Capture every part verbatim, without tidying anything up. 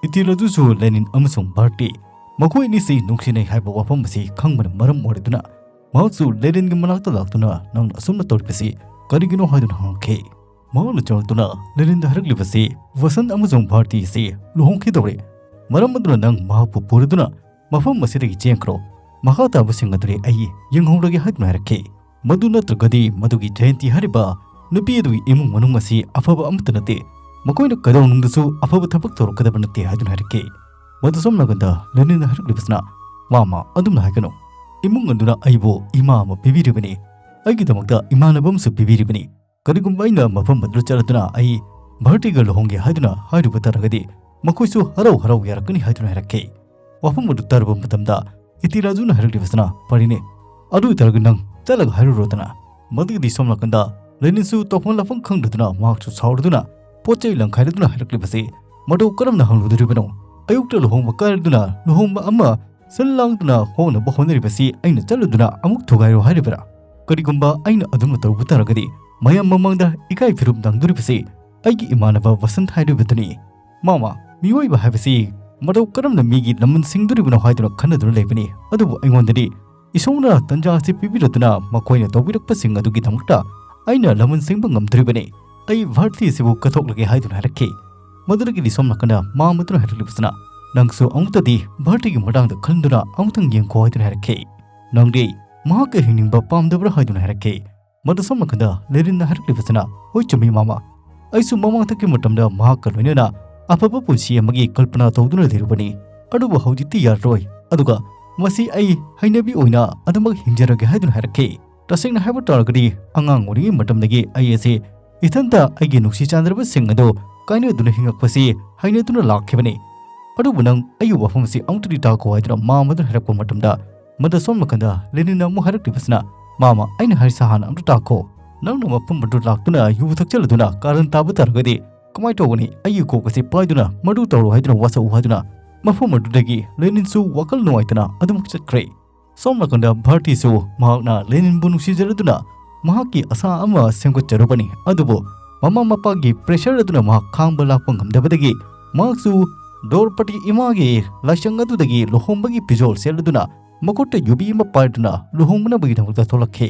ꯏꯇꯤꯔ ꯑꯗꯨꯁꯨ ꯂꯦꯅꯤꯟ ꯑꯃꯁꯨꯡ ꯚꯥꯔꯇꯤ ꯃꯈꯣꯏ ꯑꯅꯤꯁꯤ ꯅꯨꯡꯁꯤꯅꯩ ꯍꯥꯏꯕ ꯋꯥꯐꯝ ꯑꯁꯤ ꯈꯪꯕꯅ ꯃꯔꯝ ꯑꯣꯏꯔꯗꯨꯅ ꯃꯍꯥꯛꯁꯨ ꯂꯦꯅꯤꯟꯒꯤ ꯃꯅꯥꯛꯇ ꯂꯥꯛꯇꯨꯅ, "ꯅꯪꯅ ꯑꯁꯨꯝꯅ ꯇꯧꯔꯤꯕꯁꯤ ꯀꯔꯤꯒꯤꯅꯣ?" ꯍꯥꯏꯗꯨꯅ ꯍꯪꯉꯛꯈꯤ꯫ ꯃꯍꯥꯛꯅ ꯆꯪꯂꯛꯇꯨꯅ ꯂꯦꯅꯤꯟꯗ ꯍꯥꯏꯔꯛꯂꯤꯕꯁꯤ, "ꯋꯁꯟ ꯑꯃꯁꯨꯡ ꯚꯥꯔꯇꯤ ꯑꯁꯤ ꯂꯨꯍꯣꯡꯈꯤꯗꯧꯔꯦ꯫ ꯃꯔꯝ ꯑꯗꯨꯅ ꯅꯪ ꯃꯍꯥꯛꯄꯨ ꯄꯨꯔꯗꯨꯅ ꯃꯐꯝ ꯑꯁꯤꯗꯒꯤ ꯆꯦꯟꯈ꯭ꯔꯣ꯫ ꯃꯈꯥ ꯇꯥꯕꯁꯤꯡ ꯑꯗꯨꯗꯤ ꯑꯩ ꯌꯦꯡꯍꯧꯔꯒꯦ" ꯍꯥꯏꯗꯨꯅ ꯍꯥꯏꯔꯛꯈꯤ꯫ ꯃꯗꯨ ꯅꯠꯇ꯭ꯔꯒꯗꯤ ꯃꯗꯨꯒꯤ ꯖꯌꯟꯇꯤ ꯍꯥꯏꯔꯤꯕ ꯅꯨꯄꯤ ꯑꯗꯨꯒꯤ ꯏꯃꯨꯡ ꯃꯅꯨꯡ ꯑꯁꯤ ꯑꯐꯕ ꯑꯃꯠꯇ ꯅꯠꯇꯦ꯫ ꯃꯈꯣꯏꯅ ꯀꯩꯗꯧꯅꯨꯡꯗꯁꯨ ꯑꯐꯕ ꯊꯕꯛ ꯇꯧꯔꯛꯀꯗꯕ ꯅꯠꯇꯦ ꯍꯥꯏꯗꯨꯅ ꯍꯥꯏꯔꯛꯈꯤ꯫ ꯃꯗꯨ ꯁꯣꯝ ꯅꯥꯀꯟꯗ ꯂꯦꯅꯤꯟꯅ ꯍꯥꯏꯔꯛꯂꯤꯕꯁꯤꯅ, "ꯃꯥꯃ, ꯑꯗꯨꯝꯅ ꯍꯥꯏꯒꯅꯨ꯫ ꯏꯃꯨꯡ ꯑꯗꯨꯅ ꯑꯩꯕꯨ ꯏꯃꯥ ꯑꯃ ꯄꯤꯕꯤꯔꯤꯕꯅꯤ, ꯑꯩꯒꯤꯗꯃꯛꯇ ꯏꯃꯥꯟꯅꯕ ꯑꯃꯁꯨ ꯄꯤꯕꯤꯔꯤꯕꯅꯤ꯫ ꯀꯔꯤꯒꯨꯝꯕ ꯑꯩꯅ ꯃꯐꯝ ꯑꯗꯨꯗ ꯆꯠꯂꯗꯨꯅ ꯑꯩ ꯚꯥꯔꯇꯤꯒ ꯂꯨꯍꯣꯡꯒꯦ ꯍꯥꯏꯗꯨꯅ ꯍꯥꯏꯔꯨꯕ ꯇꯥꯔꯒꯗꯤ ꯃꯈꯣꯏꯁꯨ ꯍꯔꯥꯎ ꯍꯔꯥꯎ ꯌꯥꯔꯛꯀꯅꯤ" ꯍꯥꯏꯗꯨꯅ ꯍꯥꯏꯔꯛꯈꯤ꯫ ꯋꯥꯐꯝ ꯑꯗꯨ ꯇꯥꯔꯨꯕ ꯃꯇꯝꯗ ꯏꯇꯤꯔꯥꯖꯨꯅ ꯍꯥꯏꯔꯛꯂꯤꯕꯁꯤꯅ, "ꯐꯔꯦꯅꯦ, ꯑꯗꯨ ꯑꯣꯏꯇꯥꯔꯒꯗꯤ ꯅꯪ ꯆꯠꯂꯒ ꯍꯥꯏꯔꯨꯔꯣꯗꯅ"꯫ ꯃꯗꯨꯒꯤꯗꯤ ꯁꯣꯝ ꯅꯥꯀꯟꯗ ꯂꯦꯅꯤꯟꯁꯨ ꯇꯧꯐꯝ ꯂꯥꯛꯐꯝ ꯈꯪꯗꯗꯨꯅ ꯃꯍꯥꯛꯁꯨ ꯁꯥꯎꯔꯗꯨꯅ ꯄꯣꯠ ꯆꯩ ꯂꯪꯈꯥꯏꯔꯗꯨꯅ ꯍꯥꯏꯔꯛꯂꯤꯕꯁꯤ ꯃꯇꯧ ꯀꯔꯝꯅ ꯍꯪꯂꯨꯗꯣꯔꯤꯕꯅꯣ? ꯑꯌꯨꯛꯇ ꯂꯨꯍꯣꯡꯕ ꯀꯥꯏꯔꯗꯨꯅ ꯂꯨꯍꯣꯡꯕ ꯑꯃ ꯁꯤꯜ ꯂꯥꯡꯗꯨꯅ ꯍꯣꯡꯅꯕ ꯍꯣꯠꯅꯔꯤꯕꯁꯤ ꯑꯩꯅ ꯆꯠꯂꯨꯗꯨꯅ ꯑꯃꯨꯛ ꯊꯨꯒꯥꯏꯔꯣ ꯍꯥꯏꯔꯤꯕ꯭ꯔꯥ? ꯀꯔꯤꯒꯨꯝꯕ ꯑꯩꯅ ꯑꯗꯨꯝꯅ ꯇꯧꯕ ꯇꯥꯔꯒꯗꯤ ꯃꯌꯥꯝ ꯃꯃꯥꯡꯗ ꯏꯀꯥꯏ ꯐꯤꯔꯨꯞ ꯅꯪꯗꯣꯔꯤꯕꯁꯤ ꯑꯩꯒꯤ ꯏꯃꯥꯟꯅꯕ ꯋꯁꯟ ꯍꯥꯏꯔꯤꯕꯗꯨꯅꯤ꯫ ꯃꯥꯃ, ꯃꯤꯑꯣꯏꯕ ꯍꯥꯏꯕꯁꯤ ꯃꯇꯧ ꯀꯔꯝꯅ ꯃꯤꯒꯤ ꯂꯃꯟ ꯁꯤꯡꯗꯣꯔꯤꯕꯅꯣ ꯍꯥꯏꯗꯨꯅ ꯈꯟꯅꯗꯨꯅ ꯂꯩꯕꯅꯤ꯫ ꯑꯗꯨꯕꯨ ꯑꯩꯉꯣꯟꯗꯗꯤ ꯏꯁꯣꯔꯅ ꯇꯟꯖꯥ ꯑꯁꯤ ꯄꯤꯕꯤꯔꯗꯨꯅ ꯃꯈꯣꯏꯅ ꯇꯧꯕꯤꯔꯛꯄꯁꯤꯡ ꯑꯗꯨꯒꯤꯗꯃꯛꯇ ꯑꯩꯅ ꯂꯃꯟ ꯁꯤꯡꯕ ꯉꯝꯗꯣꯔꯤꯕꯅꯤ꯫ ꯑꯩ ꯚꯥꯔꯇꯤ ꯑꯁꯤꯕꯨ ꯀꯠꯊꯣꯛꯂꯒꯦ" ꯍꯥꯏꯗꯨꯅ ꯍꯥꯏꯔꯛꯈꯤ꯫ ꯃꯗꯨꯗꯒꯤꯗꯤ ꯁꯣꯝ ꯅꯥꯀꯟꯗ ꯃꯥꯃꯗꯨꯅ ꯍꯥꯏꯔꯛꯂꯤꯕꯁꯤꯅ, "ꯅꯪꯁꯨ ꯑꯃꯨꯛꯇꯗꯤ ꯚꯥꯔꯇꯤꯒꯤ ꯃꯇꯥꯡꯗ ꯈꯟꯗꯨꯅ ꯑꯃꯨꯛꯇꯪ ꯌꯦꯡꯈꯣ" ꯍꯥꯏꯗꯨꯅ ꯍꯥꯏꯔꯛꯈꯤ꯫ "ꯅꯪꯗꯤ ꯃꯍꯥꯛꯀ ꯍꯤꯡꯅꯤꯡꯕ ꯄꯥꯝꯗꯕ꯭ꯔꯥ?" ꯍꯥꯏꯗꯨꯅ ꯍꯥꯏꯔꯛꯈꯤ꯫ ꯃꯗꯨ ꯁꯣꯝ ꯅꯥꯀꯟꯗ ꯂꯦꯅꯤꯟꯅ ꯍꯥꯏꯔꯛꯂꯤꯕꯁꯤꯅ, "ꯍꯣꯏ, ꯆꯨꯝꯃꯤ ꯃꯥꯃ꯫ ꯑꯩꯁꯨ ꯃꯃꯥꯡꯊꯛꯀꯤ ꯃꯇꯝꯗ ꯃꯍꯥꯛꯀ ꯂꯣꯏꯅꯅ ꯑꯐꯕ ꯄꯨꯟꯁꯤ ꯑꯃꯒꯤ ꯀꯜꯄꯅꯥ ꯇꯧꯗꯨꯅ ꯂꯩꯔꯨꯕꯅꯤ꯫ ꯑꯗꯨꯕꯨ ꯍꯧꯖꯤꯛꯇꯤ ꯌꯥꯔꯔꯣꯏ꯫ ꯑꯗꯨꯒ ꯃꯁꯤ ꯑꯩ ꯍꯩꯅꯕꯤ ꯑꯣꯏꯅ ꯑꯗꯨꯃꯛ ꯍꯤꯡꯖꯔꯒꯦ" ꯍꯥꯏꯗꯨꯅ ꯍꯥꯏꯔꯛꯈꯤ꯫ ꯇꯁꯦꯡꯅ ꯍꯥꯏꯕ ꯇꯥꯔꯒꯗꯤ ꯑꯉꯥꯡ ꯑꯣꯏꯔꯤꯉꯩ ꯃꯇꯝꯗꯒꯤ ꯑꯩ ꯑꯁꯤ ꯏꯊꯟꯇ ꯑꯩꯒꯤ ꯅꯨꯡꯁꯤ ꯆꯥꯟꯅꯔꯕꯁꯤꯡ ꯑꯗꯨ ꯀꯥꯏꯅꯗꯨꯅ ꯍꯤꯡꯉꯛꯄꯁꯤ ꯍꯩꯅꯗꯨꯅ ꯂꯥꯛꯈꯤꯕꯅꯤ꯫ ꯑꯗꯨꯕꯨ ꯅꯪ ꯑꯩꯒꯤ ꯋꯥꯐꯝ ꯑꯁꯤ ꯑꯃꯨꯛꯇꯗꯤ ꯇꯥꯈꯣ ꯍꯥꯏꯗꯨꯅ ꯃꯥꯃꯗꯨꯅ ꯍꯥꯏꯔꯛꯄ ꯃꯇꯝꯗ, ꯃꯗꯨ ꯁꯣꯝ ꯅꯥꯀꯟꯗ ꯂꯦꯅꯤꯟꯅ ꯑꯃꯨꯛ ꯍꯥꯏꯔꯛꯂꯤꯕꯁꯤꯅ, "ꯃꯥꯃ, ꯑꯩꯅ ꯍꯥꯏꯔꯤꯁꯤ ꯍꯥꯟꯅ ꯑꯃꯨꯛꯇ ꯇꯥꯈꯣ꯫ ꯅꯪꯅ ꯃꯐꯝ ꯑꯗꯨ ꯂꯥꯛꯇꯨꯅ ꯌꯨ ꯊꯛꯆꯜꯂꯗꯨꯅ ꯀꯥꯔꯟ ꯇꯥꯕ ꯇꯥꯔꯒꯗꯤ ꯀꯃꯥꯏꯅ ꯇꯧꯒꯅꯤ? ꯑꯩꯒꯤ ꯀꯣꯛ ꯑꯁꯤ ꯄꯥꯏꯗꯨꯅ ꯃꯗꯨ ꯇꯧꯔꯣ ꯍꯥꯏꯗꯨꯅ ꯋꯥꯁꯛꯎ" ꯍꯥꯏꯗꯨꯅ ꯃꯐꯝ ꯑꯗꯨꯗꯒꯤ ꯂꯦꯅꯤꯟꯁꯨ ꯋꯥꯈꯜ ꯅꯨꯡꯉꯥꯏꯇꯅ ꯑꯗꯨꯃꯛ ꯆꯠꯈ꯭ꯔꯦ꯫ ꯁꯣꯝ ꯅꯥꯀꯟꯗ ꯚꯥꯔꯇꯤꯁꯨ ꯃꯍꯥꯛꯅ ꯂꯦꯅꯤꯟꯕꯨ ꯅꯨꯡꯁꯤꯖꯔꯗꯨꯅ ꯃꯍꯥꯛꯀꯤ ꯑꯁꯥ ꯑꯃ ꯁꯦꯝꯒꯠꯆꯔꯨꯕꯅꯤ꯫ ꯑꯗꯨꯕꯨ ꯃꯃꯥ ꯃꯄꯥꯒꯤ pressure ꯑꯗꯨꯅ ꯃꯍꯥꯛ ꯈꯥꯡꯕ ꯂꯥꯛꯄ ꯉꯝꯗꯕꯗꯒꯤ ꯃꯍꯥꯛꯁꯨ ꯗ꯭ꯔꯧꯄꯗꯤ ꯏꯃꯥꯒꯤ ꯂꯥꯏꯁꯪ ꯑꯗꯨꯗꯒꯤ ꯂꯨꯍꯣꯡꯕꯒꯤ ꯐꯤꯖꯣꯜ ꯁꯦꯠꯂꯗꯨꯅ ꯃꯈꯨꯠꯇ ꯌꯨꯕꯤ ꯑꯃ ꯄꯥꯏꯗꯨꯅ ꯂꯨꯍꯣꯡꯅꯕꯒꯤꯗꯃꯛꯇ ꯊꯣꯛꯂꯛꯈꯤ꯫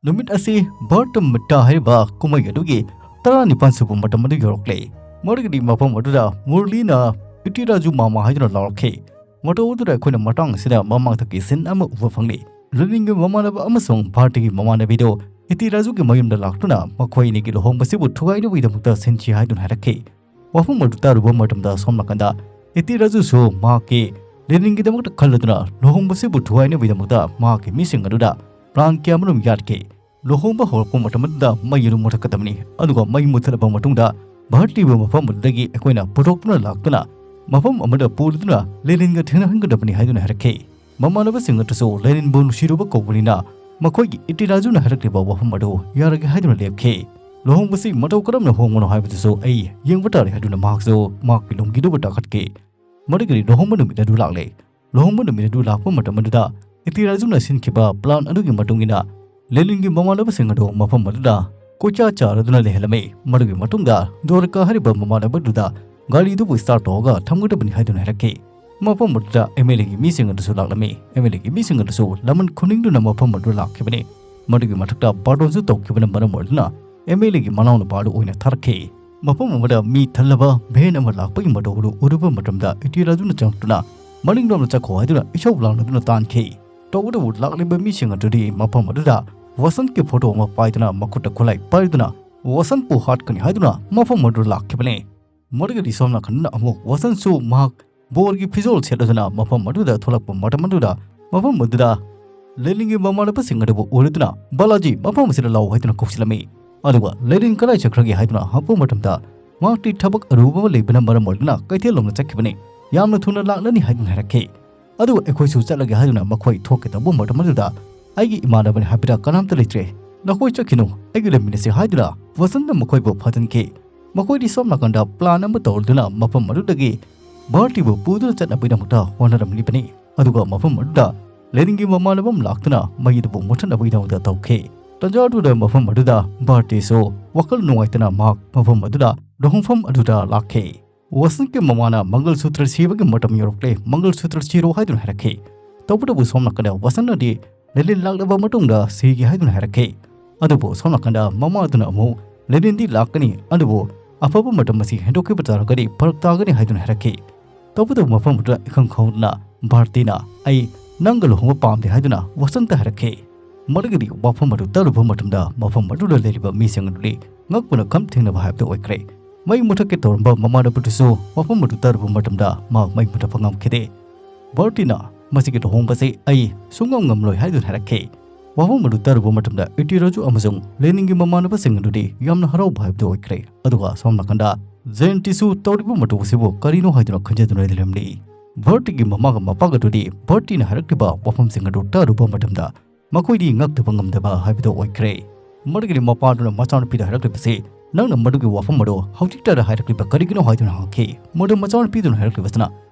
ꯅꯨꯃꯤꯠ ꯑꯁꯤ ꯚꯥꯔꯇ ꯃꯤꯠꯇ ꯍꯥꯏꯔꯤꯕ ꯀꯨꯝꯍꯩ ꯑꯗꯨꯒꯤ ꯇꯔꯥꯅꯤꯄꯥꯟ ꯁꯨꯕ ꯃꯇꯝ ꯑꯗꯨ ꯌꯧꯔꯛꯂꯦ꯫ ꯃꯗꯨꯒꯤꯗꯤ ꯃꯐꯝ ꯑꯗꯨꯗ ꯃꯨꯔꯂꯤꯅ "ꯏꯇꯤꯔꯥꯖꯨ ꯃꯥꯃꯥ" ꯍꯥꯏꯗꯨꯅ ꯂꯥꯎꯔꯛꯈꯤ꯫ ꯃꯇꯧ ꯑꯗꯨꯗ ꯑꯩꯈꯣꯏꯅ ꯃꯇꯥꯡ ꯑꯁꯤꯗ ꯃꯃꯥꯡꯊꯛꯀꯤ ꯁꯤꯟ ꯑꯃ ꯎꯕ ꯐꯪꯂꯤ꯫ ꯂꯦꯅꯤꯟꯒꯤ ꯃꯃꯥꯟꯅꯕ ꯑꯃꯁꯨꯡ ꯚꯥꯔꯇꯤꯒꯤ ꯃꯃꯥꯟꯅꯕꯤꯗꯨ ꯏꯇꯤꯔꯥꯖꯨꯒꯤ ꯃꯌꯨꯝꯗ ꯂꯥꯛꯇꯨꯅ ꯃꯈꯣꯏ ꯑꯅꯤꯒꯤ ꯂꯨꯍꯣꯡꯕꯁꯤꯕꯨ ꯊꯨꯒꯥꯏꯅꯕꯒꯤꯗꯃꯛꯇ ꯁꯤꯟꯁꯤ ꯍꯥꯏꯗꯨꯅ ꯍꯥꯏꯔꯛꯈꯤ꯫ ꯋꯥꯐꯝ ꯑꯗꯨ ꯇꯥꯔꯨꯕ ꯃꯇꯝꯗ, ꯁꯣꯝ ꯅꯥꯀꯟꯗ ꯏꯇꯤꯔꯥꯖꯨꯁꯨ ꯃꯍꯥꯛꯀꯤ ꯂꯦꯅꯤꯟꯒꯤꯗꯃꯛꯇ ꯈꯜꯂꯗꯨꯅ ꯂꯨꯍꯣꯡꯕꯁꯤꯕꯨ ꯊꯨꯒꯥꯏꯅꯕꯒꯤꯗꯃꯛꯇ ꯃꯍꯥꯛꯀꯤ ꯃꯤꯁꯤꯡ ꯑꯗꯨꯗ ꯄ꯭ꯂꯥꯟ ꯀꯌꯥꯃꯔꯨꯝ ꯌꯥꯠꯈꯤ꯫ ꯂꯨꯍꯣꯡꯕ ꯍꯧꯔꯛꯄ ꯃꯇꯝ ꯑꯗꯨꯗ ꯃꯩ ꯑꯗꯨ ꯃꯨꯊꯠꯀꯗꯕꯅꯤ, ꯑꯗꯨꯒ ꯃꯩ ꯃꯨꯊꯠꯂꯕ ꯃꯇꯨꯡꯗ ꯚꯥꯔꯇꯤꯕꯨ ꯃꯐꯝ ꯑꯗꯨꯗꯒꯤ ꯑꯩꯈꯣꯏꯅ ꯄꯨꯊꯣꯛꯇꯨꯅ ꯂꯥꯛꯇꯨꯅ ꯃꯐꯝ ꯑꯃꯗ ꯄꯨꯗꯨꯅ ꯂꯦꯅꯤꯟꯒ ꯊꯦꯡꯅꯍꯟꯒꯗꯕꯅꯤ ꯍꯥꯏꯗꯨꯅ ꯍꯥꯏꯔꯛꯈꯤ꯫ ꯃꯃꯥꯟꯅꯕꯁꯤꯡ ꯑꯗꯨꯁꯨ ꯂꯦꯅꯤꯟꯕꯨ ꯅꯨꯡꯁꯤꯔꯨꯕ ꯀꯧꯕꯅꯤꯅ ꯃꯈꯣꯏꯒꯤ ꯏꯇꯤꯔꯥꯖꯨꯅ ꯍꯥꯏꯔꯛꯂꯤꯕ ꯋꯥꯐꯝ ꯑꯗꯨ ꯌꯥꯔꯒꯦ ꯍꯥꯏꯗꯨꯅ ꯂꯦꯞꯈꯤ꯫ ꯂꯨꯍꯣꯡꯕꯁꯤ ꯃꯇꯧ ꯀꯔꯝꯅ ꯍꯣꯡꯕꯅꯣ ꯍꯥꯏꯕꯗꯨꯁꯨ ꯑꯩ ꯌꯦꯡꯕ ꯇꯥꯔꯦ ꯍꯥꯏꯗꯨꯅ ꯃꯍꯥꯛꯁꯨ ꯃꯍꯥꯛꯀꯤ ꯂꯨꯡꯒꯤꯗꯨꯕꯨ ꯇꯥꯈꯠꯈꯤ꯫ ꯃꯗꯨꯒꯗꯤ ꯂꯨꯍꯣꯡꯕ ꯅꯨꯃꯤꯠ ꯑꯗꯨ ꯂꯥꯛꯂꯦ꯫ ꯂꯨꯍꯣꯡꯕ ꯅꯨꯃꯤꯠ ꯑꯗꯨ ꯂꯥꯛꯄ ꯃꯇꯝ ꯑꯗꯨꯗ ꯏꯇꯤꯔꯥꯖꯨꯅ ꯁꯤꯟꯈꯤꯕ ꯄ꯭ꯂꯥꯟ ꯑꯗꯨꯒꯤ ꯃꯇꯨꯡ ꯏꯟꯅ ꯂꯦꯅꯤꯟꯒꯤ ꯃꯃꯥꯟꯅꯕꯁꯤꯡ ꯑꯗꯨ ꯃꯐꯝ ꯑꯗꯨꯗ ꯀꯣꯏꯆꯥ ꯆꯥꯔꯗꯨꯅ ꯂꯩꯍꯜꯂꯝꯃꯤ꯫ ꯃꯗꯨꯒꯤ ꯃꯇꯨꯡꯗ ꯗꯣꯔꯀꯥ ꯍꯥꯏꯔꯤꯕ ꯃꯃꯥꯟꯅꯕ ꯑꯗꯨꯗ ꯒꯥꯔꯤꯗꯨꯕꯨ ꯁ꯭ꯇꯥꯔꯠ ꯇꯧꯔꯒ ꯊꯝꯒꯗꯕꯅꯤ ꯍꯥꯏꯗꯨꯅ ꯍꯥꯏꯔꯛꯈꯤ꯫ ꯃꯐꯝ ꯑꯗꯨꯗ ꯑꯦꯝ ꯑꯦꯜ ꯑꯦꯒꯤ ꯃꯤꯁꯤꯡ ꯑꯗꯨꯁꯨ ꯂꯥꯛꯂꯝꯃꯤ꯫ ꯑꯦꯝ ꯑꯦꯜ ꯑꯦꯒꯤ ꯃꯤꯁꯤꯡ ꯑꯗꯨꯁꯨ ꯂꯃꯟ ꯈꯨꯅꯤꯡꯗꯨꯅ ꯃꯐꯝ ꯑꯗꯨꯗ ꯂꯥꯛꯈꯤꯕꯅꯤ꯫ ꯃꯗꯨꯒꯤ ꯃꯊꯛꯇ ꯕꯥꯔꯇꯣꯟꯁꯨ ꯇꯧꯈꯤꯕꯅ ꯃꯔꯝ ꯑꯣꯏꯗꯨꯅ ꯑꯦꯝ ꯑꯦꯜ ꯑꯦꯒꯤ ꯃꯅꯥꯎꯅꯨꯄꯥ ꯑꯗꯨ ꯑꯣꯏꯅ ꯊꯥꯔꯛꯈꯤ꯫ ꯃꯐꯝ ꯑꯃꯗ ꯃꯤ ꯊꯜꯂꯕ ꯚꯦꯟ ꯑꯃ ꯂꯥꯛꯄꯒꯤ ꯃꯇꯧ ꯑꯗꯨ ꯎꯔꯨꯕ ꯃꯇꯝꯗ ꯏꯇꯤꯔꯥꯖꯨꯅ ꯆꯪꯂꯛꯇꯨꯅ ꯃꯅꯤꯡꯂꯣꯝꯗ ꯆꯠꯈꯣ ꯍꯥꯏꯗꯨꯅ ꯏꯁꯧ ꯂꯥꯡꯅꯗꯨꯅ ꯇꯥꯟꯈꯤ꯫ ꯇꯧꯕꯇꯕꯨ ꯂꯥꯛꯂꯤꯕ ꯃꯤꯁꯤꯡ ꯑꯗꯨꯗꯤ ꯃꯐꯝ ꯑꯗꯨꯗ ꯋꯥꯁꯟꯠꯀꯤ ꯐꯣꯇꯣ ꯑꯃ ꯄꯥꯏꯗꯨꯅ ꯃꯈꯨꯠꯇ ꯈꯨꯠꯂꯥꯏ ꯄꯥꯏꯗꯨꯅ ꯋꯥꯁꯟꯠꯄꯨ ꯍꯥꯠꯀꯅꯤ ꯍꯥꯏꯗꯨꯅ ꯃꯐꯝ ꯑꯗꯨꯗ ꯂꯥꯛꯈꯤꯕꯅꯤ꯫ ꯃꯗꯨꯒꯗꯤ ꯁꯣꯝ ꯅꯥꯀꯟꯗ ꯑꯃꯨꯛ ꯋꯥꯁꯟꯠꯁꯨ ꯃꯍꯥꯛ ꯕꯣꯔꯒꯤ ꯐꯤꯖꯣꯜ ꯁꯦꯠꯂꯗꯨꯅ ꯃꯐꯝ ꯑꯗꯨꯗ ꯊꯣꯛꯂꯛꯄ ꯃꯇꯝ ꯑꯗꯨꯗ ꯃꯐꯝ ꯑꯗꯨꯗ ꯂꯦꯅꯤꯟꯒꯤ ꯃꯃꯥꯟꯅꯕꯁꯤꯡ ꯑꯗꯨꯕꯨ ꯎꯔꯗꯨꯅ "ꯕꯥꯂꯥꯖꯤ, ꯃꯐꯝ ꯑꯁꯤꯗ ꯂꯥꯛꯎ" ꯍꯥꯏꯗꯨꯅ ꯀꯧꯁꯤꯜꯂꯝꯃꯤ꯫ ꯑꯗꯨꯒ ꯂꯦꯅꯤꯟ ꯀꯗꯥꯏ ꯆꯠꯈ꯭ꯔꯒꯦ ꯍꯥꯏꯗꯨꯅ ꯍꯪꯕ ꯃꯇꯝꯗ ꯃꯍꯥꯛꯇꯤ ꯊꯕꯛ ꯑꯔꯨꯕ ꯑꯃ ꯂꯩꯕꯅ ꯃꯔꯝ ꯑꯣꯏꯗꯨꯅ ꯀꯩꯊꯦꯜ ꯂꯣꯝꯗ ꯆꯠꯈꯤꯕꯅꯤ, ꯌꯥꯝꯅ ꯊꯨꯅ ꯂꯥꯛꯂꯅꯤ ꯍꯥꯏꯗꯨꯅ ꯍꯥꯏꯔꯛꯈꯤ꯫ ꯑꯗꯨꯒ ꯑꯩꯈꯣꯏꯁꯨ ꯆꯠꯂꯒꯦ ꯍꯥꯏꯗꯨꯅ ꯃꯈꯣꯏ ꯊꯣꯛꯀꯦ ꯇꯧꯕ ꯃꯇꯝ ꯑꯗꯨꯗ ꯑꯩꯒꯤ ꯏꯃꯥꯟꯅꯕꯅꯤ ꯍꯥꯏꯕꯗ ꯀꯅꯥꯝꯇ ꯂꯩꯇ꯭ꯔꯦ, ꯅꯈꯣꯏ ꯆꯠꯈꯤꯅꯨ, ꯑꯩꯒ ꯂꯩꯃꯤꯟꯅꯁꯤ ꯍꯥꯏꯗꯨꯅ ꯋꯥꯁꯟꯠꯅ ꯃꯈꯣꯏꯕꯨ ꯐꯥꯖꯤꯟꯈꯤ꯫ ꯃꯈꯣꯏꯗꯤ ꯁꯣꯝ ꯅꯥꯀꯟꯗ ꯄ꯭ꯂꯥꯟ ꯑꯃ ꯇꯧꯔꯗꯨꯅ ꯃꯐꯝ ꯑꯗꯨꯗꯒꯤ ꯚꯥꯔꯇꯤꯕꯨ ꯄꯨꯗꯨꯅ ꯆꯠꯅꯕꯒꯤꯗꯃꯛꯇ ꯍꯣꯠꯅꯔꯝꯂꯤꯕꯅꯤ꯫ ꯑꯗꯨꯒ ꯃꯐꯝ ꯑꯗꯨꯗ ꯂꯦꯅꯤꯟꯒꯤ ꯃꯃꯥꯟꯅꯕ ꯑꯃ ꯂꯥꯛꯇꯨꯅ ꯃꯩ ꯑꯗꯨꯕꯨ ꯃꯨꯠꯊꯠꯅꯕꯒꯤꯗꯃꯛꯇ ꯇꯧꯈꯤ꯫ ꯇꯟꯖꯥ ꯑꯗꯨꯗ ꯃꯐꯝ ꯑꯗꯨꯗ ꯚꯥꯔꯇꯤꯁꯨ ꯋꯥꯈꯜ ꯅꯨꯡꯉꯥꯏꯇꯅ ꯃꯍꯥꯛ ꯃꯐꯝ ꯑꯗꯨꯗ ꯂꯨꯍꯣꯡꯐꯝ ꯑꯗꯨꯗ ꯂꯥꯛꯈꯤ꯫ ꯋꯥꯁꯟꯒꯤ ꯃꯃꯥꯅ ꯃꯪꯒꯜ ꯁꯨꯇ꯭ꯔ ꯁꯤꯕꯒꯤ ꯃꯇꯝ ꯌꯧꯔꯛꯂꯦ, ꯃꯪꯒꯜ ꯁꯨꯇ꯭ꯔ ꯁꯤꯔꯣ ꯍꯥꯏꯗꯨꯅ ꯍꯥꯏꯔꯛꯈꯤ꯫ ꯇꯧꯕꯇꯕꯨ ꯁꯣꯝ ꯅꯥꯀꯟꯗ ꯋꯥꯁꯟꯅꯗꯤ ꯂꯦꯂꯤꯟ ꯂꯥꯛꯂꯕ ꯃꯇꯨꯡꯗ ꯁꯤꯒꯦ ꯍꯥꯏꯗꯨꯅ ꯍꯥꯏꯔꯛꯈꯤ꯫ ꯑꯗꯨꯕꯨ ꯁꯣꯝ ꯅꯥꯀꯟꯗ ꯃꯃꯥꯗꯨꯅ ꯑꯃꯨꯛ ꯂꯦꯂꯤꯟꯗꯤ ꯂꯥꯛꯀꯅꯤ, ꯑꯗꯨꯕꯨ ꯑꯐꯕ ꯃꯇꯝ ꯑꯁꯤ ꯍꯦꯟꯗꯣꯛꯈꯤꯕ ꯇꯥꯔꯒꯗꯤ ꯐꯔꯛ ꯇꯥꯒꯅꯤ ꯍꯥꯏꯗꯨꯅ ꯍꯥꯏꯔꯛꯈꯤ꯫ ꯇꯧꯕꯇꯕꯨ ꯃꯐꯝ ꯑꯗꯨꯗ ꯏꯈꯪ ꯈꯪꯍꯧꯗꯅ ꯚꯥꯔꯇꯤꯅ, "ꯑꯩ ꯅꯪꯒ ꯂꯨꯍꯣꯡꯕ ꯄꯥꯝꯗꯦ" ꯍꯥꯏꯗꯨꯅ ꯋꯥꯁꯟꯇ ꯍꯥꯏꯔꯛꯈꯤ꯫ ꯃꯗꯨꯒꯤꯗꯤ ꯋꯥꯐꯝ ꯑꯗꯨ ꯇꯥꯔꯨꯕ ꯃꯇꯝꯗ ꯃꯐꯝ ꯑꯗꯨꯗ ꯂꯩꯔꯤꯕ ꯃꯤꯁꯤꯡ ꯑꯗꯨꯗꯤ ꯉꯛꯄꯅ ꯈꯝ ꯊꯦꯡꯅꯕ ꯍꯥꯏꯕꯗꯨ ꯑꯣꯏꯈ꯭ꯔꯦ꯫ ꯃꯩ ꯃꯨꯊꯠꯀꯦ ꯇꯧꯔꯝꯕ ꯃꯃꯥꯟꯅꯕꯗꯨꯁꯨ ꯋꯥꯐꯝ ꯑꯗꯨ ꯇꯥꯔꯨꯕ ꯃꯇꯝꯗ ꯃꯥ ꯃꯩ ꯃꯨꯊꯠꯄ ꯉꯝꯈꯤꯗꯦ꯫ ꯚꯥꯔꯇꯤꯅ, "ꯃꯁꯤꯒꯤ ꯂꯨꯍꯣꯡꯕꯁꯤ ꯑꯩ ꯁꯨꯡꯉꯝ ꯉꯝꯂꯣꯏ" ꯍꯥꯏꯗꯨꯅ ꯍꯥꯏꯔꯛꯈꯤ꯫ ꯋꯥꯐꯝ ꯑꯗꯨ ꯇꯥꯔꯨꯕ ꯃꯇꯝꯗ ꯏꯇꯤꯔꯥꯖꯨ ꯑꯃꯁꯨꯡ ꯂꯦꯅꯤꯟꯒꯤ ꯃꯃꯥꯟꯅꯕꯁꯤꯡ ꯑꯗꯨꯗꯤ ꯌꯥꯝꯅ ꯍꯔꯥꯎꯕ ꯍꯥꯏꯕꯗꯨ ꯑꯣꯏꯈ꯭ꯔꯦ꯫ ꯑꯗꯨꯒ ꯁꯣꯝ ꯅꯥꯀꯟꯗ ꯖꯦꯟꯇꯤꯁꯨ ꯇꯧꯔꯤꯕ ꯃꯇꯧ ꯑꯁꯤꯕꯨ ꯀꯔꯤꯅꯣ ꯍꯥꯏꯗꯨꯅ ꯈꯟꯖꯗꯨꯅ ꯂꯩꯔꯝꯂꯤ꯫ ꯚꯥꯔꯇꯤꯒꯤ ꯃꯃꯥꯒ ꯃꯄꯥꯒ ꯑꯗꯨꯗꯤ ꯚꯥꯔꯇꯤꯅ ꯍꯥꯏꯔꯛꯂꯤꯕ ꯋꯥꯐꯝꯁꯤꯡ ꯑꯗꯨ ꯇꯥꯔꯨꯕ ꯃꯇꯝꯗ ꯃꯈꯣꯏꯗꯤ ꯉꯛꯇꯕ ꯉꯝꯗꯕ ꯍꯥꯏꯕꯗꯨ ꯑꯣꯏꯈ꯭ꯔꯦ꯫ ꯃꯗꯨꯒꯤꯗꯤ ꯃꯄꯥꯗꯨꯅ ꯃꯆꯥꯅꯨꯄꯤꯗ ꯍꯥꯏꯔꯛꯂꯤꯕꯁꯤ, "ꯅꯪꯅ ꯃꯗꯨꯒꯤ ꯋꯥꯐꯝ ꯑꯗꯨ ꯍꯧꯖꯤꯛꯇꯗ ꯍꯥꯏꯔꯛꯂꯤꯕ ꯀꯔꯤꯒꯤꯅꯣ?" ꯍꯥꯏꯗꯨꯅ ꯍꯪꯉꯛꯈꯤ꯫ ꯃꯗꯨ ꯃꯆꯥꯅꯨꯄꯤꯗꯨꯅ ꯍꯥꯏꯔꯛꯂꯤꯕꯁꯤꯅ,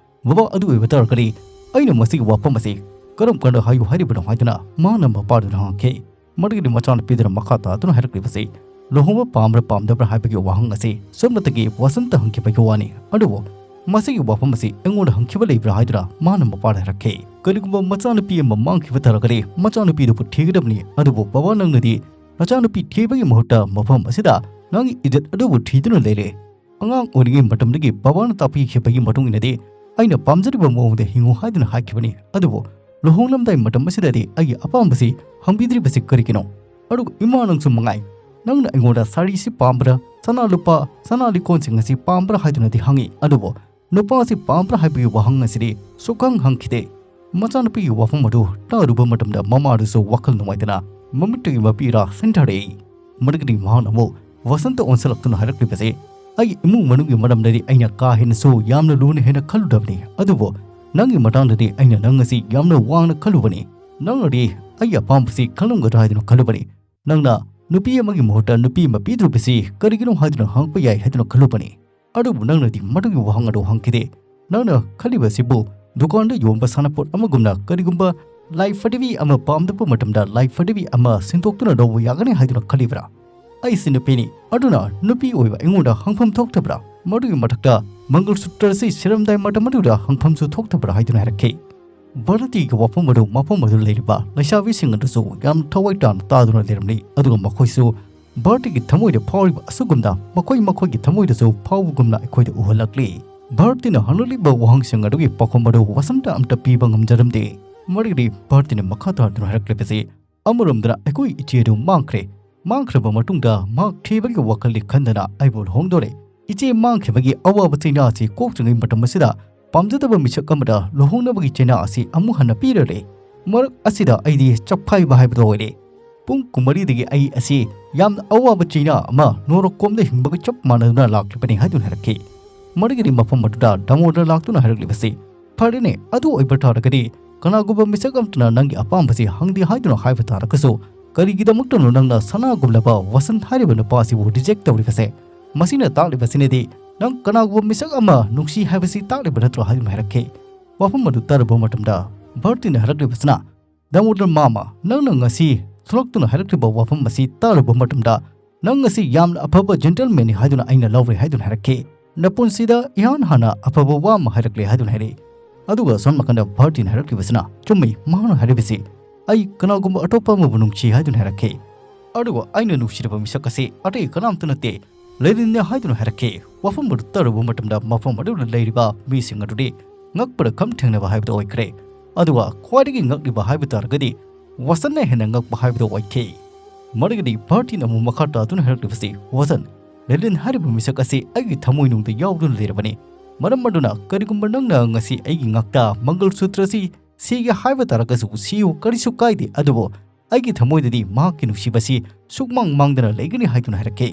"ꯕꯕꯥ, ꯑꯗꯨ ꯑꯣꯏꯕ ꯇꯥꯔꯒꯗꯤ ꯑꯩꯅ ꯃꯁꯤꯒꯤ ꯋꯥꯐꯝ ꯑꯁꯤ ꯀꯔꯝ ꯀꯥꯟꯗ ꯍꯥꯏꯌꯨ ꯍꯥꯏꯔꯤꯕꯅꯣ?" ꯍꯥꯏꯗꯨꯅ ꯃꯍꯥꯛꯅ ꯃꯄꯥꯗꯨꯗ ꯍꯪꯉꯛꯈꯤ꯫ ꯃꯗꯨꯒꯤꯗꯤ ꯃꯆꯥꯅꯨꯄꯤꯗꯨꯅ ꯃꯈꯥ ꯇꯥꯗꯨꯅ ꯍꯥꯏꯔꯛꯂꯤꯕꯁꯤ, "ꯂꯨꯍꯣꯡꯕ ꯄꯥꯝꯕ꯭ꯔꯥ ꯄꯥꯝꯗꯕ꯭ꯔꯥ ꯍꯥꯏꯕꯒꯤ ꯋꯥꯍꯪ ꯑꯁꯤ ꯁꯣꯝꯅꯇꯒꯤ ꯋꯥꯁꯟꯇ ꯍꯪꯈꯤꯕꯒꯤ ꯋꯥꯅꯤ, ꯑꯗꯨꯕꯨ ꯃꯁꯤꯒꯤ ꯋꯥꯐꯝ ꯑꯁꯤ ꯑꯩꯉꯣꯟꯗ ꯍꯪꯈꯤꯕ ꯂꯩꯕ꯭ꯔꯥ?" ꯍꯥꯏꯗꯨꯅ ꯃꯍꯥꯛꯅ ꯃꯄꯥꯗ ꯍꯥꯏꯔꯛꯈꯤ꯫ "ꯀꯔꯤꯒꯨꯝꯕ ꯃꯆꯥꯅꯨꯄꯤ ꯑꯃ ꯃꯥꯡꯈꯤꯕ ꯇꯥꯔꯒꯗꯤ ꯃꯆꯥꯅꯨꯄꯤꯗꯨꯕꯨ ꯊꯤꯒꯗꯕꯅꯤ, ꯑꯗꯨꯕꯨ ꯕꯕꯥ, ꯅꯪꯅꯗꯤ ꯅꯆꯥꯅꯨꯄꯤ ꯊꯤꯕꯒꯤ ꯃꯍꯨꯠꯇ ꯃꯐꯝ ꯑꯁꯤꯗ ꯅꯪꯒꯤ ꯏꯖꯠ ꯑꯗꯨꯕꯨ ꯊꯤꯗꯨꯅ ꯂꯩꯔꯦ꯫ ꯑꯉꯥꯡ ꯑꯣꯏꯔꯤꯉꯩ ꯃꯇꯝꯗꯒꯤ ꯕꯕꯥꯅ ꯇꯥꯛꯄꯤꯈꯤꯕꯒꯤ ꯃꯇꯨꯡ ꯏꯟꯅꯗꯤ ꯑꯩꯅ ꯄꯥꯝꯖꯔꯤꯕ ꯃꯑꯣꯡꯗ ꯍꯤꯡꯉꯨ ꯍꯥꯏꯗꯨꯅ ꯍꯥꯏꯈꯤꯕꯅꯤ, ꯑꯗꯨꯕꯨ ꯂꯨꯍꯣꯡꯂꯝꯗꯥꯏ ꯃꯇꯝ ꯑꯁꯤꯗꯗꯤ ꯑꯩꯒꯤ ꯑꯄꯥꯝꯕꯁꯤ ꯍꯪꯕꯤꯗ꯭ꯔꯤꯕꯁꯤ ꯀꯔꯤꯒꯤꯅꯣ? ꯑꯗꯨꯒ ꯏꯃꯥ, ꯅꯪꯁꯨ ꯃꯉꯥꯏ, ꯅꯪꯅ ꯑꯩꯉꯣꯟꯗ ꯁꯥꯔꯤꯁꯤ ꯄꯥꯝꯕ꯭ꯔꯥ, ꯁꯅꯥ ꯂꯨꯄꯥ, ꯁꯅꯥ ꯂꯤꯛꯀꯣꯟꯁꯤꯡ ꯑꯁꯤ ꯄꯥꯝꯕ꯭ꯔꯥ ꯍꯥꯏꯗꯨꯅꯗꯤ ꯍꯪꯉꯤ, ꯑꯗꯨꯕꯨ ꯅꯨꯄꯥꯁꯤ ꯄꯥꯝꯕ꯭ꯔꯥ ꯍꯥꯏꯕꯒꯤ ꯋꯥꯍꯪ ꯑꯁꯤꯗꯤ ꯁꯨꯛꯍꯪ ꯍꯪꯈꯤꯗꯦ꯫ ꯃꯆꯥꯅꯨꯄꯤꯒꯤ ꯋꯥꯐꯝ ꯑꯗꯨ ꯇꯥꯔꯨꯕ ꯃꯇꯝꯗ ꯃꯃꯥꯗꯨꯁꯨ ꯋꯥꯈꯜ ꯅꯨꯡꯉꯥꯏꯇꯅ ꯃꯃꯤꯠꯇꯒꯤ ꯃꯄꯤ ꯏꯔꯥ ꯁꯤꯟꯊꯔꯛꯏ꯫ ꯃꯗꯨꯒꯤꯗꯤ ꯃꯍꯥꯛꯅ ꯑꯃꯨꯛ ꯋꯥꯁꯟꯇ ꯑꯣꯟꯁꯤꯜꯂꯛꯇꯨꯅ ꯍꯥꯏꯔꯛꯂꯤꯕꯁꯤ, "ꯑꯩꯒꯤ ꯏꯃꯨꯡ ꯃꯅꯨꯡꯒꯤ ꯃꯔꯝꯗꯗꯤ ꯑꯩꯅ ꯀꯥ ꯍꯦꯟꯅꯁꯨ ꯌꯥꯝꯅ ꯂꯨꯅ ꯍꯦꯟꯅ ꯈꯜꯂꯨꯗꯕꯅꯤ, ꯑꯗꯨꯕꯨ ꯅꯪꯒꯤ ꯃꯇꯥꯡꯗꯗꯤ ꯑꯩꯅ ꯅꯪ ꯑꯁꯤ ꯌꯥꯝꯅ ꯋꯥꯡꯅ ꯈꯜꯂꯨꯕꯅꯤ꯫ ꯅꯪꯅꯗꯤ ꯑꯩꯒꯤ ꯑꯄꯥꯝꯕꯁꯤ ꯈꯜꯂꯝꯒꯗ꯭ꯔꯥ ꯍꯥꯏꯗꯨꯅ ꯈꯜꯂꯨꯕꯅꯤ꯫ ꯅꯪꯅ ꯅꯨꯄꯤ ꯑꯃꯒꯤ ꯃꯍꯨꯠꯇ ꯅꯨꯄꯤ ꯑꯃ ꯄꯤꯗ꯭ꯔꯤꯕꯁꯤ ꯀꯔꯤꯒꯤꯅꯣ ꯍꯥꯏꯗꯨꯅ ꯍꯪꯉꯛꯄ ꯌꯥꯏ ꯍꯥꯏꯗꯨꯅ ꯈꯜꯂꯨꯕꯅꯤ꯫ ꯑꯗꯨꯕꯨ ꯅꯪꯅꯗꯤ ꯃꯗꯨꯒꯤ ꯋꯥꯍꯪ ꯑꯗꯨ ꯍꯪꯈꯤꯗꯦ꯫ ꯅꯪꯅ ꯈꯜꯂꯤꯕꯁꯤꯕꯨ ꯗꯨꯀꯥꯟꯗ ꯌꯣꯟꯕ ꯁꯥꯟꯅꯄꯣꯠ ꯑꯃꯒꯨꯝꯅ ꯀꯔꯤꯒꯨꯝꯕ ꯂꯥꯏ ꯐꯗꯤꯕꯤ ꯑꯃ ꯄꯥꯝꯗꯕ ꯃꯇꯝꯗ ꯂꯥꯏ ꯐꯗꯤꯕꯤ ꯑꯃ ꯁꯤꯟꯗꯣꯛꯇꯨꯅ ꯂꯧꯕ ꯌꯥꯒꯅꯤ ꯍꯥꯏꯗꯨꯅ ꯈꯜꯂꯤꯕ꯭ꯔꯥ? ꯑꯩꯁꯤ ꯅꯨꯄꯤꯅꯤ, ꯑꯗꯨꯅ ꯅꯨꯄꯤ ꯑꯣꯏꯕ ꯑꯩꯉꯣꯟꯗ ꯍꯪꯐꯝ ꯊꯣꯛꯇꯕ꯭ꯔꯥ? ꯃꯗꯨꯒꯤ ꯃꯊꯛꯇ ꯃꯪꯒꯜ ꯁꯨꯇ꯭ꯔ ꯑꯁꯤ ꯁꯤꯔꯝꯗꯥꯏ ꯃꯇꯝ ꯑꯗꯨꯗ ꯍꯪꯐꯝꯁꯨ ꯊꯣꯛꯇꯕ꯭ꯔꯥ ꯍꯥꯏꯗꯨꯅ ꯍꯥꯏꯔꯛꯈꯤ꯫ ꯚꯥꯔꯇꯤꯒꯤ ꯋꯥꯐꯝ ꯑꯗꯨ ꯃꯐꯝ ꯑꯗꯨꯗ ꯂꯩꯔꯤꯕ ꯂꯩꯁꯥꯕꯤꯁꯤꯡ ꯑꯗꯨꯁꯨ ꯌꯥꯝ ꯊꯋꯥꯏ ꯇꯥꯅ ꯇꯥꯗꯨꯅ ꯂꯩꯔꯝꯂꯤ, ꯑꯗꯨꯒ ꯃꯈꯣꯏꯁꯨ ꯚꯥꯔꯇꯤꯒꯤ ꯊꯃꯣꯏꯗ ꯐꯥꯎꯔꯤꯕ ꯑꯁꯨꯒꯨꯝꯅ ꯃꯈꯣꯏ ꯃꯈꯣꯏꯒꯤ ꯊꯃꯣꯏꯗꯁꯨ ꯐꯥꯎꯕꯒꯨꯝꯅ ꯑꯩꯈꯣꯏꯗ ꯎꯍꯜꯂꯛꯂꯤ꯫ ꯚꯥꯔꯇꯤꯅ ꯍꯪꯂꯛꯂꯤꯕ ꯋꯥꯍꯪꯁꯤꯡ ꯑꯗꯨꯒꯤ ꯄꯥꯎꯈꯨꯝ ꯑꯗꯨ ꯋꯥꯁꯟꯇ ꯑꯝꯇ ꯄꯤꯕ ꯉꯝꯖꯔꯝꯗꯦ꯫ ꯃꯔꯤꯗꯤ ꯚꯥꯔꯇꯤꯅ ꯃꯈꯥ ꯇꯥꯗꯨꯅ ꯍꯥꯏꯔꯛꯂꯤꯕꯁꯤ, ꯑꯃꯔꯣꯝꯗꯅ ꯑꯩꯈꯣꯏ ꯏꯆꯦ ꯑꯗꯨ ꯃꯥꯡꯈ꯭ꯔꯦ꯫ ꯃꯥꯡꯈ꯭ꯔꯕ ꯃꯇꯨꯡꯗ ꯃꯍꯥꯛ ꯊꯤꯕꯒꯤ ꯋꯥꯈꯜꯗꯤ ꯈꯟꯗꯅ ꯑꯩꯕꯨ ꯂꯨꯍꯣꯡꯗꯣꯔꯦ꯫ ꯏꯆꯦ ꯃꯥꯡꯈꯤꯕꯒꯤ ꯑꯋꯥꯕ ꯆꯩꯅꯥ ꯑꯁꯤ ꯀꯣꯛꯇ꯭ꯔꯤꯉꯩ ꯃꯇꯝ ꯑꯁꯤꯗ ꯄꯥꯝꯖꯗꯕ ꯃꯤꯁꯛ ꯑꯃꯗ ꯂꯨꯍꯣꯡꯅꯕꯒꯤ ꯆꯩꯅꯥ ꯑꯁꯤ ꯑꯃꯨꯛ ꯍꯟꯅ ꯄꯤꯔꯔꯦ꯫ ꯃꯔꯛ ꯑꯁꯤꯗ ꯑꯩꯗꯤ ꯆꯞꯈꯥꯏꯕ ꯍꯥꯏꯕꯗꯨ ꯑꯣꯏꯔꯦ꯫ ꯄꯨꯡ ꯀꯨꯟꯃꯔꯤꯗꯒꯤ ꯑꯩ ꯑꯁꯤ ꯌꯥꯝꯅ ꯑꯋꯥꯕ ꯆꯩꯅꯥ ꯑꯃ ꯅꯣꯔꯣꯛꯀꯣꯝꯗ ꯍꯤꯡꯕꯒ ꯆꯞ ꯃꯥꯟꯅꯗꯨꯅ ꯂꯥꯛꯂꯤꯕꯅꯤ ꯍꯥꯏꯗꯨꯅ ꯍꯥꯏꯔꯛꯈꯤ꯫ ꯃꯗꯨꯒꯤꯗꯤ ꯃꯐꯝ ꯑꯗꯨꯗ ꯗꯥꯃꯣꯗꯔ ꯂꯥꯛꯇꯨꯅ ꯍꯥꯏꯔꯛꯂꯤꯕꯁꯤ, "ꯐꯔꯦꯅꯦ, ꯑꯗꯨ ꯑꯣꯏꯕ ꯇꯥꯔꯒꯗꯤ ꯀꯅꯥꯒꯨꯝꯕ ꯃꯤꯁꯛ ꯑꯃꯠꯇꯅ ꯅꯪꯒꯤ ꯑꯄꯥꯝꯕꯁꯤ ꯍꯪꯗꯦ ꯍꯥꯏꯗꯨꯅ ꯍꯥꯏꯕ ꯇꯥꯔꯒꯁꯨ ꯀꯔꯤꯒꯤꯗꯃꯛꯇꯅꯣ ꯅꯪꯅ ꯁꯅꯥꯒꯨꯝꯂꯕ ꯋꯥꯁꯟ ꯍꯥꯏꯔꯤꯕ ꯅꯨꯄꯥ ꯑꯁꯤꯕꯨ ꯔꯤꯖꯦꯛ ꯇꯧꯔꯤꯕꯁꯦ? ꯃꯁꯤꯅ ꯇꯥꯛꯂꯤꯕꯁꯤꯅꯗꯤ ꯅꯪ ꯀꯅꯥꯒꯨꯝꯕ ꯃꯤꯁꯛ ꯑꯃ ꯅꯨꯡꯁꯤ ꯍꯥꯏꯕꯁꯤ ꯇꯥꯛꯂꯤꯕ ꯅꯠꯇ꯭ꯔꯣ?" ꯍꯥꯏꯗꯨꯅ ꯍꯥꯏꯔꯛꯈꯤ꯫ ꯋꯥꯐꯝ ꯑꯗꯨ ꯇꯥꯔꯨꯕ ꯃꯇꯝꯗ ꯚꯥꯔꯇꯤꯅ ꯍꯥꯏꯔꯛꯂꯤꯕꯁꯤꯅ, "ꯗꯥꯃꯣꯗꯔ ꯃꯥꯃ, ꯅꯪꯅ ꯉꯁꯤ ꯊꯣꯛꯂꯛꯇꯨꯅ ꯍꯥꯏꯔꯛꯂꯤꯕ ꯋꯥꯐꯝ ꯑꯁꯤ ꯇꯥꯔꯨꯕ ꯃꯇꯝꯗ ꯅꯪ ꯑꯁꯤ ꯌꯥꯝꯅ ꯑꯐꯕ ꯖꯦꯟꯇꯜꯃꯦꯟꯅꯤ ꯍꯥꯏꯗꯨꯅ ꯑꯩꯅ ꯂꯧꯔꯦ" ꯍꯥꯏꯗꯨꯅ ꯍꯥꯏꯔꯛꯈꯤ꯫ "ꯅꯄꯨꯟꯁꯤꯗ ꯏꯍꯥꯟ ꯍꯥꯟꯅ ꯑꯐꯕ ꯋꯥ ꯑꯃ ꯍꯥꯏꯔꯛꯂꯦ" ꯍꯥꯏꯗꯨꯅ ꯍꯥꯏꯔꯛꯏ꯫ ꯑꯗꯨꯒ ꯑꯁꯣꯝ ꯅꯥꯀꯟꯗ ꯚꯥꯔꯇꯤꯅ ꯍꯥꯏꯔꯛꯂꯤꯕꯁꯤꯅ, "ꯆꯨꯝꯃꯤ, ꯃꯍꯥꯛꯅ ꯍꯥꯏꯔꯤꯕꯁꯤ ꯑꯩ ꯀꯅꯥꯒꯨꯝꯕ ꯑꯇꯣꯞꯄ ꯑꯃꯕꯨ ꯅꯨꯡꯁꯤ" ꯍꯥꯏꯗꯨꯅ ꯍꯥꯏꯔꯛꯈꯤ꯫ ꯑꯗꯨꯒ ꯑꯩꯅ ꯅꯨꯡꯁꯤꯔꯕ ꯃꯤꯁꯛ ꯑꯁꯤ ꯑꯇꯩ ꯀꯅꯥꯝꯇ ꯅꯠꯇꯦ, ꯂꯦꯂꯤꯟꯅꯦ ꯍꯥꯏꯗꯨꯅ ꯍꯥꯏꯔꯛꯈꯤ꯫ ꯋꯥꯐꯝ ꯑꯗꯨ ꯇꯥꯔꯨꯕ ꯃꯇꯝꯗ ꯃꯐꯝ ꯑꯗꯨꯗ ꯂꯩꯔꯤꯕ ꯃꯤꯁꯤꯡ ꯑꯗꯨꯗꯤ ꯉꯛꯄꯗ ꯈꯝ ꯊꯦꯡꯅꯕ ꯍꯥꯏꯕꯗꯨ ꯑꯣꯏꯈ꯭ꯔꯦ꯫ ꯑꯗꯨꯒ ꯈ꯭ꯋꯥꯏꯗꯒꯤ ꯉꯛꯂꯤꯕ ꯍꯥꯏꯕ ꯇꯥꯔꯒꯗꯤ ꯋꯥꯁꯟꯅ ꯍꯦꯟꯅ ꯉꯛꯄ ꯍꯥꯏꯕꯗꯨ ꯑꯣꯏꯈꯤ꯫ ꯃꯗꯨꯒꯤꯗꯤ ꯚꯥꯔꯇꯤꯅ ꯑꯃꯨꯛ ꯃꯈꯥ ꯇꯥꯗꯨꯅ ꯍꯥꯏꯔꯛꯂꯤꯕꯁꯤ, "ꯋꯥꯁꯟ, ꯂꯦꯂꯤꯟ ꯍꯥꯏꯔꯤꯕ ꯃꯤꯁꯛ ꯑꯁꯤ ꯑꯩꯒꯤ ꯊꯃꯣꯏꯅꯨꯡꯗ ꯌꯥꯎꯗꯨꯅ ꯂꯩꯔꯕꯅꯤ꯫ ꯃꯔꯝ ꯑꯗꯨꯅ ꯀꯔꯤꯒꯨꯝꯕ ꯅꯪꯅ ꯉꯁꯤ ꯑꯩꯒꯤ ꯉꯛꯇ ꯃꯪꯒꯜ ꯁꯨꯇ꯭ꯔ ꯑꯁꯤ ꯁꯤꯒꯦ ꯍꯥꯏꯕ ꯇꯥꯔꯒꯁꯨ ꯁꯤꯌꯨ, ꯀꯔꯤꯁꯨ ꯀꯥꯏꯗꯦ, ꯑꯗꯨꯕꯨ ꯑꯩꯒꯤ ꯊꯃꯣꯏꯗꯗꯤ ꯃꯍꯥꯛꯀꯤ ꯅꯨꯡꯁꯤꯕꯁꯤ ꯁꯨꯛꯃꯥꯡ ꯃꯥꯡꯗꯅ ꯂꯩꯒꯅꯤ" ꯍꯥꯏꯗꯨꯅ ꯍꯥꯏꯔꯛꯈꯤ꯫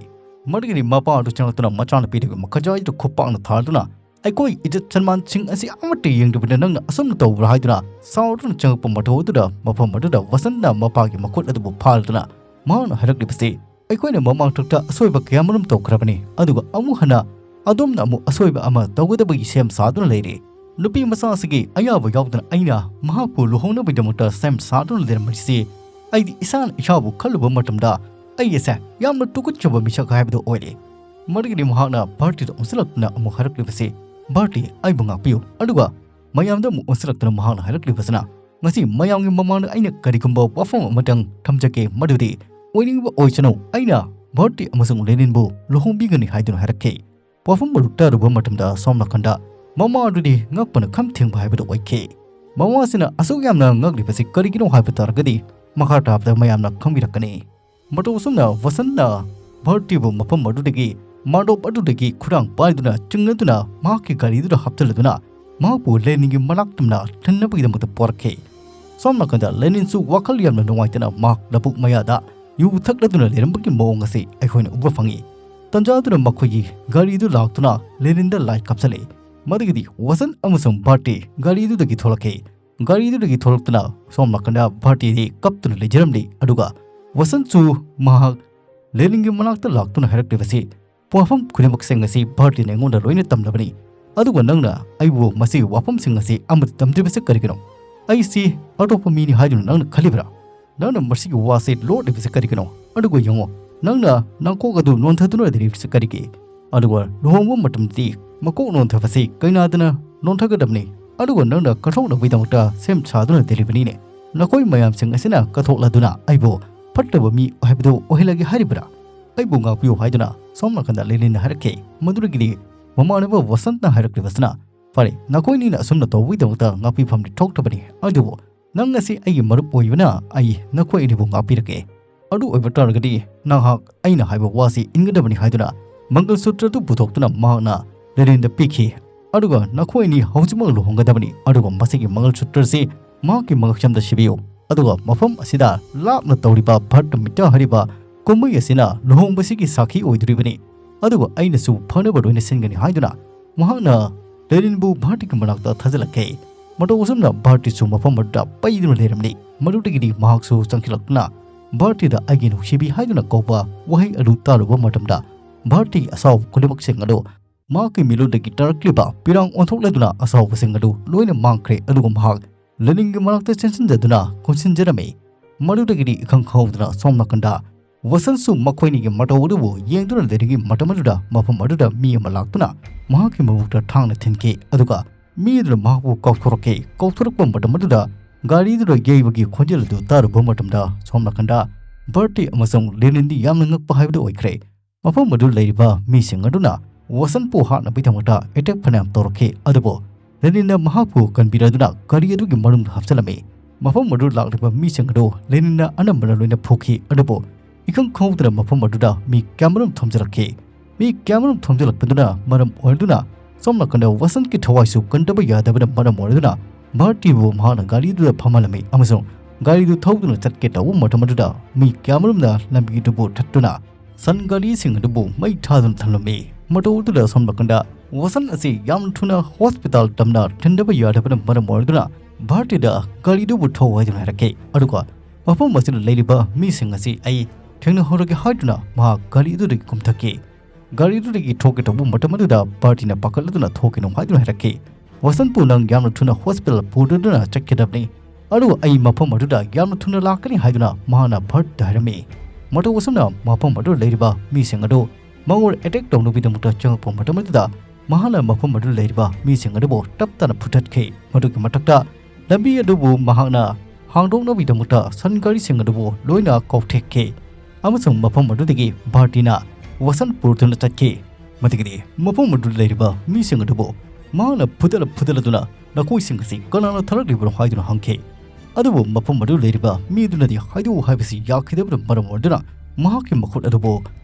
ꯃꯗꯨꯒꯤꯗꯤ ꯃꯄꯥ ꯑꯗꯨ ꯆꯪꯂꯛꯇꯨꯅ ꯃꯆꯥꯅꯨꯄꯤꯗꯨꯒꯤ ꯃꯈꯖꯥꯏꯗ ꯈꯨꯄꯥꯛꯅ ꯊꯥꯗꯨꯅ, "ꯑꯩꯈꯣꯏ ꯏꯖꯠ ꯁꯟꯃꯥꯟꯁꯤꯡ ꯑꯁꯤ ꯑꯃꯠꯇ ꯌꯦꯡꯗꯕꯤꯗ ꯅꯪꯅ ꯑꯁꯨꯝꯅ ꯇꯧꯕ꯭ꯔꯥ?" ꯍꯥꯏꯗꯨꯅ ꯁꯥꯎꯗꯨꯅ ꯆꯪꯉꯛꯄ ꯃꯇꯧ ꯑꯗꯨꯗ ꯃꯐꯝ ꯑꯗꯨꯗ ꯋꯥꯁꯟꯅ ꯃꯄꯥꯒꯤ ꯃꯈꯨꯠ ꯑꯗꯨꯕꯨ ꯐꯥꯜꯗꯨꯅ ꯃꯍꯥꯛꯅ ꯍꯥꯏꯔꯛꯂꯤꯕꯁꯤ, "ꯑꯩꯈꯣꯏꯅ ꯃꯃꯥꯡꯊꯛꯇ ꯑꯁꯣꯏꯕ ꯀꯌꯥꯃꯔꯨꯝ ꯇꯧꯈ꯭ꯔꯕꯅꯤ, ꯑꯗꯨꯒ ꯑꯃꯨꯛ ꯍꯟꯅ ꯑꯗꯣꯝꯅ ꯑꯃꯨꯛ ꯑꯁꯣꯏꯕ ꯑꯃ ꯇꯧꯒꯗꯕꯒꯤ ꯁꯦꯝ ꯁꯥꯗꯨꯅ ꯂꯩꯔꯤ꯫ ꯅꯨꯄꯤ ꯃꯆꯥ ꯑꯁꯤꯒꯤ ꯑꯌꯥꯕ ꯌꯥꯎꯗꯅ ꯑꯩꯅ ꯃꯍꯥꯛꯄꯨ ꯂꯨꯍꯣꯡꯅꯕꯒꯤꯗꯃꯛꯇ ꯁꯦꯝ ꯁꯥꯗꯨꯅ ꯂꯩꯔꯝꯕꯁꯤ ꯑꯩꯗꯤ ꯏꯁꯥꯅ ꯏꯁꯥꯕꯨ ꯈꯜꯂꯨꯕ ꯃꯇꯝꯗ ꯑꯩ ꯑꯁꯦ ꯌꯥꯝꯅ ꯇꯨꯀꯠꯆꯕ ꯃꯤꯁꯛ ꯍꯥꯏꯕꯗꯨ ꯑꯣꯏꯔꯦ"꯫ ꯃꯗꯨꯒꯤꯗꯤ ꯃꯍꯥꯛꯅ ꯚꯥꯔꯇꯤꯗ ꯑꯣꯟꯁꯤꯜꯂꯛꯇꯨꯅ ꯑꯃꯨꯛ ꯍꯥꯏꯔꯛꯂꯤꯕꯁꯤ, "ꯚꯥꯔꯇꯤ, ꯑꯩꯕꯨ ꯉꯥꯛꯄꯤꯌꯨ"꯫ ꯑꯗꯨꯒ ꯃꯌꯥꯝꯗ ꯑꯃꯨꯛ ꯑꯣꯟꯁꯤꯜꯂꯛꯇꯨꯅ ꯃꯍꯥꯛꯅ ꯍꯥꯏꯔꯛꯂꯤꯕꯁꯤꯅ, "ꯉꯁꯤ ꯃꯌꯥꯝꯒꯤ ꯃꯃꯥꯡꯗ ꯑꯩꯅ ꯀꯔꯤꯒꯨꯝꯕ ꯋꯥꯐꯝ ꯑꯃꯇꯪ ꯊꯝꯖꯒꯦ, ꯃꯗꯨꯗꯤ ꯑꯣꯏꯅꯤꯡꯕ ꯑꯣꯏꯁꯅꯨ, ꯑꯩꯅ ꯚꯥꯔꯇꯤ ꯑꯃꯁꯨꯡ ꯂꯦꯅꯤꯟꯕꯨ ꯂꯨꯍꯣꯡꯕꯤꯒꯅꯤ" ꯍꯥꯏꯗꯨꯅ ꯍꯥꯏꯔꯛꯈꯤ꯫ ꯋꯥꯐꯝ ꯑꯗꯨ ꯇꯥꯔꯨꯕ ꯃꯇꯝꯗ ꯁꯣꯝ ꯅꯥꯀꯟꯗ ꯃꯃꯥ ꯑꯗꯨꯗꯤ ꯉꯛꯄꯅ ꯈꯝ ꯊꯦꯡꯕ ꯍꯥꯏꯕꯗꯨ ꯑꯣꯏꯈꯤ꯫ ꯃꯃꯥꯁꯤꯅ ꯑꯁꯨꯛ ꯌꯥꯝꯅ ꯉꯛꯂꯤꯕꯁꯤ ꯀꯔꯤꯒꯤꯅꯣ ꯍꯥꯏꯕ ꯇꯥꯔꯒꯗꯤ ꯃꯈꯥ ꯇꯥꯕꯗ ꯃꯌꯥꯝꯅ ꯈꯪꯕꯤꯔꯛꯀꯅꯤ꯫ ꯃꯇꯧ ꯑꯁꯨꯝꯅ ꯋꯥꯁꯟꯅ ꯚꯥꯔꯇꯤꯕꯨ ꯃꯐꯝ ꯑꯗꯨꯗꯒꯤ, ꯃꯥꯟꯗꯣꯞ ꯑꯗꯨꯗꯒꯤ ꯈꯨꯗꯥꯡ ꯄꯥꯏꯗꯨꯅ ꯆꯤꯡꯅꯗꯨꯅ ꯃꯍꯥꯛꯀꯤ ꯒꯥꯔꯤꯗꯨꯗ ꯍꯥꯞꯆꯤꯜꯂꯗꯨꯅ ꯃꯍꯥꯛꯄꯨ ꯂꯦꯅꯤꯟꯒꯤ ꯃꯅꯥꯛ ꯇꯝꯅ ꯊꯤꯟꯅꯕꯒꯤꯗꯃꯛꯇ ꯄꯣꯔꯛꯈꯤ꯫ ꯁꯣꯝ ꯅꯥꯀꯟꯗ ꯂꯦꯅꯤꯟꯁꯨ ꯋꯥꯈꯜ ꯌꯥꯝꯅ ꯅꯨꯡꯉꯥꯏꯇꯅ ꯃꯍꯥꯛ ꯂꯧꯕꯨꯛ ꯃꯌꯥꯗ ꯌꯨ ꯊꯛꯂꯗꯨꯅ ꯂꯩꯔꯝꯕꯒꯤ ꯃꯑꯣꯡ ꯑꯁꯤ ꯑꯩꯈꯣꯏꯅ ꯎꯕ ꯐꯪꯏ꯫ ꯇꯟꯖꯥꯗꯨꯅ ꯃꯈꯣꯏꯒꯤ ꯒꯥꯔꯤꯗꯨ ꯂꯥꯛꯇꯨꯅ ꯂꯦꯅꯤꯟꯗ ꯂꯥꯏ ꯀꯥꯞꯆꯜꯂꯤ꯫ ꯃꯗꯨꯒꯤꯗꯤ ꯋꯥꯁꯟ ꯑꯃꯁꯨꯡ ꯚꯥꯔꯇꯤ ꯒꯥꯔꯤꯗꯨꯗꯒꯤ ꯊꯣꯛꯂꯛꯈꯤ꯫ ꯒꯥꯔꯤꯗꯨꯗꯒꯤ ꯊꯣꯛꯂꯛꯇꯨꯅ ꯁꯣꯝ ꯅꯥꯀꯟꯗ ꯚꯥꯔꯇꯤꯗꯤ ꯀꯞꯇꯨꯅ ꯂꯩꯖꯔꯝꯂꯤ꯫ ꯑꯗꯨꯒ ꯋꯥꯁꯟꯁꯨ ꯃꯍꯥꯛ ꯂꯦꯅꯤꯟꯒꯤ ꯃꯅꯥꯛꯇ ꯂꯥꯛꯇꯨꯅ ꯍꯥꯏꯔꯛꯂꯤꯕꯁꯤ ꯋꯥꯐꯝ ꯈꯨꯗꯤꯡꯃꯛꯁꯤꯡ ꯑꯁꯤ ꯚꯥꯔꯇꯤꯅ ꯑꯩꯉꯣꯟꯗ ꯂꯣꯏꯅ ꯇꯝꯂꯕꯅꯤ꯫ ꯑꯗꯨꯒ ꯅꯪꯅ ꯑꯩꯕꯨ ꯃꯁꯤꯒꯤ ꯋꯥꯐꯝꯁꯤꯡ ꯑꯁꯤ ꯑꯃꯠꯇ ꯇꯝꯗ꯭ꯔꯤꯕꯁꯤ ꯀꯔꯤꯒꯤꯅꯣ? ꯑꯩꯁꯤ ꯑꯇꯣꯞꯄ ꯃꯤꯅꯤ ꯍꯥꯏꯗꯨꯅ ꯅꯪꯅ ꯈꯜꯂꯤꯕ꯭ꯔꯥ? ꯅꯪꯅ ꯃꯁꯤꯒꯤ ꯋꯥꯁꯤ ꯂꯣꯠꯂꯤꯕꯁꯤ ꯀꯔꯤꯒꯤꯅꯣ? ꯑꯗꯨꯒ ꯌꯦꯡꯉꯨ, ꯅꯪꯅ ꯅꯀꯣꯛ ꯑꯗꯨ ꯅꯣꯟꯊꯗꯨꯅ ꯂꯩꯔꯤꯕꯁꯤ ꯀꯔꯤꯒꯤ? ꯑꯗꯨꯒ ꯂꯨꯍꯣꯡꯕ ꯃꯇꯝꯗꯗꯤ ꯃꯀꯣꯛ ꯅꯣꯟꯊꯕꯁꯤ ꯀꯩꯅꯥꯗꯅ ꯅꯣꯟꯊꯒꯗꯕꯅꯤ꯫ ꯑꯗꯨꯒ ꯅꯪꯅ ꯀꯠꯊꯣꯛꯅꯕꯒꯤꯗꯃꯛꯇ ꯁꯦꯝ ꯁꯥꯗꯨꯅ ꯂꯩꯔꯤꯕꯅꯤꯅꯦ꯫ ꯅꯈꯣꯏ ꯃꯌꯥꯝꯁꯤꯡ ꯑꯁꯤꯅ ꯀꯠꯊꯣꯛꯂꯗꯨꯅ ꯑꯩꯕꯨ ꯐꯠꯇꯕ ꯃꯤ ꯍꯥꯏꯕꯗꯨ ꯑꯣꯏꯍꯜꯂꯒꯦ ꯍꯥꯏꯔꯤꯕ꯭ꯔꯥ? ꯑꯩꯕꯨ ꯉꯥꯛꯄꯤꯌꯨ ꯍꯥꯏꯗꯨꯅ ꯁꯣꯝ ꯅꯥꯀꯟꯗ ꯂꯦꯅꯤꯟꯅ ꯍꯥꯏꯔꯛꯈꯤ꯫ ꯃꯗꯨꯗꯒꯤꯗꯤ ꯃꯃꯥꯟꯅꯕ ꯋꯁꯟꯇꯅ ꯍꯥꯏꯔꯛꯂꯤꯕꯁꯤꯅ, "ꯐꯔꯦ, ꯅꯈꯣꯏꯅꯤꯅ ꯑꯁꯨꯝꯅ ꯇꯧꯕꯒꯤꯗꯃꯛꯇ ꯉꯥꯛꯄꯤꯐꯝꯗꯤ ꯊꯣꯛꯇꯕꯅꯤ, ꯑꯗꯨꯕꯨ ꯅꯪ ꯑꯁꯤ ꯑꯩꯒꯤ ꯃꯔꯨꯞ ꯑꯣꯏꯕꯅ ꯑꯩ ꯅꯈꯣꯏ ꯑꯅꯤꯕꯨ ꯉꯥꯛꯄꯤꯔꯒꯦ꯫ ꯑꯗꯨ ꯑꯣꯏꯕ ꯇꯥꯔꯒꯗꯤ ꯅꯍꯥꯛ ꯑꯩꯅ ꯍꯥꯏꯕ ꯋꯥꯁꯤ ꯏꯟꯒꯗꯕꯅꯤ" ꯍꯥꯏꯗꯨꯅ ꯃꯪꯒꯜ ꯁꯨꯇ꯭ꯔꯗꯨ ꯄꯨꯊꯣꯛꯇꯨꯅ ꯃꯍꯥꯛꯅ ꯂꯦꯅꯤꯟꯗ ꯄꯤꯈꯤ꯫ "ꯑꯗꯨꯒ ꯅꯈꯣꯏ ꯑꯅꯤ ꯍꯧꯖꯤꯛꯃꯛ ꯂꯨꯍꯣꯡꯒꯗꯕꯅꯤ, ꯑꯗꯨꯒ ꯃꯁꯤꯒꯤ ꯃꯪꯒꯜ ꯁꯨꯇ꯭ꯔꯁꯤ ꯃꯍꯥꯛꯀꯤ ꯃꯉꯛꯁꯝꯗ ꯁꯤꯕꯤꯌꯨ꯫ ꯑꯗꯨꯒ ꯃꯐꯝ ꯑꯁꯤꯗ ꯂꯥꯞꯅ ꯇꯧꯔꯤꯕ ꯚꯥꯔꯠ ꯃꯤꯇ꯭ꯔ ꯍꯥꯏꯔꯤꯕ ꯀꯨꯝꯍꯩ ꯑꯁꯤꯅ ꯂꯨꯍꯣꯡꯕꯁꯤꯒꯤ ꯁꯥꯈꯤ ꯑꯣꯏꯗꯣꯔꯤꯕꯅꯤ꯫ ꯑꯗꯨꯒ ꯑꯩꯅꯁꯨ ꯐꯅꯕ ꯂꯣꯏꯅ ꯁꯤꯟꯒꯅꯤ" ꯍꯥꯏꯗꯨꯅ ꯃꯍꯥꯛꯅ ꯂꯦꯅꯤꯟꯕꯨ ꯚꯥꯔꯇꯤꯒꯤ ꯃꯅꯥꯛꯇ ꯊꯥꯖꯤꯜꯂꯛꯈꯤ꯫ ꯃꯇꯧ ꯑꯁꯨꯝꯅ ꯚꯥꯔꯇꯤꯁꯨ ꯃꯐꯝ ꯑꯗꯨꯗ ꯄꯩꯗꯨꯅ ꯂꯩꯔꯝꯂꯤ꯫ ꯃꯗꯨꯗꯒꯤꯗꯤ ꯃꯍꯥꯛꯁꯨ ꯆꯪꯁꯤꯜꯂꯛꯇꯨꯅ ꯚꯥꯔꯇꯤꯗ "ꯑꯩꯒꯤ ꯅꯨꯡꯁꯤꯕꯤ" ꯍꯥꯏꯗꯨꯅ ꯀꯧꯕ ꯋꯥꯍꯩ ꯑꯗꯨ ꯇꯥꯔꯨꯕ ꯃꯇꯝꯗ ꯚꯥꯔꯇꯤꯒꯤ ꯑꯁꯥꯎꯕ ꯈꯨꯗꯤꯡꯃꯛꯁꯤꯡ ꯑꯗꯨ ꯃꯍꯥꯛꯀꯤ ꯃꯤꯠꯂꯨꯗꯒꯤ ꯇꯥꯔꯛꯂꯤꯕ ꯄꯤꯔꯥꯡ ꯑꯣꯟꯊꯣꯛꯂꯗꯨꯅ ꯑꯁꯥꯎꯕꯁꯤꯡ ꯑꯗꯨ ꯂꯣꯏꯅ ꯃꯥꯡꯈ꯭ꯔꯦ꯫ ꯑꯗꯨꯒ ꯃꯍꯥꯛ ꯂꯦꯅꯤꯟꯒꯤ ꯃꯅꯥꯛꯇ ꯆꯦꯟꯁꯤꯟꯖꯗꯨꯅ ꯀꯣꯟꯁꯤꯟꯖꯔꯝꯃꯤ꯫ ꯃꯗꯨꯗꯒꯤꯗꯤ ꯏꯈꯪ ꯈꯪꯍꯧꯗꯅ ꯁꯣꯝ ꯅꯥꯀꯟꯗ ꯋꯥꯁꯟꯁꯨ ꯃꯈꯣꯏꯅꯤꯒꯤ ꯃꯇꯧ ꯑꯗꯨꯕꯨ ꯌꯦꯡꯗꯨꯅ ꯂꯩꯔꯤꯉꯩ ꯃꯇꯝ ꯑꯗꯨꯗ ꯃꯐꯝ ꯑꯗꯨꯗ ꯃꯤ ꯑꯃ ꯂꯥꯛꯇꯨꯅ ꯃꯍꯥꯛꯀꯤ ꯃꯕꯨꯛꯇ ꯊꯥꯡꯅ ꯊꯤꯟꯈꯤ꯫ ꯑꯗꯨꯒ ꯃꯤ ꯑꯗꯨꯅ ꯃꯍꯥꯛꯄꯨ ꯀꯥꯎꯊꯣꯔꯛꯈꯤ꯫ ꯀꯥꯎꯊꯣꯔꯛꯄ ꯃꯇꯝ ꯑꯗꯨꯗ ꯒꯥꯔꯤꯗꯨꯗ ꯌꯩꯕꯒꯤ ꯈꯣꯟꯖꯦꯜ ꯑꯗꯨ ꯇꯥꯔꯨꯕ ꯃꯇꯝꯗ ꯁꯣꯝ ꯅꯥꯀꯟꯗ ꯕꯥꯔꯇꯤ ꯑꯃꯁꯨꯡ ꯂꯦꯅꯤꯟꯗꯤ ꯌꯥꯝꯅ ꯉꯛꯄ ꯍꯥꯏꯕꯗꯨ ꯑꯣꯏꯈ꯭ꯔꯦ꯫ ꯃꯐꯝ ꯑꯗꯨ ꯂꯩꯔꯤꯕ ꯃꯤꯁꯤꯡ ꯑꯗꯨꯅ ꯋꯥꯁꯟꯄꯨ ꯍꯥꯠꯅꯕꯒꯤꯗꯃꯛꯇ ꯑꯦꯇꯦꯛ ꯐꯅꯌꯥꯝ ꯇꯧꯔꯛꯈꯤ꯫ ꯑꯗꯨꯕꯨ ꯂꯦꯅꯤꯟꯅ ꯃꯍꯥꯛꯄꯨ ꯀꯟꯕꯤꯔꯗꯨꯅ ꯒꯥꯔꯤ ꯑꯗꯨꯒꯤ ꯃꯅꯨꯡꯗ ꯍꯥꯞꯆꯤꯜꯂꯝꯃꯤ꯫ ꯃꯐꯝ ꯑꯗꯨ ꯂꯥꯛꯂꯤꯕ ꯃꯤꯁꯤꯡ ꯑꯗꯨ ꯂꯦꯅꯤꯟꯅ ꯑꯅꯝꯕꯅ ꯂꯣꯏꯅ ꯐꯨꯈꯤ꯫ ꯑꯗꯨꯕꯨ ꯏꯈꯪ ꯈꯪꯍꯧꯗꯅ ꯃꯐꯝ ꯑꯗꯨꯗ ꯃꯤ ꯀꯌꯥꯃꯔꯨꯝ ꯊꯣꯝꯖꯤꯜꯂꯛꯈꯤ꯫ ꯃꯤ ꯀꯌꯥꯃꯔꯨꯝ ꯊꯣꯝꯖꯤꯜꯂꯛꯄꯗꯨꯅ ꯃꯔꯝ ꯑꯣꯏꯔꯗꯨꯅ ꯁꯣꯝ ꯅꯥꯀꯟꯗ ꯋꯥꯁꯟꯒꯤ ꯊꯋꯥꯏꯁꯨ ꯀꯟꯗꯕ ꯌꯥꯗꯕꯅ ꯃꯔꯝ ꯑꯣꯏꯔꯗꯨꯅ ꯕꯥꯔꯇꯤꯕꯨ ꯃꯍꯥꯛꯅ ꯒꯥꯔꯤꯗꯨꯗ ꯐꯝꯍꯜꯂꯝꯃꯤ ꯑꯃꯁꯨꯡ ꯒꯥꯔꯤꯗꯨ ꯊꯧꯗꯨꯅ ꯆꯠꯀꯦ ꯇꯧꯕ ꯃꯇꯝ ꯑꯗꯨꯗ ꯃꯤ ꯀꯌꯥꯃꯔꯨꯝꯅ ꯂꯝꯕꯤꯗꯨꯕꯨ ꯊꯠꯇꯨꯅ ꯁꯟ ꯒꯥꯔꯤꯁꯤꯡ ꯑꯗꯨꯕꯨ ꯃꯩ ꯊꯥꯗꯨꯅ ꯊꯝꯂꯝꯃꯤ꯫ ꯃꯇꯧ ꯑꯗꯨꯗ ꯁꯣꯝ ꯅꯥꯀꯟꯗ ꯋꯥꯁꯟ ꯑꯁꯤ ꯌꯥꯝ ꯊꯨꯅ ꯍꯣꯁꯄꯤꯇꯥꯜ ꯇꯝꯅ ꯊꯤꯟꯗꯕ ꯌꯥꯗꯕꯅ ꯃꯔꯝ ꯑꯣꯏꯔꯗꯨꯅ ꯚꯥꯔꯇꯤꯗ ꯒꯥꯔꯤꯗꯨꯕꯨ ꯊꯧ ꯍꯥꯏꯗꯨꯅ ꯍꯥꯏꯔꯛꯈꯤ꯫ ꯑꯗꯨꯒ ꯃꯐꯝ ꯑꯁꯤꯗ ꯂꯩꯔꯤꯕ ꯃꯤꯁꯤꯡ ꯑꯁꯤ ꯑꯩ ꯊꯦꯡꯅꯍꯧꯔꯒꯦ ꯍꯥꯏꯗꯨꯅ ꯃꯍꯥꯛ ꯒꯥꯔꯤ ꯑꯗꯨꯗꯒꯤ ꯀꯨꯝꯊꯈꯤ꯫ ꯒꯥꯔꯤꯗꯨꯗꯒꯤ ꯊꯣꯛꯀꯦ ꯇꯧꯕ ꯃꯇꯝ ꯑꯗꯨꯗ ꯕꯥꯔꯇꯤꯅ ꯄꯥꯈꯠꯂꯗꯨꯅ ꯊꯣꯛꯀꯅꯨ ꯍꯥꯏꯗꯨꯅ ꯍꯥꯏꯔꯛꯈꯤ꯫ ꯋꯥꯁꯟꯄꯨ ꯅꯪ ꯌꯥꯝꯅ ꯊꯨꯅ ꯍꯣꯁꯄꯤꯇꯥꯜ ꯄꯨꯗꯨꯅ ꯆꯠꯀꯗꯕꯅꯤ꯫ ꯑꯗꯨꯒ ꯑꯩ ꯃꯐꯝ ꯑꯗꯨꯗ ꯌꯥꯝꯅ ꯊꯨꯅ ꯂꯥꯛꯀꯅꯤ ꯍꯥꯏꯗꯨꯅ ꯃꯍꯥꯛꯅ ꯚꯥꯔꯠꯇ ꯍꯥꯏꯔꯝꯃꯤ꯫ ꯃꯇꯧ ꯑꯁꯨꯝꯅ ꯃꯐꯝ ꯑꯗꯨꯗ ꯂꯩꯔꯤꯕ ꯃꯤꯁꯤꯡ ꯑꯗꯨ ꯃꯉꯣꯟ ꯑꯦꯇꯦꯛ ꯇꯧꯅꯕꯒꯤꯗꯃꯛꯇ ꯆꯪꯉꯛꯄ ꯃꯇꯝ ꯑꯗꯨꯗ ꯃꯍꯥꯛꯅ ꯃꯐꯝ ꯑꯗꯨꯗ ꯂꯩꯔꯤꯕ ꯃꯤꯁꯤꯡ ꯑꯗꯨꯕꯨ ꯇꯞ ꯇꯥꯅ ꯐꯨꯊꯠꯈꯤ꯫ ꯃꯗꯨꯒꯤ ꯃꯊꯛꯇ ꯂꯝꯕꯤ ꯑꯗꯨꯕꯨ ꯃꯍꯥꯛꯅ ꯍꯥꯡꯗꯣꯛꯅꯕꯒꯤꯗꯃꯛꯇ ꯁꯟ ꯒꯥꯔꯤꯁꯤꯡ ꯑꯗꯨꯕꯨ ꯂꯣꯏꯅ ꯀꯥꯎꯊꯦꯛꯈꯤ ꯑꯃꯁꯨꯡ ꯃꯐꯝ ꯑꯗꯨꯗꯒꯤ ꯚꯥꯔꯇꯤꯅ ꯋꯥꯁꯟ ꯄꯨꯗꯨꯅ ꯆꯠꯈꯤ꯫ ꯃꯗꯨꯒꯤꯗꯤ ꯃꯐꯝ ꯑꯗꯨꯗ ꯂꯩꯔꯤꯕ ꯃꯤꯁꯤꯡ ꯑꯗꯨꯕꯨ ꯃꯍꯥꯛꯅ ꯐꯨꯗꯠꯂ ꯐꯨꯗꯠꯂꯗꯨꯅ ꯅꯈꯣꯏꯁꯤꯡ ꯑꯁꯤ ꯀꯅꯥꯅ ꯊꯥꯔꯛꯂꯤꯕꯅꯣ ꯍꯥꯏꯗꯨꯅ ꯍꯪꯈꯤ꯫ ꯑꯗꯨꯕꯨ ꯃꯐꯝ ꯑꯗꯨ ꯂꯩꯔꯤꯕ ꯃꯤꯗꯨꯅꯗꯤ ꯍꯥꯏꯗꯣꯛꯎ ꯍꯥꯏꯕꯁꯤ ꯌꯥꯈꯤꯗꯕꯅ ꯃꯔꯝ ꯑꯣꯏꯗꯨꯅ ꯃꯍꯥꯛꯀꯤ ꯃꯈꯨꯠ ꯑꯗꯨꯕꯨ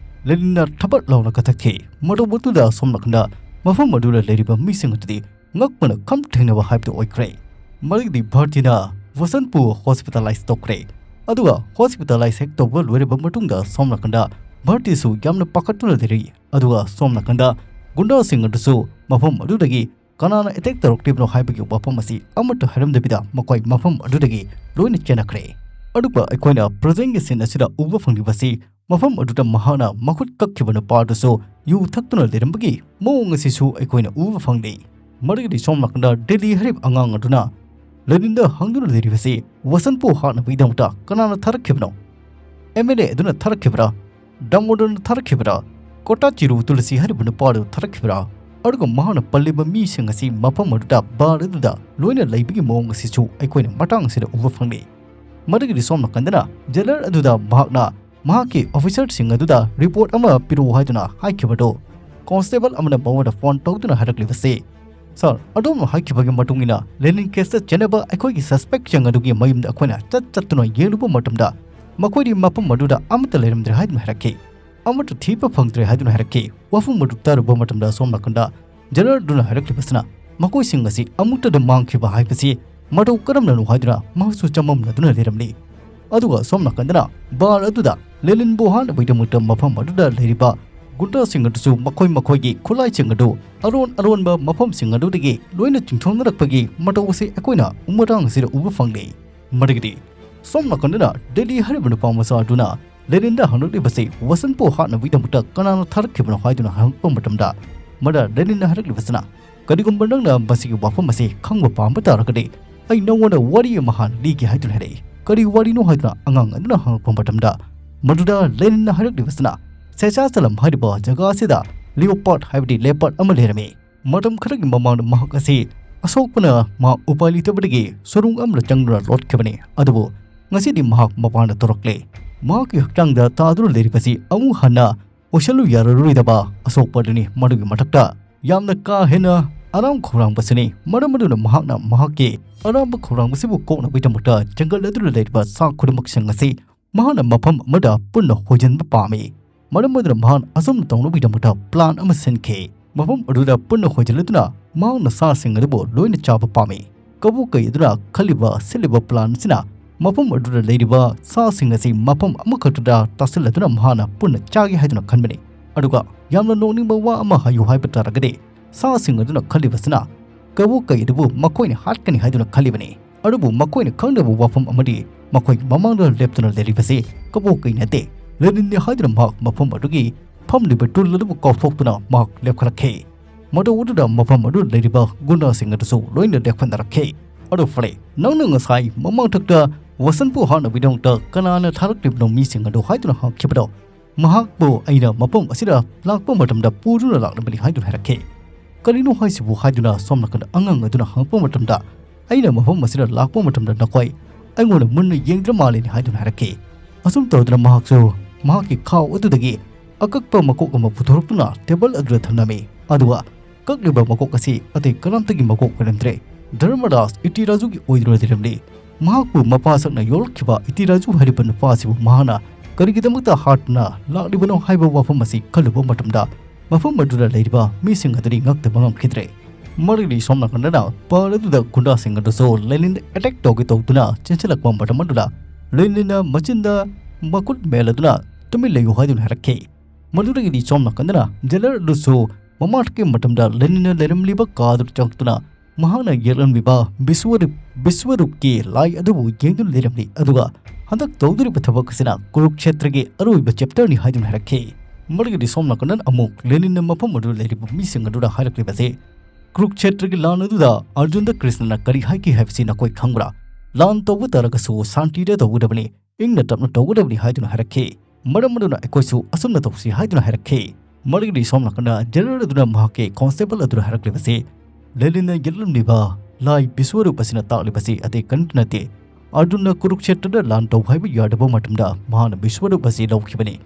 ꯂꯦꯅꯤꯟꯅ ꯊꯕꯠ ꯂꯥꯎꯅ ꯀꯛꯊꯠꯈꯤ꯫ ꯃꯇꯧ ꯑꯗꯨꯗ ꯁꯣꯝ ꯅꯥꯀꯟꯗ ꯃꯐꯝ ꯑꯗꯨꯗ ꯂꯩꯔꯤꯕ ꯃꯤꯁꯤꯡ ꯑꯗꯨꯗꯤ ꯉꯛꯄꯅ ꯈꯝ ꯊꯦꯡꯅꯕ ꯍꯥꯏꯕꯗꯨ ꯑꯣꯏꯈ꯭ꯔꯦ꯫ ꯃꯗꯨꯒꯤꯗꯤ ꯚꯥꯔꯇꯤꯅ ꯋꯥꯁꯟꯄꯨ ꯍꯣꯁꯄꯤꯇꯥꯂꯥꯏꯁ ꯇꯧꯈ꯭ꯔꯦ꯫ ꯑꯗꯨꯒ ꯍꯣꯁꯄꯤꯇꯥꯂꯥꯏꯁ ꯍꯦꯛ ꯇꯧꯕ ꯂꯣꯏꯔꯕ ꯃꯇꯨꯡꯗ ꯁꯣꯝ ꯅꯥꯀꯟꯗ ꯚꯥꯔꯇꯤꯁꯨ ꯌꯥꯝꯅ ꯄꯥꯈꯠꯇꯨꯅ ꯂꯩꯔꯤ꯫ ꯑꯗꯨꯒ ꯁꯣꯝ ꯅꯥꯀꯟꯗ ꯒꯨꯟꯗꯥꯁꯤꯡ ꯑꯗꯨꯁꯨ ꯃꯐꯝ ꯑꯗꯨꯗꯒꯤ ꯀꯅꯥꯅ ꯑꯦꯇꯦꯛ ꯇꯧꯔꯛꯂꯤꯕꯅꯣ ꯍꯥꯏꯕꯒꯤ ꯋꯥꯐꯝ ꯑꯁꯤ ꯑꯃꯠꯇ ꯍꯥꯏꯔꯝꯗꯕꯤꯗ ꯃꯈꯣꯏ ꯃꯐꯝ ꯑꯗꯨꯗꯒꯤ ꯂꯣꯏꯅ ꯆꯦꯟꯅꯈ꯭ꯔꯦ꯫ ꯑꯗꯨꯒ ꯑꯩꯈꯣꯏꯅ ꯄ꯭ꯔꯖꯦꯟꯒꯤ ꯁꯤꯟ ꯑꯁꯤꯗ ꯎꯕ ꯐꯪꯂꯤꯕꯁꯤ ꯃꯐꯝ ꯑꯗꯨꯗ ꯃꯍꯥꯛꯅ ꯃꯈꯨꯠ ꯀꯛꯈꯤꯕ ꯅꯨꯄꯥ ꯑꯗꯨꯁꯨ ꯌꯨ ꯊꯛꯇꯨꯅ ꯂꯩꯔꯝꯕꯒꯤ ꯃꯑꯣꯡ ꯑꯁꯤꯁꯨ ꯑꯩꯈꯣꯏꯅ ꯎꯕ ꯐꯪꯂꯤ꯫ ꯃꯗꯨꯒꯤꯗꯤ ꯁꯣꯝ ꯅꯥꯀꯟꯗ ꯗꯦꯜꯂꯤ ꯍꯥꯏꯔꯤꯕ ꯑꯉꯥꯡ ꯑꯗꯨꯅ ꯂꯦꯅꯤꯟꯗ ꯍꯪꯗꯨꯅ ꯂꯩꯔꯤꯕꯁꯤ ꯋꯥꯁꯟꯄꯨ ꯍꯥꯠꯅꯕꯒꯤꯗꯃꯛꯇ ꯀꯅꯥꯅ ꯊꯥꯔꯛꯈꯤꯕꯅꯣ? ꯑꯦꯝ ꯑꯦꯜ ꯑꯦ ꯑꯗꯨꯅ ꯊꯥꯔꯛꯈꯤꯕ꯭ꯔꯥ? ꯗꯥꯃꯣꯗꯔꯅ ꯊꯥꯔꯛꯈꯤꯕ꯭ꯔꯥ? ꯀꯣꯇꯥꯆꯤꯔꯨ ꯇꯨꯂꯁꯤ ꯍꯥꯏꯔꯤꯕ ꯅꯨꯄꯥ ꯑꯗꯨ ꯊꯥꯔꯛꯈꯤꯕ꯭ꯔꯥ? ꯑꯗꯨꯒ ꯃꯍꯥꯛꯅ ꯄꯜꯂꯤꯕ ꯃꯤꯁꯤꯡ ꯑꯁꯤ ꯃꯐꯝ ꯑꯗꯨꯗ, ꯕꯥꯔ ꯑꯗꯨꯗ ꯂꯣꯏꯅ ꯂꯩꯕꯒꯤ ꯃꯑꯣꯡ ꯑꯁꯤꯁꯨ ꯑꯩꯈꯣꯏꯅ ꯃꯇꯥꯡ ꯑꯁꯤꯗ ꯎꯕ ꯐꯪꯂꯤ꯫ ꯃꯗꯨꯒꯤꯗꯤ ꯁꯣꯝ ꯅꯥꯀꯟꯗꯅ ꯖꯦꯂꯔ ꯑꯗꯨꯗ ꯃꯍꯥꯛꯅ ꯃꯍꯥꯛꯀꯤ ꯑꯣꯐꯤꯁꯔꯁꯤꯡ ꯑꯗꯨꯗ ꯔꯤꯄꯣꯔꯠ ꯑꯃ ꯄꯤꯔꯛꯎ ꯍꯥꯏꯗꯨꯅ ꯍꯥꯏꯈꯤꯕꯗꯨ ꯀꯣꯟꯁꯇꯦꯕꯜ ꯑꯃꯅ ꯃꯉꯣꯟꯗ ꯐꯣꯟ ꯇꯧꯗꯨꯅ ꯍꯥꯏꯔꯛꯂꯤꯕꯁꯤ, "ꯁꯥꯔ, ꯑꯗꯣꯝꯅ ꯍꯥꯏꯈꯤꯕꯒꯤ ꯃꯇꯨꯡ ꯏꯟꯅ ꯂꯦꯅꯤꯟ ꯀꯦꯁꯇ ꯆꯦꯟꯅꯕ ꯑꯩꯈꯣꯏꯒꯤ ꯁꯁꯄꯦꯛꯁꯤꯡ ꯑꯗꯨꯒꯤ ꯃꯌꯨꯝꯗ ꯑꯩꯈꯣꯏꯅ ꯆꯠ ꯆꯠꯇꯨꯅ ꯌꯦꯡꯂꯨꯕ ꯃꯇꯝꯗ ꯃꯈꯣꯏꯗꯤ ꯃꯐꯝ ꯑꯗꯨꯗ ꯑꯃꯠꯇ ꯂꯩꯔꯝꯗ꯭ꯔꯦ" ꯍꯥꯏꯗꯨꯅ ꯍꯥꯏꯔꯛꯈꯤ꯫ "ꯑꯃꯠꯇ ꯊꯤꯕ ꯐꯪꯗ꯭ꯔꯦ" ꯍꯥꯏꯗꯨꯅ ꯍꯥꯏꯔꯛꯈꯤ꯫ ꯋꯥꯐꯝ ꯑꯗꯨ ꯇꯥꯔꯨꯕ ꯃꯇꯝꯗ ꯁꯣꯝ ꯅꯥꯀꯟꯗ ꯖꯦꯅꯔꯦꯜꯗꯨꯅ ꯍꯥꯏꯔꯛꯂꯤꯕꯁꯤꯅ, "ꯃꯈꯣꯏꯁꯤꯡ ꯑꯁꯤ ꯑꯃꯨꯛꯇꯗ ꯃꯥꯡꯈꯤꯕ ꯍꯥꯏꯕꯁꯤ ꯃꯇꯧ ꯀꯔꯝꯅꯅꯣ?" ꯍꯥꯏꯗꯨꯅ ꯃꯍꯥꯛꯁꯨ ꯆꯃꯝꯅꯗꯨꯅ ꯂꯩꯔꯝꯂꯤ꯫ ꯑꯗꯨꯒ ꯁꯣꯝ ꯅꯥꯀꯟꯗꯅ ꯕꯥꯔ ꯑꯗꯨꯗ ꯂꯦꯅꯤꯟꯕꯨ ꯍꯥꯠꯅꯕꯒꯤꯗꯃꯛꯇ ꯃꯐꯝ ꯑꯗꯨꯗ ꯂꯩꯔꯤꯕ ꯒꯨꯟꯗꯥꯁꯤꯡ ꯑꯗꯨꯁꯨ ꯃꯈꯣꯏ ꯃꯈꯣꯏꯒꯤ ꯈꯨꯠꯂꯥꯏꯁꯤꯡ ꯑꯗꯨ ꯑꯔꯣꯟ ꯑꯔꯣꯟꯕ ꯃꯐꯝꯁꯤꯡ ꯑꯗꯨꯗꯒꯤ ꯂꯣꯏꯅ ꯆꯤꯡꯊꯣꯛꯅꯔꯛꯄꯒꯤ ꯃꯇꯧ ꯑꯁꯤ ꯑꯩꯈꯣꯏꯅ ꯃꯇꯥꯡ ꯑꯁꯤꯗ ꯎꯕ ꯐꯪꯂꯤ꯫ ꯃꯗꯨꯒꯤꯗꯤ ꯁꯣꯝ ꯅꯥꯀꯟꯗꯅ ꯗꯦꯂꯤ ꯍꯥꯏꯔꯤꯕ ꯅꯨꯄꯥ ꯃꯆꯥ ꯑꯗꯨꯅ ꯂꯦꯅꯤꯟꯗ ꯍꯪꯂꯛꯂꯤꯕꯁꯤ ꯋꯥꯁꯟꯄꯨ ꯍꯥꯠꯅꯕꯒꯤꯗꯃꯛꯇ ꯀꯅꯥꯅ ꯊꯥꯔꯛꯈꯤꯕꯅꯣ ꯍꯥꯏꯗꯨꯅ ꯍꯪꯂꯛꯄ ꯃꯇꯝꯗ, ꯃꯗ ꯂꯦꯅꯤꯟꯅ ꯍꯥꯏꯔꯛꯂꯤꯕꯁꯤꯅ, "ꯀꯔꯤꯒꯨꯝꯕ ꯅꯪꯅ ꯃꯁꯤꯒꯤ ꯋꯥꯐꯝ ꯑꯁꯤ ꯈꯪꯕ ꯄꯥꯝꯕ ꯇꯥꯔꯒꯗꯤ ꯑꯩ ꯅꯉꯣꯟꯗ ꯋꯥꯔꯤ ꯑꯃ ꯍꯥꯟꯅ ꯂꯤꯒꯦ" ꯍꯥꯏꯗꯨꯅ ꯍꯥꯏꯔꯛꯏ꯫ "ꯀꯔꯤ ꯋꯥꯔꯤꯅꯣ?" ꯍꯥꯏꯗꯨꯅ ꯑꯉꯥꯡ ꯑꯗꯨꯅ ꯍꯪꯂꯛꯄ ꯃꯇꯝꯗ, ꯃꯗꯨꯗ ꯂꯦꯅꯤꯟꯅ ꯍꯥꯏꯔꯛꯂꯤꯕꯁꯤꯅ, "ꯁꯦꯁꯥꯆꯂꯝ ꯍꯥꯏꯔꯤꯕ ꯖꯒꯥ ꯑꯁꯤꯗ ꯂꯤꯑꯣꯄꯥꯔꯠ ꯍꯥꯏꯕꯗꯤ ꯂꯦꯄꯥꯔꯠ ꯑꯃ ꯂꯩꯔꯝꯃꯤ꯫ ꯃꯇꯝ ꯈꯔꯒꯤ ꯃꯃꯥꯡꯗ ꯃꯍꯥꯛ ꯑꯁꯤ ꯑꯁꯣꯛꯄꯅ ꯃꯍꯥꯛ ꯎꯄꯥꯏ ꯂꯩꯇꯕꯗꯒꯤ ꯁꯨꯔꯨꯡ ꯑꯃꯗ ꯆꯪꯗꯨꯅ ꯂꯣꯠꯈꯤꯕꯅꯤ꯫ ꯑꯗꯨꯕꯨ ꯉꯁꯤꯗꯤ ꯃꯍꯥꯛ ꯃꯄꯥꯟꯗ ꯊꯣꯔꯛꯂꯦ꯫ ꯃꯍꯥꯛꯀꯤ ꯍꯛꯆꯥꯡꯗ ꯇꯥꯗꯨꯅ ꯂꯩꯔꯤꯕꯁꯤ ꯑꯃꯨꯛ ꯍꯟꯅ ꯑꯣꯏꯁꯜꯂꯨ ꯌꯥꯔꯔꯣꯏꯗꯕ ꯑꯁꯣꯛꯄ ꯑꯗꯨꯅꯤ꯫ ꯃꯗꯨꯒꯤ ꯃꯊꯛꯇ ꯌꯥꯝꯅ ꯀꯥ ꯍꯦꯟꯅ ꯑꯔꯥꯝ ꯈꯧꯔꯥꯡꯕꯁꯤꯅꯤ꯫ ꯃꯔꯝ ꯑꯗꯨꯅ ꯃꯍꯥꯛꯅ ꯃꯍꯥꯛꯀꯤ ꯑꯔꯥꯝꯕ ꯈꯧꯔꯥꯡꯕꯁꯤꯕꯨ ꯀꯣꯛꯅꯕꯒꯤꯗꯃꯛꯇ ꯖꯪꯒꯜ ꯑꯗꯨꯗ ꯂꯩꯔꯤꯕ ꯁꯥ ꯈꯨꯗꯤꯡꯃꯛꯁꯤꯡ ꯑꯁꯤ ꯃꯍꯥꯛꯅ ꯃꯐꯝ ꯑꯃꯗ ꯄꯨꯟꯅ ꯍꯣꯏꯖꯤꯟꯕ ꯄꯥꯝꯃꯤ꯫ ꯃꯔꯝ ꯑꯗꯨꯅ ꯃꯍꯥꯛꯅ ꯑꯁꯨꯝꯅ ꯇꯧꯅꯕꯒꯤꯗꯃꯛꯇ ꯄ꯭ꯂꯥꯟ ꯑꯃ ꯁꯤꯟꯈꯤ꯫ ꯃꯐꯝ ꯑꯗꯨꯗ ꯄꯨꯟꯅ ꯍꯣꯏꯖꯤꯜꯂꯗꯨꯅ ꯃꯍꯥꯛꯅ ꯁꯥꯁꯤꯡ ꯑꯗꯨꯕꯨ ꯂꯣꯏꯅ ꯆꯥꯕ ꯄꯥꯝꯃꯤ꯫ ꯀꯕꯣꯛ ꯀꯩ ꯑꯗꯨꯅ ꯈꯜꯂꯤꯕ ꯁꯤꯜꯂꯤꯕ ꯄ꯭ꯂꯥꯟ ꯑꯁꯤꯅ ꯃꯐꯝ ꯑꯗꯨꯗ ꯂꯩꯔꯤꯕ ꯁꯥꯁꯤꯡ ꯑꯁꯤ ꯃꯐꯝ ꯑꯃꯈꯛꯇꯗ ꯇꯥꯁꯤꯜꯂꯗꯨꯅ ꯃꯍꯥꯛꯅ ꯄꯨꯟꯅ ꯆꯥꯒꯦ ꯍꯥꯏꯗꯨꯅ ꯈꯟꯕꯅꯤ꯫ ꯑꯗꯨꯒ ꯌꯥꯝꯅ ꯅꯣꯛꯅꯤꯡꯕ ꯋꯥ ꯑꯃ ꯍꯥꯏꯌꯨ ꯍꯥꯏꯕ ꯇꯥꯔꯒꯗꯤ, ꯁꯥꯁꯤꯡ ꯑꯗꯨꯅ ꯈꯜꯂꯤꯕꯁꯤꯅ ꯀꯕꯣꯛ ꯀꯩ ꯑꯗꯨꯕꯨ ꯃꯈꯣꯏꯅ ꯍꯥꯠꯀꯅꯤ ꯍꯥꯏꯗꯨꯅ ꯈꯜꯂꯤꯕꯅꯤ꯫ ꯑꯗꯨꯕꯨ ꯃꯈꯣꯏꯅ ꯈꯪꯗꯕ ꯋꯥꯐꯝ ꯑꯃꯗꯤ, ꯃꯈꯣꯏꯒꯤ ꯃꯃꯥꯡꯗ ꯂꯦꯞꯇꯨꯅ ꯂꯩꯔꯤꯕꯁꯤ ꯀꯕꯣꯛ ꯀꯩ ꯅꯠꯇꯦ, ꯂꯦꯅꯤꯟꯅꯤ ꯍꯥꯏꯗꯨꯅ ꯃꯍꯥꯛ ꯃꯐꯝ ꯑꯗꯨꯒꯤ ꯐꯝꯂꯤꯕ ꯇꯨꯜ ꯑꯗꯨꯕꯨ ꯀꯥꯎꯊꯣꯛꯇꯨꯅ ꯃꯍꯥꯛ ꯂꯦꯞꯈꯠꯂꯛꯈꯤ꯫ ꯃꯇꯧ ꯑꯗꯨꯗ ꯃꯐꯝ ꯑꯗꯨꯗ ꯂꯩꯔꯤꯕ ꯒꯨꯟꯗꯥꯁꯤꯡ ꯑꯗꯨꯁꯨ ꯂꯣꯏꯅ ꯂꯦꯞꯈꯠꯅꯔꯛꯈꯤ꯫ "ꯑꯗꯨ ꯐꯔꯦ, ꯅꯪꯅ ꯉꯁꯥꯏ ꯃꯃꯥꯡꯊꯛꯇ ꯋꯥꯁꯟꯄꯨ ꯍꯥꯠꯅꯕꯒꯤꯗꯃꯛꯇ ꯀꯅꯥꯅ ꯊꯥꯔꯛꯂꯤꯕꯅꯣ ꯃꯤꯁꯤꯡ ꯑꯗꯨ ꯍꯥꯏꯗꯨꯅ ꯍꯪꯈꯤꯕꯗꯣ, ꯃꯍꯥꯛꯄꯨ ꯑꯩꯅ ꯃꯐꯝ ꯑꯁꯤꯗ ꯂꯥꯛꯄ ꯃꯇꯝꯗ ꯄꯨꯗꯨꯅ ꯂꯥꯛꯂꯕꯅꯤ ꯍꯥꯏꯗꯨꯅ ꯍꯥꯏꯔꯛꯈꯤ꯫ ꯀꯔꯤꯅꯣ ꯍꯥꯏꯁꯤꯕꯨ ꯍꯥꯏꯗꯨꯅ ꯁꯣꯝ ꯅꯥꯀꯟꯗ ꯑꯉꯥꯡ ꯑꯗꯨꯅ ꯍꯪꯉꯛꯄ ꯃꯇꯝꯗ, ꯑꯩꯅ ꯃꯐꯝ ꯑꯁꯤꯗ ꯂꯥꯛꯄ ꯃꯇꯝꯗ ꯅꯈꯣꯏ ꯑꯩꯉꯣꯟꯗ ꯃꯨꯟꯅ ꯌꯦꯡꯗ꯭ꯔ ꯃꯥꯜꯂꯦꯅꯦ ꯍꯥꯏꯗꯨꯅ ꯍꯥꯏꯔꯛꯈꯤ꯫ ꯑꯁꯨꯝ ꯇꯧꯗꯨꯅ ꯃꯍꯥꯛꯁꯨ ꯃꯍꯥꯛꯀꯤ ꯈꯥꯎ ꯑꯗꯨꯗꯒꯤ ꯑꯀꯛꯄ ꯃꯀꯣꯛ ꯑꯃ ꯄꯨꯊꯣꯔꯛꯇꯨꯅ ꯇꯦꯕꯜ ꯑꯗꯨꯗ ꯊꯝꯂꯝꯃꯤ꯫ ꯑꯗꯨꯒ ꯀꯛꯂꯤꯕ ꯃꯀꯣꯛ ꯑꯁꯤ ꯑꯇꯩ ꯀꯅꯥꯝꯇꯒꯤ ꯃꯀꯣꯛ ꯑꯣꯏꯔꯝꯗ꯭ꯔꯦ, ꯙꯔꯃꯔꯥꯖ ꯏꯇꯤꯔꯥꯖꯨꯒꯤ ꯑꯣꯏꯗꯨꯅ ꯂꯩꯔꯝꯂꯤ꯫ ꯃꯍꯥꯛꯄꯨ ꯃꯄꯥ ꯁꯛꯅ ꯌꯣꯛꯂꯛꯈꯤꯕ ꯏꯇꯤꯔꯥꯖꯨ ꯍꯥꯏꯔꯤꯕ ꯅꯨꯄꯥ ꯑꯁꯤꯕꯨ ꯃꯍꯥꯛꯅ ꯀꯔꯤꯒꯤꯗꯃꯛꯇ ꯍꯥꯠꯇꯨꯅ ꯂꯥꯛꯂꯤꯕꯅꯣ ꯍꯥꯏꯕ ꯋꯥꯐꯝ ꯑꯁꯤ ꯈꯜꯂꯨꯕ ꯃꯇꯝꯗ, ꯃꯐꯝ ꯑꯗꯨꯗ ꯂꯩꯔꯤꯕ ꯃꯤꯁꯤꯡ ꯑꯗꯨꯗꯤ ꯉꯛꯇꯕ ꯉꯝꯈꯤꯗ꯭ꯔꯦ꯫ ꯃꯔꯛꯇꯗꯤ ꯁꯣꯝ ꯅꯥꯀꯟꯗꯅ ꯄꯥꯔ ꯑꯗꯨꯗ ꯒꯨꯟꯗꯥꯁꯤꯡ ꯑꯗꯨꯁꯨ ꯂꯦꯅꯤꯟ ꯑꯦꯇꯦꯛ ꯇꯧꯒꯦ ꯇꯧꯗꯨꯅ ꯆꯦꯟꯁꯤꯜꯂꯛꯄ ꯃꯇꯝ ꯑꯗꯨꯗ, ꯂꯦꯅꯤꯟꯅ ꯃꯆꯤꯟꯗ ꯃꯈꯨꯠ ꯃꯦꯜꯂꯗꯨꯅ ꯇꯨꯃꯤꯟ ꯂꯩꯌꯨ ꯍꯥꯏꯗꯨꯅ ꯍꯥꯏꯔꯛꯈꯤ꯫ ꯃꯗꯨꯗꯒꯤꯗꯤ ꯁꯣꯝ ꯅꯥꯀꯟꯗꯅ ꯖꯦꯂꯔ ꯑꯗꯨꯁꯨ ꯃꯃꯥꯡꯒꯤ ꯃꯇꯝꯗ ꯂꯦꯅꯤꯟꯅ ꯂꯩꯔꯝꯂꯤꯕ ꯀꯥ ꯑꯗꯨ ꯆꯪꯂꯛꯇꯨꯅ ꯃꯍꯥꯛꯅ ꯌꯦꯛꯂꯝꯂꯤꯕ ꯕꯤꯁꯋꯔꯨꯞ, ꯕꯤꯁꯋꯔꯨꯞꯀꯤ ꯂꯥꯏ ꯑꯗꯨꯕꯨ ꯌꯦꯡꯗꯨꯅ ꯂꯩꯔꯝꯂꯤ꯫ ꯑꯗꯨꯒ ꯍꯟꯗꯛ ꯇꯧꯗꯣꯔꯤꯕ ꯊꯕꯛ ꯑꯁꯤꯅ ꯀꯨꯔꯨꯛꯁꯦꯇ꯭ꯔꯒꯤ ꯑꯔꯣꯏꯕ ꯆꯦꯞꯇꯔꯅꯤ ꯍꯥꯏꯗꯨꯅ ꯍꯥꯏꯔꯛꯈꯤ꯫ ꯃꯗꯨꯒꯤꯗꯤ ꯁꯣꯝ ꯅꯥꯀꯟꯗ ꯑꯃꯨꯛ ꯂꯦꯅꯤꯟꯅ ꯃꯐꯝ ꯑꯗꯨꯗ ꯂꯩꯔꯤꯕ ꯃꯤꯁꯤꯡ ꯑꯗꯨꯗ ꯍꯥꯏꯔꯛꯂꯤꯕꯁꯤ, ꯀꯨꯔꯨꯛꯁꯦꯇ꯭ꯔꯒꯤ ꯂꯥꯟ ꯑꯗꯨꯗ ꯑꯔꯖꯨꯟꯗ ꯀ꯭ꯔꯤꯁꯅꯅ ꯀꯔꯤ ꯍꯥꯏꯈꯤ ꯍꯥꯏꯕꯁꯤ ꯅꯈꯣꯏ ꯈꯪꯕ꯭ꯔꯥ? ꯂꯥꯟ ꯇꯧꯕ ꯇꯥꯔꯒꯁꯨ ꯁꯥꯟꯇꯤꯗ ꯇꯧꯒꯗꯕꯅꯤ, ꯏꯪꯅ ꯇꯞꯅ ꯇꯧꯒꯗꯕꯅꯤ ꯍꯥꯏꯗꯨꯅ ꯍꯥꯏꯔꯛꯈꯤ꯫ ꯃꯔꯝ ꯑꯗꯨꯅ ꯑꯩꯈꯣꯏꯁꯨ ꯑꯁꯨꯝꯅ ꯇꯧꯁꯤ ꯍꯥꯏꯗꯨꯅ ꯍꯥꯏꯔꯛꯈꯤ꯫ ꯃꯗꯨꯒꯤꯗꯤ ꯁꯣꯝ ꯅꯥꯀꯟꯗ ꯖꯦꯅꯔꯦꯜ ꯑꯗꯨꯅ ꯃꯍꯥꯛꯀꯤ ꯀꯣꯟꯁꯇꯦꯕꯜ ꯑꯗꯨꯗ ꯍꯥꯏꯔꯛꯂꯤꯕꯁꯤ, ꯂꯦꯅꯤꯟꯅ ꯌꯦꯛꯂꯝꯂꯤꯕ ꯂꯥꯏ ꯕꯤꯁꯋꯔꯨꯞ ꯑꯁꯤꯅ ꯇꯥꯛꯂꯤꯕꯁꯤ ꯑꯇꯩ ꯀꯔꯤꯝꯇ ꯅꯠꯇꯦ꯫ ꯑꯔꯖꯨꯟꯅ ꯀꯨꯔꯨꯛꯁꯦꯇ꯭ꯔꯗ ꯂꯥꯟ ꯇꯧ ꯍꯥꯏꯕ ꯌꯥꯗꯕ ꯃꯇꯝꯗ ꯃꯍꯥꯛꯅ ꯕꯤꯁꯋꯔꯨꯞ ꯑꯁꯤ ꯂꯧꯈꯤꯕꯅꯤ꯫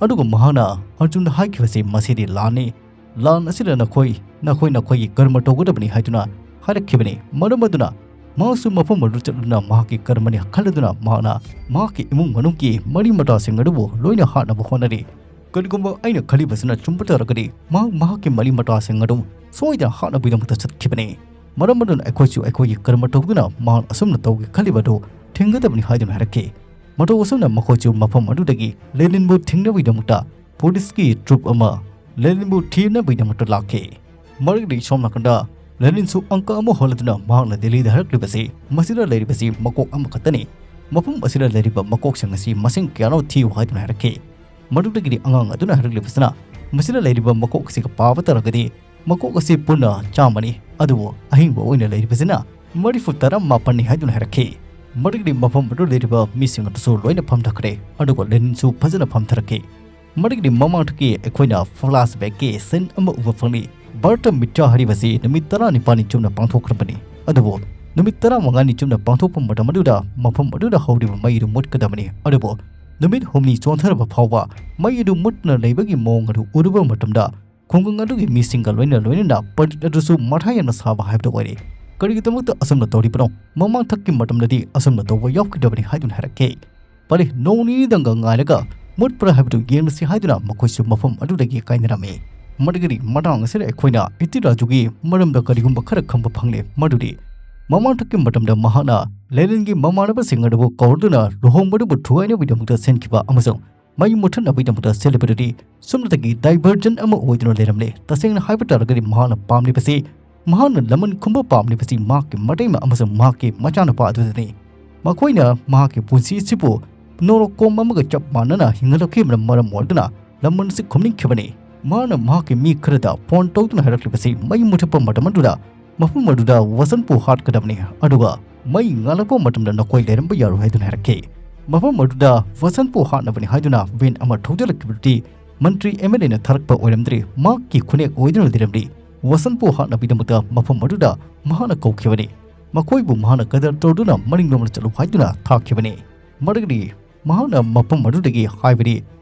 ꯑꯗꯨꯒ ꯃꯍꯥꯛꯅ ꯑꯔꯖꯨꯟꯗ ꯍꯥꯏꯈꯤꯕꯁꯤ, "ꯃꯁꯤꯗꯤ ꯂꯥꯟꯅꯤ꯫ ꯂꯥꯟ ꯑꯁꯤꯗ ꯅꯈꯣꯏ, ꯅꯈꯣꯏ ꯅꯈꯣꯏꯒꯤ ꯀꯔꯃ ꯇꯧꯒꯗꯕꯅꯤ" ꯍꯥꯏꯗꯨꯅ ꯍꯥꯏꯔꯛꯈꯤꯕꯅꯤ꯫ ꯃꯔꯝ ꯑꯗꯨꯅ ꯃꯍꯥꯛꯁꯨ ꯃꯐꯝ ꯑꯗꯨ ꯆꯠꯂꯗꯨꯅ ꯃꯍꯥꯛꯀꯤ ꯀꯔꯃꯅꯤ ꯈꯜꯂꯗꯨꯅ ꯃꯍꯥꯛꯅ ꯃꯍꯥꯛꯀꯤ ꯏꯃꯨꯡ ꯃꯅꯨꯡꯒꯤ ꯃꯔꯤ ꯃꯇꯥꯁꯤꯡ ꯑꯗꯨꯕꯨ ꯂꯣꯏꯅ ꯍꯥꯠꯅꯕ ꯍꯣꯠꯅꯔꯤ꯫ ꯀꯔꯤꯒꯨꯝꯕ ꯑꯩꯅ ꯈꯜꯂꯤꯕꯁꯤꯅ ꯆꯨꯝꯕ ꯇꯥꯔꯒꯗꯤ, ꯃꯍꯥꯛ ꯃꯍꯥꯛꯀꯤ ꯃꯔꯤ ꯃꯇꯥꯁꯤꯡ ꯑꯗꯨ ꯁꯣꯏꯗꯅ ꯍꯥꯠꯅꯕꯒꯤꯗꯃꯛꯇ ꯆꯠꯈꯤꯕꯅꯤ꯫ ꯃꯔꯝ ꯑꯗꯨꯅ ꯑꯩꯈꯣꯏꯁꯨ ꯑꯩꯈꯣꯏꯒꯤ ꯀꯔꯃ ꯇꯧꯗꯨꯅ ꯃꯍꯥꯛ ꯑꯁꯨꯝꯅ ꯇꯧꯒꯦ ꯈꯜꯂꯤꯕ ꯑꯗꯨ ꯊꯤꯡꯒꯗꯕꯅꯤ ꯍꯥꯏꯗꯨꯅ ꯍꯥꯏꯔꯛꯈꯤ꯫ ꯃꯇꯧ ꯑꯁꯨꯝꯅ ꯃꯈꯣꯏꯁꯨ ꯃꯐꯝ ꯑꯗꯨꯗꯒꯤ ꯂꯦꯅꯤꯟꯕꯨ ꯊꯤꯡꯅꯕꯒꯤꯗꯃꯛꯇ ꯄꯨꯂꯤꯁꯀꯤ ꯇ꯭ꯔꯨꯞ ꯑꯃ ꯂꯦꯅꯤꯟꯕꯨ ꯊꯤꯅꯕꯒꯤꯗꯃꯛꯇ ꯂꯥꯛꯈꯤ꯫ ꯃꯔꯛꯇꯒꯤ ꯁꯣꯝ ꯅꯥꯀꯟꯗ ꯂꯦꯅꯤꯟꯁꯨ ꯑꯪꯀ ꯑꯃ ꯍꯣꯜꯂꯗꯨꯅ ꯃꯍꯥꯛꯅ ꯗꯦꯜꯂꯤꯗ ꯍꯥꯏꯔꯛꯂꯤꯕꯁꯤ, "ꯃꯁꯤꯗ ꯂꯩꯔꯤꯕꯁꯤ ꯃꯀꯣꯛ ꯑꯃꯈꯛꯇꯅꯤ꯫ ꯃꯐꯝ ꯑꯁꯤꯗ ꯂꯩꯔꯤꯕ ꯃꯀꯣꯛꯁꯤꯡ ꯑꯁꯤ ꯃꯁꯤꯡ ꯀꯌꯥꯅꯣ ꯊꯤꯌꯨ" ꯍꯥꯏꯗꯨꯅ ꯍꯥꯏꯔꯛꯈꯤ꯫ ꯃꯗꯨꯗꯒꯤꯗꯤ ꯑꯉꯥꯡ ꯑꯗꯨꯅ ꯍꯥꯏꯔꯛꯂꯤꯕꯁꯤꯅ, "ꯃꯁꯤꯗ ꯂꯩꯔꯤꯕ ꯃꯀꯣꯛ ꯑꯁꯤꯒ ꯄꯥꯕ ꯇꯥꯔꯒꯗꯤ ꯃꯀꯣꯛ ꯑꯁꯤ ꯄꯨꯟꯅ ꯆꯥꯝꯃꯅꯤ, ꯑꯗꯨꯕꯨ ꯑꯍꯤꯡꯕ ꯑꯣꯏꯅ ꯂꯩꯔꯤꯕꯁꯤꯅ ꯃꯔꯤꯐꯨ ꯇꯔꯥ ꯃꯥꯄꯟꯅꯤ" ꯍꯥꯏꯗꯨꯅ ꯍꯥꯏꯔꯛꯈꯤ꯫ ꯃꯗꯨꯒꯤꯗꯤ ꯃꯐꯝ ꯑꯗꯨ ꯂꯩꯔꯤꯕ ꯃꯤꯁꯤꯡ ꯑꯗꯨꯁꯨ ꯂꯣꯏꯅ ꯐꯝꯊꯈ꯭ꯔꯦ, ꯑꯗꯨꯒ ꯂꯦꯅꯤꯟꯁꯨ ꯐꯖꯅ ꯐꯝꯊꯔꯛꯈꯤ꯫ ꯃꯗꯨꯒꯤꯗꯤ ꯃꯃꯥꯡꯗꯒꯤ ꯑꯩꯈꯣꯏꯅ flashbackꯀꯤ scene ꯑꯃ ꯎꯕ ꯐꯪꯂꯤ꯫ ꯕꯥꯔꯇ ꯃꯤꯇ꯭ꯔꯥ ꯍꯥꯏꯔꯤꯕꯁꯤ ꯅꯨꯃꯤꯠ ꯇꯔꯥꯅꯤꯄꯥꯜꯅꯤ ꯆꯨꯞꯅ ꯄꯥꯡꯊꯣꯛꯈ꯭ꯔꯕꯅꯤ꯫ ꯑꯗꯨꯕꯨ ꯅꯨꯃꯤꯠ ꯇꯔꯥꯃꯉꯥꯅꯤ ꯆꯨꯞꯅ ꯄꯥꯡꯊꯣꯛꯄ ꯃꯇꯝ ꯑꯗꯨꯗ ꯃꯐꯝ ꯑꯗꯨꯗ ꯍꯧꯔꯤꯕ ꯃꯩ ꯑꯗꯨ ꯃꯨꯠꯀꯗꯕꯅꯤ꯫ ꯑꯗꯨꯕꯨ ꯅꯨꯃꯤꯠ ꯍꯨꯝꯅꯤ ꯆꯣꯟꯊꯔꯕ ꯐꯥꯎꯕ ꯃꯩ ꯑꯗꯨ ꯃꯨꯠꯇꯨꯅ ꯂꯩꯕꯒꯤ ꯃꯑꯣꯡ ꯑꯗꯨ ꯎꯔꯨꯕ ꯃꯇꯝꯗ ꯈꯨꯡꯒꯪ ꯑꯗꯨꯒꯤ ꯃꯤꯁꯤꯡꯒ ꯂꯣꯏꯅ ꯂꯣꯏꯅꯅ ꯄꯟꯗꯤꯠ ꯑꯗꯨꯁꯨ ꯃꯊꯥ ꯌꯥꯝꯅ ꯁꯥꯕ ꯍꯥꯏꯕꯗꯨ ꯑꯣꯏꯔꯦ꯫ ꯀꯔꯤꯒꯤꯗꯃꯛꯇ ꯑꯁꯨꯝꯅ ꯇꯧꯔꯤꯕꯅꯣ? ꯃꯃꯥꯡꯊꯛꯀꯤ ꯃꯇꯝꯗꯗꯤ ꯑꯁꯨꯝꯅ ꯇꯧꯕ ꯌꯥꯎꯈꯤꯗꯕꯅꯤ ꯍꯥꯏꯗꯨꯅ ꯍꯥꯏꯔꯛꯈꯤ꯫ ꯐꯔꯦ, ꯅꯣꯡ ꯅꯤꯅꯤꯗꯪꯒ ꯉꯥꯏꯔꯒ ꯃꯨꯠꯄ꯭ꯔꯥ ꯍꯥꯏꯕꯗꯨ ꯌꯦꯡꯂꯁꯤ ꯍꯥꯏꯗꯨꯅ ꯃꯈꯣꯏꯁꯨ ꯃꯐꯝ ꯑꯗꯨꯗꯒꯤ ꯀꯥꯏꯅꯔꯝꯃꯤ꯫ ꯃꯗꯨꯒꯤꯗꯤ ꯃꯇꯥꯡ ꯑꯁꯤꯗ ꯑꯩꯈꯣꯏꯅ ꯏꯇꯤꯔꯥꯖꯨꯒꯤ ꯃꯔꯝꯗ ꯀꯔꯤꯒꯨꯝꯕ ꯈꯔ ꯈꯪꯕ ꯐꯪꯂꯦ꯫ ꯃꯗꯨꯗꯤ ꯃꯃꯥꯡꯊꯛꯀꯤ ꯃꯇꯝꯗ ꯃꯍꯥꯛꯅ ꯂꯦꯅꯤꯟꯒꯤ ꯃꯃꯥꯟꯅꯕꯁꯤꯡ ꯑꯗꯨꯕꯨ ꯀꯧꯔꯗꯨꯅ ꯂꯨꯍꯣꯡꯕꯗꯨꯕꯨ ꯊꯨꯒꯥꯏꯅꯕꯒꯤꯗꯃꯛꯇ ꯁꯤꯟꯈꯤꯕ ꯑꯃꯁꯨꯡ ꯃꯩ ꯃꯨꯠꯊꯠꯅꯕꯒꯤꯗꯃꯛꯇ ꯁꯤꯜꯂꯤꯕꯗꯨꯗꯤ ꯁꯣꯝꯗꯒꯤ diversion ꯑꯃ ꯑꯣꯏꯗꯨꯅ ꯂꯩꯔꯝꯂꯦ꯫ ꯇꯁꯦꯡꯅ ꯍꯥꯏꯕ ꯇꯥꯔꯒꯗꯤ ꯃꯍꯥꯛꯅ ꯄꯥꯝꯂꯤꯕꯁꯤ, ꯃꯍꯥꯛꯅ ꯂꯃꯟ ꯈꯨꯝꯕ ꯄꯥꯝꯂꯤꯕꯁꯤ ꯃꯍꯥꯛꯀꯤ ꯃꯇꯩꯃ ꯑꯃꯁꯨꯡ ꯃꯍꯥꯛꯀꯤ ꯃꯆꯥꯅꯨꯄꯥ ꯑꯗꯨꯗꯅꯤ꯫ ꯃꯈꯣꯏꯅ ꯃꯍꯥꯛꯀꯤ ꯄꯨꯟꯁꯤ ꯑꯁꯤꯕꯨ ꯅꯣꯔꯣꯛ ꯀꯣꯝ ꯑꯃꯒ ꯆꯞ ꯃꯥꯟꯅꯅ ꯍꯤꯡꯍꯜꯂꯛꯈꯤꯕꯅ ꯃꯔꯝ ꯑꯣꯏꯗꯨꯅ ꯂꯃꯟ ꯑꯁꯤ ꯈꯨꯝꯅꯤꯡꯈꯤꯕꯅꯤ꯫ ꯃꯍꯥꯛꯅ ꯃꯍꯥꯛꯀꯤ ꯃꯤ ꯈꯔꯗ ꯐꯣꯟ ꯇꯧꯗꯨꯅ ꯍꯥꯏꯔꯛꯂꯤꯕꯁꯤ ꯃꯩ ꯃꯨꯊꯠꯄ ꯃꯇꯝ ꯑꯗꯨꯗ ꯃꯐꯝ ꯑꯗꯨꯗ ꯋꯥꯁꯟꯄꯨ ꯍꯥꯠꯀꯗꯕꯅꯤ, ꯑꯗꯨꯒ ꯃꯩ ꯉꯥꯜꯂꯛꯄ ꯃꯇꯝꯗ ꯅꯈꯣꯏ ꯂꯩꯔꯝꯕ ꯌꯥꯔꯣꯏ ꯍꯥꯏꯗꯨꯅ ꯍꯥꯏꯔꯛꯈꯤ꯫ ꯃꯐꯝ ꯑꯗꯨꯗ ꯋꯥꯁꯟꯄꯨ ꯍꯥꯠꯅꯕꯅꯤ ꯍꯥꯏꯗꯨꯅ ꯚꯦꯟ ꯑꯃ ꯊꯧꯖꯤꯜꯂꯛꯈꯤꯕꯗꯨꯗꯤ ꯃꯟꯇ꯭ꯔꯤ ꯑꯦꯝ ꯑꯦꯜ ꯑꯦꯅ ꯊꯥꯔꯛꯄ ꯑꯣꯏꯔꯝꯗ꯭ꯔꯤ, ꯃꯍꯥꯛꯀꯤ ꯈꯨꯅꯦꯛ ꯑꯣꯏꯗꯨꯅ ꯂꯩꯔꯝꯂꯤ꯫ ꯋꯥꯁꯟꯄꯨ ꯍꯥꯠꯅꯕꯒꯤꯗꯃꯛꯇ ꯃꯐꯝ ꯑꯗꯨꯗ ꯃꯍꯥꯛꯅ ꯀꯧꯈꯤꯕꯅꯤ꯫ ꯃꯈꯣꯏꯕꯨ ꯃꯍꯥꯛꯅ ꯀꯗꯔ ꯇꯧꯗꯨꯅ ꯃꯅꯤꯡꯂꯣꯝꯗ ꯆꯠꯂꯨ ꯍꯥꯏꯗꯨꯅ ꯊꯥꯈꯤꯕꯅꯤ꯫ ꯃꯗꯨꯒꯤꯗꯤ ꯃꯍꯥꯛꯅ ꯃꯐꯝ ꯑꯗꯨꯗꯒꯤ, ꯍꯥꯏꯕꯗꯤ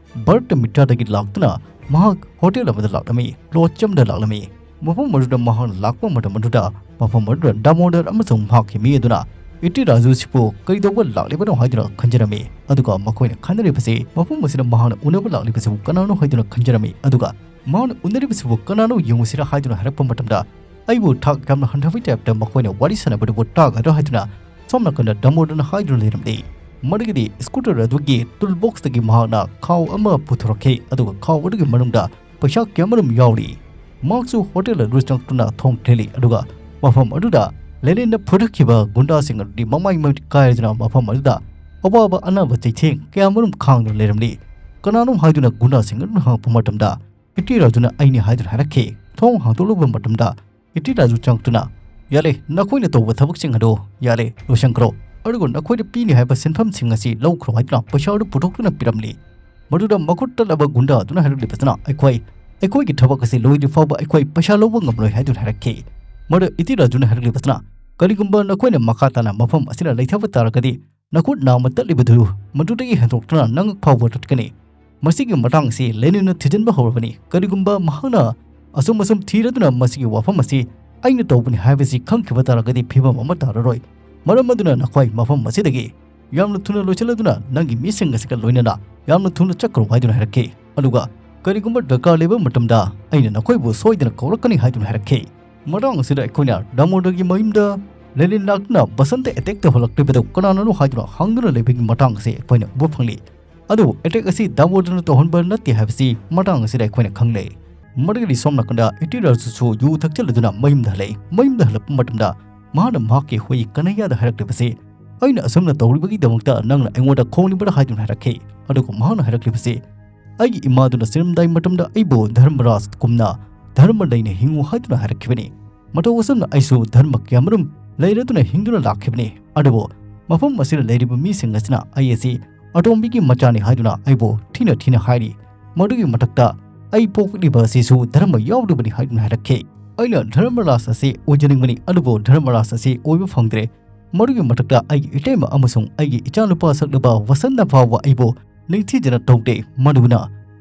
ꯕꯥꯔꯇ ꯃꯤꯇ꯭ꯔꯥꯗꯒꯤ ꯂꯥꯛꯇꯨꯅ ꯃꯍꯥꯛ ꯍꯣꯇꯦꯜ ꯑꯃꯗ ꯂꯥꯛꯂꯝꯃꯤ, ꯂꯣꯗꯖ ꯑꯃꯗ ꯂꯥꯛꯂꯝꯃꯤ꯫ ꯃꯐꯝ ꯑꯗꯨꯗ ꯃꯍꯥꯛꯅ ꯂꯥꯛꯄ ꯃꯇꯝ ꯑꯗꯨꯗ ꯃꯐꯝ ꯑꯗꯨꯗ ꯗꯥꯃꯣꯗꯔ ꯑꯃꯁꯨꯡ ꯃꯍꯥꯛꯀꯤ ꯃꯤ ꯑꯗꯨꯅ ꯏꯇꯤꯔꯥꯖꯨꯁꯤꯕꯨ ꯀꯩꯗꯧꯕ ꯂꯥꯛꯂꯤꯕꯅꯣ ꯍꯥꯏꯗꯨꯅ ꯈꯟꯖꯔꯝꯃꯤ꯫ ꯑꯗꯨꯒ ꯃꯈꯣꯏꯅ ꯈꯟꯅꯔꯤꯕꯁꯤ ꯃꯐꯝ ꯑꯁꯤꯗ ꯃꯍꯥꯛꯅ ꯎꯅꯕ ꯂꯥꯛꯂꯤꯕꯁꯤꯕꯨ ꯀꯅꯥꯅꯣ ꯍꯥꯏꯗꯨꯅ ꯈꯟꯖꯔꯝꯃꯤ꯫ ꯑꯗꯨꯒ ꯃꯍꯥꯛꯅ ꯎꯅꯔꯤꯕꯁꯤꯕꯨ ꯀꯅꯥꯅꯣ ꯌꯦꯡꯉꯨꯁꯤꯔꯥ ꯍꯥꯏꯗꯨꯅ ꯍꯥꯏꯔꯛꯄ ꯃꯇꯝꯗ ꯑꯩꯕꯨ ꯊꯥꯛ ꯌꯥꯝꯅ ꯍꯟꯊꯕꯒꯤ ꯇꯥꯏꯞꯇ ꯃꯈꯣꯏꯅ ꯋꯥꯔꯤ ꯁꯥꯟꯅꯕꯗꯨꯕꯨ ꯇꯥꯒꯗ꯭ꯔꯥ ꯍꯥꯏꯗꯨꯅ ꯁꯣꯝ ꯅꯥꯀꯟꯗ ꯗꯥꯃꯣꯗꯔꯅ ꯍꯥꯏꯗꯨꯅ ꯂꯩꯔꯝꯂꯤ꯫ ꯃꯗꯨꯒꯤꯗꯤ ꯁ꯭ꯀꯨꯇꯔ ꯑꯗꯨꯒꯤ ꯇꯨꯜ ꯕꯣꯛꯁꯇꯒꯤ ꯃꯍꯥꯛꯅ ꯈꯥꯎ ꯑꯃ ꯄꯨꯊꯣꯔꯛꯈꯤ, ꯑꯗꯨꯒ ꯈꯥꯎ ꯑꯗꯨꯒꯤ ꯃꯅꯨꯡꯗ ꯄꯩꯁꯥ ꯀꯌꯥꯃꯔꯨꯝ ꯌꯥꯎꯔꯤ꯫ ꯃꯍꯥꯛꯁꯨ ꯍꯣꯇꯦꯜ ꯑꯗꯨ ꯆꯪꯂꯛꯇꯨꯅ ꯊꯣꯡ ꯊꯤꯜꯂꯤ, ꯑꯗꯨꯒ ꯃꯐꯝ ꯑꯗꯨꯗ ꯂꯦꯅꯤꯟꯅ ꯐꯨꯔꯛꯈꯤꯕ ꯒꯨꯟꯗꯥꯁꯤꯡ ꯑꯗꯨꯗꯤ ꯃꯃꯥꯏ ꯃꯃꯤꯠ ꯀꯥꯏꯗꯨꯅ ꯃꯐꯝ ꯑꯗꯨꯗ ꯑꯋꯥꯕ ꯑꯅꯥꯕ ꯆꯩꯊꯦꯡ ꯀꯌꯥꯃꯔꯨꯝ ꯈꯥꯡꯗꯨꯅ ꯂꯩꯔꯝꯂꯤ꯫ ꯀꯅꯥꯅꯣ ꯍꯥꯏꯗꯨꯅ ꯒꯨꯟꯗꯥꯁꯤꯡ ꯑꯗꯨꯅ ꯍꯪꯉꯛꯄ ꯃꯇꯝꯗ ꯏꯇꯤꯔꯥꯖꯨꯅ ꯑꯩꯅꯤ ꯍꯥꯏꯗꯨꯅ ꯍꯥꯏꯔꯛꯈꯤ꯫ ꯊꯣꯡ ꯍꯥꯡꯗꯣꯛꯂꯨꯕ ꯃꯇꯝꯗ ꯏꯇꯤꯔꯥꯖꯨ ꯆꯪꯂꯛꯇꯨꯅ, "ꯌꯥꯔꯦ, ꯅꯈꯣꯏꯅ ꯇꯧꯕ ꯊꯕꯛꯁꯤꯡ ꯑꯗꯨ ꯌꯥꯔꯦ, ꯂꯣꯏꯁꯤꯟꯈ꯭ꯔꯣ꯫ ꯑꯗꯨꯒ ꯅꯈꯣꯏꯗ ꯄꯤꯅꯤ ꯍꯥꯏꯕ ꯁꯦꯟꯐꯝꯁꯤꯡ ꯑꯁꯤ ꯂꯧꯈ꯭ꯔꯣ" ꯍꯥꯏꯗꯨꯅ ꯄꯩꯁꯥ ꯑꯗꯨ ꯄꯨꯊꯣꯛꯇꯨꯅ ꯄꯤꯔꯝꯂꯤ꯫ ꯃꯗꯨꯗ ꯃꯈꯨꯠ ꯇꯠꯂꯕ ꯒꯨꯟꯗꯥ ꯑꯗꯨꯅ ꯍꯥꯏꯔꯛꯂꯤꯕꯁꯤꯅ, "ꯑꯩꯈꯣꯏ, ꯑꯩꯈꯣꯏꯒꯤ ꯊꯕꯛ ꯑꯁꯤ ꯂꯣꯏꯗ꯭ꯔꯤ ꯐꯥꯎꯕ ꯑꯩꯈꯣꯏ ꯄꯩꯁꯥ ꯂꯧꯕ ꯉꯝꯂꯣꯏ" ꯍꯥꯏꯗꯨꯅ ꯍꯥꯏꯔꯛꯈꯤ꯫ ꯃꯗꯨ ꯏꯇꯤꯔꯥꯖꯨꯅ ꯍꯥꯏꯔꯛꯂꯤꯕꯁꯤꯅ, "ꯀꯔꯤꯒꯨꯝꯕ ꯅꯈꯣꯏꯅ ꯃꯈꯥ ꯇꯥꯅ ꯃꯐꯝ ꯑꯁꯤꯗ ꯂꯩꯊꯕ ꯇꯥꯔꯒꯗꯤ ꯅꯈꯨꯠ ꯅꯥꯝꯃ ꯇꯠꯂꯤꯕꯗꯨ ꯃꯗꯨꯗꯒꯤ ꯍꯦꯟꯗꯣꯛꯇꯨꯅ ꯅꯉꯛ ꯐꯥꯎꯕ ꯇꯠꯀꯅꯤ꯫ ꯃꯁꯤꯒꯤ ꯃꯇꯥꯡ ꯑꯁꯤ ꯂꯦꯅꯤꯟꯅ ꯊꯤꯖꯤꯟꯕ ꯍꯧꯔꯕꯅꯤ꯫ ꯀꯔꯤꯒꯨꯝꯕ ꯃꯍꯥꯛꯅ ꯑꯁꯨꯝ ꯑꯁꯨꯝ ꯊꯤꯔꯗꯨꯅ ꯃꯁꯤꯒꯤ ꯋꯥꯐꯝ ꯑꯁꯤ ꯑꯩꯅ ꯇꯧꯕꯅꯤ ꯍꯥꯏꯕꯁꯤ ꯈꯪꯈꯤꯕ ꯇꯥꯔꯒꯗꯤ ꯐꯤꯕꯝ ꯑꯃ ꯇꯥꯔꯔꯣꯏ꯫ ꯃꯔꯝ ꯑꯗꯨꯅ ꯅꯈꯣꯏ ꯃꯐꯝ ꯑꯁꯤꯗꯒꯤ ꯌꯥꯝꯅ ꯊꯨꯅ ꯂꯣꯏꯁꯤꯜꯂꯗꯨꯅ ꯅꯪꯒꯤ ꯃꯤꯁꯤꯡ ꯑꯁꯤꯒ ꯂꯣꯏꯅꯅ ꯌꯥꯝꯅ ꯊꯨꯅ ꯆꯠꯈ꯭ꯔꯣ" ꯍꯥꯏꯗꯨꯅ ꯍꯥꯏꯔꯛꯈꯤ꯫ ꯑꯗꯨꯒ "ꯀꯔꯤꯒꯨꯝꯕ ꯗꯔꯀꯥꯔ ꯂꯩꯕ ꯃꯇꯝꯗ ꯑꯩꯅ ꯅꯈꯣꯏꯕꯨ ꯁꯣꯏꯗꯅ ꯀꯧꯔꯛꯀꯅꯤ" ꯍꯥꯏꯗꯨꯅ ꯍꯥꯏꯔꯛꯈꯤ꯫ ꯃꯇꯥꯡ ꯑꯁꯤꯗ ꯑꯩꯈꯣꯏꯅ ꯗꯥꯃꯣꯗꯔꯒꯤ ꯃꯌꯨꯝꯗ ꯂꯦꯅꯤꯟ ꯂꯥꯛꯇꯨꯅ ꯕꯁꯟꯇ ꯑꯦꯇꯦꯛ ꯇꯧꯍꯜꯂꯛꯂꯤꯕꯗꯨ ꯀꯅꯥꯅꯅꯣ ꯍꯥꯏꯗꯨꯅ ꯍꯪꯗꯨꯅ ꯂꯩꯕꯒꯤ ꯃꯇꯥꯡ ꯑꯁꯤ ꯑꯩꯈꯣꯏꯅ ꯎꯕ ꯐꯪꯂꯤ꯫ ꯑꯗꯨꯕꯨ ꯑꯦꯇꯦꯛ ꯑꯁꯤ ꯗꯥꯃꯣꯗꯔꯅ ꯇꯧꯍꯟꯕ ꯅꯠꯇꯦ ꯍꯥꯏꯕꯁꯤ ꯃꯇꯥꯡ ꯑꯁꯤꯗ ꯑꯩꯈꯣꯏꯅ ꯈꯪꯂꯦ꯫ ꯃꯗꯨꯒꯤ ꯁꯣꯝ ꯅꯥꯀꯟꯗ ꯏꯇꯤꯔꯥꯖꯨꯁꯨ ꯌꯨ ꯊꯛꯆꯤꯜꯂꯗꯨꯅ ꯃꯌꯨꯝꯗ ꯍꯜꯂꯛꯏ꯫ ꯃꯌꯨꯝꯗ ꯍꯜꯂꯛꯄ ꯃꯇꯝꯗ ꯃꯍꯥꯛꯅ ꯃꯍꯥꯛꯀꯤ ꯍꯨꯏ ꯀꯅꯩꯌꯥꯗ ꯍꯥꯏꯔꯛꯂꯤꯕꯁꯤ, "ꯑꯩꯅ ꯑꯁꯨꯝꯅ ꯇꯧꯔꯤꯕꯒꯤꯗꯃꯛꯇ ꯅꯪꯅ ꯑꯩꯉꯣꯟꯗ ꯈꯣꯡꯂꯤꯕ꯭ꯔꯥ?" ꯍꯥꯏꯗꯨꯅ ꯍꯥꯏꯔꯛꯈꯤ꯫ ꯑꯗꯨꯒ ꯃꯍꯥꯛꯅ ꯍꯥꯏꯔꯛꯂꯤꯕꯁꯤ, "ꯑꯩꯒꯤ ꯏꯃꯥꯗꯨꯅ ꯁꯤꯔꯝꯗꯥꯏ ꯃꯇꯝꯗ ꯑꯩꯕꯨ ꯙꯔꯃꯔꯥꯖ ꯀꯨꯝꯅ ꯙꯔꯃ ꯂꯩꯅ ꯍꯤꯡꯉꯨ ꯍꯥꯏꯗꯨꯅ ꯍꯥꯏꯔꯛꯈꯤꯕꯅꯤ꯫ ꯃꯇꯧ ꯑꯁꯨꯝꯅ ꯑꯩꯁꯨ ꯙꯔꯃ ꯀꯌꯥꯃꯔꯨꯝ ꯂꯩꯔꯗꯨꯅ ꯍꯤꯡꯗꯨꯅ ꯂꯥꯛꯈꯤꯕꯅꯤ꯫ ꯑꯗꯨꯕꯨ ꯃꯐꯝ ꯑꯁꯤꯗ ꯂꯩꯔꯤꯕ ꯃꯤꯁꯤꯡ ꯑꯁꯤꯅ ꯑꯩ ꯑꯁꯤ ꯑꯇꯣꯝꯕꯤꯒꯤ ꯃꯆꯥꯅꯤ ꯍꯥꯏꯗꯨꯅ ꯑꯩꯕꯨ ꯊꯤꯅ ꯊꯤꯅ ꯍꯥꯏꯔꯤ꯫ ꯃꯗꯨꯒꯤ ꯃꯊꯛꯇ ꯑꯩ ꯄꯣꯛꯂꯤꯕ ꯑꯁꯤꯁꯨ ꯙꯔꯃ ꯌꯥꯎꯗꯕꯅꯤ" ꯍꯥꯏꯗꯨꯅ ꯍꯥꯏꯔꯛꯈꯤ꯫ ꯑꯩꯅ ꯙꯔꯃꯔꯥꯖ ꯑꯁꯤ ꯑꯣꯏꯖꯅꯤꯡꯕꯅꯤ, ꯑꯗꯨꯕꯨ ꯙꯔꯃꯔꯥꯖ ꯑꯁꯤ ꯑꯣꯏꯕ ꯐꯪꯗ꯭ꯔꯦ꯫ ꯃꯗꯨꯒꯤ ꯃꯊꯛꯇ ꯑꯩꯒꯤ ꯏꯇꯩꯃ ꯑꯃꯁꯨꯡ ꯑꯩꯒꯤ ꯏꯆꯥꯅꯨꯄꯥ ꯁꯛꯂꯕ ꯋꯥꯁꯟꯅ ꯐꯥꯎꯕ ꯑꯩꯕꯨ ꯅꯤꯡꯊꯤꯖꯅ ꯇꯧꯗꯦ꯫ ꯃꯗꯨꯅ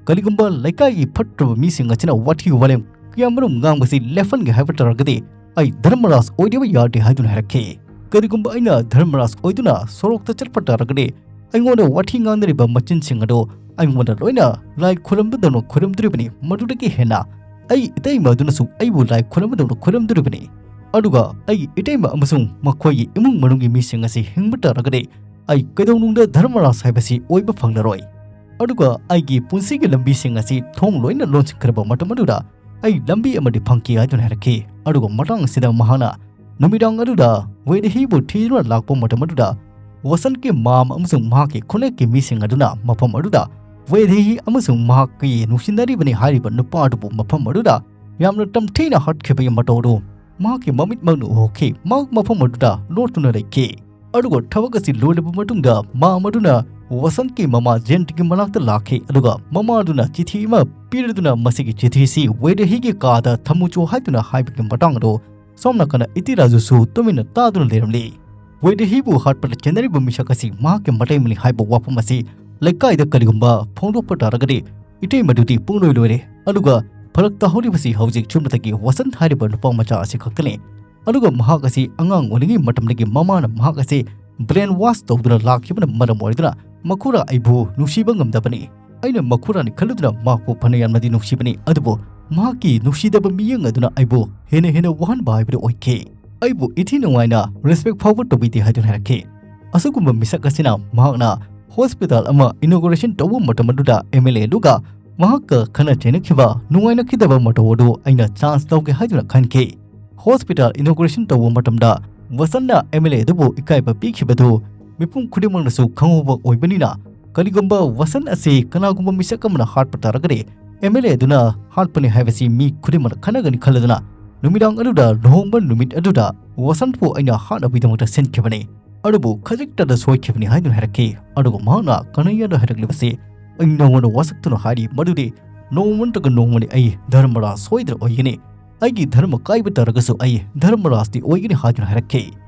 ꯀꯔꯤꯒꯨꯝꯕ ꯂꯩꯀꯥꯏꯒꯤ ꯐꯠꯇ꯭ꯔꯕ ꯃꯤꯁꯤꯡ ꯑꯁꯤꯅ ꯋꯥꯊꯤ ꯋꯥꯔꯦꯝ ꯀꯌꯥꯃꯔꯨꯝ ꯉꯥꯡꯕꯁꯤ ꯂꯦꯞꯍꯟꯒꯦ ꯍꯥꯏꯕ ꯇꯥꯔꯒꯗꯤ ꯑꯩ ꯙꯔꯃꯔꯥꯖ ꯑꯣꯏꯗꯕ ꯌꯥꯗꯦ ꯍꯥꯏꯗꯨꯅ ꯍꯥꯏꯔꯛꯈꯤ꯫ ꯀꯔꯤꯒꯨꯝꯕ ꯑꯩꯅ ꯙꯔꯃꯔꯥꯖ ꯑꯣꯏꯗꯨꯅ ꯁꯣꯔꯣꯛꯇ ꯆꯠꯄ ꯇꯥꯔꯒꯗꯤ ꯑꯩꯉꯣꯟꯗ ꯋꯥꯊꯤ ꯉꯥꯡꯅꯔꯤꯕ ꯃꯆꯤꯟꯁꯤꯡ ꯑꯗꯨ ꯑꯩꯉꯣꯟꯗ ꯂꯣꯏꯅ ꯂꯥꯏ ꯈꯨꯔꯨꯝꯕꯗꯧꯅ ꯈꯨꯔꯨꯝꯗꯣꯔꯤꯕꯅꯤ꯫ ꯃꯗꯨꯗꯒꯤ ꯍꯦꯟꯅ ꯑꯩ ꯏꯇꯩꯃ ꯑꯗꯨꯅꯁꯨ ꯑꯩꯕꯨ ꯂꯥꯏ ꯈꯨꯔꯨꯝꯕꯗꯧꯅ ꯈꯨꯔꯨꯝꯗꯣꯔꯤꯕꯅꯤ꯫ ꯑꯗꯨꯒ ꯑꯩꯒꯤ ꯏꯇꯩꯃ ꯑꯃꯁꯨꯡ ꯃꯈꯣꯏꯒꯤ ꯏꯃꯨꯡ ꯃꯅꯨꯡꯒꯤ ꯃꯤꯁꯤꯡ ꯑꯁꯤ ꯍꯤꯡꯕ ꯇꯥꯔꯒꯗꯤ ꯑꯩ ꯀꯩꯗꯧꯅꯨꯡꯗ ꯙꯔꯃꯔꯥꯖ ꯍꯥꯏꯕꯁꯤ ꯑꯣꯏꯕ ꯐꯪꯂꯔꯣꯏ꯫ ꯑꯗꯨꯒ ꯑꯩꯒꯤ ꯄꯨꯟꯁꯤꯒꯤ ꯂꯝꯕꯤꯁꯤꯡ ꯑꯁꯤ ꯊꯣꯡ ꯂꯣꯏꯅ ꯂꯣꯟꯁꯤꯟꯈ꯭ꯔꯕ ꯃꯇꯝ ꯑꯗꯨꯗ ꯑꯩ ꯂꯝꯕꯤ ꯑꯃꯗꯤ ꯐꯪꯈꯤ ꯍꯥꯏꯗꯨꯅ ꯍꯥꯏꯔꯛꯈꯤ꯫ ꯑꯗꯨꯒ ꯃꯇꯥꯡ ꯑꯁꯤꯗ ꯃꯍꯥꯛꯅ ꯅꯨꯃꯤꯗꯥꯡ ꯑꯗꯨꯗ ꯋꯦꯗꯍꯤꯕꯨ ꯊꯤꯗꯨꯅ ꯂꯥꯛꯄ ꯃꯇꯝ ꯑꯗꯨꯗ ꯋꯥꯁꯟꯒꯤ ꯃꯥꯝ ꯑꯃꯁꯨꯡ ꯃꯍꯥꯛꯀꯤ ꯈꯨꯟꯅꯦꯛꯀꯤ ꯃꯤꯁꯤꯡ ꯑꯗꯨꯅ ꯃꯐꯝ ꯑꯗꯨꯗ ꯋꯦꯗꯍꯤ ꯑꯃꯁꯨꯡ ꯃꯍꯥꯛꯀꯤ ꯅꯨꯡꯁꯤꯅꯔꯤꯕꯅꯤ ꯍꯥꯏꯔꯤꯕ ꯅꯨꯄꯥ ꯑꯗꯨꯕꯨ ꯃꯐꯝ ꯑꯗꯨꯗ ꯌꯥꯝꯅ ꯇꯝꯊꯤꯅ ꯍꯥꯠꯈꯤꯕꯒꯤ ꯃꯇꯧ ꯑꯗꯨ ꯃꯍꯥꯛꯀꯤ ꯃꯃꯤꯠꯃꯛꯅ ꯎꯍꯧꯈꯤ꯫ ꯃꯍꯥꯛ ꯃꯐꯝ ꯑꯗꯨꯗ ꯂꯣꯠꯇꯨꯅ ꯂꯩꯈꯤ꯫ ꯑꯗꯨꯒ ꯊꯕꯛ ꯑꯁꯤ ꯂꯣꯏꯔꯕ ꯃꯇꯨꯡꯗ ꯃꯥꯝ ꯑꯗꯨꯅ ꯋꯁꯟꯠꯀꯤ ꯃꯃꯥ ꯖꯦꯟꯇꯤꯒꯤ ꯃꯅꯥꯛꯇ ꯂꯥꯛꯈꯤ, ꯑꯗꯨꯒ ꯃꯃꯥ ꯑꯗꯨꯅ ꯆꯤꯊꯤ ꯑꯃ ꯄꯤꯔꯗꯨꯅ ꯃꯁꯤꯒꯤ ꯆꯤꯊꯤꯁꯤ ꯋꯦꯗꯍꯤꯒꯤ ꯀꯥꯗ ꯊꯝꯃꯨꯆꯣ ꯍꯥꯏꯗꯨꯅ ꯍꯥꯏꯕꯒꯤ ꯃꯇꯥꯡ ꯑꯗꯨ ꯁꯣꯝ ꯅꯥꯀꯟꯗ ꯏꯇꯤꯔꯥꯖꯨꯁꯨ ꯇꯨꯃꯤꯟꯅ ꯇꯥꯗꯨꯅ ꯂꯩꯔꯝꯂꯤ꯫ ꯋꯦꯗꯍꯤꯕꯨ ꯍꯥꯠꯄꯗ ꯆꯦꯟꯅꯔꯤꯕ ꯃꯤꯁꯛ ꯑꯁꯤ ꯃꯍꯥꯛꯀꯤ ꯃꯇꯩꯃꯅꯤ ꯍꯥꯏꯕ ꯋꯥꯐꯝ ꯑꯁꯤ ꯂꯩꯀꯥꯏꯗ ꯀꯔꯤꯒꯨꯝꯕ ꯐꯣꯡꯗꯣꯛꯄ ꯇꯥꯔꯒꯗꯤ ꯏꯇꯩꯃꯗꯨꯗꯤ ꯄꯨꯡꯂꯣꯏ ꯂꯣꯏꯔꯦ꯫ ꯑꯗꯨꯒ ꯐꯔꯛ ꯇꯥꯍꯧꯔꯤꯕꯁꯤ ꯍꯧꯖꯤꯛ ꯆꯨꯝꯅꯇꯒꯤ ꯋꯁꯟꯠ ꯍꯥꯏꯔꯤꯕ ꯅꯨꯄꯥ ꯃꯆꯥ ꯑꯁꯤ ꯈꯛꯇꯅꯤ꯫ ꯑꯗꯨꯒ ꯃꯍꯥꯛ ꯑꯁꯤ ꯑꯉꯥꯡ ꯑꯣꯏꯔꯤꯉꯩ ꯃꯇꯝꯗꯒꯤ ꯃꯃꯥꯅ ꯃꯍꯥꯛ ꯑꯁꯤ brainwash ꯇꯧꯗꯨꯅ ꯂꯥꯛꯈꯤꯕꯅ ꯃꯔꯝ ꯑꯣꯏꯗꯨꯅ ꯃꯈꯨꯔꯥ ꯑꯩꯕꯨ ꯅꯨꯡꯁꯤꯕ ꯉꯝꯗꯕꯅꯤ꯫ ꯑꯩꯅ ꯃꯈꯨꯔꯥꯅꯤ ꯈꯜꯂꯨꯗꯨꯅ ꯃꯍꯥꯛꯄꯨ ꯐꯅ ꯌꯥꯝꯅꯗꯤ ꯅꯨꯡꯁꯤꯕꯅꯤ, ꯑꯗꯨꯕꯨ ꯃꯍꯥꯛꯀꯤ ꯅꯨꯡꯁꯤꯗꯕ ꯃꯤꯠꯌꯦꯡ ꯑꯗꯨꯅ ꯑꯩꯕꯨ ꯍꯦꯟꯅ ꯍꯦꯟꯅ ꯋꯥꯍꯟꯕ ꯍꯥꯏꯕꯗꯨ ꯑꯣꯏꯈꯤ꯫ ꯑꯩꯕꯨ ꯏꯊꯤ ꯅꯨꯡꯉꯥꯏꯅ respect ꯐꯥꯎꯕ ꯇꯧꯕꯤꯗꯦ ꯍꯥꯏꯗꯨꯅ ꯍꯥꯏꯔꯛꯈꯤ꯫ ꯑꯁꯤꯒꯨꯝꯕ ꯃꯤꯁꯛ ꯑꯁꯤꯅ ꯃꯍꯥꯛꯅ hospital ꯑꯃ inauguration ꯇꯧꯕ ꯃꯇꯝ ꯑꯗꯨꯗ MLA ꯑꯗꯨꯒ ꯃꯍꯥꯛꯀ ꯈꯟꯅ ꯆꯩꯅꯈꯤꯕ ꯅꯨꯡꯉꯥꯏꯅꯈꯤꯗꯕ ꯃꯇꯧ ꯑꯗꯨ ꯑꯩꯅ chance ꯂꯧꯒꯦ ꯍꯥꯏꯗꯨꯅ ꯈꯟꯈꯤ꯫ Hospital inauguration ꯇꯧꯕ ꯃꯇꯝꯗ ꯋꯁꯟꯠꯅ MLA ꯑꯗꯨꯕꯨ ꯏꯀꯥꯏꯕ ꯄꯤꯈꯤꯕꯗꯨ ꯃꯤꯄꯨꯝ ꯈꯨꯗꯤꯡꯃꯛꯅꯁꯨ ꯈꯪꯍꯧꯕ ꯑꯣꯏꯕꯅꯤꯅ, ꯀꯔꯤꯒꯨꯝꯕ ꯋꯁꯟꯠ ꯑꯁꯤ ꯀꯅꯥꯒꯨꯝꯕ ꯃꯤꯁꯛ ꯑꯃꯅ ꯍꯥꯠꯄ ꯇꯥꯔꯒꯗꯤ MLA ꯑꯗꯨꯅ ꯍꯥꯠꯄꯅꯤ ꯍꯥꯏꯕꯁꯤ ꯃꯤ ꯈꯨꯗꯤꯡꯃꯛꯅ ꯈꯟꯅꯒꯅꯤ ꯈꯜꯂꯗꯨꯅ ꯅꯨꯃꯤꯗꯥꯡ ꯑꯗꯨꯗ ꯂꯨꯍꯣꯡꯕ ꯅꯨꯃꯤꯠ ꯑꯗꯨꯗ ꯋꯁꯟꯠꯄꯨ ꯑꯩꯅ ꯍꯥꯠꯅꯕꯒꯤꯗꯃꯛꯇ ꯁꯤꯟꯈꯤꯕꯅꯤ꯫ ꯑꯗꯨꯕꯨ ꯈꯖꯤꯛꯇꯗ ꯁꯣꯏꯈꯤꯕꯅꯤ ꯍꯥꯏꯗꯨꯅ ꯍꯥꯏꯔꯛꯈꯤ꯫ ꯑꯗꯨꯒ ꯃꯍꯥꯛꯅ ꯀꯅꯩꯌꯥꯗ ꯍꯥꯏꯔꯛꯂꯤꯕꯁꯤ, "ꯑꯩ ꯅꯉꯣꯟꯗ ꯋꯥꯁꯛꯇꯨꯅ ꯍꯥꯏꯔꯤ ꯃꯗꯨꯗꯤ ꯅꯣꯡꯃ ꯅꯠꯇ꯭ꯔꯒ ꯅꯣꯡꯃꯗꯤ ꯑꯩ ꯙꯔꯃꯔꯥꯖ ꯁꯣꯏꯗꯅ ꯑꯣꯏꯒꯅꯤ꯫ ꯑꯩꯒꯤ ꯙꯔꯃ ꯀꯥꯏꯕ ꯇꯥꯔꯒꯁꯨ ꯑꯩ ꯙꯔꯃꯔꯥꯖꯇꯤ ꯑꯣꯏꯒꯅꯤ" ꯍꯥꯏꯗꯨꯅ ꯍꯥꯏꯔꯛꯈꯤ꯫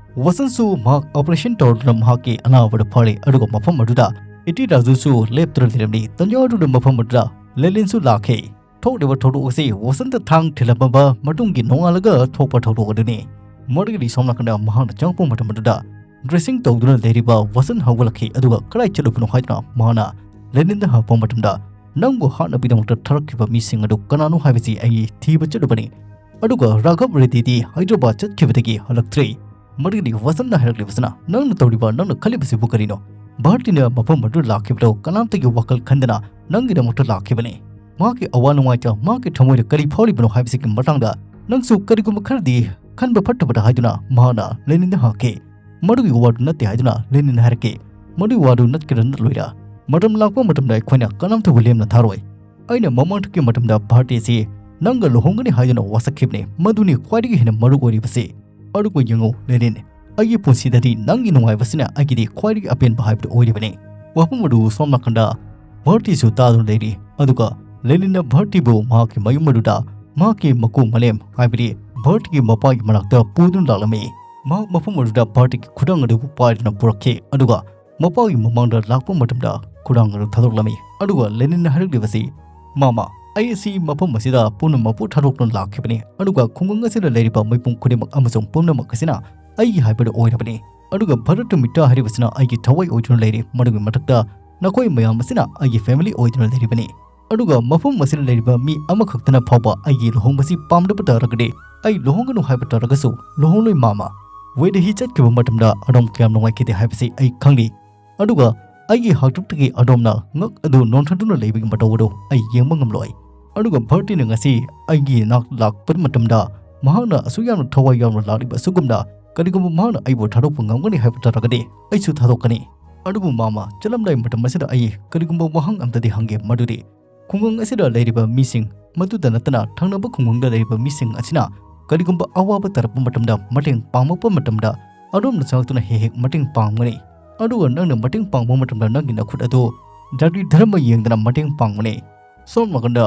ꯋꯁꯟꯠꯁꯨ ꯃꯍꯥꯛ operation ꯇꯧꯔꯗꯨꯅ ꯃꯍꯥꯛꯀꯤ ꯑꯅꯥꯕꯗꯨ ꯐꯔꯦ, ꯑꯗꯨꯒ ꯃꯐꯝ ꯑꯗꯨꯗ ꯏꯇꯤ ꯔꯥꯖꯨꯁꯨ ꯂꯦꯞꯇꯨꯅ ꯂꯩꯔꯝꯂꯤ꯫ ꯇꯟꯖꯥ ꯑꯗꯨꯗ ꯃꯐꯝ ꯑꯗꯨꯗ ꯂꯦꯂꯤꯟꯁꯨ ꯂꯥꯛꯈꯤ꯫ ꯊꯣꯛꯂꯤꯕ ꯊꯧꯗꯣꯛ ꯑꯁꯤ ꯋꯁꯟꯠꯇ ꯊꯥꯡ ꯊꯤꯜꯂꯝꯃꯕ ꯃꯇꯨꯡꯒꯤ ꯅꯣꯡꯉꯥꯜꯂꯒ ꯊꯣꯛꯄ ꯊꯧꯗꯣꯛ ꯑꯗꯨꯅꯤ꯫ ꯃꯗꯨꯒꯤꯗꯤ ꯁꯣꯝ ꯅꯥꯀꯟꯗ ꯃꯍꯥꯛꯅ ꯆꯪꯉꯛꯄ ꯃꯇꯝ ꯑꯗꯨꯗ dressing ꯇꯧꯗꯨꯅ ꯂꯩꯔꯤꯕ ꯋꯁꯟꯠ ꯍꯧꯒꯠꯂꯛꯈꯤ, ꯑꯗꯨꯒ "ꯀꯗꯥꯏ ꯆꯠꯂꯨꯕꯅꯣ?" ꯍꯥꯏꯗꯨꯅ ꯃꯍꯥꯛꯅ ꯂꯦꯅꯤꯟꯗ ꯍꯪꯉꯛꯄ ꯃꯇꯝꯗ, "ꯅꯪꯕꯨ ꯍꯥꯠꯅꯕꯒꯤꯗꯃꯛꯇ ꯊꯥꯔꯛꯈꯤꯕ ꯃꯤꯁꯤꯡ ꯑꯗꯨ ꯀꯅꯥꯅꯣ ꯍꯥꯏꯕꯁꯤ ꯑꯩ ꯊꯤꯕ ꯆꯠꯂꯨꯕꯅꯤ, ꯑꯗꯨꯒ ꯔꯥꯘꯕ ꯔꯦꯗꯤꯗꯤ ꯍꯥꯏꯗ꯭ꯔꯕꯥꯗ ꯆꯠꯈꯤꯕꯗꯒꯤ ꯍꯜꯂꯛꯇ꯭ꯔꯤ꯫" ꯃꯗꯨꯒꯤꯗꯤ ꯋꯁꯟꯠꯅ ꯍꯥꯏꯔꯛꯂꯤꯕꯁꯤꯅ, "ꯅꯪꯅ ꯇꯧꯔꯤꯕ, ꯅꯪꯅ ꯈꯜꯂꯤꯕꯁꯤꯕꯨ ꯀꯔꯤꯅꯣ? ꯚꯥꯔꯇꯤꯅ ꯃꯐꯝ ꯑꯗꯨ ꯂꯥꯛꯈꯤꯕꯗꯣ ꯀꯅꯥꯝꯇꯒꯤ ꯋꯥꯈꯜ ꯈꯟꯗꯅ ꯅꯪꯒꯤꯗꯃꯛꯇ ꯂꯥꯛꯈꯤꯕꯅꯤ꯫ ꯃꯍꯥꯛꯀꯤ ꯑꯋꯥ ꯅꯨꯡꯉꯥꯏꯇ, ꯃꯍꯥꯛꯀꯤ ꯊꯃꯣꯏꯗ ꯀꯔꯤ ꯐꯥꯎꯔꯤꯕꯅꯣ ꯍꯥꯏꯕꯁꯤꯒꯤ ꯃꯇꯥꯡꯗ ꯅꯪꯁꯨ ꯀꯔꯤꯒꯨꯝꯕ ꯈꯔꯗꯤ ꯈꯟꯕ ꯐꯠꯇꯕꯗ" ꯍꯥꯏꯗꯨꯅ ꯃꯍꯥꯛꯅ ꯂꯦꯅꯤꯟꯗ ꯍꯪꯉꯛꯈꯤ꯫ "ꯃꯗꯨꯒꯤ ꯋꯥꯗꯨ ꯅꯠꯇꯦ" ꯍꯥꯏꯗꯨꯅ ꯂꯦꯅꯤꯟꯅ ꯍꯥꯏꯔꯛꯈꯤ꯫ "ꯃꯗꯨꯒꯤ ꯋꯥꯗꯨ ꯅꯠꯀꯦꯔꯥ ꯅꯠꯂꯣꯏꯔꯥ, ꯃꯇꯝ ꯂꯥꯛꯄ ꯃꯇꯝꯗ ꯑꯩꯈꯣꯏꯅ ꯀꯅꯥꯝꯇꯕꯨ ꯂꯦꯝꯅ ꯊꯥꯔꯣꯏ꯫ ꯑꯩꯅ ꯃꯃꯥꯡꯗꯒꯤ ꯃꯇꯝꯗ ꯚꯥꯔꯇꯤꯁꯤ ꯅꯪꯒ ꯂꯨꯍꯣꯡꯒꯅꯤ ꯍꯥꯏꯗꯨꯅ ꯋꯥꯁꯛꯈꯤꯕꯅꯤ, ꯃꯗꯨꯅꯤ ꯈ꯭ꯋꯥꯏꯗꯒꯤ ꯍꯦꯟꯅ ꯃꯔꯨ ꯑꯣꯏꯔꯤꯕꯁꯤ꯫ ꯑꯗꯨꯕꯨ ꯌꯦꯡꯉꯨ ꯂꯦꯅꯤꯟ, ꯑꯩꯒꯤ ꯄꯨꯟꯁꯤꯗꯗꯤ ꯅꯪꯒꯤ ꯅꯨꯡꯉꯥꯏꯕꯁꯤꯅ ꯑꯩꯒꯤꯗꯤ ꯈ꯭ꯋꯥꯏꯗꯒꯤ ꯑꯄꯦꯟꯕ ꯍꯥꯏꯕꯗꯨ ꯑꯣꯏꯔꯤꯕꯅꯤ꯫ ꯋꯥꯐꯝ ꯑꯗꯨ ꯁꯣꯝ ꯅꯥꯀꯟꯗ ꯚꯥꯔꯇꯤꯁꯨ ꯇꯥꯗꯨꯅ ꯂꯩꯔꯤ꯫ ꯑꯗꯨꯒ ꯂꯦꯅꯤꯟꯅ ꯚꯥꯔꯇꯤꯕꯨ ꯃꯍꯥꯛꯀꯤ ꯃꯌꯨꯝ ꯑꯗꯨꯗ ꯃꯍꯥꯛꯀꯤ ꯃꯀꯨ ꯃꯂꯦꯝ, ꯍꯥꯏꯕꯗꯤ ꯚꯥꯔꯇꯤꯒꯤ ꯃꯄꯥꯒꯤ ꯃꯅꯥꯛꯇ ꯄꯨꯗꯨꯅ ꯂꯥꯛꯂꯝꯃꯤ꯫ ꯃꯍꯥꯛ ꯃꯐꯝ ꯑꯗꯨꯗ ꯚꯥꯔꯇꯤꯒꯤ ꯈꯨꯗꯥꯡ ꯑꯗꯨꯕꯨ ꯄꯥꯏꯗꯨꯅ ꯄꯨꯔꯛꯈꯤ꯫ ꯑꯗꯨꯒ ꯃꯄꯥꯒꯤ ꯃꯃꯥꯡꯗ ꯂꯥꯛꯄ ꯃꯇꯝꯗ ꯈꯨꯗꯥꯡ ꯑꯗꯨ ꯊꯥꯗꯣꯛꯂꯝꯃꯤ꯫ ꯑꯗꯨꯒ ꯂꯦꯅꯤꯟꯅ ꯍꯥꯏꯔꯛꯂꯤꯕꯁꯤ, "ꯃꯥꯃ, ꯑꯩ ꯑꯁꯤ ꯃꯐꯝ ꯑꯁꯤꯗ ꯄꯨꯝꯅꯃꯛꯄꯨ ꯊꯥꯗꯣꯛꯇꯨꯅ ꯂꯥꯛꯈꯤꯕꯅꯤ꯫ ꯑꯗꯨꯒ ꯈꯨꯡꯒꯪ ꯑꯁꯤꯗ ꯂꯩꯔꯤꯕ ꯃꯤꯄꯨꯝ ꯈꯨꯗꯤꯡꯃꯛ ꯑꯃꯁꯨꯡ ꯄꯨꯝꯅꯃꯛ ꯑꯁꯤꯅ ꯑꯩꯒꯤ ꯍꯥꯏꯕꯗꯨ ꯑꯣꯏꯔꯕꯅꯤ꯫ ꯑꯗꯨꯒ ꯚꯥꯔꯠ ꯃꯤꯇ꯭ꯔ ꯍꯥꯏꯔꯤꯕꯁꯤꯅ ꯑꯩꯒꯤ ꯊꯋꯥꯏ ꯑꯣꯏꯗꯨꯅ ꯂꯩꯔꯤ꯫ ꯃꯗꯨꯒꯤ ꯃꯊꯛꯇ ꯅꯈꯣꯏ ꯃꯌꯥꯝ ꯑꯁꯤꯅ ꯑꯩꯒꯤ ꯐꯦꯃꯤꯂꯤ ꯑꯣꯏꯗꯨꯅ ꯂꯩꯔꯤꯕꯅꯤ꯫ ꯑꯗꯨꯒ ꯃꯐꯝ ꯑꯁꯤꯗ ꯂꯩꯔꯤꯕ ꯃꯤ ꯑꯃꯈꯛꯇꯅ ꯐꯥꯎꯕ ꯑꯩꯒꯤ ꯂꯨꯍꯣꯡꯕꯁꯤ ꯄꯥꯝꯗꯕ ꯇꯥꯔꯒꯗꯤ, ꯑꯩ ꯂꯨꯍꯣꯡꯒꯅꯨ ꯍꯥꯏꯕ ꯇꯥꯔꯒꯁꯨ ꯂꯨꯍꯣꯡꯂꯣꯏ ꯃꯥꯃ꯫ ꯋꯦꯗꯍꯤ ꯆꯠꯈꯤꯕ ꯃꯇꯝꯗ ꯑꯗꯣꯝ ꯀꯌꯥꯝ ꯅꯨꯡꯉꯥꯏꯈꯤꯗꯦ ꯍꯥꯏꯕꯁꯤ ꯑꯩ ꯈꯪꯂꯤ꯫ ꯑꯗꯨꯒ ꯑꯩꯒꯤ ꯍꯥꯛꯇꯛꯇꯒꯤ ꯑꯗꯣꯝꯅ ꯉꯛ ꯑꯗꯨ ꯅꯣꯟꯊꯗꯨꯅ ꯂꯩꯕꯒꯤ ꯃꯇꯧ ꯑꯗꯨ ꯑꯩ ꯌꯦꯡꯕ ꯉꯝꯂꯣꯏ꯫ ꯑꯗꯨꯒ ꯚꯥꯔꯇꯤꯅ ꯉꯁꯤ ꯑꯩꯒꯤ ꯅꯥꯛ ꯂꯥꯛꯄ ꯃꯇꯝꯗ ꯃꯍꯥꯛꯅ ꯑꯁꯨꯛ ꯌꯥꯝꯅ ꯊꯋꯥꯏ ꯌꯥꯎꯅ ꯂꯥꯛꯂꯤꯕ ꯑꯁꯤꯒꯨꯝꯅ ꯀꯔꯤꯒꯨꯝꯕ ꯃꯍꯥꯛꯅ ꯑꯩꯕꯨ ꯊꯥꯗꯣꯛꯄ ꯉꯝꯒꯅꯤ ꯍꯥꯏꯕ ꯇꯥꯔꯒꯗꯤ ꯑꯩꯁꯨ ꯊꯥꯗꯣꯛꯀꯅꯤ꯫ ꯑꯗꯨꯕꯨ ꯃꯥꯃ, ꯆꯠꯂꯝꯗꯥꯏ ꯃꯇꯝ ꯑꯁꯤꯗ ꯑꯩ ꯀꯔꯤꯒꯨꯝꯕ ꯋꯥꯍꯪ ꯑꯝꯇꯗꯤ ꯍꯪꯒꯦ, ꯃꯗꯨꯗꯤ ꯈꯨꯡꯒꯪ ꯑꯁꯤꯗ ꯂꯩꯔꯤꯕ ꯃꯤꯁꯤꯡ, ꯃꯗꯨꯗ ꯅꯠꯇꯅ ꯊꯪꯅꯕ ꯈꯨꯡꯒꯪꯗ ꯂꯩꯔꯤꯕ ꯃꯤꯁꯤꯡ ꯑꯁꯤꯅ ꯀꯔꯤꯒꯨꯝꯕ ꯑꯋꯥꯕ ꯇꯥꯔꯛꯄ ꯃꯇꯝꯗ, ꯃꯇꯦꯡ ꯄꯥꯡꯂꯛꯄ ꯃꯇꯝꯗ ꯑꯗꯣꯝꯅ ꯆꯪꯂꯛꯇꯨꯅ ꯍꯦꯛ ꯍꯦꯛ ꯃꯇꯦꯡ ꯄꯥꯡꯒꯅꯤ꯫ ꯑꯗꯨꯒ ꯅꯪꯅ ꯃꯇꯦꯡ ꯄꯥꯡꯕ ꯃꯇꯝꯗ ꯅꯪꯒꯤ ꯅꯈꯨꯠ ꯑꯗꯨ ꯖꯥꯇꯤ ꯙꯔꯃ ꯌꯦꯡꯗꯅ ꯃꯇꯦꯡ ꯄꯥꯡꯕꯅꯤ꯫" ꯁꯣꯝ ꯅꯥꯀꯟꯗ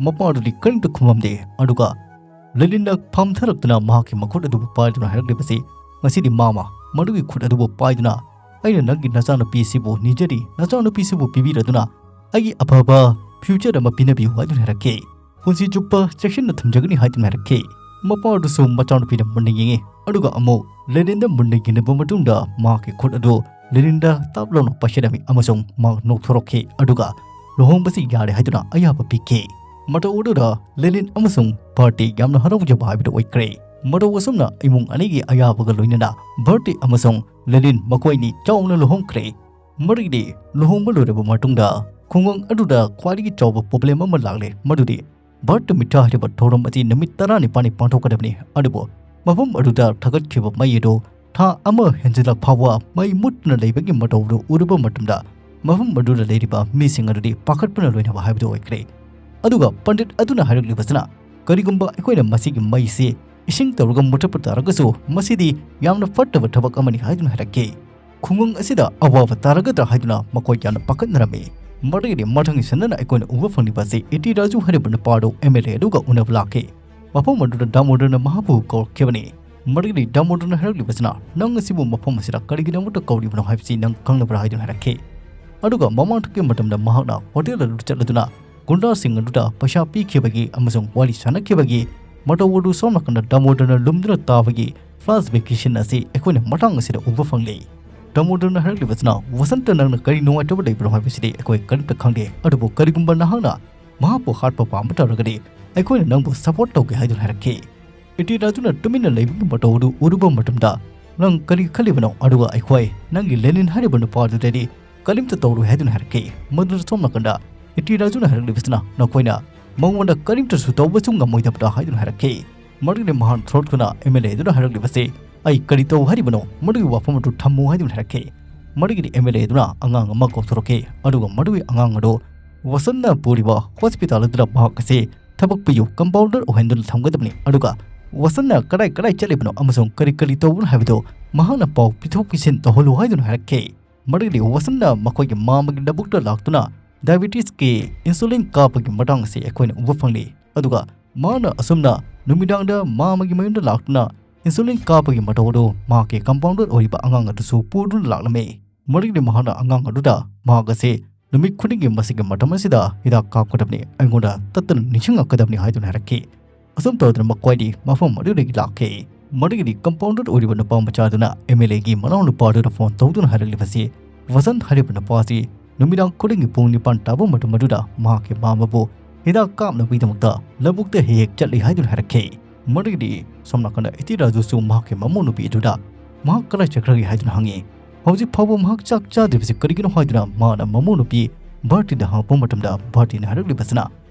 ꯃꯄꯥ ꯑꯗꯨꯗꯤ ꯀꯔꯤꯝꯇ ꯈꯨꯝꯂꯝꯗꯦ꯫ ꯑꯗꯨꯒ ꯂꯦꯅꯤꯟꯅ ꯐꯝꯊꯔꯛꯇꯨꯅ ꯃꯍꯥꯛꯀꯤ ꯃꯈꯨꯠ ꯑꯗꯨꯕꯨ ꯄꯥꯏꯗꯨꯅ ꯍꯥꯏꯔꯛꯂꯤꯕꯁꯤ, "ꯉꯁꯤꯗꯤ ꯃꯥꯃ, ꯃꯗꯨꯒꯤ ꯈꯨꯠ ꯑꯗꯨꯕꯨ ꯄꯥꯏꯗꯨꯅ ꯑꯩꯅ ꯅꯪꯒꯤ ꯅꯆꯥꯅꯨꯄꯤꯁꯤꯕꯨ ꯅꯤꯖꯔꯤ, ꯅꯆꯥꯅꯨꯄꯤꯁꯤꯕꯨ ꯄꯤꯕꯤꯔꯗꯨꯅ ꯑꯩꯒꯤ ꯑꯐꯕ ꯐ꯭ꯌꯨꯆꯔ ꯑꯃ ꯄꯤꯅꯕꯤꯌꯨ" ꯍꯥꯏꯗꯨꯅ ꯍꯥꯏꯔꯛꯈꯤ꯫ "ꯄꯨꯟꯁꯤ ꯆꯨꯞꯄ ꯆꯦꯛꯁꯤꯟꯅ ꯊꯝꯖꯒꯅꯤ" ꯍꯥꯏꯗꯨꯅ ꯍꯥꯏꯔꯛꯈꯤ꯫ ꯃꯄꯥ ꯑꯗꯨꯁꯨ ꯃꯆꯥꯅꯨꯄꯤꯗ ꯃꯨꯟꯅ ꯌꯦꯡꯉꯤ, ꯑꯗꯨꯒ ꯑꯃꯨꯛ ꯂꯦꯅꯤꯟꯗ ꯃꯨꯟꯅ ꯌꯦꯡꯂꯕ ꯃꯇꯨꯡꯗ ꯃꯍꯥꯛꯀꯤ ꯈꯨꯠ ꯑꯗꯨ ꯂꯦꯅꯤꯟꯗ ꯇꯞ ꯂꯥꯎꯅ ꯄꯥꯏꯁꯤꯜꯂꯝꯃꯤ ꯑꯃꯁꯨꯡ ꯃꯍꯥꯛ ꯅꯣꯛꯊꯣꯔꯛꯈꯤ, ꯑꯗꯨꯒ ꯂꯨꯍꯣꯡꯕꯁꯤ ꯌꯥꯔꯦ ꯍꯥꯏꯗꯨꯅ ꯑꯌꯥꯕ ꯄꯤꯈꯤ꯫ ꯃꯇꯧ ꯑꯗꯨꯗ ꯂꯦꯅꯤꯟ ꯑꯃꯁꯨꯡ ꯚꯥꯔꯇꯤ ꯌꯥꯝꯅ ꯍꯔꯥꯎꯖꯕ ꯍꯥꯏꯕꯗꯨ ꯑꯣꯏꯈ꯭ꯔꯦ꯫ ꯃꯇꯧ ꯑꯁꯨꯝꯅ ꯏꯃꯨꯡ ꯑꯅꯤꯒꯤ ꯑꯌꯥꯕꯒ ꯂꯣꯏꯅꯅ ꯚꯥꯔꯇꯤ ꯑꯃꯁꯨꯡ ꯂꯦꯅꯤꯟ ꯃꯈꯣꯏꯅꯤ ꯆꯥꯎꯅ ꯂꯨꯍꯣꯡꯈ꯭ꯔꯦ꯫ ꯃꯔꯤꯗꯤ ꯂꯨꯍꯣꯡꯕ ꯂꯣꯏꯔꯕ ꯃꯇꯨꯡꯗ ꯈꯨꯡꯒꯪ ꯑꯗꯨꯗ ꯈ꯭ꯋꯥꯏꯗꯒꯤ ꯆꯥꯎꯕ ꯄ꯭ꯔꯣꯕ꯭ꯂꯦꯝ ꯑꯃ ꯂꯥꯛꯂꯦ, ꯃꯗꯨꯗꯤ ꯚꯥꯔꯠ ꯃꯤꯇ꯭ꯔ ꯍꯥꯏꯔꯤꯕ ꯊꯧꯔꯝ ꯑꯁꯤ ꯅꯨꯃꯤꯠ ꯇꯔꯥꯅꯤꯄꯥꯜꯅꯤ ꯄꯥꯡꯊꯣꯛꯀꯗꯕꯅꯤ꯫ ꯑꯗꯨꯕꯨ ꯃꯐꯝ ꯑꯗꯨꯗ ꯊꯥꯒꯠꯈꯤꯕ ꯃꯩ ꯑꯗꯨ ꯊꯥ ꯑꯃ ꯍꯦꯟꯖꯤꯜꯂꯛ ꯐꯥꯎꯕ ꯃꯩ ꯃꯨꯠꯇꯨꯅ ꯂꯩꯕꯒꯤ ꯃꯇꯧ ꯑꯗꯨ ꯎꯔꯨꯕ ꯃꯇꯝꯗ ꯃꯐꯝ ꯑꯗꯨꯗ ꯂꯩꯔꯤꯕ ꯃꯤꯁꯤꯡ ꯑꯗꯨꯗꯤ ꯄꯥꯈꯠꯄꯅ ꯂꯣꯏꯅꯕ ꯍꯥꯏꯕꯗꯨ ꯑꯣꯏꯈ꯭ꯔꯦ꯫ ꯑꯗꯨꯒ ꯄꯟꯗꯤꯠ ꯑꯗꯨꯅ ꯍꯥꯏꯔꯛꯂꯤꯕꯁꯤꯅ, "ꯀꯔꯤꯒꯨꯝꯕ ꯑꯩꯈꯣꯏꯅ ꯃꯁꯤꯒꯤ ꯃꯩꯁꯤ ꯏꯁꯤꯡ ꯇꯧꯔꯒ ꯃꯨꯊꯠꯄ ꯇꯥꯔꯒꯁꯨ ꯃꯁꯤꯗꯤ ꯌꯥꯝꯅ ꯐꯠꯇꯕ ꯊꯕꯛ ꯑꯃꯅꯤ ꯍꯥꯏꯗꯨꯅ ꯍꯥꯏꯔꯛꯈꯤ꯫ ꯈꯨꯡꯒꯪ ꯑꯁꯤꯗ ꯑꯋꯥꯕ ꯇꯥꯔꯒꯗ꯭ꯔꯥ ꯍꯥꯏꯗꯨꯅ ꯃꯈꯣꯏ ꯌꯥꯝꯅ ꯄꯥꯈꯠꯅꯔꯝꯃꯤ꯫ ꯃꯗꯨꯒꯤꯗꯤ ꯃꯊꯪꯒꯤ ꯁꯟꯗꯅ ꯑꯩꯈꯣꯏꯅ ꯎꯕ ꯐꯪꯂꯤꯕ ꯑꯁꯤ ꯏꯇꯤ ꯔꯥꯖꯨ ꯍꯥꯏꯔꯤꯕ ꯅꯨꯄꯥ ꯑꯗꯨ ꯑꯦꯝ ꯑꯦꯜ ꯑꯦ ꯑꯗꯨꯒ ꯎꯅꯕ ꯂꯥꯛꯈꯤ꯫ ꯃꯐꯝ ꯑꯗꯨꯗ ꯗꯥꯃꯣꯗꯔꯅ ꯃꯍꯥꯛꯄꯨ ꯀꯧꯔꯛꯈꯤꯕꯅꯤ꯫ ꯃꯗꯨꯒꯤꯗꯤ ꯗꯥꯃꯣꯗꯔꯅ ꯍꯥꯏꯔꯛꯂꯤꯕꯁꯤꯅ, "ꯅꯪ ꯑꯁꯤꯕꯨ ꯃꯐꯝ ꯑꯁꯤꯗ ꯀꯔꯤꯒꯤꯗꯃꯛꯇ ꯀꯧꯔꯤꯕꯅꯣ ꯍꯥꯏꯕꯁꯤ ꯅꯪ ꯈꯪꯂꯕ꯭ꯔꯥ?" ꯍꯥꯏꯗꯨꯅ ꯍꯥꯏꯔꯛꯈꯤ꯫ ꯑꯗꯨꯒ ꯃꯃꯥꯡꯊꯛꯀꯤ ꯃꯇꯝꯗ ꯃꯍꯥꯛꯅ ꯍꯣꯇꯦꯜ ꯑꯗꯨꯗ ꯆꯠꯂꯗꯨꯅ ꯒꯨꯟꯗꯥꯁꯤꯡ ꯑꯗꯨꯗ ꯄꯩꯁꯥ ꯄꯤꯈꯤꯕꯒꯤ ꯑꯃꯁꯨꯡ ꯋꯥꯔꯤ ꯁꯥꯟꯅꯈꯤꯕꯒꯤ ꯃꯇꯧ ꯑꯗꯨ ꯁꯣꯝ ꯅꯥꯀꯟꯗ ꯗꯥꯃꯣꯗꯔꯅ ꯂꯨꯝꯗꯨꯅ ꯇꯥꯕꯒꯤ flashbackꯀꯤ scene ꯑꯁꯤ ꯑꯩꯈꯣꯏꯅ ꯃꯇꯥꯡ ꯑꯁꯤꯗ ꯎꯕ ꯐꯪꯂꯤ꯫ ꯗꯥꯃꯣꯗꯔꯅ ꯍꯥꯏꯔꯛꯂꯤꯕꯁꯤꯅ, "ꯋꯁꯟꯇ, ꯅꯪꯅ ꯀꯔꯤ ꯅꯨꯡꯉꯥꯏꯇꯕ ꯂꯩꯕꯅꯣ ꯍꯥꯏꯕꯁꯤꯗꯤ ꯑꯩꯈꯣꯏ ꯀꯔꯤꯝꯇ ꯈꯪꯗꯦ, ꯑꯗꯨꯕꯨ ꯀꯔꯤꯒꯨꯝꯕ ꯅꯍꯥꯛꯅ ꯃꯍꯥꯛꯄꯨ ꯍꯥꯠꯄ ꯄꯥꯝꯕ ꯇꯥꯔꯒꯗꯤ ꯑꯩꯈꯣꯏꯅ ꯅꯪꯕꯨ support ꯇꯧꯒꯦ" ꯍꯥꯏꯗꯨꯅ ꯍꯥꯏꯔꯛꯈꯤ꯫ ꯏꯇꯤ ꯔꯥꯖꯨꯅ ꯇꯨꯃꯤꯟꯅ ꯂꯩꯕꯒꯤ ꯃꯇꯧ ꯑꯗꯨ ꯎꯔꯨꯕ ꯃꯇꯝꯗ, "ꯅꯪ ꯀꯔꯤ ꯈꯜꯂꯤꯕꯅꯣ? ꯑꯗꯨꯒ ꯑꯩꯈꯣꯏ ꯅꯪꯒꯤ ꯂꯦꯅꯤꯟ ꯍꯥꯏꯔꯤꯕ ꯅꯨꯄꯥ ꯑꯗꯨꯗꯗꯤ ꯀꯔꯤꯝꯇ ꯇꯧꯔꯣꯏ" ꯍꯥꯏꯗꯨꯅ ꯍꯥꯏꯔꯛꯈꯤ꯫ ꯃꯗꯨꯗ ꯁꯣꯝ ꯅꯥꯀꯟꯗ ꯏꯇꯤ ꯔꯥꯖꯨꯅ ꯍꯥꯏꯔꯛꯂꯤꯕꯁꯤꯅ, "ꯅꯈꯣꯏꯅ ꯃꯉꯣꯟꯗ ꯀꯔꯤꯝꯇꯁꯨ ꯇꯧꯕꯁꯨ ꯉꯝꯃꯣꯏꯗꯕꯗ" ꯍꯥꯏꯗꯨꯅ ꯍꯥꯏꯔꯛꯈꯤ꯫ ꯃꯗꯨꯒꯤꯗꯤ ꯃꯍꯥꯛ ꯊꯣꯔꯛꯇꯨꯅ ꯑꯦꯝ ꯑꯦꯜ ꯑꯦ ꯑꯗꯨꯅ ꯍꯥꯏꯔꯛꯂꯤꯕꯁꯤ, "ꯑꯩ ꯀꯔꯤ ꯇꯧ ꯍꯥꯏꯔꯤꯕꯅꯣ? ꯃꯗꯨꯒꯤ ꯋꯥꯐꯝ ꯑꯗꯨ ꯊꯝꯃꯨ" ꯍꯥꯏꯗꯨꯅ ꯍꯥꯏꯔꯛꯈꯤ꯫ ꯃꯗꯨꯒꯤꯗꯤ ꯑꯦꯝ ꯑꯦꯜ ꯑꯦ ꯑꯗꯨꯅ ꯑꯉꯥꯡ ꯑꯃ ꯀꯧꯊꯣꯔꯛꯈꯤ, ꯑꯗꯨꯒ ꯃꯗꯨꯒꯤ ꯑꯉꯥꯡ ꯑꯗꯨ ꯋꯁꯟꯅ ꯄꯨꯔꯤꯕ ꯍꯣꯁꯄꯤꯇꯥꯜ ꯑꯗꯨꯗ ꯃꯍꯥꯛ ꯑꯁꯤ ꯊꯕꯛ ꯄꯤꯌꯨ, ꯀꯝꯄꯥꯎꯟꯗꯔ ꯑꯣꯏꯍꯟꯗꯨꯅ ꯊꯝꯒꯗꯕꯅꯤ, ꯑꯗꯨꯒ ꯋꯁꯟꯅ ꯀꯗꯥꯏ ꯀꯗꯥꯏ ꯆꯠꯂꯤꯕꯅꯣ ꯑꯃꯁꯨꯡ ꯀꯔꯤ ꯀꯔꯤ ꯇꯧꯕꯅꯣ ꯍꯥꯏꯕꯗꯨ ꯃꯍꯥꯛꯅ ꯄꯥꯎ ꯄꯤꯊꯣꯛ ꯄꯤꯁꯤꯟ ꯇꯧꯍꯜꯂꯨ ꯍꯥꯏꯗꯨꯅ ꯍꯥꯏꯔꯛꯈꯤ꯫ ꯃꯗꯨꯒꯤꯗꯤ ꯋꯁꯟꯅ ꯃꯈꯣꯏꯒꯤ ꯃꯥꯃꯒꯤ ꯂꯧꯕꯨꯛꯇ ꯂꯥꯛꯇꯨꯅ diabetesꯀꯤ insulin ꯀꯥꯞꯄꯒꯤ ꯃꯇꯥꯡ ꯑꯁꯤ ꯑꯩꯈꯣꯏꯅ ꯎꯕ ꯐꯪꯂꯤ꯫ ꯑꯗꯨꯒ ꯃꯥꯅ ꯑꯁꯨꯝꯅ ꯅꯨꯃꯤꯗꯥꯡꯗ ꯃꯥꯃꯒꯤ ꯃꯌꯨꯝꯗ ꯂꯥꯛꯇꯨꯅ insulin ꯀꯥꯞꯄꯒꯤ ꯃꯇꯧ ꯑꯗꯨ ꯃꯍꯥꯛꯀꯤ ꯀꯝꯄꯥꯎꯟꯗꯔ ꯑꯣꯏꯔꯤꯕ ꯑꯉꯥꯡ ꯑꯗꯨꯁꯨ ꯄꯨꯗꯨꯅ ꯂꯥꯛꯂꯝꯃꯤ꯫ ꯃꯗꯨꯒꯤꯗꯤ ꯃꯍꯥꯛꯅ ꯑꯉꯥꯡ ꯑꯗꯨꯗ ꯃꯍꯥꯛ ꯑꯁꯤ ꯅꯨꯃꯤꯠ ꯈꯨꯗꯤꯡꯒꯤ ꯃꯁꯤꯒꯤ ꯃꯇꯝ ꯑꯁꯤꯗ ꯍꯤꯗꯥꯛ ꯀꯥꯞꯀꯗꯕꯅꯤ, ꯑꯩꯉꯣꯟꯗ ꯇꯠꯇꯅ ꯅꯤꯡꯁꯤꯡꯉꯛꯀꯗꯕꯅꯤ ꯍꯥꯏꯗꯨꯅ ꯍꯥꯏꯔꯛꯈꯤ꯫ ꯑꯁꯨꯝ ꯇꯧꯗꯨꯅ ꯃꯈꯣꯏꯗꯤ ꯃꯐꯝ ꯑꯗꯨꯗꯒꯤ ꯂꯥꯛꯈꯤ꯫ ꯃꯗꯨꯒꯤꯗꯤ ꯀꯝꯄꯥꯎꯟꯗꯔ ꯑꯣꯏꯔꯤꯕ ꯅꯨꯄꯥ ꯃꯆꯥꯗꯨꯅ ꯑꯦꯝ ꯑꯦꯜ ꯑꯦꯒꯤ ꯃꯅꯥꯎ ꯅꯨꯄꯥꯗꯨꯗ ꯐꯣꯟ ꯇꯧꯗꯨꯅ ꯍꯥꯏꯔꯛꯂꯤꯕꯁꯤ, ꯋꯁꯟ ꯍꯥꯏꯔꯤꯕ ꯅꯨꯄꯥ ꯑꯁꯤ ꯅꯨꯃꯤꯗꯥꯡ ꯈꯨꯗꯤꯡꯒꯤ ꯄꯨꯡ ꯅꯤꯄꯥꯟ ꯇꯥꯕ ꯃꯇꯝ ꯑꯗꯨꯗ ꯃꯍꯥꯛꯀꯤ ꯃꯥꯃꯕꯨ ꯍꯤꯗꯥꯛ ꯀꯥꯞꯅꯕꯒꯤꯗꯃꯛꯇ ꯂꯧꯕꯨꯛꯇ ꯍꯦꯛ ꯍꯦꯛ ꯆꯠꯂꯤ ꯍꯥꯏꯗꯨꯅ ꯍꯥꯏꯔꯛꯈꯤ꯫ ꯃꯗꯨꯒꯤꯗꯤ ꯁꯣꯝ ꯅꯥꯀꯟꯗ ꯏꯇꯤ ꯔꯥꯖꯨꯁꯨ ꯃꯍꯥꯛꯀꯤ ꯃꯃꯧ ꯅꯨꯄꯤ ꯑꯗꯨꯗ ꯃꯍꯥꯛ ꯀꯗꯥꯏ ꯆꯠꯈ꯭ꯔꯒꯦ ꯍꯥꯏꯗꯨꯅ ꯍꯪꯉꯤ꯫ ꯍꯧꯖꯤꯛ ꯐꯥꯎꯕ ꯃꯍꯥꯛ ꯆꯥꯛ ꯆꯥꯗ꯭ꯔꯤꯕꯁꯤ ꯀꯔꯤꯒꯤꯅꯣ ꯍꯥꯏꯗꯨꯅ ꯃꯥꯅ ꯃꯃꯧ ꯅꯨꯄꯤ ꯚꯥꯔꯇꯤꯗ ꯍꯪꯉꯛꯄ ꯃꯇꯝꯗ ꯚꯥꯔꯇꯤꯅ ꯍꯥꯏꯔꯛꯂꯤꯕꯁꯤꯅ,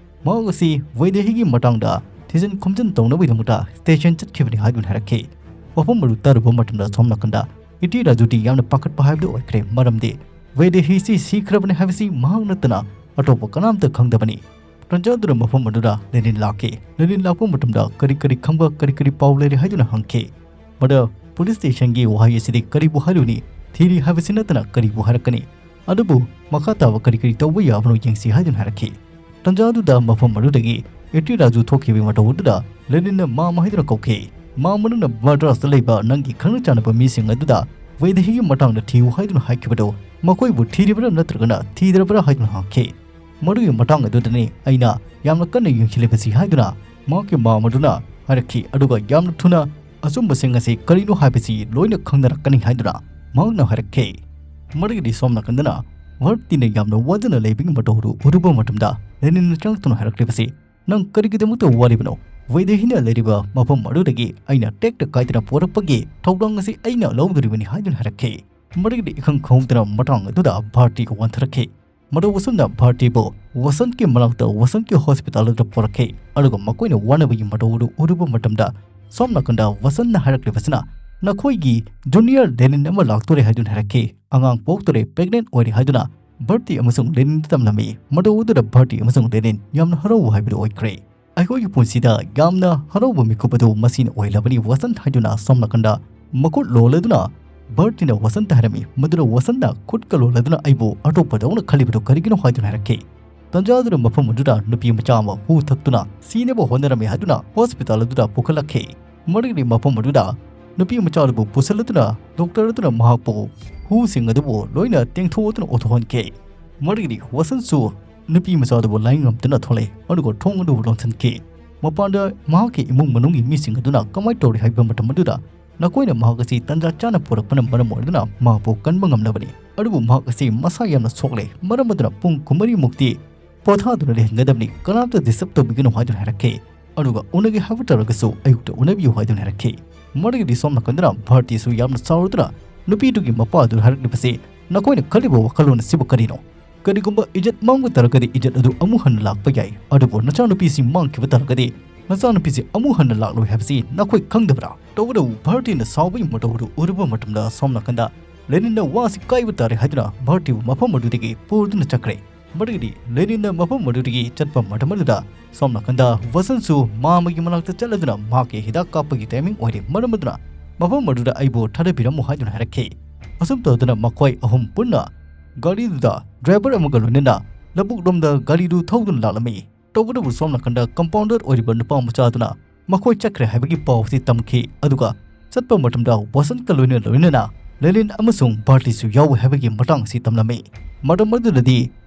ꯃꯍꯥꯛ ꯑꯁꯤ ꯋꯩꯗꯦꯍꯤꯒꯤ ꯃꯇꯥꯡꯗ ꯊꯤꯖꯤꯟ ꯈꯣꯝꯖꯤꯟ ꯇꯧꯅꯕꯒꯤꯗꯃꯛꯇ ꯁ꯭ꯇꯦꯁꯟ ꯆꯠꯈꯤꯕꯅꯤ ꯍꯥꯏꯗꯨꯅ ꯍꯥꯏꯔꯛꯈꯤ꯫ ꯋꯥꯐꯝ ꯑꯗꯨ ꯇꯥꯔꯨꯕ ꯃꯇꯝꯗ ꯁꯣꯝ ꯅꯥꯀꯟꯗ ꯏꯇꯤ ꯔꯥꯖꯨꯗꯤ ꯌꯥꯝꯅ ꯄꯥꯈꯠꯄ ꯍꯥꯏꯕꯗꯨ ꯑꯣꯏꯈ꯭ꯔꯦ, ꯃꯔꯝꯗꯤ ꯋꯩꯗꯦꯍꯤꯁꯤ ꯁꯤꯈ꯭ꯔꯕꯅꯤ ꯍꯥꯏꯕꯁꯤ ꯃꯍꯥꯛ ꯅꯠꯇꯅ ꯑꯇꯣꯞꯄ ꯀꯅꯥꯝꯇ ꯈꯪꯗꯕꯅꯤ꯫ ꯇꯟꯖꯥꯗꯨꯗ ꯃꯐꯝ ꯑꯗꯨꯗ ꯂꯦꯅꯤꯟ ꯂꯥꯛꯈꯤ꯫ ꯂꯦꯅꯤꯟ ꯂꯥꯛꯄ ꯃꯇꯝꯗ ꯀꯔꯤ ꯀꯔꯤ ꯈꯪꯕ, ꯀꯔꯤ ꯀꯔꯤ ꯄꯥꯎ ꯂꯩꯔꯤ ꯍꯥꯏꯗꯨꯅ ꯍꯪꯈꯤ꯫ ꯃꯗ ꯄꯨꯂꯤꯁ ꯁ꯭ꯇꯦꯁꯟꯒꯤ ꯋꯥꯍꯩ ꯑꯁꯤꯗꯤ ꯀꯔꯤꯕꯨ ꯍꯥꯏꯔꯨꯅꯤ? ꯊꯤꯔꯤ ꯍꯥꯏꯕꯁꯤ ꯅꯠꯇꯅ ꯀꯔꯤꯕꯨ ꯍꯥꯏꯔꯛꯀꯅꯤ? ꯑꯗꯨꯕꯨ ꯃꯈꯥ ꯇꯥꯕ ꯀꯔꯤ ꯀꯔꯤ ꯇꯧꯕ ꯌꯥꯕꯅꯣ ꯌꯦꯡꯁꯤ ꯍꯥꯏꯗꯨꯅ ꯍꯥꯏꯔꯛꯈꯤ꯫ ꯇꯟꯖꯥꯗꯨꯗ ꯃꯐꯝ ꯑꯗꯨꯗꯒꯤ ꯑꯦꯇꯤ ꯔꯥꯖꯨ ꯊꯣꯛꯈꯤꯕꯒꯤ ꯃꯇꯧ ꯑꯗꯨꯗ ꯂꯦꯅꯤꯟꯅ ꯃꯥꯝ ꯍꯥꯏꯗꯨꯅ ꯀꯧꯈꯤ꯫ ꯃꯥꯝ ꯑꯗꯨꯅ ꯃꯗ꯭ꯔꯥꯁꯇ ꯂꯩꯕ ꯅꯪꯒꯤ ꯈꯪꯅ ꯆꯥꯟꯅꯕ ꯃꯤꯁꯤꯡ ꯑꯗꯨꯗ ꯋꯩꯗꯦꯍꯤꯒꯤ ꯃꯇꯥꯡꯗ ꯊꯤꯌꯨ ꯍꯥꯏꯗꯨꯅ ꯍꯥꯏꯈꯤꯕꯗꯨ ꯃꯈꯣꯏꯕꯨ ꯊꯤꯔꯤꯕ꯭ꯔꯥ ꯅꯠꯇ꯭ꯔꯒꯅ ꯊꯤꯗ꯭ꯔꯕ꯭ꯔꯥ ꯍꯥꯏꯗꯨꯅ ꯍꯪꯈꯤ꯫ ꯃꯗꯨꯒꯤ ꯃꯇꯥꯡ ꯑꯗꯨꯗꯅꯤ ꯑꯩꯅ ꯌꯥꯝꯅ ꯀꯟꯅ ꯌꯦꯡꯁꯤꯜꯂꯤꯕꯁꯤ ꯍꯥꯏꯗꯨꯅ ꯃꯍꯥꯛꯀꯤ ꯃꯥꯝ ꯑꯗꯨꯅ ꯍꯥꯏꯔꯛꯈꯤ꯫ ꯑꯗꯨꯒ ꯌꯥꯝꯅ ꯊꯨꯅ ꯑꯆꯨꯝꯕꯁꯤꯡ ꯑꯁꯤ ꯀꯔꯤꯅꯣ ꯍꯥꯏꯕꯁꯤ ꯂꯣꯏꯅ ꯈꯪꯅꯔꯛꯀꯅꯤ ꯍꯥꯏꯗꯨꯅ ꯃꯍꯥꯛꯅ ꯍꯥꯏꯔꯛꯈꯤ꯫ ꯃꯗꯨꯒꯤꯗꯤ ꯁꯣꯝ ꯅꯥꯀꯟꯗꯅ ꯚꯥꯔꯇꯤꯅ ꯌꯥꯝꯅ ꯋꯥꯖꯅ ꯂꯩꯕꯒꯤ ꯃꯇꯧ ꯑꯗꯨ ꯎꯔꯨꯕ ꯃꯇꯝꯗ ꯂꯦꯅꯤꯟꯅ ꯆꯪꯂꯛꯇꯨꯅ ꯍꯥꯏꯔꯛꯂꯤꯕꯁꯤ, "ꯅꯪ ꯀꯔꯤꯒꯤꯗꯃꯛꯇ ꯋꯥꯔꯤꯕꯅꯣ? ꯋꯩꯗꯦꯍꯤꯅ ꯂꯩꯔꯤꯕ ꯃꯐꯝ ꯑꯗꯨꯗꯒꯤ ꯑꯩꯅ ꯇꯦꯛꯇ ꯀꯥꯏꯗꯅ ꯄꯨꯔꯛꯄꯒꯤ ꯊꯧꯗꯥꯡ ꯑꯁꯤ ꯑꯩꯅ ꯂꯧꯗꯣꯔꯤꯕꯅꯤ" ꯍꯥꯏꯗꯨꯅ ꯍꯥꯏꯔꯛꯈꯤ꯫ ꯃꯗꯨꯒꯤꯗꯤ ꯏꯈꯪ ꯈꯪꯍꯧꯗꯅ ꯃꯇꯥꯡ ꯑꯗꯨꯗ ꯚꯥꯔꯇꯤꯒ ꯋꯥꯟꯊꯔꯛꯈꯤ꯫ ꯃꯗꯨ ꯋꯥꯁꯟꯅ ꯚꯥꯔꯇꯤꯕꯨ ꯋꯥꯁꯟꯒꯤ ꯃꯅꯥꯛꯇ ꯋꯥꯁꯟꯒꯤ ꯍꯣꯁꯄꯤꯇꯥꯜ ꯑꯗꯨꯗ ꯄꯨꯔꯛꯈꯤ꯫ ꯑꯗꯨꯒ ꯃꯈꯣꯏꯅ ꯋꯥꯅꯕꯒꯤ ꯃꯇꯧ ꯑꯗꯨ ꯎꯔꯨꯕ ꯃꯇꯝꯗ ꯁꯣꯝ ꯅꯥꯀꯟꯗ ꯋꯥꯁꯟꯅ ꯍꯥꯏꯔꯛꯂꯤꯕꯁꯤꯅ, "ꯅꯈꯣꯏꯒꯤ ꯖꯨꯅꯤꯌꯔ ꯂꯦꯅꯤꯟ ꯑꯃ ꯂꯥꯛꯇꯣꯔꯦ" ꯍꯥꯏꯗꯨꯅ ꯍꯥꯏꯔꯛꯈꯤ꯫ "ꯑꯉꯥꯡ ꯄꯣꯛꯇꯣꯔꯦ, ꯄ꯭ꯔꯦꯒꯅꯦꯟ ꯑꯣꯏꯔꯦ" ꯍꯥꯏꯗꯨꯅ ꯚꯥꯔꯇꯤ ꯑꯃꯁꯨꯡ ꯂꯦꯅꯤꯟꯗ ꯇꯝꯂꯝꯃꯤ꯫ ꯃꯗꯨ ꯎꯗꯨꯅ ꯚꯥꯔꯇꯤ ꯑꯃꯁꯨꯡ ꯂꯦꯅꯤꯟ ꯌꯥꯝꯅ ꯍꯔꯥꯎꯕ ꯍꯥꯏꯕꯗꯨ ꯑꯣꯏꯈ꯭ꯔꯦ꯫ ꯑꯩꯈꯣꯏꯒꯤ ꯄꯨꯟꯁꯤꯗ ꯌꯥꯝꯅ ꯍꯔꯥꯎꯕ ꯃꯤꯀꯨꯞ ꯑꯗꯨ ꯃꯁꯤꯅ ꯑꯣꯏꯍꯜꯂꯕꯅꯤ, ꯋꯥꯁꯟ ꯍꯥꯏꯗꯨꯅ ꯁꯣꯝ ꯅꯥꯀꯟꯗ ꯃꯈꯨꯠ ꯂꯣꯜꯂꯗꯨꯅ ꯚꯥꯔꯇꯤꯅ ꯋꯥꯁꯟꯇ ꯍꯥꯏꯔꯝꯃꯤ꯫ ꯃꯗꯨꯅ ꯋꯥꯁꯟꯅ ꯈꯨꯠꯀ ꯂꯣꯜꯂꯗꯨꯅ ꯑꯩꯕꯨ ꯑꯇꯣꯞꯄꯗꯧꯅ ꯈꯜꯂꯤꯕꯗꯨ ꯀꯔꯤꯒꯤꯅꯣ ꯍꯥꯏꯗꯨꯅ ꯍꯥꯏꯔꯛꯈꯤ꯫ ꯇꯟꯖꯥꯗꯨꯗ ꯃꯐꯝ ꯑꯗꯨꯗ ꯅꯨꯄꯤ ꯃꯆꯥ ꯑꯃ ꯍꯨ ꯊꯛꯇꯨꯅ ꯁꯤꯅꯕ ꯍꯣꯠꯅꯔꯝꯃꯤ ꯍꯥꯏꯗꯨꯅ ꯍꯣꯁꯄꯤꯇꯥꯜ ꯑꯗꯨꯗ ꯄꯨꯈꯠꯂꯛꯈꯤ꯫ ꯃꯗꯨꯒꯤ ꯃꯐꯝ ꯑꯗꯨꯗ ꯅꯨꯄꯤ ꯃꯆꯥ ꯑꯗꯨꯕꯨ ꯄꯨꯁꯜꯂꯗꯨꯅ ꯗꯣꯛꯇꯔ ꯑꯗꯨꯅ ꯃꯍꯥꯛꯄꯨ ꯍꯨꯁꯤꯡ ꯑꯗꯨꯕꯨ ꯂꯣꯏꯅ ꯇꯦꯡꯊꯣꯛꯇꯨꯅ ꯑꯣꯊꯣꯛꯍꯟꯈꯤ꯫ ꯃꯗꯨꯒꯤꯗꯤ ꯋꯥꯁꯟꯁꯨ ꯅꯨꯄꯤ ꯃꯆꯥ ꯑꯗꯨꯕꯨ ꯂꯥꯏ ꯉꯝꯗꯨꯅ ꯊꯣꯛꯂꯛꯏ, ꯑꯗꯨꯒ ꯊꯣꯡ ꯑꯗꯨꯕꯨ ꯂꯣꯟꯁꯤꯟꯈꯤ꯫ ꯃꯄꯥꯟꯗ ꯃꯍꯥꯛꯀꯤ ꯏꯃꯨꯡ ꯃꯅꯨꯡꯒꯤ ꯃꯤꯁꯤꯡ ꯑꯗꯨꯅ ꯀꯃꯥꯏꯅ ꯇꯧꯔꯤ ꯍꯥꯏꯕ ꯃꯇꯝ ꯑꯗꯨꯗ ꯅꯈꯣꯏꯅ ꯃꯍꯥꯛ ꯑꯁꯤ ꯇꯟꯖꯥ ꯆꯥꯅ ꯄꯨꯔꯛꯄꯅ ꯃꯔꯝ ꯑꯣꯏꯗꯨꯅ ꯃꯍꯥꯛꯄꯨ ꯀꯟꯕ ꯉꯝꯂꯕꯅꯤ, ꯑꯗꯨꯕꯨ ꯃꯍꯥꯛ ꯑꯁꯤ ꯃꯁꯥ ꯌꯥꯝꯅ ꯁꯣꯛꯂꯦ, ꯃꯔꯝ ꯑꯗꯨꯅ ꯄꯨꯡ ꯀꯨꯟꯃꯔꯤ ꯃꯨꯛꯇꯤ ꯄꯣꯊꯥꯗꯨꯅ ꯂꯩꯍꯟꯒꯗꯕꯅꯤ, ꯀꯅꯥꯝꯇ ꯗꯤꯁꯇꯔꯕ ꯇꯧꯕꯤꯒꯅꯨ ꯍꯥꯏꯗꯨꯅ ꯍꯥꯏꯔꯛꯈꯤ꯫ ꯑꯗꯨꯒ ꯎꯅꯒꯦ ꯍꯥꯏꯕ ꯇꯥꯔꯒꯁꯨ ꯑꯌꯨꯛꯇ ꯎꯅꯕꯤꯌꯨ ꯍꯥꯏꯗꯨꯅ ꯍꯥꯏꯔꯛꯈꯤ꯫ ꯃꯗꯨꯒꯤꯗꯤ ꯁꯣꯝ ꯅꯥꯀꯟꯗꯅ ꯚꯥꯔꯇꯤꯁꯨ ꯌꯥꯝꯅ ꯁꯥꯎꯔꯗꯨꯅ ꯅꯨꯄꯤꯗꯨꯒꯤ ꯃꯄꯥ ꯑꯗꯨꯗ ꯍꯥꯏꯔꯛꯂꯤꯕꯁꯤ, "ꯅꯈꯣꯏꯅ ꯈꯜꯂꯤꯕ ꯋꯥꯈꯜꯂꯣꯟ ꯑꯁꯤꯕꯨ ꯀꯔꯤꯅꯣ? ꯀꯔꯤꯒꯨꯝꯕ ꯏꯖꯠ ꯃꯥꯡꯕ ꯇꯥꯔꯒꯗꯤ ꯏꯖꯠ ꯑꯗꯨ ꯑꯃꯨꯛ ꯍꯟꯅ ꯂꯥꯛꯄ ꯌꯥꯏ, ꯑꯗꯨꯕꯨ ꯅꯆꯥꯅꯨꯄꯤꯁꯤ ꯃꯥꯡꯈꯤꯕ ꯇꯥꯔꯒꯗꯤ ꯅꯆꯥꯅꯨꯄꯤꯁꯤ ꯑꯃꯨꯛ ꯍꯟꯅ ꯂꯥꯛꯂꯣꯏ ꯍꯥꯏꯕꯁꯤ ꯅꯈꯣꯏ ꯈꯪꯗꯕ꯭ꯔꯥ?" ꯇꯧꯕꯇꯕꯨ ꯚꯥꯔꯇꯤꯅ ꯁꯥꯎꯕꯒꯤ ꯃꯇꯧ ꯑꯗꯨ ꯎꯔꯨꯕ ꯃꯇꯝꯗ ꯁꯣꯝ ꯅꯥꯀꯟꯗ ꯂꯦꯅꯤꯟꯅ ꯋꯥꯁꯤ ꯀꯥꯏꯕ ꯇꯥꯔꯦ ꯍꯥꯏꯗꯨꯅ ꯚꯥꯔꯇꯤꯕꯨ ꯃꯐꯝ ꯑꯗꯨꯗꯒꯤ ꯄꯨꯗꯨꯅ ꯆꯠꯈ꯭ꯔꯦ꯫ ꯃꯗꯨꯒꯤꯗꯤ ꯂꯦꯅꯤꯟꯅ ꯃꯐꯝ ꯑꯗꯨꯗꯒꯤ ꯆꯠꯄ ꯃꯇꯝ ꯑꯗꯨꯗ ꯁꯣꯝ ꯅꯥꯀꯟꯗ ꯋꯥꯁꯟꯁꯨ ꯃꯥ ꯑꯃꯒꯤ ꯃꯅꯥꯛꯇ ꯆꯠꯂꯗꯨꯅ ꯃꯍꯥꯛꯀꯤ ꯍꯤꯗꯥꯛ ꯀꯥꯞꯄꯒꯤ ꯇꯥꯏꯃꯤꯡ ꯑꯣꯏꯔꯦ, ꯃꯔꯝ ꯑꯗꯨꯅ ꯃꯐꯝ ꯑꯗꯨꯗ ꯑꯩꯕꯨ ꯊꯥꯗꯕꯤꯔꯝꯃꯨ ꯍꯥꯏꯗꯨꯅ ꯍꯥꯏꯔꯛꯈꯤ꯫ ꯑꯁꯨꯝ ꯇꯧꯗꯨꯅ ꯃꯈꯣꯏ ꯑꯍꯨꯝ ꯄꯨꯟꯅ ꯒꯥꯔꯤꯗꯨꯗ ꯗ꯭ꯔꯥꯏꯚꯔ ꯑꯃꯒ ꯂꯣꯏꯅꯅ ꯂꯧꯕꯨꯛꯂꯣꯝꯗ ꯒꯥꯔꯤꯗꯨ ꯊꯧꯗꯨꯅ ꯂꯥꯛꯂꯝꯃꯤ꯫ ꯇꯧꯕꯇꯕꯨ ꯁꯣꯝ ꯅꯥꯀꯟꯗ ꯀꯝꯄꯥꯎꯟꯗꯔ ꯑꯣꯏꯔꯤꯕ ꯅꯨꯄꯥ ꯃꯆꯥꯗꯨꯅ ꯃꯈꯣꯏ ꯆꯠꯈ꯭ꯔꯦ ꯍꯥꯏꯕꯒꯤ ꯄꯥꯎ ꯑꯁꯤ ꯇꯝꯈꯤ꯫ ꯑꯗꯨꯒ ꯆꯠꯄ ꯃꯇꯝꯗ ꯋꯥꯁꯟꯀ ꯂꯣꯏꯅ ꯂꯣꯏꯅꯅ ꯂꯦꯅꯤꯟ ꯑꯃꯁꯨꯡ ꯚꯥꯔꯇꯤꯁꯨ ꯌꯥꯎꯏ ꯍꯥꯏꯕꯒꯤ ꯃꯇꯥꯡ ꯑꯁꯤ ꯇꯝꯂꯝꯃꯤ꯫ ꯃꯇꯝ ꯑꯗꯨꯗꯗꯤ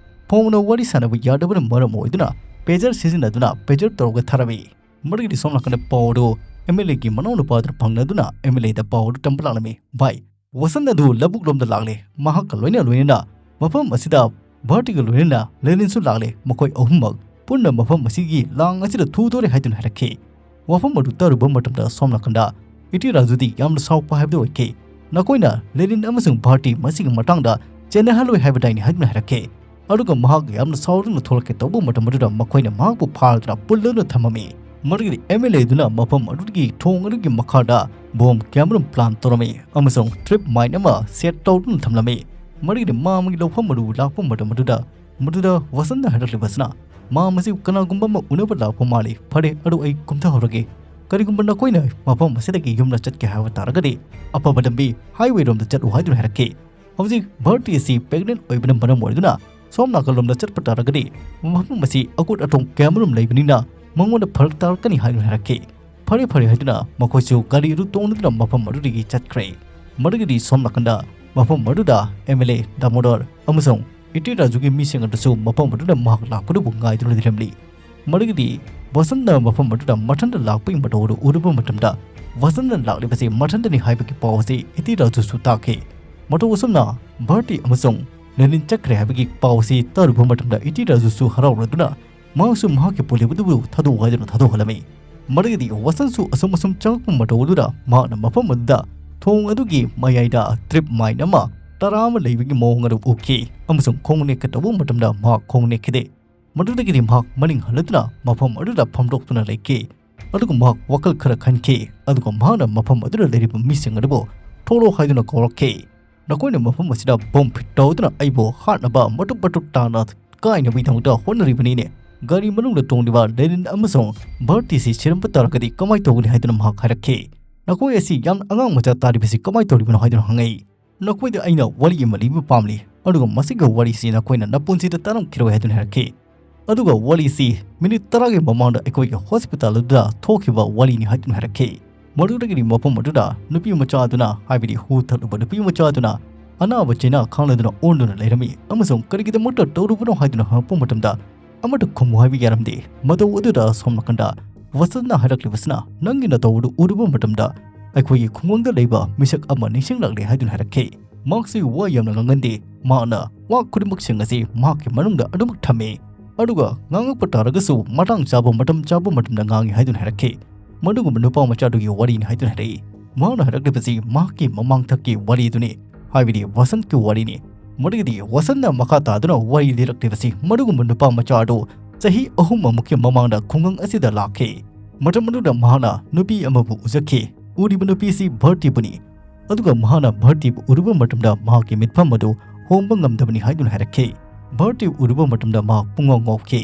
ꯐꯣꯟꯅ ꯋꯥꯔꯤ ꯁꯥꯟꯅꯕ ꯌꯥꯗꯕꯅ ꯃꯔꯝ ꯑꯣꯏꯗꯨꯅ ꯄꯦꯖꯔ ꯁꯤꯖꯤꯟꯅꯗꯨꯅ ꯄꯦꯖꯔ ꯇꯧꯔꯒ ꯊꯥꯔꯝꯃꯤ꯫ ꯃꯗꯨꯒꯤꯗꯤ ꯁꯣꯝ ꯅꯥꯀꯟꯗ ꯄꯥꯎ ꯑꯗꯨ ꯑꯦꯝ ꯑꯦꯜ ꯑꯦꯒꯤ ꯃꯅꯥꯎ ꯅꯨꯄꯥꯗꯨꯅ ꯐꯪꯅꯗꯨꯅ ꯑꯦꯝ ꯑꯦꯜ ꯑꯦꯗ ꯄꯥꯎ ꯑꯗꯨ ꯇꯝꯕ ꯂꯥꯛꯂꯝꯃꯤ꯫ "ꯚꯥꯏ, ꯋꯥꯁꯟ ꯑꯗꯨ ꯂꯧꯕꯨꯛꯂꯣꯝꯗ ꯂꯥꯛꯂꯦ꯫ ꯃꯍꯥꯛꯀ ꯂꯣꯏꯅ ꯂꯣꯏꯅꯅ ꯃꯐꯝ ꯑꯁꯤꯗ ꯚꯥꯔꯇꯤꯒ ꯂꯣꯏꯅꯅ ꯂꯦꯅꯤꯟꯁꯨ ꯂꯥꯛꯂꯦ꯫ ꯃꯈꯣꯏ ꯑꯍꯨꯝꯃꯛ ꯄꯨꯟꯅ ꯃꯐꯝ ꯑꯁꯤꯒꯤ ꯂꯥꯡ ꯑꯁꯤꯗ ꯊꯨꯗꯣꯔꯦ" ꯍꯥꯏꯗꯨꯅ ꯍꯥꯏꯔꯛꯈꯤ꯫ ꯋꯥꯐꯝ ꯑꯗꯨ ꯇꯥꯔꯨꯕ ꯃꯇꯝꯗ ꯁꯣꯝ ꯅꯥꯀꯟꯗ ꯏꯇꯤ ꯔꯥꯖꯨꯗꯤ ꯌꯥꯝꯅ ꯁꯥꯎꯄ ꯍꯥꯏꯕꯗꯨ ꯑꯣꯏꯈꯤ꯫ "ꯅꯈꯣꯏꯅ ꯂꯦꯅꯤꯟ ꯑꯃꯁꯨꯡ ꯚꯥꯔꯇꯤ ꯃꯁꯤꯒꯤ ꯃꯇꯥꯡꯗ ꯆꯦꯟꯅꯍꯜꯂꯣꯏ ꯍꯥꯏꯕꯗꯥꯏꯅꯤ?" ꯍꯥꯏꯗꯨꯅ ꯍꯥꯏꯔꯛꯈꯤ꯫ ꯑꯗꯨꯒ ꯃꯍꯥꯛ ꯌꯥꯝꯅ ꯁꯥꯎꯗꯨꯅ ꯊꯣꯛꯂꯛꯀꯦ ꯇꯧꯕ ꯃꯇꯝ ꯑꯗꯨꯗ ꯃꯈꯣꯏꯅ ꯃꯍꯥꯛꯄꯨ ꯐꯥꯗꯨꯅ ꯄꯨꯜꯂꯗꯨꯅ ꯊꯝꯃꯝꯃꯤ꯫ ꯃꯗꯨꯒꯤꯗꯤ ꯑꯦꯝ ꯑꯦꯜ ꯑꯦꯗꯨꯅ ꯃꯐꯝ ꯑꯗꯨꯒꯤ ꯊꯣꯡ ꯑꯗꯨꯒꯤ ꯃꯈꯥꯗ ꯕꯣꯝ ꯀꯌꯥꯃꯔꯨꯝ ꯄ꯭ꯂꯥꯟ ꯇꯧꯔꯝꯃꯤ ꯑꯃꯁꯨꯡ ꯇ꯭ꯔꯤꯞ ꯃꯥꯏꯟ ꯑꯃ ꯁꯦꯠ ꯇꯧꯗꯨꯅ ꯊꯝꯂꯝꯃꯤ꯫ ꯃꯗꯨꯒꯤꯗꯤ ꯃꯥ ꯑꯃꯒꯤ ꯂꯧꯐꯝ ꯑꯗꯨ ꯂꯥꯛꯄ ꯃꯇꯝ ꯑꯗꯨꯗ ꯃꯗꯨꯗ ꯋꯥꯁꯟꯅ ꯍꯥꯏꯔꯛꯂꯤꯕꯁꯤꯅ, "ꯃꯥ ꯃꯁꯤ ꯀꯅꯥꯒꯨꯝꯕ ꯑꯃ ꯎꯅꯕ ꯂꯥꯛꯄ ꯃꯥꯜꯂꯤ꯫ ꯐꯔꯦ, ꯑꯗꯨ ꯑꯩ ꯀꯨꯝꯊꯍꯧꯔꯒꯦ꯫ ꯀꯔꯤꯒꯨꯝꯕ ꯅꯈꯣꯏꯅ ꯃꯐꯝ ꯑꯁꯤꯗꯒꯤ ꯌꯨꯝꯗ ꯆꯠꯀꯦ ꯍꯥꯏꯕ ꯇꯥꯔꯒꯗꯤ ꯑꯐꯕ ꯂꯝꯕꯤ ꯍꯥꯏꯋꯦꯔꯣꯝꯗ ꯆꯠꯂꯨ" ꯍꯥꯏꯗꯨꯅ ꯍꯥꯏꯔꯛꯈꯤ꯫ ꯍꯧꯖꯤꯛ ꯚꯥꯔꯇꯤ ꯑꯁꯤ ꯄ꯭ꯔꯦꯒꯅꯦꯟ ꯑꯣꯏꯕꯅ ꯃꯔꯝ ꯑꯣꯏꯗꯨꯅ ꯁꯣꯝ ꯅꯥꯀꯜꯂꯣꯝꯗ ꯆꯠꯄ ꯇꯥꯔꯒꯗꯤ ꯃꯐꯝ ꯑꯁꯤ ꯑꯀꯨꯠ ꯑꯇꯣꯡ ꯀꯌꯥꯃꯔꯨꯝ ꯂꯩꯕꯅꯤꯅ ꯃꯉꯣꯟꯗ ꯐꯔꯛ ꯇꯥꯔꯛꯀꯅꯤ ꯍꯥꯏꯗꯨꯅ ꯍꯥꯏꯔꯛꯈꯤ꯫ "ꯐꯔꯦ, ꯐꯔꯦ" ꯍꯥꯏꯗꯨꯅ ꯃꯈꯣꯏꯁꯨ ꯒꯥꯔꯤ ꯑꯗꯨ ꯇꯣꯡꯗꯨꯅ ꯃꯐꯝ ꯑꯗꯨꯗꯒꯤ ꯆꯠꯈ꯭ꯔꯦ꯫ ꯃꯗꯨꯒꯤꯗꯤ ꯁꯣꯝ ꯅꯥꯀꯟꯗ ꯃꯐꯝ ꯑꯗꯨꯗ ꯑꯦꯝ ꯑꯦꯜ ꯑꯦ ꯗꯥꯃꯣꯗꯔ ꯑꯃꯁꯨꯡ ꯏꯇꯤ ꯔꯥꯖꯨꯒꯤ ꯃꯤꯁꯤꯡ ꯑꯗꯨꯁꯨ ꯃꯐꯝ ꯑꯗꯨꯗ ꯃꯍꯥꯛ ꯂꯥꯛꯄꯗꯨꯕꯨ ꯉꯥꯏꯗꯨꯅ ꯂꯩꯔꯝꯂꯤ꯫ ꯃꯗꯨꯒꯤꯗꯤ ꯋꯥꯁꯟꯅ ꯃꯐꯝ ꯑꯗꯨꯗ ꯃꯊꯟꯇ ꯂꯥꯛꯄꯒꯤ ꯃꯇꯧ ꯑꯗꯨ ꯎꯔꯨꯕ ꯃꯇꯝꯗ ꯋꯥꯁꯟꯅ ꯂꯥꯛꯂꯤꯕꯁꯤ ꯃꯊꯟꯇꯅꯤ ꯍꯥꯏꯕꯒꯤ ꯄꯥꯎ ꯑꯁꯤ ꯏꯇꯤ ꯔꯥꯖꯨꯁꯨ ꯇꯥꯈꯤ꯫ ꯃꯇꯧ ꯑꯁꯨꯝꯅ ꯚꯥꯔꯇꯤ ꯑꯃꯁꯨꯡ ꯂꯦꯅꯤꯟ ꯆꯠꯈ꯭ꯔꯦ ꯍꯥꯏꯕꯒꯤ ꯄꯥꯎ ꯑꯁꯤ ꯇꯥꯔꯨꯕ ꯃꯇꯝꯗ ꯏꯇꯤ ꯔꯥꯖꯨꯁꯨ ꯍꯔꯥꯎꯔꯗꯨꯅ ꯃꯍꯥꯛꯁꯨ ꯃꯍꯥꯛꯀꯤ ꯄꯣꯂꯤꯕꯗꯨꯕꯨ ꯊꯥꯗꯣꯛꯎ ꯍꯥꯏꯗꯨꯅ ꯊꯥꯗꯣꯛꯍꯜꯂꯝꯃꯤ꯫ ꯃꯗꯨꯒꯤꯗꯤ ꯋꯥꯁꯟꯁꯨ ꯑꯁꯨꯝ ꯑꯁꯨꯝ ꯆꯪꯂꯛꯄ ꯃꯇꯧ ꯑꯗꯨꯗ ꯃꯍꯥꯛꯅ ꯃꯐꯝ ꯑꯗꯨꯗ ꯊꯣꯡ ꯑꯗꯨꯒꯤ ꯃꯌꯥꯏꯗ ꯇ꯭ꯔꯤꯞ ꯃꯥꯏꯟ ꯑꯃ ꯇꯔꯥ ꯑꯃ ꯂꯩꯕꯒꯤ ꯃꯑꯣꯡ ꯑꯗꯨ ꯎꯈꯤ ꯑꯃꯁꯨꯡ ꯈꯣꯡ ꯅꯦꯛꯀꯦ ꯇꯧꯕ ꯃꯇꯝꯗ ꯃꯍꯥꯛ ꯈꯣꯡ ꯅꯦꯛꯈꯤꯗꯦ꯫ ꯃꯗꯨꯗꯒꯤꯗꯤ ꯃꯍꯥꯛ ꯃꯅꯤꯡ ꯍꯜꯂꯗꯨꯅ ꯃꯐꯝ ꯑꯗꯨꯗ ꯐꯝꯗꯣꯛꯇꯨꯅ ꯂꯩꯈꯤ꯫ ꯑꯗꯨꯒ ꯃꯍꯥꯛ ꯋꯥꯈꯜ ꯈꯔ ꯈꯟꯈꯤ꯫ ꯑꯗꯨꯒ ꯃꯍꯥꯛꯅ ꯃꯐꯝ ꯑꯗꯨꯗ ꯂꯩꯔꯤꯕ ꯃꯤꯁꯤꯡ ꯑꯗꯨꯕꯨ ꯊꯣꯛꯂꯛꯑꯣ ꯍꯥꯏꯗꯨꯅ ꯀꯧꯔꯛꯈꯤ꯫ "ꯅꯈꯣꯏꯅ ꯃꯐꯝ ꯑꯁꯤꯗ ꯕꯣꯝ ꯐꯤꯠ ꯇꯧꯗꯨꯅ ꯑꯩꯕꯨ ꯍꯥꯠꯅꯕ ꯃꯇꯨꯞ ꯃꯇꯨꯞ ꯇꯥꯅ ꯀꯥꯏꯅꯕꯒꯤꯗꯃꯛꯇ ꯍꯣꯠꯅꯔꯤꯕꯅꯤꯅꯦ꯫ ꯒꯥꯔꯤ ꯃꯅꯨꯡꯗ ꯇꯣꯡꯂꯤꯕ ꯂꯦꯅꯤꯟ ꯑꯃꯁꯨꯡ ꯚꯔꯇꯤꯁꯤ ꯁꯤꯔꯝꯕ ꯇꯥꯔꯒꯗꯤ ꯀꯃꯥꯏꯅ ꯇꯧꯒꯅꯤ ꯍꯥꯏꯗꯨꯅ ꯃꯍꯥꯛ ꯍꯥꯏꯔꯛꯈꯤ꯫ "ꯅꯈꯣꯏ ꯑꯁꯤ ꯌꯥꯝ ꯑꯉꯥꯡ ꯃꯆꯥ ꯇꯥꯔꯤꯕꯁꯤ ꯀꯃꯥꯏꯅ ꯇꯧꯔꯤꯕꯅꯣ?" ꯍꯥꯏꯗꯨꯅ ꯍꯪꯉꯛꯏ꯫ "ꯅꯈꯣꯏꯗ ꯑꯩꯅ ꯋꯥꯔꯤ ꯑꯃ ꯂꯤꯕ ꯄꯥꯝꯂꯤ, ꯑꯗꯨꯒ ꯃꯁꯤꯒꯤ ꯋꯥꯔꯤꯁꯤ ꯅꯈꯣꯏꯅ ꯅꯄꯨꯟꯁꯤꯗ ꯇꯥꯔꯝꯈꯤꯔꯣꯏ" ꯍꯥꯏꯗꯨꯅ ꯍꯥꯏꯔꯛꯈꯤ꯫ ꯑꯗꯨꯒ ꯋꯥꯔꯤꯁꯤ ꯃꯤꯅꯤꯠ ꯇꯔꯥꯒꯤ ꯃꯃꯥꯡꯗ ꯑꯩꯈꯣꯏꯒꯤ ꯍꯣꯁꯄꯤꯇꯥꯜ ꯑꯗꯨꯗ ꯊꯣꯛꯈꯤꯕ ꯋꯥꯔꯤꯅꯤ ꯍꯥꯏꯗꯨꯅ ꯍꯥꯏꯔꯛꯈꯤ꯫ ꯃꯗꯨꯗꯒꯤꯗꯤ ꯃꯐꯝ ꯑꯗꯨꯗ ꯅꯨꯄꯤ ꯃꯆꯥ ꯑꯗꯨꯅ, ꯍꯥꯏꯕꯗꯤ ꯍꯨ ꯊꯛꯂꯨꯕ ꯅꯨꯄꯤ ꯃꯆꯥ ꯑꯗꯨꯅ, ꯑꯅꯥꯕ ꯆꯩꯅꯥ ꯈꯥꯡꯂꯗꯨꯅ ꯑꯣꯟꯗꯨꯅ ꯂꯩꯔꯝꯃꯤ ꯑꯃꯁꯨꯡ "ꯀꯔꯤꯒꯤꯗꯃꯛꯇ ꯇꯧꯔꯨꯕꯅꯣ?" ꯍꯥꯏꯗꯨꯅ ꯍꯪꯉꯛꯄ ꯃꯇꯝꯗ, "ꯑꯃꯠꯇ ꯈꯨꯝꯃꯨ ꯍꯥꯏꯕ ꯌꯥꯔꯝꯗꯦ"꯫ ꯃꯇꯧ ꯑꯗꯨꯗ ꯁꯣꯝ ꯅꯥꯀꯟꯗ ꯋꯥꯁꯟꯅ ꯍꯥꯏꯔꯛꯂꯤꯕꯁꯤꯅ, "ꯅꯪꯒꯤ ꯅꯇꯧ ꯑꯗꯨ ꯎꯔꯨꯕ ꯃꯇꯝꯗ ꯑꯩꯈꯣꯏꯒꯤ ꯈꯨꯡꯒꯪꯗ ꯂꯩꯕ ꯃꯤꯁꯛ ꯑꯃ ꯅꯤꯡꯁꯤꯡꯂꯛꯂꯦ" ꯍꯥꯏꯗꯨꯅ ꯍꯥꯏꯔꯛꯈꯤ꯫ ꯃꯍꯥꯛꯁꯤ ꯋꯥ ꯌꯥꯝꯅ ꯉꯥꯡꯒꯟꯗꯦ꯫ ꯃꯍꯥꯛꯅ ꯋꯥ ꯈꯨꯗꯤꯡꯃꯛꯁꯤꯡ ꯑꯁꯤ ꯃꯍꯥꯛꯀꯤ ꯃꯅꯨꯡꯗ ꯑꯗꯨꯃꯛ ꯊꯝꯃꯤ꯫ ꯑꯗꯨꯒ ꯉꯥꯡꯉꯛꯄ ꯇꯥꯔꯒꯁꯨ ꯃꯇꯥꯡ ꯆꯥꯕ, ꯃꯇꯝ ꯆꯥꯕ ꯃꯇꯝꯗ ꯉꯥꯡꯉꯤ ꯍꯥꯏꯗꯨꯅ ꯍꯥꯏꯔꯛꯈꯤ꯫ ꯃꯗꯨꯒꯨꯝꯕ ꯅꯨꯄꯥ ꯃꯆꯥꯗꯨꯒꯤ ꯋꯥꯔꯤꯅꯤ ꯍꯥꯏꯗꯨꯅ ꯍꯥꯏꯔꯛꯏ꯫ ꯃꯍꯥꯛꯅ ꯍꯥꯏꯔꯛꯂꯤꯕꯁꯤ ꯃꯍꯥꯛꯀꯤ ꯃꯃꯥꯡꯊꯛꯀꯤ ꯋꯥꯔꯤꯗꯨꯅꯤ, ꯍꯥꯏꯕꯗꯤ ꯋꯥꯁꯟꯀꯤ ꯋꯥꯔꯤꯅꯤ꯫ ꯃꯗꯨꯒꯤꯗꯤ ꯋꯥꯁꯟꯅ ꯃꯈꯥ ꯇꯥꯗꯨꯅ ꯋꯥꯔꯤ ꯂꯤꯔꯛꯂꯤꯕꯁꯤ ꯃꯗꯨꯒꯨꯝꯕ ꯅꯨꯄꯥ ꯃꯆꯥ ꯑꯗꯨ ꯆꯍꯤ ꯑꯍꯨꯝ ꯑꯃꯨꯛꯀꯤ ꯃꯃꯥꯡꯗ ꯈꯨꯡꯒꯪ ꯑꯁꯤꯗ ꯂꯥꯛꯈꯤ꯫ ꯃꯇꯝ ꯑꯗꯨꯗ ꯃꯍꯥꯛꯅ ꯅꯨꯄꯤ ꯑꯃꯕꯨ ꯎꯖꯈꯤ꯫ ꯎꯔꯤꯕ ꯅꯨꯄꯤꯁꯤ ꯚꯔꯇꯤꯕꯨꯅꯤ꯫ ꯑꯗꯨꯒ ꯃꯍꯥꯛꯅ ꯚꯔꯇꯤꯕꯨ ꯎꯔꯨꯕ ꯃꯇꯝꯗ ꯃꯍꯥꯛꯀꯤ ꯃꯤꯠꯐꯝ ꯑꯗꯨ ꯍꯣꯡꯕ ꯉꯝꯗꯕꯅꯤ ꯍꯥꯏꯗꯨꯅ ꯍꯥꯏꯔꯛꯈꯤ꯫ ꯚꯔꯇꯤꯕꯨ ꯎꯔꯨꯕ ꯃꯇꯝꯗ ꯃꯍꯥꯛ ꯄꯨꯡꯉꯥꯎ ꯉꯥꯎꯈꯤ꯫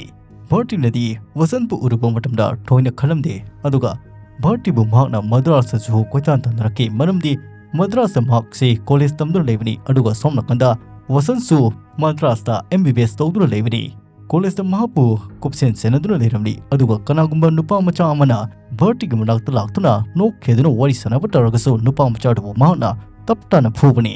ꯚꯔꯇꯤꯅꯗꯤ ꯋꯥꯁꯟꯕꯨ ꯎꯔꯨꯕ ꯃꯇꯝꯗ ꯊꯣꯏꯅ ꯈꯜꯂꯝꯗꯦ꯫ ꯑꯗꯨꯒ ꯚꯔꯇꯤꯕꯨ ꯃꯍꯥꯛꯅ ꯃꯗ꯭ꯔꯥꯁꯇꯁꯨ ꯀꯣꯏꯇꯥꯟ ꯇꯥꯟꯅꯔꯛꯈꯤ, ꯃꯔꯝꯗꯤ ꯃꯗ꯭ꯔꯥꯁꯇ ꯃꯍꯥꯛꯁꯤ ꯀꯣꯂꯦꯖ ꯇꯝꯗꯨꯅ ꯂꯩꯕꯅꯤ, ꯑꯗꯨꯒ ꯁꯣꯝ ꯅꯥꯀꯟꯗ ꯋꯥꯁꯟꯁꯨ ꯃꯗ꯭ꯔꯥꯁꯇ ꯑꯦꯝ ꯕꯤ ꯕꯤ ꯑꯦꯁ ꯇꯧꯗꯨꯅ ꯂꯩꯕꯅꯤ꯫ ꯀꯣꯂꯦꯖꯇ ꯃꯍꯥꯛꯄꯨ ꯀꯨꯞꯁꯦꯟ ꯁꯦꯟꯅꯗꯨꯅ ꯂꯩꯔꯝꯂꯤ, ꯑꯗꯨꯒ ꯀꯅꯥꯒꯨꯝꯕ ꯅꯨꯄꯥ ꯃꯆꯥ ꯑꯃꯅ ꯚꯔꯇꯤꯒꯤ ꯃꯅꯥꯛꯇ ꯂꯥꯛꯇꯨꯅ ꯅꯣꯛꯈꯤꯗꯨꯅ ꯋꯥꯔꯤ ꯁꯥꯟꯅꯕ ꯇꯧꯔꯒꯁꯨ ꯅꯨꯄꯥ ꯃꯆꯥꯗꯨꯕꯨ ꯃꯍꯥꯛꯅ ꯇꯞ ꯇꯥꯅ ꯐꯨꯕꯅꯤ꯫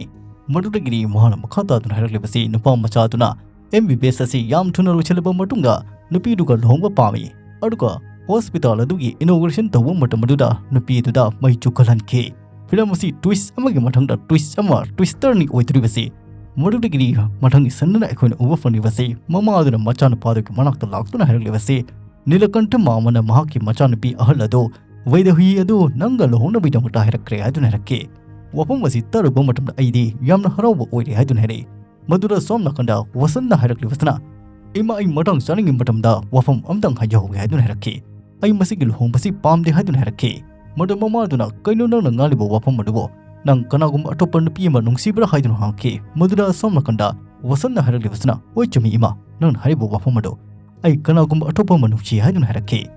ꯃꯗꯨꯗꯒꯤꯗꯤ ꯃꯍꯥꯛꯅ ꯃꯈꯥ ꯇꯥꯗꯨꯅ ꯍꯥꯏꯔꯛꯂꯤꯕꯁꯤ ꯅꯨꯄꯥ ꯃꯆꯥꯗꯨꯅ ꯑꯦꯝ ꯕꯤ ꯕꯤ ꯑꯦꯁ ꯑꯁꯤ ꯌꯥꯝ ꯊꯨꯅ ꯂꯣꯏꯁꯤꯜꯂꯕ ꯃꯇꯨꯡꯗ ꯅꯨꯄꯤꯗꯨꯒ ꯂꯨꯍꯣꯡꯕ ꯄꯥꯝꯃꯤ, ꯑꯗꯨꯒ ꯍꯣꯁꯄꯤꯇꯥꯜ ꯑꯗꯨꯒꯤ ꯏꯅꯣꯒ꯭ꯔꯦꯁꯟ ꯇꯧꯕ ꯃꯇꯝ ꯑꯗꯨꯗ ꯅꯨꯄꯤꯗꯨꯗ ꯃꯩ ꯆꯨꯈꯠꯍꯟꯈꯤ꯫ ꯐꯤꯂꯝ ꯑꯁꯤ ꯇ꯭ꯋꯤꯁ ꯑꯃꯒꯤ ꯃꯊꯪꯗ ꯇ꯭ꯋꯤꯁ ꯑꯃ, ꯇ꯭ꯋꯤꯁꯇꯔꯅꯤ ꯑꯣꯏꯗꯣꯔꯤꯕꯁꯤ꯫ ꯃꯗꯨꯗꯒꯤꯗꯤ ꯃꯊꯪꯒꯤ ꯁꯟꯗꯅ ꯑꯩꯈꯣꯏꯅ ꯎꯕ ꯐꯪꯂꯤꯕꯁꯤ ꯃꯃꯥꯗꯨꯅ ꯃꯆꯥꯅꯨꯄꯥꯗꯨꯒꯤ ꯃꯅꯥꯛꯇ ꯂꯥꯛꯇꯨꯅ ꯍꯥꯏꯔꯛꯂꯤꯕꯁꯤ, "ꯅꯤꯂꯀꯟꯊ ꯃꯥꯃꯅ ꯃꯍꯥꯛꯀꯤ ꯃꯆꯥꯅꯨꯄꯤ ꯑꯍꯜ ꯑꯗꯨ ꯋꯩꯗꯍꯨꯌꯤ ꯑꯗꯨ ꯅꯪꯒ ꯂꯨꯍꯣꯡꯅꯕꯒꯤꯗꯃꯛꯇ ꯍꯥꯏꯔꯛꯈ꯭ꯔꯦ" ꯍꯥꯏꯗꯨꯅ ꯍꯥꯏꯔꯛꯈꯤ꯫ ꯋꯥꯐꯝ ꯑꯁꯤ ꯇꯥꯔꯨꯕ ꯃꯇꯝꯗ ꯑꯩꯗꯤ ꯌꯥꯝꯅ ꯍꯔꯥꯎꯕ ꯑꯣꯏꯔꯦ ꯍꯥꯏꯗꯨꯅ ꯍꯥꯏꯔꯛꯏ꯫ ꯃꯗꯨꯗ ꯁꯣꯝ ꯅꯥꯀꯟꯗ ꯋꯥꯁꯟꯅ ꯍꯥꯏꯔꯛꯂꯤꯕꯁꯤꯅ, "ꯏꯃꯥ, ꯑꯩ ꯃꯇꯥꯡ ꯆꯥꯅꯤꯡꯉꯤ ꯃꯇꯝꯗ ꯋꯥꯐꯝ ꯑꯝꯇꯪ ꯍꯥꯏꯖꯍꯧꯒꯦ" ꯍꯥꯏꯗꯨꯅ ꯍꯥꯏꯔꯛꯈꯤ꯫ "ꯑꯩ ꯃꯁꯤꯒꯤ ꯂꯨꯍꯣꯡꯕꯁꯤ ꯄꯥꯝꯗꯦ" ꯍꯥꯏꯗꯨꯅ ꯍꯥꯏꯔꯛꯈꯤ꯫ ꯃꯗꯨ ꯃꯃꯥꯗꯨꯅ, "ꯀꯩꯅꯣ ꯅꯪꯅ ꯉꯥꯡꯂꯤꯕ ꯋꯥꯐꯝ ꯑꯗꯨꯕꯨ? ꯅꯪ ꯀꯅꯥꯒꯨꯝꯕ ꯑꯇꯣꯞꯄ ꯅꯨꯄꯤ ꯑꯃ ꯅꯨꯡꯁꯤꯕ꯭ꯔꯥ?" ꯍꯥꯏꯗꯨꯅ ꯍꯪꯉꯛꯈꯤ꯫ ꯃꯗꯨꯗ ꯁꯣꯝ ꯅꯥꯀꯟꯗ ꯋꯥꯁꯟꯅ ꯍꯥꯏꯔꯛꯂꯤꯕꯁꯤꯅ, "ꯍꯣꯏ, ꯆꯨꯝꯃꯤ ꯏꯃꯥ, ꯅꯪꯅ ꯍꯥꯏꯔꯤꯕ ꯋꯥꯐꯝ ꯑꯗꯨ꯫ ꯑꯩ ꯀꯅꯥꯒꯨꯝꯕ ꯑꯇꯣꯞꯄ ꯑꯃ ꯅꯨꯡꯁꯤ ꯍꯥꯏꯗꯨꯅ ꯍꯥꯏꯔꯛꯈꯤ꯫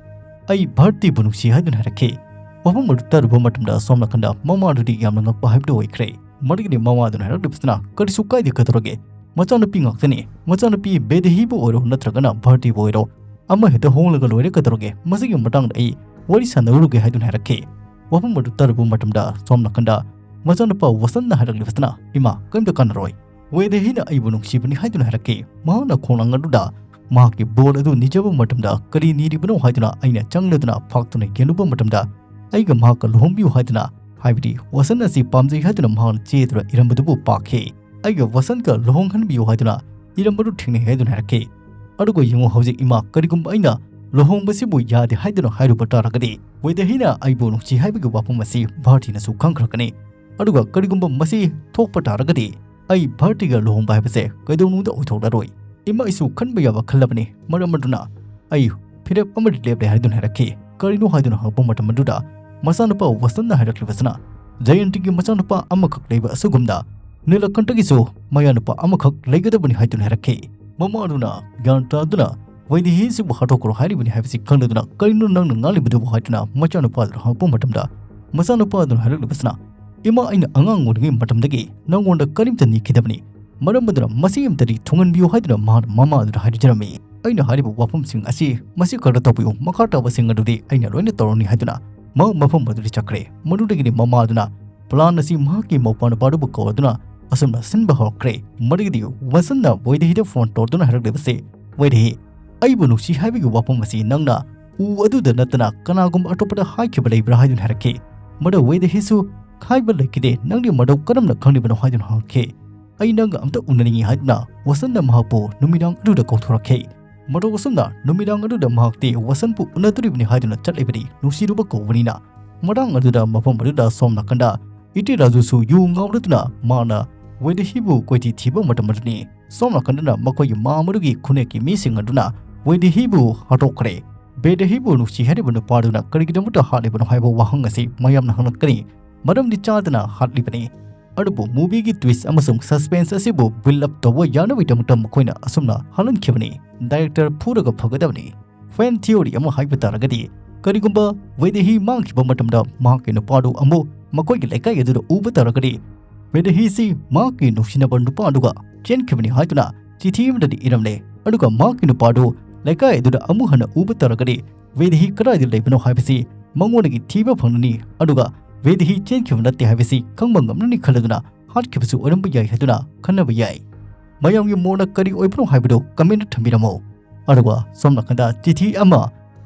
ꯑꯩ ꯚꯥꯔꯇꯤꯕꯨ ꯅꯨꯡꯁꯤ ꯍꯥꯏꯗꯨꯅ ꯍꯥꯏꯔꯛꯈꯤ"꯫ ꯋꯥꯐꯝ ꯑꯗꯨ ꯇꯥꯔꯨꯕ ꯃꯇꯝꯗ ꯁꯣꯝ ꯅꯥꯀꯟꯗ ꯃꯃꯥꯗꯨꯗꯤ ꯌꯥꯝꯅ ꯉꯛꯄ ꯍꯥꯏꯕꯗꯨ ꯑꯣꯏꯈ꯭ꯔꯦ꯫ ꯃꯗꯨꯒꯤꯗꯤ ꯃꯃꯥꯗꯨꯅ ꯍꯥꯏꯔꯛꯂꯤꯕꯁꯤꯅ, "ꯀꯔꯤꯁꯨ ꯀꯥꯏꯗꯦ, ꯀꯩꯗꯧꯔꯒꯦ? ꯃꯆꯥꯅꯨꯄꯤ ꯉꯥꯛꯇꯅꯤ꯫ ꯃꯆꯥꯅꯨꯄꯤ ꯕꯦꯗꯍꯤꯕꯨ ꯑꯣꯏꯔꯣ ꯅꯠꯇ꯭ꯔꯒꯅ ꯚꯥꯔꯇꯤꯕꯨ ꯑꯣꯏꯔꯣ, ꯑꯃ ꯍꯦꯛꯇ ꯍꯣꯡꯂꯒ ꯂꯣꯏꯔꯦ, ꯀꯩꯗꯧꯔꯒꯦ? ꯃꯁꯤꯒꯤ ꯃꯇꯥꯡꯗ ꯑꯩ ꯋꯥꯔꯤ ꯁꯥꯟꯅꯔꯨꯔꯒꯦ" ꯍꯥꯏꯗꯨꯅ ꯍꯥꯏꯔꯛꯈꯤ꯫ ꯋꯥꯐꯝ ꯑꯗꯨ ꯇꯥꯔꯨꯕ ꯃꯇꯝꯗ ꯁꯣꯝ ꯅꯥꯀꯟꯗ ꯃꯆꯥꯅꯨꯄꯥ ꯋꯥꯁꯟꯅ ꯍꯥꯏꯔꯛꯂꯤꯕꯁꯤꯅ, "ꯏꯃꯥ, ꯀꯔꯤꯝꯇ ꯀꯥꯟꯅꯔꯣꯏ꯫ ꯋꯦꯗꯍꯤꯅ ꯑꯩꯕꯨ ꯅꯨꯡꯁꯤꯕꯅꯤ ꯍꯥꯏꯗꯨꯅ ꯍꯥꯏꯔꯛꯈꯤ꯫ ꯃꯍꯥꯛꯅ ꯈꯣꯡꯅꯥꯡ ꯑꯗꯨꯗ ꯃꯍꯥꯛꯀꯤ ꯕꯣꯜ ꯑꯗꯨ ꯅꯤꯖꯕ ꯃꯇꯝꯗ ꯀꯔꯤ ꯅꯤꯔꯤꯕꯅꯣ ꯍꯥꯏꯗꯨꯅ ꯑꯩꯅ ꯆꯪꯂꯗꯨꯅ ꯐꯥꯛꯇꯨꯅ ꯌꯦꯡꯂꯨꯕ ꯃꯇꯝꯗ ꯑꯩꯒ ꯃꯍꯥꯛꯀ ꯂꯨꯍꯣꯡꯕꯤꯌꯨ ꯍꯥꯏꯗꯨꯅ, ꯍꯥꯏꯕꯗꯤ ꯋꯥꯁꯟ ꯑꯁꯤ ꯄꯥꯝꯖꯩ ꯍꯥꯏꯗꯨꯅ ꯃꯍꯥꯛꯅ ꯆꯦꯗꯨꯗ ꯏꯔꯝꯕꯗꯨꯕꯨ ꯄꯥꯈꯤ꯫ ꯑꯩꯒ ꯋꯥꯁꯟꯒ ꯂꯨꯍꯣꯡꯍꯟꯕꯤꯌꯨ ꯍꯥꯏꯗꯨꯅ ꯏꯔꯝꯕꯗꯨ ꯊꯦꯡꯅꯩ ꯍꯥꯏꯗꯨꯅ ꯍꯥꯏꯔꯛꯈꯤ꯫ ꯑꯗꯨꯒ ꯌꯦꯡꯉꯨ, ꯍꯧꯖꯤꯛ ꯏꯃꯥ, ꯀꯔꯤꯒꯨꯝꯕ ꯑꯩꯅ ꯂꯨꯍꯣꯡꯕꯁꯤꯕꯨ ꯌꯥꯗꯦ ꯍꯥꯏꯗꯨꯅ ꯍꯥꯏꯔꯨꯕ ꯇꯥꯔꯒꯗꯤ, ꯋꯦꯗꯍꯤꯅ ꯑꯩꯕꯨ ꯅꯨꯡꯁꯤ ꯍꯥꯏꯕꯒꯤ ꯋꯥꯐꯝ ꯑꯁꯤ ꯚꯥꯔꯇꯤꯅꯁꯨ ꯈꯪꯈ꯭ꯔꯒꯅꯤ꯫ ꯑꯗꯨꯒ ꯀꯔꯤꯒꯨꯝꯕ ꯃꯁꯤ ꯊꯣꯛꯄ ꯇꯥꯔꯒꯗꯤ ꯑꯩ ꯚꯥꯔꯇꯤꯒ ꯂꯨꯍꯣꯡꯕ ꯍꯥꯏꯕꯁꯦ ꯀꯩꯗꯧꯅꯨꯡꯗ ꯑꯣꯏꯊꯣꯛꯂꯔꯣꯏ꯫ ꯏꯃꯥ, ꯑꯩꯁꯨ ꯈꯟꯕ ꯌꯥꯕ ꯈꯜꯂꯕꯅꯤ꯫ ꯃꯔꯝ ꯑꯗꯨꯅ ꯑꯩ ꯐꯤꯔꯦꯞ ꯑꯃꯗꯤ ꯂꯦꯞꯂꯦ" ꯍꯥꯏꯗꯨꯅ ꯍꯥꯏꯔꯛꯈꯤ꯫ ꯀꯔꯤꯅꯣ ꯍꯥꯏꯗꯨꯅ ꯍꯪꯉꯛꯄ ꯃꯇꯝ ꯑꯗꯨꯗ ꯃꯆꯥꯅꯨꯄꯥ ꯋꯥꯁꯟꯅ ꯍꯥꯏꯔꯛꯂꯤꯕꯁꯤꯅ, "ꯖꯌꯟꯇꯤꯒꯤ ꯃꯆꯥꯅꯨꯄꯥ ꯑꯃꯈꯛ ꯂꯩꯕ ꯑꯁꯤꯒꯨꯝꯅ ꯅꯤꯂꯀꯟꯊꯒꯤꯁꯨ ꯃꯌꯥꯅꯨꯄꯥ ꯑꯃꯈꯛ ꯂꯩꯒꯗꯕꯅꯤ" ꯍꯥꯏꯗꯨꯅ ꯍꯥꯏꯔꯛꯈꯤ꯫ ꯃꯃꯥ ꯑꯗꯨꯅ ꯒ꯭ꯌꯥꯟ ꯇꯥꯗꯨꯅ ꯋꯦꯗꯦꯍꯤꯁꯤꯕꯨ ꯍꯥꯠꯇꯣꯛꯈ꯭ꯔꯣ ꯍꯥꯏꯔꯤꯕꯅꯤ ꯍꯥꯏꯕꯁꯤ ꯈꯪꯂꯗꯨꯅ, "ꯀꯔꯤꯅꯣ ꯅꯪꯅ ꯉꯥꯡꯂꯤꯕꯗꯨꯕꯨ?" ꯍꯥꯏꯗꯨꯅ ꯃꯆꯥꯅꯨꯄꯥꯗꯨꯅ ꯍꯪꯉꯛꯄ ꯃꯇꯝꯗ ꯃꯆꯥꯅꯨꯄꯥꯗꯨꯅ ꯍꯥꯏꯔꯛꯂꯤꯕꯁꯤꯅ, "ꯏꯃꯥ, ꯑꯩꯅ ꯑꯉꯥꯡ ꯑꯣꯏꯔꯤꯉꯩ ꯃꯇꯝꯗꯒꯤ ꯅꯉꯣꯟꯗ ꯀꯔꯤꯝꯇ ꯅꯤꯈꯤꯗꯕꯅꯤ꯫ ꯃꯔꯝ ꯑꯗꯨꯅ ꯃꯁꯤ ꯑꯃꯇꯗꯤ ꯊꯨꯡꯍꯟꯕꯤꯌꯨ" ꯍꯥꯏꯗꯨꯅ ꯃꯍꯥꯛꯅ ꯃꯃꯥ ꯑꯗꯨꯗ ꯍꯥꯏꯖꯔꯝꯃꯤ꯫ "ꯑꯩꯅ ꯍꯥꯏꯔꯤꯕ ꯋꯥꯐꯝꯁꯤꯡ ꯑꯁꯤ ꯃꯁꯤ ꯈꯛꯇ ꯇꯧꯕꯤꯌꯨ, ꯃꯈꯥ ꯇꯥꯕꯁꯤꯡ ꯑꯗꯨꯗꯤ ꯑꯩꯅ ꯂꯣꯏꯅ ꯇꯧꯔꯅꯤ" ꯍꯥꯏꯗꯨꯅ ꯃꯍꯥꯛ ꯃꯐꯝ ꯑꯗꯨꯗ ꯆꯠꯈ꯭ꯔꯦ꯫ ꯃꯗꯨꯗꯒꯤꯗꯤ ꯃꯃꯥ ꯑꯗꯨꯅ ꯄ꯭ꯂꯥꯟ ꯑꯁꯤ ꯃꯍꯥꯛꯀꯤ ꯃꯧꯄꯥ ꯅꯨꯄꯥꯗꯨꯕꯨ ꯀꯧꯔꯗꯨꯅ ꯑꯁꯨꯝꯅ ꯁꯤꯟꯕ ꯍꯧꯔꯛꯈ꯭ꯔꯦ꯫ ꯃꯗꯨꯒꯤꯗꯤ ꯋꯥꯁꯟꯅ ꯋꯦꯗꯦꯍꯤꯗ ꯐꯣꯟ ꯇꯧꯔꯗꯨꯅ ꯍꯥꯏꯔꯛꯂꯤꯕꯁꯤ, "ꯋꯦꯗꯦꯍꯤ, ꯑꯩꯕꯨ ꯅꯨꯡꯁꯤ ꯍꯥꯏꯕꯒꯤ ꯋꯥꯐꯝ ꯑꯁꯤ ꯅꯪꯅ ꯎ ꯑꯗꯨꯗ ꯅꯠꯇꯅ ꯀꯅꯥꯒꯨꯝꯕ ꯑꯇꯣꯞꯄꯗ ꯍꯥꯏꯈꯤꯕ ꯂꯩꯕ꯭ꯔꯥ?" ꯍꯥꯏꯗꯨꯅ ꯍꯥꯏꯔꯛꯈꯤ꯫ ꯃꯗꯨ ꯋꯦꯗꯦꯍꯤꯁꯨ ꯍꯥꯏꯕ ꯂꯩꯈꯤꯗꯦ꯫ "ꯅꯪꯗꯤ ꯃꯗꯧ ꯀꯔꯝꯅ ꯈꯪꯂꯤꯕꯅꯣ?" ꯍꯥꯏꯗꯨꯅ ꯍꯪꯉꯛꯈꯤ꯫ "ꯑꯩ ꯅꯪꯒ ꯑꯝꯇ ꯎꯅꯅꯤꯡꯏ" ꯍꯥꯏꯗꯨꯅ ꯋꯥꯁꯟꯅ ꯃꯍꯥꯛꯄꯨ ꯅꯨꯃꯤꯗꯥꯡ ꯑꯗꯨꯗ ꯀꯧꯊꯣꯔꯛꯈꯤ꯫ ꯃꯗꯧ ꯑꯁꯨꯝꯅ ꯅꯨꯃꯤꯗꯥꯡ ꯑꯗꯨꯗ ꯃꯍꯥꯛꯇꯤ ꯋꯥꯁꯟꯕꯨ ꯎꯅꯗꯣꯔꯤꯕꯅꯤ ꯍꯥꯏꯗꯨꯅ ꯆꯠꯂꯤꯕꯅꯤ, ꯅꯨꯡꯁꯤꯔꯨꯕ ꯀꯧꯕꯅꯤꯅ꯫ ꯃꯇꯥꯡ ꯑꯗꯨꯗ ꯃꯐꯝ ꯑꯗꯨꯗ ꯁꯣꯝ ꯅꯥꯀꯟꯗ ꯏꯇꯤ ꯔꯥꯖꯨꯁꯨ ꯌꯨ ꯉꯥꯎꯔꯗꯨꯅ ꯃꯥꯅ ꯋꯦꯗꯦꯍꯤꯕꯨ ꯀꯣꯏꯊꯤ ꯊꯤꯕ ꯃꯇꯝ ꯑꯗꯨꯅꯤ꯫ ꯁꯣꯝ ꯅꯥꯀꯟꯗꯅ ꯃꯈꯣꯏꯒꯤ ꯃꯥꯝ ꯑꯗꯨꯒꯤ ꯈꯨꯟꯅꯦꯛꯀꯤ ꯃꯤꯁꯤꯡ ꯑꯗꯨꯅ ꯋꯦꯗꯦꯍꯤꯕꯨ ꯍꯥꯠꯇꯣꯛꯈ꯭ꯔꯦ꯫ ꯕꯦꯗꯦꯍꯤꯕꯨ ꯅꯨꯡꯁꯤ ꯍꯥꯏꯔꯤꯕ ꯅꯨꯄꯥꯗꯨꯅ ꯀꯔꯤꯒꯤꯗꯃꯛꯇ ꯍꯥꯠꯂꯤꯕꯅꯣ ꯍꯥꯏꯕ ꯋꯥꯍꯪ ꯑꯁꯤ ꯃꯌꯥꯝꯅ ꯍꯪꯂꯛꯀꯅꯤ, ꯃꯔꯝꯗꯤ ꯆꯥꯗꯅ ꯍꯥꯠꯂꯤꯕꯅꯤ꯫ ꯑꯗꯨꯕꯨ movieꯒꯤ twist ꯑꯃꯁꯨꯡ suspense ꯑꯁꯤꯕꯨ build up ꯇꯧꯕ ꯌꯥꯅꯕꯒꯤꯗꯃꯛꯇ ꯃꯈꯣꯏꯅ ꯑꯁꯨꯝꯅ ꯍꯥꯜꯍꯟꯈꯤꯕꯅꯤ꯫ Director ꯐꯨꯔꯒ ꯐꯒꯗꯕꯅꯤ꯫ Fan theory ꯑꯃ ꯍꯥꯏꯕ ꯇꯥꯔꯒꯗꯤ, ꯀꯔꯤꯒꯨꯝꯕ ꯋꯦꯗꯦꯍꯤ ꯃꯥꯡꯈꯤꯕ ꯃꯇꯝꯗ ꯃꯍꯥꯛꯀꯤ ꯅꯨꯄꯥꯗꯨ ꯑꯃꯨꯛ ꯃꯈꯣꯏꯒꯤ ꯂꯩꯀꯥꯏ ꯑꯗꯨꯗ ꯎꯕ ꯇꯥꯔꯒꯗꯤ, ꯋꯦꯗꯦꯍꯤꯁꯤ ꯃꯍꯥꯛꯀꯤ ꯅꯨꯡꯁꯤꯅꯕ ꯅꯨꯄꯥ ꯑꯗꯨꯒ ꯆꯦꯟꯈꯤꯕꯅꯤ ꯍꯥꯏꯗꯨꯅ ꯆꯤꯊꯤ ꯑꯃꯗꯗꯤ ꯏꯔꯝꯂꯦ꯫ ꯑꯗꯨꯒ ꯃꯍꯥꯛꯀꯤ ꯅꯨꯄꯥꯗꯨ ꯂꯩꯀꯥꯏ ꯑꯗꯨꯗ ꯑꯃꯨꯛ ꯍꯟꯅ ꯎꯕ ꯇꯥꯔꯒꯗꯤ, ꯋꯦꯗꯦꯍꯤ ꯀꯗꯥꯏꯗ ꯂꯩꯕꯅꯣ ꯍꯥꯏꯕꯁꯤ ꯃꯉꯣꯟꯗꯒꯤ ꯊꯤꯕ ꯐꯪꯂꯅꯤ, ꯑꯗꯨꯒ ꯋꯦꯗꯦꯍꯤ ꯆꯦꯟꯈꯤꯕ ꯅꯠꯇꯦ ꯍꯥꯏꯕꯁꯤ ꯈꯪꯕ ꯉꯝꯂꯅꯤ ꯈꯜꯂꯗꯨꯅ ꯍꯥꯠꯈꯤꯕꯁꯨ ꯑꯣꯏꯔꯝꯕ ꯌꯥꯏ ꯍꯥꯏꯗꯨꯅ ꯈꯟꯅꯕ ꯌꯥꯏ꯫ ꯃꯌꯥꯝꯒꯤ ꯃꯣꯠꯅ ꯀꯔꯤ ꯑꯣꯏꯕꯅꯣ ꯍꯥꯏꯕꯗꯨ comment ꯊꯝꯕꯤꯔꯝꯃꯨ꯫ ꯑꯗꯨꯒ ꯁꯣꯝ ꯅꯥꯀꯟꯗ ꯆꯤꯊꯤ ꯑꯃ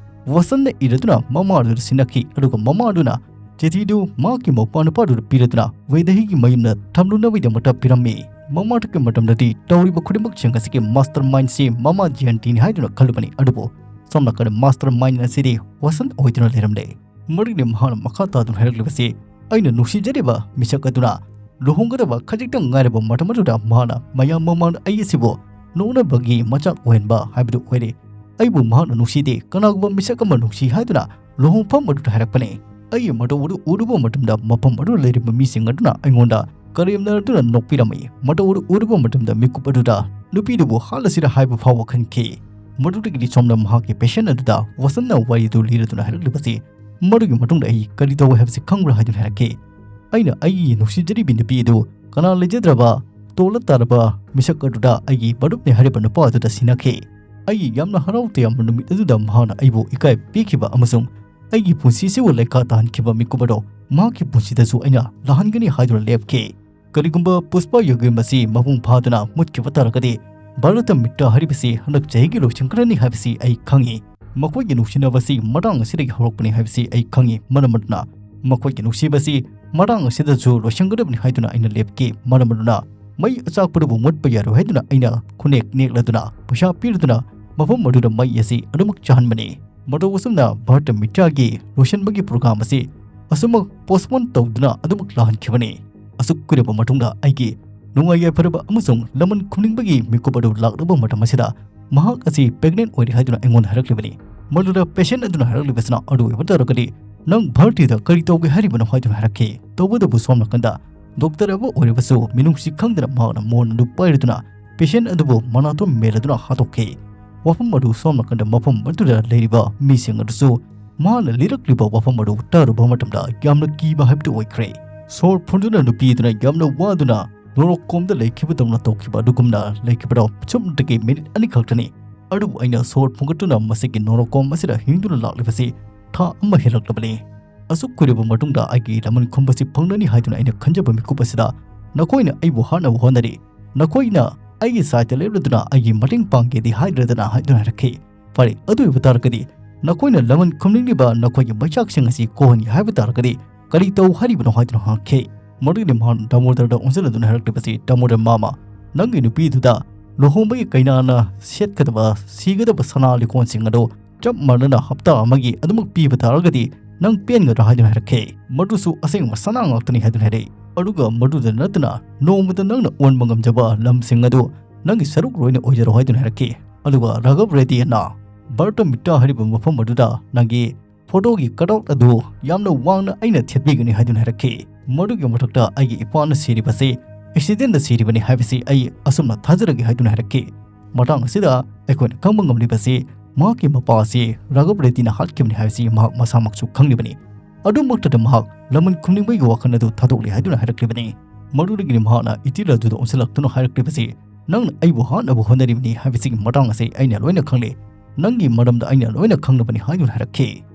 ꯋꯥꯁꯟꯅ ꯏꯔꯗꯨꯅ ꯃꯃꯥꯗꯨꯗ ꯁꯤꯟꯅꯈꯤ, ꯑꯗꯨꯒ ꯃꯃꯥꯗꯨꯅ ꯆꯤꯊꯤꯗꯨ ꯃꯍꯥꯛꯀꯤ ꯃꯧꯄ꯭ꯋꯥ ꯅꯨꯄꯥꯗꯨꯗ ꯄꯤꯔꯗꯨꯅ ꯋꯦꯗꯦꯍꯤꯒꯤ ꯃꯌꯨꯝꯗ ꯊꯝꯂꯨꯅꯕꯒꯤꯗꯃꯛꯇ ꯄꯤꯔꯝꯃꯤ꯫ ꯃꯃꯥꯗꯨꯒꯤ ꯃꯇꯝꯗꯗꯤ ꯇꯧꯔꯤꯕ ꯈꯨꯗꯤꯡꯃꯛꯁꯤꯡ ꯑꯁꯤꯒꯤ mastermindꯁꯤ ꯃꯃꯥ ꯖꯌꯟꯇꯤꯅꯤ ꯍꯥꯏꯗꯨꯅ ꯈꯜꯂꯨꯕꯅꯤ, ꯑꯗꯨꯕꯨ ꯁꯣꯝ ꯅꯥꯀꯟꯗ mastermind ꯑꯁꯤꯗꯤ ꯋꯥꯁꯟ ꯑꯣꯏꯗꯨꯅ ꯂꯩꯔꯝꯂꯦ꯫ ꯃꯗꯨꯒꯤ ꯃꯍꯥꯛꯅ ꯃꯈꯥ ꯇꯥꯗꯨꯅ ꯍꯥꯏꯔꯛꯂꯤꯕꯁꯤ, "ꯑꯩꯅ ꯅꯨꯡꯁꯤꯖꯔꯤꯕ ꯃꯤꯁꯛ ꯑꯗꯨꯅ ꯂꯨꯍꯣꯡꯒꯗꯕ ꯈꯖꯤꯛꯇꯪ ꯉꯥꯏꯔꯕ ꯃꯇꯝ ꯑꯗꯨꯗ ꯃꯍꯥꯛꯅ ꯃꯌꯥꯝ ꯃꯃꯥꯡꯗ ꯑꯩ ꯑꯁꯤꯕꯨ ꯅꯣꯛꯅꯕꯒꯤ ꯃꯆꯥꯛ ꯑꯣꯏꯍꯟꯕ ꯍꯥꯏꯕꯗꯨ ꯑꯣꯏꯔꯦ꯫ ꯑꯩꯕꯨ ꯃꯍꯥꯛꯅ ꯅꯨꯡꯁꯤꯗꯦ, ꯀꯅꯥꯒꯨꯝꯕ ꯃꯤꯁꯛ ꯑꯃ ꯅꯨꯡꯁꯤ ꯍꯥꯏꯗꯨꯅ ꯂꯨꯍꯣꯡꯐꯝ ꯑꯗꯨꯗ ꯍꯥꯏꯔꯛꯄꯅꯤ꯫ ꯑꯩ ꯃꯇꯧ ꯑꯗꯨ ꯎꯔꯨꯕ ꯃꯇꯝꯗ ꯃꯐꯝ ꯑꯗꯨꯗ ꯂꯩꯔꯤꯕ ꯃꯤꯁꯤꯡ ꯑꯗꯨꯅ ꯑꯩꯉꯣꯟꯗ ꯀꯔꯦꯝꯅꯗꯨꯅ ꯅꯣꯛꯄꯤꯔꯝꯃꯤ꯫ ꯃꯇꯧ ꯑꯗꯨ ꯎꯔꯨꯕ ꯃꯇꯝꯗ ꯃꯤꯀꯨꯞ ꯑꯗꯨꯗ ꯅꯨꯄꯤꯗꯨꯕꯨ ꯍꯥꯠꯂꯁꯤꯔ ꯍꯥꯏꯕ ꯐꯥꯎꯕ ꯈꯟꯈꯤ꯫" ꯃꯗꯨꯗꯒꯤꯗꯤ ꯁꯣꯝꯅ ꯃꯍꯥꯛꯀꯤ patient ꯑꯗꯨꯗ ꯋꯥꯁꯟꯅ ꯋꯥꯔꯤꯗꯨ ꯂꯤꯔꯗꯨꯅ ꯍꯥꯏꯔꯛꯂꯤꯕꯁꯤ, "ꯃꯗꯨꯒꯤ ꯃꯇꯨꯡꯗ ꯑꯩ ꯀꯔꯤ ꯇꯧꯏ ꯍꯥꯏꯕꯁꯤ ꯈꯪꯕ꯭ꯔꯥ?" ꯍꯥꯏꯗꯨꯅ ꯍꯥꯏꯔꯛꯈꯤ꯫ ꯑꯩꯅ ꯑꯩꯒꯤ ꯅꯨꯡꯁꯤꯖꯔꯤꯕꯤ ꯅꯨꯄꯤ ꯑꯗꯨ ꯀꯅꯥ ꯂꯩꯖꯗ꯭ꯔꯕ ꯇꯣꯜꯂ ꯇꯥꯔꯕ ꯃꯤꯁꯛ ꯑꯗꯨꯗ ꯑꯩꯒꯤ ꯃꯔꯨꯞꯅꯤ ꯍꯥꯏꯔꯤꯕ ꯅꯨꯄꯥ ꯑꯗꯨꯗ ꯁꯤꯟꯅꯈꯤ꯫ ꯑꯩꯒꯤ ꯌꯥꯝꯅ ꯍꯔꯥꯎ ꯇꯌꯥꯝꯕ ꯅꯨꯃꯤꯠ ꯑꯗꯨꯗ ꯃꯍꯥꯛꯅ ꯑꯩꯕꯨ ꯏꯀꯥꯏ ꯄꯤꯈꯤꯕ ꯑꯃꯁꯨꯡ ꯑꯩꯒꯤ ꯄꯨꯟꯁꯤꯁꯤꯕꯨ ꯂꯩꯈꯥ ꯇꯥꯍꯟꯈꯤꯕ ꯃꯤꯀꯨꯞ ꯑꯗꯣ ꯃꯍꯥꯛꯀꯤ ꯄꯨꯟꯁꯤꯗꯁꯨ ꯑꯩꯅ ꯂꯥꯛꯍꯟꯒꯅꯤ ꯍꯥꯏꯗꯨꯅ ꯂꯦꯞꯈꯤ꯫ ꯀꯔꯤꯒꯨꯝꯕ ꯄꯨꯁꯄꯥ ꯌꯨꯒꯤ ꯃꯁꯤ ꯃꯄꯨꯡ ꯐꯥꯗꯨꯅ ꯃꯨꯠꯈꯤꯕ ꯇꯥꯔꯒꯗꯤ, ꯚꯥꯔꯠꯇ ꯃꯤꯇ꯭ꯔ ꯍꯥꯏꯔꯤꯕꯁꯤ ꯍꯟꯗꯛ ꯆꯍꯤꯒꯤ ꯂꯣꯏꯁꯤꯟꯈ꯭ꯔꯅꯤ ꯍꯥꯏꯕꯁꯤ ꯑꯩ ꯈꯪꯏ꯫ ꯃꯈꯣꯏꯒꯤ ꯅꯨꯡꯁꯤꯅꯕꯁꯤ ꯃꯇꯥꯡ ꯑꯁꯤꯗꯒꯤ ꯍꯧꯔꯛꯄꯅꯤ ꯍꯥꯏꯕꯁꯤ ꯑꯩ ꯈꯪꯏ꯫ ꯃꯔꯝ ꯑꯗꯨꯅ ꯃꯈꯣꯏꯒꯤ ꯅꯨꯡꯁꯤꯕꯁꯤ ꯃꯇꯥꯡ ꯑꯁꯤꯗꯁꯨ ꯂꯣꯏꯁꯤꯟꯒꯗꯕꯅꯤ ꯍꯥꯏꯗꯨꯅ ꯑꯩꯅ ꯂꯦꯞꯈꯤ꯫ ꯃꯔꯝ ꯑꯗꯨꯅ ꯃꯩ ꯑꯆꯥꯛꯄꯗꯨꯕꯨ ꯃꯨꯠꯄ ꯌꯥꯔꯣꯏ ꯍꯥꯏꯗꯨꯅ ꯑꯩꯅ ꯈꯨꯅꯦꯛ ꯅꯦꯛꯂꯗꯨꯅ ꯄꯩꯁꯥ ꯄꯤꯔꯗꯨꯅ ꯃꯐꯝ ꯑꯗꯨꯗ ꯃꯩ ꯑꯁꯤ ꯑꯗꯨꯃꯛ ꯆꯥꯍꯟꯕꯅꯤ꯫ ꯃꯇꯧ ꯑꯁꯨꯝꯅ ꯚꯥꯔꯠꯇ ꯃꯤꯇ꯭ꯔꯒꯤ ꯂꯣꯏꯁꯤꯟꯕꯒꯤ program ꯑꯁꯤ ꯑꯁꯨꯃꯛ postpone ꯇꯧꯗꯨꯅ ꯑꯗꯨꯃꯛ ꯂꯥꯛꯍꯟꯈꯤꯕꯅꯤ꯫ ꯑꯁꯨꯛ ꯀꯨꯏꯔꯕ ꯃꯇꯨꯡꯗ ꯑꯩꯒꯤ ꯅꯨꯡꯉꯥꯏ ꯌꯥꯏꯐꯔꯕ ꯑꯃꯁꯨꯡ ꯂꯃꯟ ꯈꯨꯝꯅꯤꯡꯕꯒꯤ ꯃꯤꯀꯨꯞ ꯑꯗꯨ ꯂꯥꯛꯂꯕ ꯃꯇꯝ ꯑꯁꯤꯗ ꯃꯍꯥꯛ ꯑꯁꯤ pregnant ꯑꯣꯏꯔꯦ ꯍꯥꯏꯗꯨꯅ ꯑꯩꯉꯣꯟꯗ ꯍꯥꯏꯔꯛꯂꯤꯕꯅꯤ꯫ ꯃꯗꯨꯗ patient ꯑꯗꯨꯅ ꯍꯥꯏꯔꯛꯂꯤꯕꯁꯤꯅ, "ꯑꯗꯨ ꯑꯣꯏꯕ ꯇꯥꯔꯒꯗꯤ ꯅꯪ ꯚꯥꯔꯇꯤꯗ ꯀꯔꯤ ꯇꯧꯒꯦ ꯍꯥꯏꯔꯤꯕꯅꯣ?" ꯍꯥꯏꯗꯨꯅ ꯍꯥꯏꯔꯛꯈꯤ꯫ ꯇꯧꯕꯇꯕꯨ ꯁꯣꯝ ꯅꯥꯀꯟꯗ ꯗꯣꯛꯇꯔ ꯑꯃ ꯑꯣꯏꯔꯕꯁꯨ ꯃꯤꯅꯨꯡꯁꯤ ꯈꯪꯗꯅ ꯃꯍꯥꯛꯅ ꯃꯣꯟ ꯑꯗꯨ ꯄꯥꯏꯔꯗꯨꯅ ꯄꯦꯁꯦꯟ ꯑꯗꯨꯕꯨ ꯃꯅꯥꯇꯣꯟ ꯃꯦꯜꯂꯗꯨꯅ ꯍꯥꯠꯇꯣꯛꯈꯤ꯫ ꯋꯥꯐꯝ ꯑꯗꯨ ꯁꯣꯝ ꯅꯥꯀꯟꯗ ꯃꯐꯝ ꯑꯗꯨꯗ ꯂꯩꯔꯤꯕ ꯃꯤꯁꯤꯡ ꯑꯗꯨꯁꯨ ꯃꯍꯥꯛꯅ ꯂꯤꯔꯛꯂꯤꯕ ꯋꯥꯐꯝ ꯑꯗꯨ ꯇꯥꯔꯨꯕ ꯃꯇꯝꯗ ꯌꯥꯝꯅ ꯀꯤꯕ ꯍꯥꯏꯕꯗꯨ ꯑꯣꯏꯈ꯭ꯔꯦ꯫ ꯁꯣꯔ ꯐꯨꯟꯗꯨꯅ ꯅꯨꯄꯤ ꯑꯗꯨꯅ ꯌꯥꯝꯅ ꯋꯥꯗꯨꯅ ꯅꯣꯔꯣꯛꯀꯣꯝꯗ ꯂꯩꯈꯤꯕꯗꯧꯅ ꯇꯧꯈꯤꯕ ꯑꯗꯨꯒꯨꯝꯅ ꯂꯩꯈꯤꯕꯗꯣ ꯁꯨꯝꯗꯒꯤ ꯃꯤꯅꯤꯠ ꯑꯅꯤ ꯈꯛꯇꯅꯤ꯫ ꯑꯗꯨꯕꯨ ꯑꯩꯅ ꯁꯣꯔ ꯐꯨꯡꯒꯠꯇꯨꯅ ꯃꯁꯤꯒꯤ ꯅꯣꯔꯣꯛꯀꯣꯝ ꯑꯁꯤꯗ ꯍꯤꯡꯗꯨꯅ ꯂꯥꯛꯂꯤꯕꯁꯤ ꯊꯥ ꯑꯃ ꯍꯦꯜꯂꯛꯂꯕꯅꯤ꯫ ꯑꯁꯨꯛ ꯀꯨꯏꯔꯕ ꯃꯇꯨꯡꯗ ꯑꯩꯒꯤ ꯂꯃꯟ ꯈꯨꯝꯕꯁꯤ ꯐꯪꯂꯅꯤ ꯍꯥꯏꯗꯨꯅ ꯑꯩꯅ ꯈꯟꯖꯕ ꯃꯤꯀꯨꯞ ꯑꯁꯤꯗ ꯅꯈꯣꯏꯅ ꯑꯩꯕꯨ ꯍꯥꯠꯅꯕ ꯍꯣꯠꯅꯔꯤ꯫ ꯅꯈꯣꯏꯅ ꯑꯩꯒꯤ ꯁꯥꯏꯠꯇ ꯂꯦꯞꯂꯗꯨꯅ ꯑꯩꯒꯤ ꯃꯇꯦꯡ ꯄꯥꯡꯒꯦꯗꯤ ꯍꯥꯏꯗ꯭ꯔꯗꯅ ꯍꯥꯏꯗꯨꯅ ꯍꯥꯏꯔꯛꯈꯤ꯫ ꯐꯔꯦ, ꯑꯗꯨ ꯑꯣꯏꯕ ꯇꯥꯔꯒꯗꯤ ꯅꯈꯣꯏꯅ ꯂꯃꯟ ꯈꯨꯝꯅꯤꯡꯂꯤꯕ ꯅꯈꯣꯏꯒꯤ ꯃꯩꯆꯥꯛꯁꯤꯡ ꯑꯁꯤ ꯀꯣꯛꯍꯟꯒꯦ ꯍꯥꯏꯕ ꯇꯥꯔꯒꯗꯤ ꯀꯔꯤ ꯇꯧ ꯍꯥꯏꯔꯤꯕꯅꯣ ꯍꯥꯏꯗꯨꯅ ꯍꯪꯈꯤ꯫ ꯃꯗꯨꯒꯤꯗꯤ ꯃꯍꯥꯛ ꯗꯥꯃꯣꯗꯔꯗ ꯑꯣꯟꯁꯤꯜꯂꯗꯨꯅ ꯍꯥꯏꯔꯛꯂꯤꯕꯁꯤ, "ꯗꯥꯃꯣꯗꯔ ꯃꯥꯃ, ꯅꯪꯒꯤ ꯅꯨꯄꯤꯗꯨꯗ ꯂꯨꯍꯣꯡꯕꯒꯤ ꯀꯩꯅꯥꯅ ꯁꯦꯠꯀꯗꯕ ꯁꯤꯒꯗꯕ ꯁꯅꯥ ꯂꯤꯀꯣꯟꯁꯤꯡ ꯑꯗꯨ ꯆꯞ ꯃꯥꯟꯅꯅ ꯍꯞꯇꯥ ꯑꯃꯒꯤ ꯑꯗꯨꯃꯛ ꯄꯤꯕ ꯇꯥꯔꯒꯗꯤ ꯅꯪ ꯄꯦꯟꯒꯗ꯭ꯔꯥ?" ꯍꯥꯏꯗꯨꯅ ꯍꯥꯏꯔꯛꯈꯤ꯫ "ꯃꯗꯨꯁꯨ ꯑꯁꯦꯡꯕ ꯁꯅꯥ ꯉꯥꯛꯇꯅꯤ" ꯍꯥꯏꯗꯨꯅ ꯍꯥꯏꯔꯛꯏ꯫ ꯑꯗꯨꯒ ꯃꯗꯨꯗ ꯅꯠꯇꯅ ꯅꯣꯡꯃꯗ ꯅꯪꯅ ꯑꯣꯟꯕ ꯉꯝꯖꯕ ꯂꯝꯁꯤꯡ ꯑꯗꯨ ꯅꯪꯒꯤ ꯁꯔꯨꯛ ꯂꯣꯏꯅ ꯑꯣꯏꯖꯔꯣ ꯍꯥꯏꯗꯨꯅ ꯍꯥꯏꯔꯛꯈꯤ꯫ ꯑꯗꯨꯒ ꯔꯥꯘꯕ ꯔꯦꯗꯤꯅ ꯕꯔꯇ ꯃꯤꯇꯥ ꯍꯥꯏꯔꯤꯕ ꯃꯐꯝ ꯑꯗꯨꯗ ꯅꯪꯒꯤ ꯐꯣꯇꯣꯒꯤ ꯀꯠꯑꯥꯎꯠ ꯑꯗꯨ ꯌꯥꯝꯅ ꯋꯥꯡꯅ ꯑꯩꯅ ꯊꯦꯠꯄꯤꯒꯅꯤ ꯍꯥꯏꯗꯨꯅ ꯍꯥꯏꯔꯛꯈꯤ꯫ ꯃꯗꯨꯒꯤ ꯃꯊꯛꯇ ꯑꯩꯒꯤ ꯏꯄꯥꯅ ꯁꯤꯔꯤꯕꯁꯤ ꯑꯦꯛꯁꯤꯗꯦꯟꯗ ꯁꯤꯔꯤꯕꯅꯤ ꯍꯥꯏꯕꯁꯤ ꯑꯩ ꯑꯁꯨꯝꯅ ꯊꯥꯖꯔꯒꯦ ꯍꯥꯏꯗꯨꯅ ꯍꯥꯏꯔꯛꯈꯤ꯫ ꯃꯇꯥꯡ ꯑꯁꯤꯗ ꯑꯩꯈꯣꯏꯅ ꯈꯪꯕ ꯉꯝꯂꯤꯕꯁꯤ ꯃꯍꯥꯛꯀꯤ ꯃꯄꯥ ꯑꯁꯤ ꯔꯥꯘꯕ ꯔꯦꯗꯤꯅ ꯍꯥꯠꯈꯤꯕꯅꯤ ꯍꯥꯏꯕꯁꯤ ꯃꯍꯥꯛ ꯃꯁꯥꯃꯛꯁꯨ ꯈꯪꯂꯤꯕꯅꯤ꯫ ꯑꯗꯨꯃꯛꯇꯗ ꯃꯍꯥꯛ ꯂꯃꯟ ꯈꯨꯝꯅꯤꯡꯕꯒꯤ ꯋꯥꯈꯜ ꯑꯗꯨ ꯊꯥꯗꯣꯛꯂꯤ ꯍꯥꯏꯗꯨꯅ ꯍꯥꯏꯔꯛꯂꯤꯕꯅꯤ꯫ ꯃꯗꯨꯗꯒꯤꯗꯤ ꯃꯍꯥꯛꯅ ꯏꯇꯤꯜ ꯑꯗꯨꯗ ꯑꯣꯟꯁꯤꯜꯂꯛꯇꯨꯅ ꯍꯥꯏꯔꯛꯂꯤꯕꯁꯤ, "ꯅꯪꯅ ꯑꯩꯕꯨ ꯍꯥꯠꯅꯕ ꯍꯣꯠꯅꯔꯤꯕꯅꯤ ꯍꯥꯏꯕꯁꯤꯒꯤ ꯃꯇꯥꯡ ꯑꯁꯤ ꯑꯩꯅ ꯂꯣꯏꯅ ꯈꯪꯂꯦ꯫ ꯅꯪꯒꯤ ꯃꯔꯝꯗ ꯑꯩꯅ ꯂꯣꯏꯅ ꯈꯪꯂꯕꯅꯤ" ꯍꯥꯏꯗꯨꯅ ꯍꯥꯏꯔꯛꯈꯤ꯫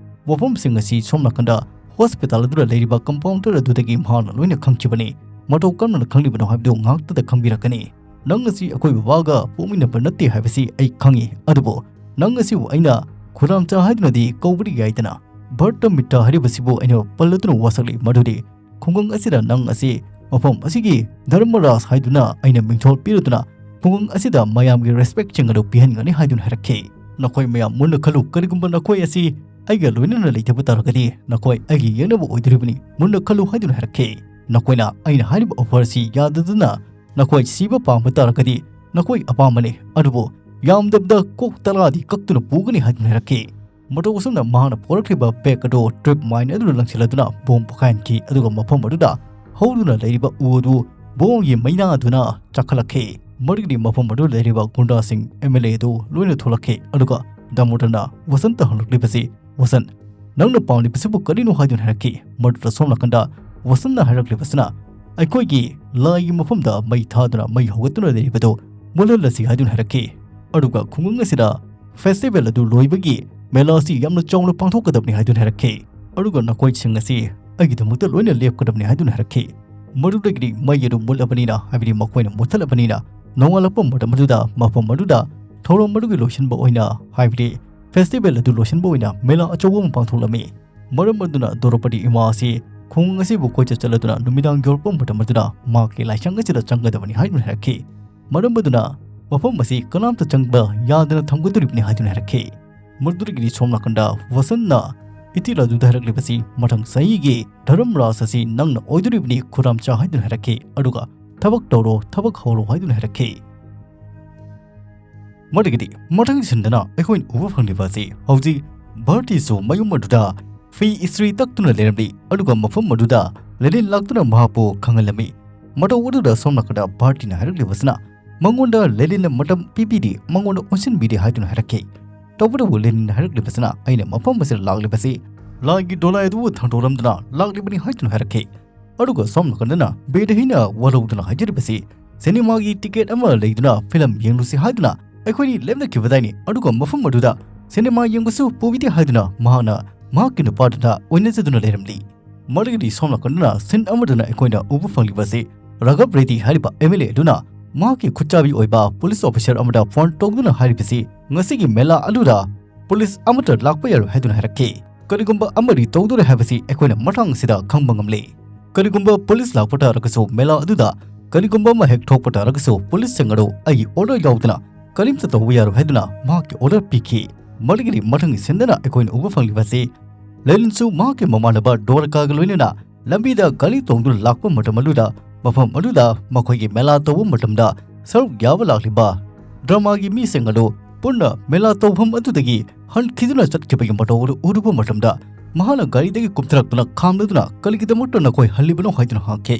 ꯋꯥꯐꯝꯁꯤꯡ ꯑꯁꯤ ꯁꯣꯝ ꯅꯥꯀꯟꯗ ꯍꯣꯁꯄꯤꯇꯥꯜ ꯑꯗꯨꯗ ꯂꯩꯔꯤꯕ ꯀꯝꯄꯥꯎꯟꯗꯔ ꯑꯗꯨꯗꯒꯤ ꯃꯍꯥꯛꯅ ꯂꯣꯏꯅ ꯈꯪꯈꯤꯕꯅꯤ꯫ ꯃꯇꯧ ꯀꯔꯝꯅ ꯈꯪꯂꯤꯕꯅꯣ ꯍꯥꯏꯕꯗꯨ ꯉꯥꯛꯇꯗ ꯈꯪꯕꯤꯔꯛꯀꯅꯤ꯫ "ꯅꯪ ꯑꯁꯤ ꯑꯩꯈꯣꯏ ꯕꯕꯥꯒ ꯄꯣꯛꯃꯤꯟꯅꯕ ꯅꯠꯇꯦ ꯍꯥꯏꯕꯁꯤ ꯑꯩ ꯈꯪꯏ, ꯑꯗꯨꯕꯨ ꯅꯪ ꯑꯁꯤꯕꯨ ꯑꯩꯅ ꯈꯨꯗꯥꯝꯆꯥ ꯍꯥꯏꯗꯨꯅꯗꯤ ꯀꯧꯕꯗꯤ ꯌꯥꯏꯗꯅ?" ꯚꯔꯇ ꯃꯤꯇ꯭ꯔ ꯍꯥꯏꯔꯤꯕꯁꯤꯕꯨ ꯑꯩꯅ ꯄꯜꯂꯗꯨꯅ ꯋꯥꯁꯛꯂꯤ ꯃꯗꯨꯗꯤ ꯈꯨꯡꯒꯪ ꯑꯁꯤꯗ ꯅꯪ ꯑꯁꯤ ꯃꯐꯝ ꯑꯁꯤꯒꯤ ꯙꯔꯃꯔꯥꯖ ꯍꯥꯏꯗꯨꯅ ꯑꯩꯅ ꯃꯤꯡꯊꯣꯜ ꯄꯤꯔꯗꯨꯅ ꯈꯨꯡꯒꯪ ꯑꯁꯤꯗ ꯃꯌꯥꯝꯒꯤ ꯔꯦꯁꯄꯦꯛꯁꯤꯡ ꯑꯗꯨ ꯄꯤꯍꯟꯒꯅꯤ ꯍꯥꯏꯗꯨꯅ ꯍꯥꯏꯔꯛꯈꯤ꯫ ꯅꯈꯣꯏ ꯃꯌꯥꯝ ꯃꯨꯟꯅ ꯈꯜꯂꯨ, ꯀꯔꯤꯒꯨꯝꯕ ꯅꯈꯣꯏ ꯑꯁꯤ ꯑꯩꯒ ꯂꯣꯏꯅꯅ ꯂꯩꯇꯕ ꯇꯥꯔꯒꯗꯤ ꯅꯈꯣꯏ ꯑꯩꯒꯤ ꯌꯦꯛꯅꯕ ꯑꯣꯏꯗꯣꯔꯤꯕꯅꯤ꯫ ꯃꯨꯟꯅ ꯈꯜꯂꯨ ꯍꯥꯏꯗꯨꯅ ꯍꯥꯏꯔꯛꯈꯤ꯫ ꯅꯈꯣꯏꯅ ꯑꯩꯅ ꯍꯥꯏꯔꯤꯕ ꯑꯣꯐꯔ ꯑꯁꯤ ꯌꯥꯗꯗꯨꯅ ꯅꯈꯣꯏ ꯁꯤꯕ ꯄꯥꯝꯕ ꯇꯥꯔꯒꯗꯤ ꯅꯈꯣꯏ ꯑꯄꯥꯝꯕꯅꯤ, ꯑꯗꯨꯕꯨ ꯌꯥꯝꯗꯕꯗ ꯀꯣꯛ ꯇꯔꯥꯗꯤ ꯀꯛꯇꯨꯅ ꯄꯨꯒꯅꯤ ꯍꯥꯏꯗꯨꯅ ꯍꯥꯏꯔꯛꯈꯤ꯫ ꯃꯇꯧ ꯑꯁꯨꯝꯅ ꯃꯍꯥꯛꯅ ꯄꯣꯔꯛꯂꯤꯕ ꯕꯦꯒ ꯑꯗꯨ ꯇ꯭ꯔꯤꯞ ꯃꯥꯏꯟ ꯑꯗꯨꯗ ꯂꯪꯁꯤꯜꯂꯗꯨꯅ ꯕꯣꯝ ꯄꯣꯈꯥꯏꯍꯟꯈꯤ, ꯑꯗꯨꯒ ꯃꯐꯝ ꯑꯗꯨꯗ ꯍꯧꯗꯨꯅ ꯂꯩꯔꯤꯕ ꯎ ꯑꯗꯨ ꯕꯣꯝꯒꯤ ꯃꯩꯅꯥꯗꯨꯅ ꯆꯥꯛꯈꯠꯂꯛꯈꯤ꯫ ꯃꯗꯨꯒꯤꯗꯤ ꯃꯐꯝ ꯑꯗꯨꯗ ꯂꯩꯔꯤꯕ ꯒꯨꯟꯗꯥꯁꯤꯡ, ꯑꯦꯝ ꯑꯦꯜ ꯑꯦ ꯑꯗꯨ ꯂꯣꯏꯅ ꯊꯣꯛꯂꯛꯈꯤ, ꯑꯗꯨꯒ ꯗꯥꯃꯣꯗꯔꯅ ꯋꯥꯁꯟꯇ ꯍꯪꯂꯛꯂꯤꯕꯁꯤ, "ꯋꯥꯁꯟ, ꯅꯪꯅ ꯄꯥꯝꯂꯤꯕꯁꯤꯕꯨ ꯀꯔꯤꯅꯣ?" ꯍꯥꯏꯗꯨꯅ ꯍꯥꯏꯔꯛꯈꯤ꯫ ꯃꯗꯨꯗ ꯁꯣꯝ ꯅꯥꯀꯟꯗ ꯋꯥꯁꯟꯅ ꯍꯥꯏꯔꯛꯂꯤꯕꯁꯤꯅ, "ꯑꯩꯈꯣꯏꯒꯤ ꯂꯥꯏꯒꯤ ꯃꯐꯝꯗ ꯃꯩ ꯊꯥꯗꯨꯅ ꯃꯩ ꯍꯧꯒꯠꯇꯨꯅ ꯂꯩꯔꯤꯕꯗꯨ ꯃꯨꯠꯍꯜꯂꯁꯤ" ꯍꯥꯏꯗꯨꯅ ꯍꯥꯏꯔꯛꯈꯤ꯫ ꯑꯗꯨꯒ ꯈꯨꯡꯒꯪ ꯑꯁꯤꯗ ꯐꯦꯁꯇꯤꯚꯦꯜ ꯑꯗꯨ ꯂꯣꯏꯕꯒꯤ ꯃꯦꯂꯥ ꯑꯁꯤ ꯌꯥꯝꯅ ꯆꯥꯎꯅ ꯄꯥꯡꯊꯣꯛꯀꯗꯕꯅꯤ ꯍꯥꯏꯗꯨꯅ ꯍꯥꯏꯔꯛꯈꯤ꯫ ꯑꯗꯨꯒ ꯅꯈꯣꯏꯁꯤꯡ ꯑꯁꯤ ꯑꯩꯒꯤꯗꯃꯛꯇ ꯂꯣꯏꯅ ꯂꯦꯞꯀꯗꯕꯅꯤ ꯍꯥꯏꯗꯨꯅ ꯍꯥꯏꯔꯛꯈꯤ꯫ ꯃꯗꯨꯗꯒꯤꯗꯤ ꯃꯩ ꯑꯗꯨ ꯃꯨꯠꯂꯕꯅꯤꯅ, ꯍꯥꯏꯕꯗꯤ ꯃꯈꯣꯏꯅ ꯃꯨꯠꯊꯠꯂꯕꯅꯤꯅ, ꯅꯣꯡꯉꯥꯜꯂꯛꯄ ꯃꯇꯝ ꯑꯗꯨꯗ ꯃꯐꯝ ꯑꯗꯨꯗ ꯊꯧꯔꯝ ꯑꯗꯨꯒꯤ ꯂꯣꯏꯁꯤꯟꯕ ꯑꯣꯏꯅ, ꯍꯥꯏꯕꯗꯤ ꯐꯦꯁꯇꯤꯚꯦꯜ ꯑꯗꯨ ꯂꯣꯏꯁꯤꯟꯕ ꯑꯣꯏꯅ ꯃꯦꯂꯥ ꯑꯆꯧꯕ ꯑꯃ ꯄꯥꯡꯊꯣꯛꯂꯝꯃꯤ꯫ ꯃꯔꯝ ꯑꯗꯨꯅ ꯗ꯭ꯔꯧꯄꯗꯤ ꯏꯃꯥ ꯑꯁꯤ ꯈꯨꯡꯒꯪ ꯑꯁꯤꯕꯨ ꯀꯣꯏꯆꯠ ꯆꯠꯂꯗꯨꯅ ꯅꯨꯃꯤꯗꯥꯡ ꯌꯧꯔꯛꯄ ꯃꯇꯝ ꯑꯗꯨꯗ ꯃꯍꯥꯛꯀꯤ ꯂꯥꯏꯁꯪ ꯑꯁꯤꯗ ꯆꯪꯒꯗꯕꯅꯤ ꯍꯥꯏꯗꯨꯅ ꯍꯥꯏꯔꯛꯈꯤ꯫ ꯃꯔꯝ ꯑꯗꯨꯅ ꯃꯐꯝ ꯑꯁꯤ ꯀꯅꯥꯝꯇ ꯆꯪꯕ ꯌꯥꯗꯅ ꯊꯝꯒꯗꯧꯔꯤꯕꯅꯤ ꯍꯥꯏꯗꯨꯅ ꯍꯥꯏꯔꯛꯈꯤ꯫ ꯃꯗꯨꯗꯒꯤꯗꯤ ꯁꯣꯝ ꯅꯥꯀꯟꯗ ꯋꯥꯁꯟꯅ ꯏꯇꯤꯂꯥꯗꯨꯗ ꯍꯥꯏꯔꯛꯂꯤꯕꯁꯤ, "ꯃꯊꯪ ꯆꯍꯤꯒꯤ ꯙꯔꯝ ꯔꯥꯖ ꯑꯁꯤ ꯅꯪꯅ ꯑꯣꯏꯗꯣꯔꯤꯕꯅꯤ, ꯈꯨꯔꯥꯝꯆꯥ" ꯍꯥꯏꯗꯨꯅ ꯍꯥꯏꯔꯛꯈꯤ꯫ ꯑꯗꯨꯒ "ꯊꯕꯛ ꯇꯧꯔꯣ, ꯊꯕꯛ ꯍꯧꯔꯣ" ꯍꯥꯏꯗꯨꯅ ꯍꯥꯏꯔꯛꯈꯤ꯫ ꯃꯗꯨꯒꯤꯗꯤ ꯃꯊꯪ ꯁꯤꯟꯗꯅ ꯑꯩꯈꯣꯏꯅ ꯎꯕ ꯐꯪꯂꯤꯕ ꯑꯁꯤ, ꯍꯧꯖꯤꯛ ꯚꯥꯔꯇꯤꯁꯨ ꯃꯌꯨꯝ ꯑꯗꯨꯗ ꯐꯤ ꯏꯁꯇ꯭ꯔꯤ ꯇꯛꯇꯨꯅ ꯂꯩꯔꯝꯂꯤ, ꯑꯗꯨꯒ ꯃꯐꯝ ꯑꯗꯨꯗ ꯂꯦꯅꯤꯟ ꯂꯥꯛꯇꯨꯅ ꯃꯍꯥꯛꯄꯨ ꯈꯪꯍꯜꯂꯝꯃꯤ꯫ ꯃꯇꯧ ꯑꯗꯨꯗ ꯁꯣꯝ ꯅꯥꯀꯟꯗ ꯚꯥꯔꯇꯤꯅ ꯍꯥꯏꯔꯛꯂꯤꯕꯁꯤꯅ, ꯃꯉꯣꯟꯗ ꯂꯦꯅꯤꯟꯅ ꯃꯇꯝ ꯄꯤꯕꯤꯗꯦ, ꯃꯉꯣꯟꯗ ꯑꯣꯟꯁꯤꯟꯕꯤꯗꯦ ꯍꯥꯏꯗꯨꯅ ꯍꯥꯏꯔꯛꯈꯤ꯫ ꯇꯧꯕꯇꯕꯨ ꯂꯦꯅꯤꯟꯅ ꯍꯥꯏꯔꯛꯂꯤꯕꯁꯤꯅ, "ꯑꯩꯅ ꯃꯐꯝ ꯑꯁꯤꯗ ꯂꯥꯛꯂꯤꯕꯁꯤ ꯂꯥꯏꯒꯤ ꯗꯣꯂꯥꯏ ꯑꯗꯨꯕꯨ ꯊꯥꯡꯗꯣꯛꯂꯝꯗꯨꯅ ꯂꯥꯛꯂꯤꯕꯅꯤ" ꯍꯥꯏꯗꯨꯅ ꯍꯥꯏꯔꯛꯈꯤ꯫ ꯑꯗꯨꯒ ꯁꯣꯝ ꯅꯥꯀꯟꯗꯅ ꯕꯦꯗꯍꯤꯅ ꯋꯥꯔꯧꯗꯨꯅ ꯍꯥꯏꯖꯔꯤꯕꯁꯤ, "ꯁꯤꯅꯦꯃꯥꯒꯤ ꯇꯤꯀꯦꯠ ꯑꯃ ꯂꯩꯗꯨꯅ ꯐꯤꯂꯝ ꯌꯦꯡꯂꯨꯁꯤ ꯍꯥꯏꯗꯨꯅ ꯑꯩꯈꯣꯏꯅꯤ ꯂꯦꯞꯅꯈꯤꯕꯗꯥꯏꯅꯤ, ꯑꯗꯨꯒ ꯃꯐꯝ ꯑꯗꯨꯗ ꯁꯤꯅꯦꯃꯥ ꯌꯦꯡꯕꯁꯨ ꯄꯨꯕꯤꯗꯦ" ꯍꯥꯏꯗꯨꯅ ꯃꯍꯥꯛꯅ ꯃꯍꯥꯛꯀꯤ ꯅꯨꯄꯥꯗꯨꯗ ꯑꯣꯏꯅꯖꯗꯨꯅ ꯂꯩꯔꯝꯂꯤ꯫ ꯃꯗꯨꯒꯤꯗꯤ ꯁꯣꯝ ꯅꯥꯀꯟꯗꯅ ꯁꯤꯟ ꯑꯃꯗꯅ ꯑꯩꯈꯣꯏꯅ ꯎꯕ ꯐꯪꯂꯤꯕꯁꯤ, ꯔꯥꯘꯕ ꯔꯦꯗꯤ ꯍꯥꯏꯔꯤꯕ ꯑꯦꯝ ꯑꯦꯜ ꯑꯦ ꯑꯗꯨꯅ ꯃꯍꯥꯛꯀꯤ ꯈꯨꯠꯆꯥꯕꯤ ꯑꯣꯏꯕ ꯄꯨꯂꯤꯁ ꯑꯣꯐꯤꯁꯔ ꯑꯃꯗ ꯐꯣꯟ ꯇꯧꯗꯨꯅ ꯍꯥꯏꯔꯤꯕꯁꯤ, "ꯉꯁꯤꯒꯤ ꯃꯦꯂꯥ ꯑꯗꯨꯗ ꯄꯨꯂꯤꯁ ꯑꯃꯠꯇ ꯂꯥꯛꯄ ꯌꯥꯔꯣꯏ" ꯍꯥꯏꯗꯨꯅ ꯍꯥꯏꯔꯛꯈꯤ꯫ ꯀꯔꯤꯒꯨꯝꯕ ꯑꯃꯗꯤ ꯇꯧꯗꯣꯔꯦ ꯍꯥꯏꯕꯁꯤ ꯑꯩꯈꯣꯏꯅ ꯃꯇꯥꯡ ꯑꯁꯤꯗ ꯈꯪꯕ ꯉꯝꯂꯦ꯫ ꯀꯔꯤꯒꯨꯝꯕ ꯄꯨꯂꯤꯁ ꯂꯥꯛꯄ ꯇꯥꯔꯒꯁꯨ, ꯃꯦꯂꯥ ꯑꯗꯨꯗ ꯀꯔꯤꯒꯨꯝꯕ ꯑꯃ ꯍꯦꯛ ꯊꯣꯛꯄ ꯇꯥꯔꯒꯁꯨ, ꯄꯨꯂꯤꯁꯁꯤꯡ ꯑꯗꯨ ꯑꯩꯒꯤ ꯑꯣꯔꯗꯔ ꯌꯥꯎꯗꯅ ꯀꯔꯤꯝꯇ ꯇꯧꯕ ꯌꯥꯔꯣꯏ ꯍꯥꯏꯗꯨꯅ ꯃꯍꯥꯛꯀꯤ ꯑꯣꯔꯗꯔ ꯄꯤꯈꯤ꯫ ꯃꯗꯨꯒꯤꯗꯤ ꯃꯊꯪꯒꯤ ꯁꯤꯟꯗꯅ ꯑꯩꯈꯣꯏꯅ ꯎꯕ ꯐꯪꯂꯤꯕꯁꯤ, ꯂꯦꯅꯤꯟꯁꯨ ꯃꯍꯥꯛꯀꯤ ꯃꯃꯥꯟꯅꯕ ꯗ꯭ꯋꯥꯔꯀꯥꯒ ꯂꯣꯏꯅꯅ ꯂꯝꯕꯤꯗ ꯒꯥꯔꯤ ꯇꯣꯡꯗꯨꯅ ꯂꯥꯛꯄ ꯃꯇꯝ ꯑꯗꯨꯗ, ꯃꯐꯝ ꯑꯗꯨꯗ ꯃꯈꯣꯏꯒꯤ ꯃꯦꯂꯥ ꯇꯧꯕ ꯃꯇꯝꯗ ꯁꯔꯨꯛ ꯌꯥꯕ ꯂꯥꯛꯂꯤꯕ ꯗ꯭ꯔꯃꯥꯒꯤ ꯃꯤꯁꯤꯡ ꯑꯗꯨ ꯄꯨꯟꯅ ꯃꯦꯂꯥ ꯇꯧꯐꯝ ꯑꯗꯨꯗꯒꯤ ꯍꯟꯈꯤꯗꯨꯅ ꯆꯠꯈꯤꯕꯒꯤ ꯃꯇꯧ ꯑꯗꯨ ꯎꯔꯨꯕ ꯃꯇꯝꯗ, ꯃꯍꯥꯛꯅ ꯒꯥꯔꯤꯗꯒꯤ ꯀꯨꯝꯊꯔꯛꯇꯨꯅ ꯈꯥꯝꯂꯗꯨꯅ "ꯀꯔꯤꯒꯤꯗꯃꯛꯇ ꯅꯈꯣꯏ ꯍꯜꯂꯤꯕꯅꯣ?" ꯍꯥꯏꯗꯨꯅ ꯍꯪꯈꯤ꯫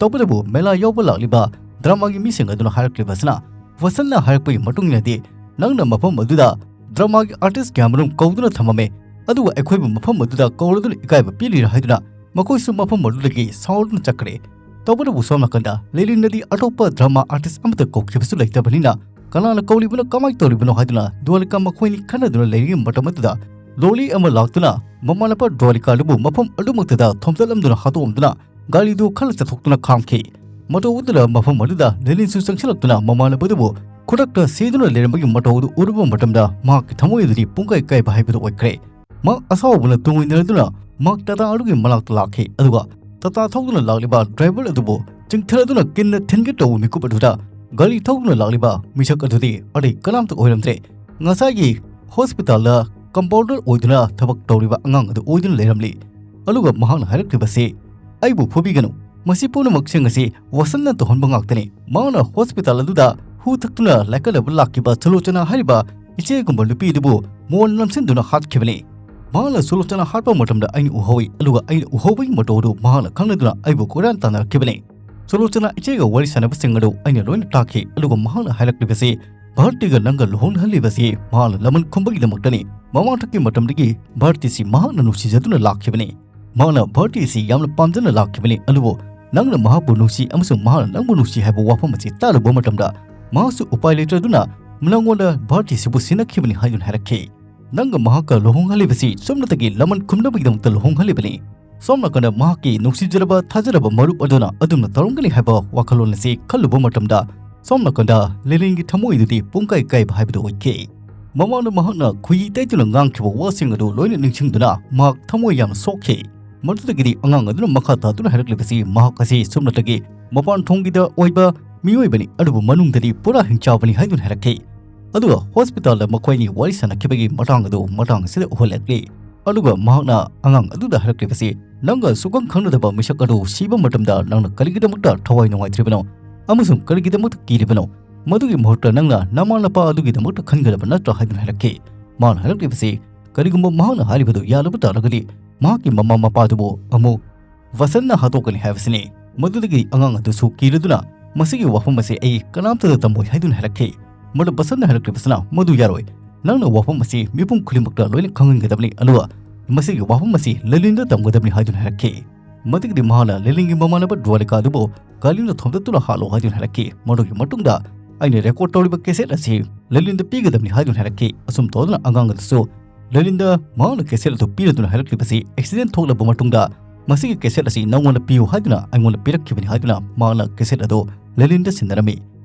ꯇꯧꯕꯇꯕꯨ ꯃꯦꯂꯥ ꯌꯥꯎꯕ ꯂꯥꯛꯂꯤꯕ ꯗ꯭ꯔꯃꯥꯒꯤ ꯃꯤꯁꯤꯡ ꯑꯗꯨꯅ ꯍꯥꯏꯔꯛꯂꯤꯕꯁꯤꯅ, ꯋꯥꯁꯟꯅ ꯍꯥꯏꯔꯛꯄꯒꯤ ꯃꯇꯨꯡ ꯏꯟꯅꯗꯤ, "ꯅꯪꯅ ꯃꯐꯝ ꯑꯗꯨꯗ ꯗ꯭ꯔꯃꯥꯒꯤ ꯑꯥꯔꯇꯤꯁ ꯀꯌꯥꯃꯔꯨꯝ ꯀꯧꯗꯨꯅ ꯊꯝꯃꯝꯃꯦ, ꯑꯗꯨꯒ ꯑꯩꯈꯣꯏꯕꯨ ꯃꯐꯝ ꯑꯗꯨꯗ ꯀꯧꯔꯗꯨꯅ ꯏꯀꯥꯏꯕ ꯄꯤꯔꯤꯔꯥ?" ꯍꯥꯏꯗꯨꯅ ꯃꯈꯣꯏꯁꯨ ꯃꯐꯝ ꯑꯗꯨꯗꯒꯤ ꯁꯥꯎꯔꯗꯨꯅ ꯆꯠꯈ꯭ꯔꯦ꯫ ꯇꯧꯕꯇꯕꯨ ꯁꯣꯝ ꯅꯥꯀꯟꯗ ꯂꯤꯂꯤꯟꯅꯗꯤ ꯑꯇꯣꯞꯄ ꯗ꯭ꯔꯃꯥ ꯑꯥꯔꯇꯤꯁ ꯑꯃꯠꯇ ꯀꯧꯈꯤꯕꯁꯨ ꯂꯩꯇꯕꯅꯤꯅ, ꯀꯅꯥꯅ ꯀꯧꯔꯤꯕꯅꯣ, ꯀꯃꯥꯏꯅ ꯇꯧꯔꯤꯕꯅꯣ ꯍꯥꯏꯗꯨꯅ ꯗ꯭ꯋꯥꯂꯤꯀꯥ ꯃꯈꯣꯏꯅꯤ ꯈꯟꯅꯗꯨꯅ ꯂꯩꯔꯤꯉꯩ ꯃꯇꯝ ꯑꯗꯨꯗ ꯂꯣꯂꯤ ꯑꯃ ꯂꯥꯛꯇꯨꯅ ꯃꯃꯥꯟꯅꯕ ꯗ꯭ꯋꯥꯂꯤꯀꯥꯗꯨꯕꯨ ꯃꯐꯝ ꯑꯗꯨꯃꯛꯇꯗ ꯊꯣꯝꯖꯤꯜꯂꯝꯗꯨꯅ ꯍꯥꯠꯇꯣꯛꯑꯝꯗꯨꯅ ꯒꯥꯔꯤꯗꯨ ꯈꯜꯂ ꯆꯠꯊꯣꯛꯇꯨꯅ ꯈꯥꯝꯈꯤ꯫ ꯃꯇꯧ ꯑꯗꯨꯗ ꯃꯐꯝ ꯑꯗꯨꯗ ꯂꯤꯂꯤꯟꯁꯨ ꯆꯪꯁꯤꯜꯂꯛꯇꯨꯅ ꯃꯃꯥꯟꯅꯕꯗꯨꯕꯨ ꯈꯨꯗꯛꯇ ꯁꯤꯗꯨꯅ ꯂꯩꯔꯝꯕꯒꯤ ꯃꯇꯧ ꯑꯗꯨ ꯎꯔꯨꯕ ꯃꯇꯝꯗ ꯃꯍꯥꯛꯀꯤ ꯊꯃꯣꯏ ꯑꯗꯨꯗꯤ ꯄꯨꯡꯀꯥꯏ ꯀꯥꯏꯕ ꯍꯥꯏꯕꯗꯨ ꯑꯣꯏꯈ꯭ꯔꯦ꯫ ꯃꯍꯥꯛ ꯑꯁꯥꯎꯕꯅ ꯇꯨꯡꯑꯣꯏꯅꯔꯗꯨꯅ ꯃꯍꯥꯛ ꯇꯥꯇꯥ ꯑꯗꯨꯒꯤ ꯃꯅꯥꯛꯇ ꯂꯥꯛꯈꯤ, ꯑꯗꯨꯒ ꯇꯥꯇꯥ ꯊꯧꯗꯨꯅ ꯂꯥꯛꯂꯤꯕ ꯗ꯭ꯔꯥꯏꯚꯔ ꯑꯗꯨꯕꯨ ꯆꯤꯡꯊꯔꯗꯨꯅ ꯀꯤꯟꯅ ꯊꯤꯟꯒꯦ ꯇꯧꯕ ꯃꯤꯀꯨꯞ ꯑꯗꯨꯗ ꯒꯥꯔꯤ ꯊꯧꯗꯨꯅ ꯂꯥꯛꯂꯤꯕ ꯃꯤꯁꯛ ꯑꯗꯨꯗꯤ ꯑꯇꯩ ꯀꯅꯥꯝꯇ ꯑꯣꯏꯔꯝꯗ꯭ꯔꯦ꯫ ꯉꯁꯥꯏꯒꯤ ꯍꯣꯁꯄꯤꯇꯥꯜꯗ ꯀꯝꯄꯥꯎꯟꯗꯔ ꯑꯣꯏꯗꯨꯅ ꯊꯕꯛ ꯇꯧꯔꯤꯕ ꯑꯉꯥꯡ ꯑꯗꯨ ꯑꯣꯏꯗꯨꯅ ꯂꯩꯔꯝꯂꯤ꯫ ꯑꯗꯨꯒ ꯃꯍꯥꯛꯅ ꯍꯥꯏꯔꯛꯂꯤꯕꯁꯤ, "ꯑꯩꯕꯨ ꯐꯨꯕꯤꯒꯅꯨ, ꯃꯁꯤ ꯄꯨꯝꯅꯃꯛꯁꯤꯡ ꯑꯁꯤ ꯋꯥꯁꯟꯅ ꯇꯧꯍꯟꯕ ꯉꯥꯛꯇꯅꯤ꯫ ꯃꯍꯥꯛꯅ ꯍꯣꯁꯄꯤꯇꯥꯜ ꯑꯗꯨꯗ ꯍꯨ ꯊꯛꯇꯨꯅ ꯂꯥꯏꯀꯠꯅꯕ ꯂꯥꯛꯈꯤꯕ ꯁꯨꯂꯣꯆꯅꯥ ꯍꯥꯏꯔꯤꯕ ꯏꯆꯦꯒꯨꯝꯕ ꯅꯨꯄꯤ ꯑꯗꯨꯕꯨ ꯃꯣꯟ ꯅꯝꯁꯤꯟꯗꯨꯅ ꯍꯥꯠꯈꯤꯕꯅꯤ꯫ ꯃꯍꯥꯛꯅ ꯁꯨꯂꯣꯆꯅꯥ ꯍꯥꯠꯄ ꯃꯇꯝꯗ ꯑꯩꯅ ꯎꯍꯧꯏ, ꯑꯗꯨꯒ ꯑꯩꯅ ꯎꯍꯧꯕꯒꯤ ꯃꯇꯧ ꯑꯗꯨ ꯃꯍꯥꯛꯅ ꯈꯪꯂꯗꯨꯅ ꯑꯩꯕꯨ ꯀꯣꯏꯔꯥꯟ ꯇꯥꯟꯅꯔꯛꯈꯤꯕꯅꯤ꯫ ꯁꯨꯂꯣꯆꯅꯥ ꯏꯆꯦꯒ ꯋꯥꯔꯤ ꯁꯥꯟꯅꯕꯁꯤꯡ ꯑꯗꯨ ꯑꯩꯅ ꯂꯣꯏꯅ ꯇꯥꯈꯤ, ꯑꯗꯨꯒ ꯃꯍꯥꯛꯅ ꯍꯥꯏꯔꯛꯂꯤꯕꯁꯤ ꯚꯥꯔꯇꯤꯒ ꯅꯪꯒ ꯂꯨꯍꯣꯡꯍꯜꯂꯤꯕꯁꯤ ꯃꯍꯥꯛꯅ ꯂꯃꯟ ꯈꯨꯝꯕꯒꯤꯗꯃꯛꯇꯅꯤ꯫ ꯃꯃꯥꯡꯊꯛꯀꯤ ꯃꯇꯝꯗꯒꯤ ꯚꯥꯔꯇꯤꯁꯤ ꯃꯍꯥꯛꯅ ꯅꯨꯡꯁꯤꯖꯗꯨꯅ ꯂꯥꯛꯈꯤꯕꯅꯤ꯫ ꯃꯍꯥꯛꯅ ꯚꯥꯔꯇꯤꯁꯤ ꯌꯥꯝꯅ ꯄꯥꯝꯖꯅ ꯂꯥꯛꯈꯤꯕꯅꯤ, ꯑꯗꯨꯕꯨ ꯅꯪꯅ ꯃꯍꯥꯛꯄꯨ ꯅꯨꯡꯁꯤ ꯑꯃꯁꯨꯡ ꯃꯍꯥꯛꯅ ꯅꯪꯕꯨ ꯅꯨꯡꯁꯤ ꯍꯥꯏꯕ ꯋꯥꯐꯝ ꯑꯁꯤ ꯇꯥꯔꯨꯕ ꯃꯇꯝꯗ ꯃꯍꯥꯛꯁꯨ ꯎꯄꯥꯏ ꯂꯩꯇ꯭ꯔꯗꯨꯅ ꯅꯪꯉꯣꯟꯗ ꯚꯥꯔꯇꯤꯁꯤꯕꯨ ꯁꯤꯟꯅꯈꯤꯕꯅꯤ" ꯍꯥꯏꯗꯨꯅ ꯍꯥꯏꯔꯛꯈꯤ꯫ "ꯅꯪꯒ ꯃꯍꯥꯛꯀ ꯂꯨꯍꯣꯡꯍꯜꯂꯤꯕꯁꯤ ꯁꯨꯞꯅꯇꯒꯤ ꯂꯃꯟ ꯈꯨꯝꯅꯕꯒꯤꯗꯃꯛꯇ ꯂꯨꯍꯣꯡꯍꯜꯂꯤꯕꯅꯤ꯫ ꯁꯣꯝ ꯅꯥꯀꯟꯗ ꯃꯍꯥꯛꯀꯤ ꯅꯨꯡꯁꯤꯖꯔꯕ ꯊꯥꯖꯔꯕ ꯃꯔꯨꯞ ꯑꯗꯨꯅ ꯑꯗꯨꯝꯅ ꯇꯧꯔꯝꯒꯅꯤ ꯍꯥꯏꯕ ꯋꯥꯈꯜꯂꯣꯟ ꯑꯁꯤ ꯈꯜꯂꯨꯕ ꯃꯇꯝꯗ ꯁꯣꯝ ꯅꯥꯀꯟꯗ ꯂꯤꯂꯤꯟꯒꯤ ꯊꯃꯣꯏꯗꯨꯗꯤ ꯄꯨꯡꯀꯥꯏ ꯀꯥꯏꯕ ꯍꯥꯏꯕꯗꯨ ꯑꯣꯏꯈꯤ꯫ ꯃꯃꯥꯡꯗ ꯃꯍꯥꯛꯅ ꯈꯨꯌꯤ ꯇꯩꯗꯨꯅ ꯉꯥꯡꯈꯤꯕ ꯋꯥꯁꯤꯡ ꯑꯗꯨ ꯂꯣꯏꯅ ꯅꯤꯡꯁꯤꯡꯗꯨꯅ ꯃꯍꯥꯛ ꯊꯃꯣꯏ ꯌꯥꯝꯅ ꯁꯣꯛꯈꯤ꯫ ꯃꯗꯨꯗꯒꯤꯗꯤ ꯑꯉꯥꯡ ꯑꯗꯨꯅ ꯃꯈꯥ ꯇꯥꯗꯨꯅ ꯍꯥꯏꯔꯛꯂꯤꯕꯁꯤ ꯃꯍꯥꯛ ꯑꯁꯤ ꯁꯨꯞꯅꯇꯒꯤ ꯃꯄꯥꯟ ꯊꯣꯡꯒꯤꯗ ꯑꯣꯏꯕ ꯃꯤꯑꯣꯏꯕꯅꯤ, ꯑꯗꯨꯕꯨ ꯃꯅꯨꯡꯗꯗꯤ ꯄꯨꯔꯥ ꯍꯤꯡꯆꯥꯕꯅꯤ ꯍꯥꯏꯗꯨꯅ ꯍꯥꯏꯔꯛꯈꯤ꯫ ꯑꯗꯨꯒ ꯍꯣꯁꯄꯤꯇꯥꯜꯗ ꯃꯈꯣꯏ ꯑꯅꯤ ꯋꯥꯔꯤ ꯁꯥꯟꯅꯈꯤꯕꯒꯤ ꯃꯇꯥꯡ ꯑꯗꯨ ꯃꯇꯥꯡ ꯑꯁꯤꯗ ꯎꯍꯜꯂꯛꯂꯤ꯫ ꯑꯗꯨꯒ ꯃꯍꯥꯛꯅ ꯑꯉꯥꯡ ꯑꯗꯨꯗ ꯍꯥꯏꯔꯛꯂꯤꯕꯁꯤ, "ꯅꯪꯒ ꯁꯨꯛꯈꯪ ꯈꯪꯅꯗꯕ ꯃꯤꯁꯛ ꯑꯗꯨ ꯁꯤꯕ ꯃꯇꯝꯗ ꯅꯪꯅ ꯀꯔꯤꯒꯤꯗꯃꯛꯇ ꯊꯋꯥꯏ ꯅꯨꯡꯉꯥꯏꯇ꯭ꯔꯤꯕꯅꯣ ꯑꯃꯁꯨꯡ ꯀꯔꯤꯒꯤꯗꯃꯛꯇ ꯀꯤꯔꯤꯕꯅꯣ? ꯃꯗꯨꯒꯤ ꯃꯍꯨꯠꯇ ꯅꯪꯅ ꯅꯃꯥ ꯅꯄꯥ ꯑꯗꯨꯒꯤꯗꯃꯛꯇ ꯈꯟꯒꯗꯕ ꯅꯠꯇ꯭ꯔꯥ?" ꯍꯥꯏꯗꯨꯅ ꯍꯥꯏꯔꯛꯈꯤ꯫ ꯃꯥꯅ ꯍꯥꯏꯔꯛꯂꯤꯕꯁꯤ, ꯀꯔꯤꯒꯨꯝꯕ ꯃꯍꯥꯛꯅ ꯍꯥꯏꯔꯤꯕꯗꯨ ꯌꯥꯗꯕ ꯇꯥꯔꯒꯗꯤ ꯃꯍꯥꯛꯀꯤ ꯃꯃꯥ ꯃꯄꯥꯗꯨꯕꯨ ꯑꯃꯨꯛ ꯕꯁꯟꯅ ꯍꯥꯠꯇꯣꯛꯀꯅꯤ ꯍꯥꯏꯕꯁꯤꯅꯤ꯫ ꯃꯗꯨꯗꯒꯤ ꯑꯉꯥꯡ ꯑꯗꯨꯁꯨ ꯀꯤꯔꯗꯨꯅ, "ꯃꯁꯤꯒꯤ ꯋꯥꯐꯝ ꯑꯁꯤ ꯑꯩ ꯀꯅꯥꯝꯇꯗ ꯇꯝꯃꯣꯏ" ꯍꯥꯏꯗꯨꯅ ꯍꯥꯏꯔꯛꯈꯤ꯫ ꯃꯗꯨ ꯕꯁꯟꯅ ꯍꯥꯏꯔꯛꯂꯤꯕꯁꯤꯅ, "ꯃꯗꯨ ꯌꯥꯔꯣꯏ, ꯅꯪꯅ ꯋꯥꯐꯝ ꯑꯁꯤ ꯃꯤꯄꯨꯝ ꯈꯨꯗꯤꯡꯃꯛꯇ ꯂꯣꯏꯅ ꯈꯪꯍꯟꯒꯗꯕꯅꯤ, ꯑꯗꯨꯒ ꯃꯁꯤꯒꯤ ꯋꯥꯐꯝ ꯑꯁꯤ ꯂꯦꯂꯤꯟꯗ ꯇꯝꯒꯗꯕꯅꯤ" ꯍꯥꯏꯗꯨꯅ ꯍꯥꯏꯔꯛꯈꯤ꯫ ꯃꯗꯨꯒꯤꯗꯤ ꯃꯍꯥꯛꯅ ꯂꯦꯂꯤꯟꯒꯤ ꯃꯃꯥꯟꯅꯕ ꯗ꯭ꯋꯥꯔꯤꯀꯥ ꯑꯗꯨꯕꯨ ꯒꯥꯂꯤꯅ ꯊꯣꯝꯗꯠꯇꯨꯅ ꯍꯥꯠꯂꯣ ꯍꯥꯏꯗꯨꯅ ꯍꯥꯏꯔꯛꯈꯤ꯫ ꯃꯗꯨꯒꯤ ꯃꯇꯨꯡꯗ ꯑꯩꯅ ꯔꯦꯀꯣꯔꯗ ꯇꯧꯔꯤꯕ ꯀꯦꯁꯦꯠ ꯑꯁꯤ ꯂꯦꯂꯤꯟꯗ ꯄꯤꯒꯗꯕꯅꯤ ꯍꯥꯏꯗꯨꯅ ꯍꯥꯏꯔꯛꯈꯤ꯫ ꯑꯁꯨꯝ ꯇꯧꯗꯨꯅ ꯑꯉꯥꯡ ꯑꯗꯨꯁꯨ ꯂꯦꯂꯤꯟꯗ ꯃꯍꯥꯛꯅ ꯀꯦꯁꯦꯠ ꯑꯗꯨ ꯄꯤꯔꯗꯨꯅ ꯍꯥꯏꯔꯛꯂꯤꯕꯁꯤ, "ꯑꯦꯛꯁꯤꯗꯦꯟ ꯊꯣꯛꯂꯕ ꯃꯇꯨꯡꯗ ꯃꯁꯤꯒꯤ ꯀꯦꯁꯦꯠ ꯑꯁꯤ ꯅꯪꯉꯣꯟꯗ ꯄꯤꯌꯨ ꯍꯥꯏꯗꯨꯅ ꯑꯩꯉꯣꯟꯗ ꯄꯤꯔꯛꯈꯤꯕꯅꯤ" ꯍꯥꯏꯗꯨꯅ ꯃꯍꯥꯛꯅ ꯀꯦꯁꯦꯠ ꯑꯗꯨ ꯂꯦꯂꯤꯟꯗ ꯁꯤꯟꯅꯔꯝꯃꯤ꯫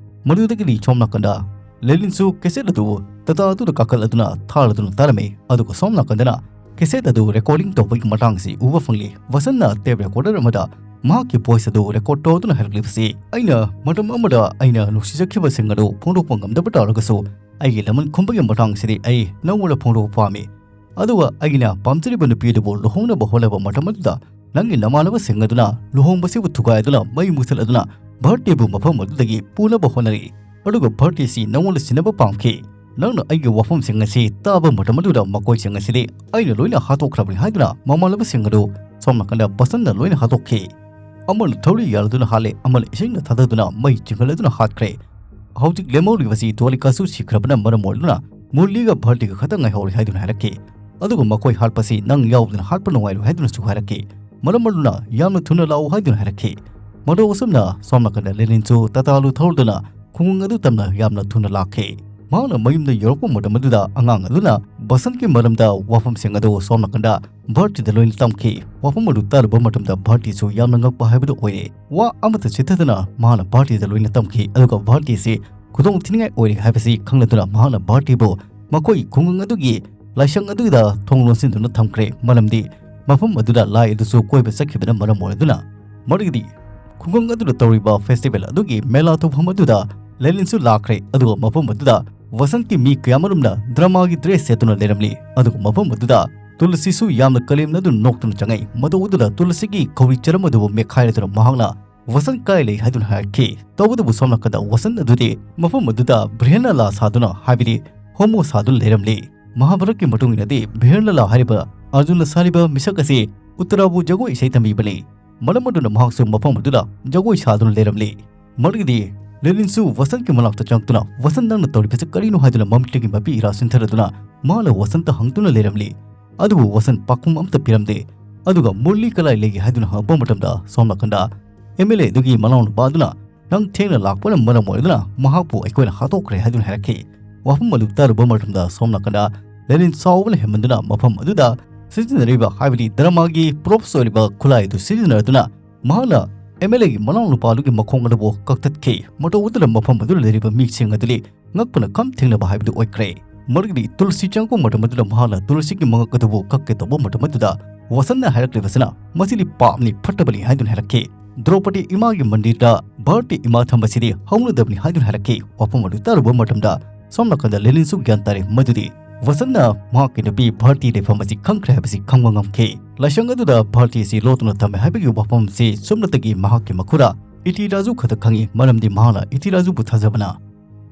ꯃꯗꯨꯗꯒꯤꯗꯤ ꯁꯣꯝ ꯅꯥꯀꯟꯗ ꯂꯦꯂꯤꯟꯁꯨ ꯀꯦꯁꯦꯠ ꯑꯗꯨ ꯇꯇꯥ ꯑꯗꯨꯗ ꯀꯥꯈꯠꯂꯗꯨꯅ ꯊꯥꯔꯗꯨꯅ ꯇꯥꯔꯝꯃꯤ꯫ ꯑꯗꯨꯒ ꯁꯣꯝ ꯅꯥꯀꯟꯗꯅ ꯀꯦꯁꯦꯠ ꯑꯗꯨ ꯔꯦꯀꯣꯔꯗꯤꯡ ꯇꯧꯕꯒꯤ ꯃꯇꯥꯡ ꯑꯁꯤ ꯎꯕ ꯐꯪꯂꯤ꯫ ꯕꯁꯟꯅ ꯇꯦꯞ ꯔꯦꯀꯣꯔꯗꯔ ꯑꯃꯗ ꯃꯍꯥꯛꯀꯤ ꯚꯣꯏꯁ ꯑꯗꯨ ꯔꯦꯀꯣꯔꯗ ꯇꯧꯗꯨꯅ ꯍꯥꯏꯔꯛꯂꯤꯕꯁꯤ, "ꯑꯩꯅ ꯃꯇꯝ ꯑꯃꯗ ꯑꯩꯅ ꯅꯨꯡꯁꯤꯖꯈꯤꯕꯁꯤꯡ ꯑꯗꯨ ꯐꯣꯡꯗꯣꯛꯄ ꯉꯝꯗꯕ ꯇꯥꯔꯒꯁꯨ, ꯑꯩꯒꯤ ꯂꯃꯟ ꯈꯨꯝꯕꯒꯤ ꯃꯇꯥꯡ ꯑꯁꯤꯗꯤ ꯑꯩ ꯅꯪꯉꯣꯟꯗ ꯐꯣꯡꯗꯣꯛꯄ ꯄꯥꯝꯃꯤ꯫ ꯑꯗꯨꯒ ꯑꯩꯅ ꯄꯥꯝꯖꯔꯤꯕ ꯅꯨꯄꯤ ꯑꯗꯨꯕꯨ ꯂꯨꯍꯣꯡꯅꯕ ꯍꯣꯠꯅꯕ ꯃꯇꯝ ꯑꯗꯨꯗ ꯅꯪꯒꯤ ꯅꯃꯥꯟꯅꯕꯁꯤꯡ ꯑꯗꯨꯅ ꯂꯨꯍꯣꯡꯕꯁꯤꯕꯨ ꯊꯨꯒꯥꯏꯗꯨꯅ ꯃꯩ ꯃꯨꯊꯠꯂꯗꯨꯅ ꯚꯥꯔꯇꯤꯕꯨ ꯃꯐꯝ ꯑꯗꯨꯗꯒꯤ ꯄꯨꯅꯕ ꯍꯣꯠꯅꯔꯤ꯫ ꯑꯗꯨꯒ ꯚꯥꯔꯇꯤꯁꯤ ꯅꯪꯉꯣꯟꯗ ꯁꯤꯟꯅꯕ ꯄꯥꯝꯈꯤ꯫ ꯅꯪꯅ ꯑꯩꯒꯤ ꯋꯥꯐꯝꯁꯤꯡ ꯑꯁꯤ ꯇꯥꯕ ꯃꯇꯝ ꯑꯗꯨꯗ ꯃꯈꯣꯏꯁꯤꯡ ꯑꯁꯤꯗꯤ ꯑꯩꯅ ꯂꯣꯏꯅ ꯍꯥꯠꯇꯣꯛꯈ꯭ꯔꯕꯅꯤ" ꯍꯥꯏꯗꯨꯅ ꯃꯃꯥꯟꯅꯕꯁꯤꯡ ꯑꯗꯨ ꯁꯣꯝ ꯅꯥꯀꯟꯗ ꯕꯁꯟꯅ ꯂꯣꯏꯅ ꯍꯥꯠꯇꯣꯛꯈꯤ꯫ ꯑꯃꯅ ꯊꯧꯔꯤ ꯌꯥꯜꯂꯗꯨꯅ ꯍꯥꯠꯂꯦ, ꯑꯃꯅ ꯏꯁꯤꯡꯅ ꯊꯥꯗꯗꯨꯅ ꯃꯩ ꯆꯤꯡꯈꯠꯂꯗꯨꯅ ꯍꯥꯠꯈ꯭ꯔꯦ꯫ ꯍꯧꯖꯤꯛ ꯂꯦꯝꯍꯧꯔꯤꯕꯁꯤ ꯗ꯭ꯋꯥꯂꯤꯀꯥꯁꯨ ꯁꯤꯈ꯭ꯔꯕꯅ ꯃꯔꯝ ꯑꯣꯏꯗꯨꯅ ꯃꯨꯔꯂꯤꯒ ꯚꯥꯔꯇꯤꯒ ꯈꯛꯇ ꯉꯥꯏꯍꯧꯔꯦ ꯍꯥꯏꯗꯨꯅ ꯍꯥꯏꯔꯛꯈꯤ꯫ ꯑꯗꯨꯒ ꯃꯈꯣꯏ ꯍꯥꯠꯄꯁꯤ ꯅꯪ ꯌꯥꯎꯗꯅ ꯍꯥꯠꯄ ꯅꯨꯡꯉꯥꯏꯔꯣꯏ ꯍꯥꯏꯗꯨꯅꯁꯨ ꯍꯥꯏꯔꯛꯈꯤ꯫ ꯃꯔꯝ ꯑꯗꯨꯅ ꯌꯥꯝꯅ ꯊꯨꯅ ꯂꯥꯛꯎ ꯍꯥꯏꯗꯨꯅ ꯍꯥꯏꯔꯛꯈꯤ꯫ ꯃꯗꯨ ꯑꯁꯨꯝꯅ ꯁꯣꯝ ꯅꯥꯀꯟꯗ ꯂꯦꯅꯤꯟꯁꯨ ꯇꯇꯥꯂꯨ ꯊꯧꯔꯗꯨꯅ ꯈꯨꯡꯒꯪ ꯑꯗꯨ ꯇꯝꯅ ꯌꯥꯝꯅ ꯊꯨꯅ ꯂꯥꯛꯈꯤ꯫ ꯃꯍꯥꯛꯅ ꯃꯌꯨꯝꯗ ꯌꯧꯔꯛꯄ ꯃꯇꯝ ꯑꯗꯨꯗ ꯑꯉꯥꯡ ꯑꯗꯨꯅ ꯕꯁꯟꯠꯀꯤ ꯃꯔꯝꯗ ꯋꯥꯐꯝꯁꯤꯡ ꯑꯗꯨ ꯁꯣꯝ ꯅꯥꯀꯟꯗ ꯚꯥꯔꯇꯤꯗ ꯂꯣꯏꯅ ꯇꯝꯈꯤ꯫ ꯋꯥꯐꯝ ꯑꯗꯨ ꯇꯥꯔꯨꯕ ꯃꯇꯝꯗ ꯚꯥꯔꯇꯤꯁꯨ ꯌꯥꯝꯅ ꯉꯛꯄ ꯍꯥꯏꯕꯗꯨ ꯑꯣꯏꯔꯦ꯫ ꯋꯥ ꯑꯃꯠꯇ ꯆꯤꯠꯊꯗꯅ ꯃꯍꯥꯛꯅ ꯚꯥꯔꯇꯤꯗ ꯂꯣꯏꯅ ꯇꯝꯈꯤ, ꯑꯗꯨꯒ ꯚꯥꯔꯇꯤꯁꯤ ꯈꯨꯗꯣꯡ ꯊꯤꯅꯤꯡꯉꯥꯏ ꯑꯣꯏꯔꯦ ꯍꯥꯏꯕꯁꯤ ꯈꯪꯂꯗꯨꯅ ꯃꯍꯥꯛꯅ ꯚꯥꯔꯇꯤꯕꯨ ꯃꯈꯣꯏ ꯈꯨꯡꯒꯪ ꯑꯗꯨꯒꯤ ꯂꯥꯏꯁꯪ ꯑꯗꯨꯗ ꯊꯣꯡ ꯂꯣꯟꯁꯤꯟꯗꯨꯅ ꯊꯝꯈ꯭ꯔꯦ, ꯃꯔꯝꯗꯤ ꯃꯐꯝ ꯑꯗꯨꯗ ꯂꯥꯏ ꯑꯗꯨꯁꯨ ꯀꯣꯏꯕ ꯆꯠꯈꯤꯕꯅ ꯃꯔꯝ ꯑꯣꯏꯔꯗꯨꯅ꯫ ꯃꯗꯨꯒꯤꯗꯤ ꯈꯨꯡꯒꯪ ꯑꯗꯨꯗ ꯇꯧꯔꯤꯕ ꯐꯦꯁꯇꯤꯚꯦꯜ ꯑꯗꯨꯒꯤ ꯃꯦꯂꯥ ꯇꯧꯐꯝ ꯑꯗꯨꯗ ꯂꯦꯂꯤꯟꯁꯨ ꯂꯥꯛꯈ꯭ꯔꯦ, ꯑꯗꯨꯒ ꯃꯐꯝ ꯑꯗꯨꯗ ꯕꯁꯟꯠꯀꯤ ꯃꯤ ꯀꯌꯥꯃꯔꯨꯝꯅ ꯗ꯭ꯔꯃꯥꯒꯤ ꯗ꯭ꯔꯦꯁ ꯁꯦꯠꯇꯨꯅ ꯂꯩꯔꯝꯂꯤ꯫ ꯑꯗꯨꯒ ꯃꯐꯝ ꯑꯗꯨꯗ ꯇꯨꯂꯁꯤꯁꯨ ꯌꯥꯝꯅ ꯀꯂꯦꯝꯅꯗꯨꯅ ꯅꯣꯛꯇꯨꯅ ꯆꯪꯉꯛꯏ꯫ ꯃꯇꯧ ꯑꯗꯨꯗ ꯇꯨꯂꯁꯤꯒꯤ ꯈꯧꯔꯤ ꯆꯔꯝ ꯑꯗꯨꯕꯨ ꯃꯦꯠꯈꯥꯏꯔꯗꯨꯅ ꯃꯍꯥꯛꯅ ꯕꯁꯟꯠ ꯀꯥꯏ ꯂꯩ ꯍꯥꯏꯗꯨꯅ ꯍꯥꯏꯔꯛꯈꯤ꯫ ꯇꯧꯕꯇꯕꯨ ꯁꯣꯝ ꯅꯥꯀꯟꯗ ꯕꯁꯟꯠ ꯑꯗꯨꯗꯤ ꯃꯐꯝ ꯑꯗꯨꯗ ꯕ꯭ꯔꯦꯍꯟꯅꯂꯥ ꯁꯥꯗꯨꯅ, ꯍꯥꯏꯕꯗꯤ ꯍꯣꯃꯣ ꯁꯥꯗꯨꯅ ꯂꯩꯔꯝꯂꯤ꯫ ꯃꯍꯥꯚꯥꯔꯠꯀꯤ ꯃꯇꯨꯡ ꯏꯟꯅꯗꯤ ꯚꯤꯔꯂꯂꯥ ꯍꯥꯏꯔꯤꯕ ꯑꯔꯖꯨꯟꯅ ꯁꯥꯔꯤꯕ ꯃꯤꯁꯛ ꯑꯁꯤ ꯎꯠꯇꯔꯥꯕꯨ ꯖꯒꯣꯏ ꯏꯁꯩ ꯇꯝꯕꯤꯕꯅꯤ꯫ ꯃꯔꯝ ꯑꯗꯨꯅ ꯃꯍꯥꯛꯁꯨ ꯃꯐꯝ ꯑꯗꯨꯗ ꯖꯒꯣꯏ ꯁꯥꯗꯨꯅ ꯂꯩꯔꯝꯂꯤ꯫ ꯃꯗꯨꯒꯤꯗꯤ ꯂꯦꯅꯤꯟꯁꯨ ꯋꯥꯁꯟꯒꯤ ꯃꯅꯥꯛꯇ ꯆꯪꯂꯛꯇꯨꯅ, "ꯋꯥꯁꯟ, ꯅꯪꯅ ꯇꯧꯔꯤꯕꯁꯤ ꯀꯔꯤꯅꯣ?" ꯍꯥꯏꯗꯨꯅ ꯃꯃꯤꯠꯇꯒꯤ ꯃꯄꯤ ꯏꯔꯥ ꯆꯤꯟꯊꯗꯨꯅ ꯃꯍꯥꯛꯅ ꯋꯥꯁꯟꯇ ꯍꯪꯗꯨꯅ ꯂꯩꯔꯝꯂꯤ꯫ ꯑꯗꯨꯕꯨ ꯋꯥꯁꯟ ꯄꯥꯎꯈꯨꯝ ꯑꯃꯠꯇ ꯄꯤꯔꯝꯗꯦ꯫ ꯑꯗꯨꯒ "ꯃꯨꯔꯂꯤ ꯀꯗꯥꯏ ꯂꯩꯒꯦ?" ꯍꯥꯏꯗꯨꯅ ꯍꯪꯂꯛꯄ ꯃꯇꯝꯗ, ꯁꯣꯝ ꯅꯥꯀꯟꯗ ꯑꯦꯝ ꯑꯦꯜ ꯑꯦ ꯑꯗꯨꯒꯤ ꯃꯅꯥꯎꯅꯨꯄꯥ ꯑꯗꯨꯅ, "ꯅꯪ ꯊꯦꯡꯅ ꯂꯥꯛꯄꯅ ꯃꯔꯝ ꯑꯣꯏꯗꯨꯅ ꯃꯍꯥꯛꯄꯨ ꯑꯩꯈꯣꯏꯅ ꯍꯥꯠꯇꯣꯛꯈ꯭ꯔꯦ" ꯍꯥꯏꯗꯨꯅ ꯍꯥꯏꯔꯛꯈꯤ꯫ ꯋꯥꯐꯝ ꯑꯗꯨ ꯇꯥꯔꯨꯕ ꯃꯇꯝꯗ ꯁꯣꯝ ꯅꯥꯀꯟꯗ ꯂꯦꯅꯤꯟ ꯁꯥꯎꯕꯅ ꯍꯦꯟꯃꯟꯗꯨꯅ ꯃꯐꯝ ꯑꯗꯨꯗ ꯁꯤꯖꯤꯟꯅꯔꯤꯕ, ꯍꯥꯏꯕꯗꯤ ꯗ꯭ꯔꯃꯥꯒꯤ ꯄ꯭ꯔꯣꯞꯁ ꯑꯣꯏꯔꯤꯕ ꯈꯨꯠꯂꯥꯏ ꯑꯗꯨ ꯁꯤꯖꯤꯟꯅꯗꯨꯅ ꯃꯍꯥꯛꯅ ꯑꯦꯝ ꯑꯦꯜ ꯑꯦꯒꯤ ꯃꯅꯥꯎꯅꯨꯄꯥ ꯑꯗꯨꯒꯤ ꯃꯈꯣꯡ ꯑꯗꯨꯕꯨ ꯀꯛꯊꯠꯈꯤ꯫ ꯃꯇꯧ ꯑꯗꯨꯅ ꯃꯐꯝ ꯑꯗꯨꯗ ꯂꯩꯔꯤꯕ ꯃꯤꯁꯤꯡ ꯑꯗꯨꯗꯤ ꯉꯛꯄꯅ ꯈꯝ ꯊꯦꯡꯅꯕ ꯍꯥꯏꯕꯗꯨ ꯑꯣꯏꯈ꯭ꯔꯦ꯫ ꯃꯔꯨꯗꯤ ꯇꯨꯜꯁꯤ ꯆꯪꯉꯛꯄ ꯃꯇꯝ ꯑꯗꯨꯗ ꯃꯍꯥꯛꯅ ꯇꯨꯜꯁꯤꯒꯤ ꯃꯉꯛ ꯑꯗꯨꯕꯨ ꯀꯛꯀꯦ ꯇꯧꯕ ꯃꯇꯝ ꯑꯗꯨꯗ ꯋꯥꯁꯟꯅ ꯍꯥꯏꯔꯛꯂꯤꯕꯁꯤꯅ, "ꯃꯁꯤꯗꯤ ꯄꯥꯞꯅꯤ, ꯐꯠꯇꯕꯅꯤ" ꯍꯥꯏꯗꯨꯅ ꯍꯥꯏꯔꯛꯈꯤ꯫ "ꯗ꯭ꯔꯧꯄꯗꯤ ꯏꯃꯥꯒꯤ ꯃꯟꯗꯤꯔꯗ ꯚꯥꯔꯠꯀꯤ ꯏꯃꯥ ꯊꯝꯕꯁꯤꯗꯤ ꯍꯧꯅꯗꯕꯅꯤ" ꯍꯥꯏꯗꯨꯅ ꯍꯥꯏꯔꯛꯈꯤ꯫ ꯋꯥꯐꯝ ꯑꯗꯨ ꯇꯥꯔꯨꯕ ꯃꯇꯝꯗ ꯁꯣꯝ ꯅꯥꯀꯟꯗ ꯂꯦꯅꯤꯟꯁꯨ ꯒ꯭ꯌꯥꯟ ꯇꯥꯔꯦ ꯃꯗꯨꯗꯤ ꯋꯥꯁꯟꯅ ꯃꯍꯥꯛꯀꯤ ꯅꯨꯄꯤ ꯚꯥꯔꯇꯤ ꯂꯩꯐꯝ ꯑꯁꯤ ꯈꯪꯈ꯭ꯔꯦ ꯍꯥꯏꯕꯁꯤ ꯈꯪꯕ ꯉꯝꯈꯤ꯫ ꯂꯥꯏꯁꯪ ꯑꯗꯨꯗ ꯚꯥꯔꯇꯤ ꯑꯁꯤ ꯂꯣꯠꯇꯨꯅ ꯊꯝꯃꯦ ꯍꯥꯏꯕꯒꯤ ꯋꯥꯐꯝ ꯑꯁꯤ ꯁꯨꯞꯅꯇꯒꯤ ꯃꯍꯥꯛꯀꯤ ꯃꯈꯨꯔꯥ ꯏꯇꯤꯔꯥꯖꯨ ꯈꯛꯇ ꯈꯪꯏ, ꯃꯔꯝꯗꯤ ꯃꯍꯥꯛꯅ ꯏꯇꯤꯔꯥꯖꯨꯕꯨ ꯊꯥꯖꯕꯅ꯫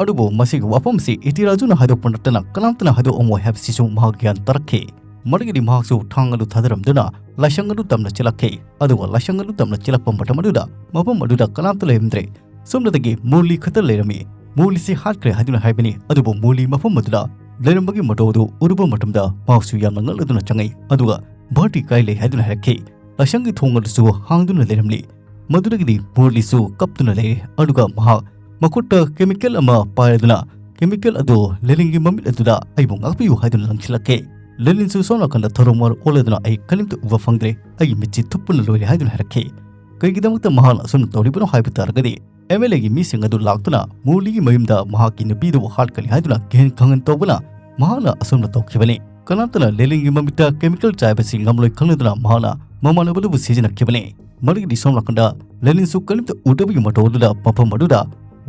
ꯑꯗꯨꯕꯨ ꯃꯁꯤꯒꯤ ꯋꯥꯐꯝ ꯑꯁꯤ ꯏꯇꯤꯔꯥꯖꯨꯅ ꯍꯥꯏꯗꯣꯛꯄ ꯅꯠꯇꯅ ꯀꯅꯥꯝꯇꯅ ꯍꯥꯏꯗꯣꯛꯂꯝꯃꯣꯏ ꯍꯥꯏꯕꯁꯤꯁꯨ ꯃꯍꯥꯛ ꯒ꯭ꯌꯥꯟ ꯇꯥꯔꯛꯈꯤ꯫ ꯃꯗꯨꯒꯤꯗꯤ ꯃꯍꯥꯛꯁꯨ ꯊꯥꯡ ꯑꯗꯨ ꯊꯥꯗꯔꯝꯗꯨꯅ ꯂꯥꯏꯁꯪ ꯑꯗꯨ ꯇꯝꯅ ꯆꯦꯜꯂꯛꯈꯤ꯫ ꯑꯗꯨꯒ ꯂꯥꯏꯁꯪ ꯑꯗꯨ ꯇꯝꯅ ꯆꯦꯜꯂꯛꯄ ꯃꯇꯝ ꯑꯗꯨꯗ ꯃꯐꯝ ꯑꯗꯨꯗ ꯀꯅꯥꯝꯇ ꯂꯩꯔꯝꯗ꯭ꯔꯦ꯫ ꯁꯣꯝꯗꯒꯤ ꯃꯨꯔꯂꯤ ꯈꯛꯇ ꯂꯩꯔꯝꯃꯤ꯫ ꯃꯨꯔꯂꯤꯁꯤ ꯍꯥꯠꯈ꯭ꯔꯦ ꯍꯥꯏꯗꯨꯅ ꯍꯥꯏꯕꯅꯤ, ꯑꯗꯨꯕꯨ ꯃꯨꯔꯂꯤ ꯃꯐꯝ ꯑꯗꯨꯗ ꯂꯩꯔꯝꯕꯒꯤ ꯃꯇꯧ ꯑꯗꯨ ꯎꯔꯨꯕ ꯃꯇꯝꯗ ꯃꯍꯥꯛꯁꯨ ꯌꯥꯝꯅ ꯉꯛꯂꯗꯨꯅ ꯆꯪꯉꯛꯏ꯫ ꯑꯗꯨꯒ ꯚꯥꯔꯇꯤ ꯀꯥꯏ ꯂꯩ ꯍꯥꯏꯗꯨꯅ ꯍꯥꯏꯔꯛꯈꯤ꯫ ꯂꯥꯏꯁꯪꯒꯤ ꯊꯣꯡ ꯑꯗꯨꯁꯨ ꯍꯥꯡꯗꯨꯅ ꯂꯩꯔꯝꯂꯤ꯫ ꯃꯗꯨꯗꯒꯤꯗꯤ ꯃꯨꯔꯂꯤꯁꯨ ꯀꯞꯇꯨꯅ ꯂꯩꯔꯦ꯫ ꯑꯗꯨꯒ ꯃꯍꯥꯛ ꯃꯈꯨꯠꯇ ꯀꯦꯃꯤꯀꯦꯜ ꯑꯃ ꯄꯥꯏꯔꯗꯨꯅ, "ꯀꯦꯃꯤꯀꯦꯜ ꯑꯗꯨ ꯂꯦꯅꯤꯟꯒꯤ ꯃꯃꯤꯠ ꯑꯗꯨꯗ ꯑꯩꯕꯨ ꯉꯥꯛꯄꯤꯌꯨ" ꯍꯥꯏꯗꯨꯅ ꯂꯪꯁꯤꯜꯂꯛꯈꯤ꯫ ꯂꯦꯅꯤꯟꯁꯨ ꯁꯣꯝ ꯅꯥꯀꯟꯗ ꯊꯧꯔꯝ ꯋꯥꯔ ꯑꯣꯜꯂꯗꯨꯅ, "ꯑꯩ ꯀꯔꯤꯝꯇ ꯎꯕ ꯐꯪꯗ꯭ꯔꯦ, ꯑꯩꯒꯤ ꯃꯤꯠꯁꯤ ꯊꯨꯞꯄꯅ ꯂꯣꯏꯔꯦ" ꯍꯥꯏꯗꯨꯅ ꯍꯥꯏꯔꯛꯈꯤ꯫ ꯀꯔꯤꯒꯤꯗꯃꯛꯇ ꯃꯍꯥꯛꯅ ꯑꯁꯨꯝꯅ ꯇꯧꯔꯤꯕꯅꯣ ꯍꯥꯏꯕ ꯇꯥꯔꯒꯗꯤ, ꯑꯦꯝ ꯑꯦꯜ ꯑꯦꯒꯤ ꯃꯤꯁꯤꯡ ꯑꯗꯨ ꯂꯥꯛꯇꯨꯅ ꯃꯨꯔꯂꯤꯒꯤ ꯃꯌꯨꯝꯗ ꯃꯍꯥꯛꯀꯤ ꯅꯨꯄꯤꯗꯨꯕꯨ ꯍꯥꯠꯀꯅꯤ ꯍꯥꯏꯗꯨꯅ ꯀꯤꯍꯟ ꯈꯪꯍꯟ ꯇꯧꯕꯅ ꯃꯍꯥꯛꯅ ꯑꯁꯨꯝꯅ ꯇꯧꯈꯤꯕꯅꯤ꯫ ꯀꯅꯥꯝꯇꯅ ꯂꯦꯅꯤꯟꯒꯤ ꯃꯃꯤꯠꯇ ꯀꯦꯃꯤꯀꯦꯜ ꯆꯥꯏꯕꯁꯤ ꯉꯝꯂꯣꯏ ꯈꯪꯂꯗꯨꯅ ꯃꯍꯥꯛꯅ ꯃꯃꯥꯟꯅꯕꯗꯨꯕꯨ ꯁꯤꯖꯤꯟꯅꯈꯤꯕꯅꯤ꯫ ꯃꯗꯨꯒꯤꯗꯤ ꯁꯣꯝ ꯅꯥꯀꯟꯗ ꯂꯦꯅꯤꯟꯁꯨ ꯀꯔꯤꯝꯇ ꯎꯗꯕꯒꯤ ꯃꯇꯧ ꯑꯗꯨꯗ ꯃꯐꯝ ꯑꯗꯨꯗ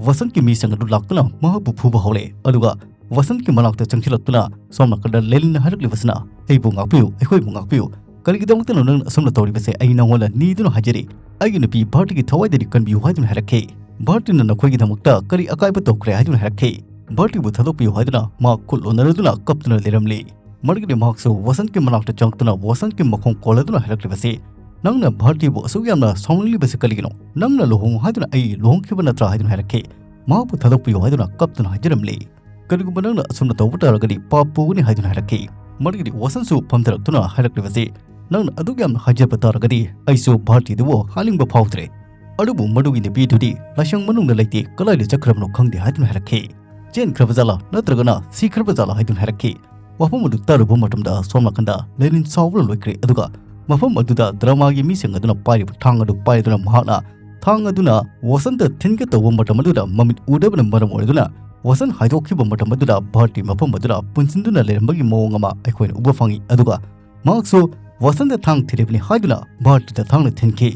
ꯋꯥꯁꯟꯒꯤ ꯃꯤꯁꯤꯡ ꯑꯗꯨ ꯂꯥꯛꯇꯨꯅ ꯃꯍꯥꯛꯄꯨ ꯐꯨꯕ ꯍꯧꯔꯦ꯫ ꯑꯗꯨꯒ ꯋꯥꯁꯟꯒꯤ ꯃꯅꯥꯛꯇ ꯆꯪꯁꯤꯜꯂꯛꯇꯨꯅ ꯁꯣꯝ ꯅꯥꯀꯟꯗ ꯂꯦꯅꯤꯟꯅ ꯍꯥꯏꯔꯛꯂꯤꯕꯁꯤꯅ, "ꯑꯩꯕꯨ ꯉꯥꯛꯄꯤꯌꯨ, ꯑꯩꯈꯣꯏꯕꯨ ꯉꯥꯛꯄꯤꯌꯨ꯫ ꯀꯔꯤꯒꯤꯗꯃꯛꯇꯅꯣ ꯅꯪꯅ ꯑꯁꯨꯝꯅ ꯇꯧꯔꯤꯕꯁꯦ? ꯑꯩ ꯅꯉꯣꯟꯗ ꯅꯤꯗꯨꯅ ꯍꯥꯏꯖꯔꯤ, ꯑꯩꯒꯤ ꯅꯨꯄꯤ ꯚꯥꯔꯇꯤꯒꯤ ꯊꯋꯥꯏꯗꯗꯤ ꯀꯟꯕꯤꯌꯨ" ꯍꯥꯏꯗꯨꯅ ꯍꯥꯏꯔꯛꯈꯤ꯫ "ꯚꯥꯔꯇꯤꯅ ꯅꯈꯣꯏꯒꯤꯗꯃꯛꯇ ꯀꯔꯤ ꯑꯀꯥꯏꯕ ꯇꯧꯈ꯭ꯔꯦ?" ꯍꯥꯏꯗꯨꯅ ꯍꯥꯏꯔꯛꯈꯤ꯫ ꯚꯥꯔꯇꯤꯕꯨ ꯊꯥꯗꯣꯛꯄꯤꯌꯨ ꯍꯥꯏꯗꯨꯅ ꯃꯍꯥꯛ ꯈꯨꯠ ꯂꯣꯟꯅꯔꯗꯨꯅ ꯀꯞꯇꯨꯅ ꯂꯩꯔꯝꯂꯤ꯫ ꯃꯗꯨꯒꯤꯗꯤ ꯃꯍꯥꯛꯁꯨ ꯋꯥꯁꯟꯒꯤ ꯃꯅꯥꯛꯇ ꯆꯪꯂꯛꯇꯨꯅ ꯋꯥꯁꯟꯒꯤ ꯃꯈꯣꯡ ꯀꯣꯜꯂꯗꯨꯅ ꯍꯥꯏꯔꯛꯂꯤꯕꯁꯤ, "ꯅꯪꯅ ꯚꯥꯔꯇꯤꯕꯨ ꯑꯁꯨꯛ ꯌꯥꯝꯅ ꯁꯥꯎꯅꯤꯡꯂꯤꯕꯁꯤ ꯀꯔꯤꯒꯤꯅꯣ? ꯅꯪꯅ ꯂꯨꯍꯣꯡꯉꯨ ꯍꯥꯏꯗꯨꯅ ꯑꯩ ꯂꯨꯍꯣꯡꯈꯤꯕ ꯅꯠꯇ꯭ꯔꯥ?" ꯍꯥꯏꯗꯨꯅ ꯍꯥꯏꯔꯛꯈꯤ꯫ ꯃꯍꯥꯛꯄꯨ ꯊꯥꯗꯣꯛꯄꯤꯌꯨ ꯍꯥꯏꯗꯨꯅ ꯀꯞꯇꯨꯅ ꯍꯥꯏꯖꯔꯝꯂꯤ꯫ "ꯀꯔꯤꯒꯨꯝꯕ ꯅꯪꯅ ꯑꯁꯨꯝꯅ ꯇꯧꯕ ꯇꯥꯔꯒꯗꯤ ꯄꯥꯞ ꯄꯨꯒꯅꯤ" ꯍꯥꯏꯗꯨꯅ ꯍꯥꯏꯔꯛꯈꯤ꯫ ꯃꯗꯨꯒꯤꯗꯤ ꯋꯥꯁꯟꯁꯨ ꯐꯝꯊꯔꯛꯇꯨꯅ ꯍꯥꯏꯔꯛꯂꯤꯕꯁꯤ, "ꯅꯪꯅ ꯑꯗꯨꯛ ꯌꯥꯝꯅ ꯍꯥꯏꯖꯕ ꯇꯥꯔꯒꯗꯤ ꯑꯩꯁꯨ ꯚꯥꯔꯇꯤꯗꯨꯕꯨ ꯍꯥꯠꯅꯤꯡꯕ ꯐꯥꯎꯗ꯭ꯔꯦ꯫ ꯑꯗꯨꯕꯨ ꯃꯗꯨꯒꯤ ꯅꯨꯄꯤꯗꯨꯗꯤ ꯂꯥꯏꯁꯪ ꯃꯅꯨꯡꯗ ꯂꯩꯇꯦ, ꯀꯗꯥꯏꯗ ꯆꯠꯈ꯭ꯔꯕꯅꯣ ꯈꯪꯗꯦ" ꯍꯥꯏꯗꯨꯅ ꯍꯥꯏꯔꯛꯈꯤ꯫ "ꯆꯦꯟꯈ꯭ꯔꯕ ꯖꯥꯠꯂꯥ ꯅꯠꯇ꯭ꯔꯒꯅ ꯁꯤꯈ꯭ꯔꯕ ꯖꯥꯠꯂꯥ?" ꯍꯥꯏꯗꯨꯅ ꯍꯥꯏꯔꯛꯈꯤ꯫ ꯋꯥꯐꯝ ꯑꯗꯨ ꯇꯥꯔꯨꯕ ꯃꯇꯝꯗ ꯁꯣꯝ ꯅꯥꯀꯟꯗ ꯂꯦꯅꯤꯟ ꯁꯥꯎꯕꯅ ꯂꯣꯏꯈ꯭ꯔꯦ꯫ ꯑꯗꯨꯒ ꯃꯐꯝ ꯑꯗꯨꯗ ꯗ꯭ꯔꯃꯥꯒꯤ ꯃꯤꯁꯤꯡ ꯑꯗꯨꯅ ꯄꯥꯏꯔꯤꯕ ꯊꯥꯡ ꯑꯗꯨ ꯄꯥꯏꯗꯨꯅ ꯃꯍꯥꯛꯅ ꯊꯥꯡ ꯑꯗꯨꯅ ꯋꯥꯁꯟꯇ ꯊꯤꯟꯒꯦ ꯇꯧꯕ ꯃꯇꯝ ꯑꯗꯨꯗ ꯃꯃꯤꯠ ꯎꯗꯕꯅ ꯃꯔꯝ ꯑꯣꯏꯗꯨꯅ ꯋꯥꯁꯟ ꯍꯥꯏꯗꯣꯛꯈꯤꯕ ꯃꯇꯝ ꯑꯗꯨꯗ ꯚꯥꯔꯇꯤ ꯃꯐꯝ ꯑꯗꯨꯗ ꯄꯨꯟꯁꯤꯟꯗꯨꯅ ꯂꯩꯔꯝꯕꯒꯤ ꯃꯑꯣꯡ ꯑꯃ ꯑꯩꯈꯣꯏꯅ ꯎꯕ ꯐꯪꯉꯤ꯫ ꯑꯗꯨꯒ ꯃꯍꯥꯛꯁꯨ ꯋꯥꯁꯟꯇ ꯊꯥꯡ ꯊꯤꯜꯂꯤꯕꯅꯤ ꯍꯥꯏꯗꯨꯅ ꯚꯥꯔꯇꯤꯗ ꯊꯥꯡꯅ ꯊꯤꯟꯈꯤ꯫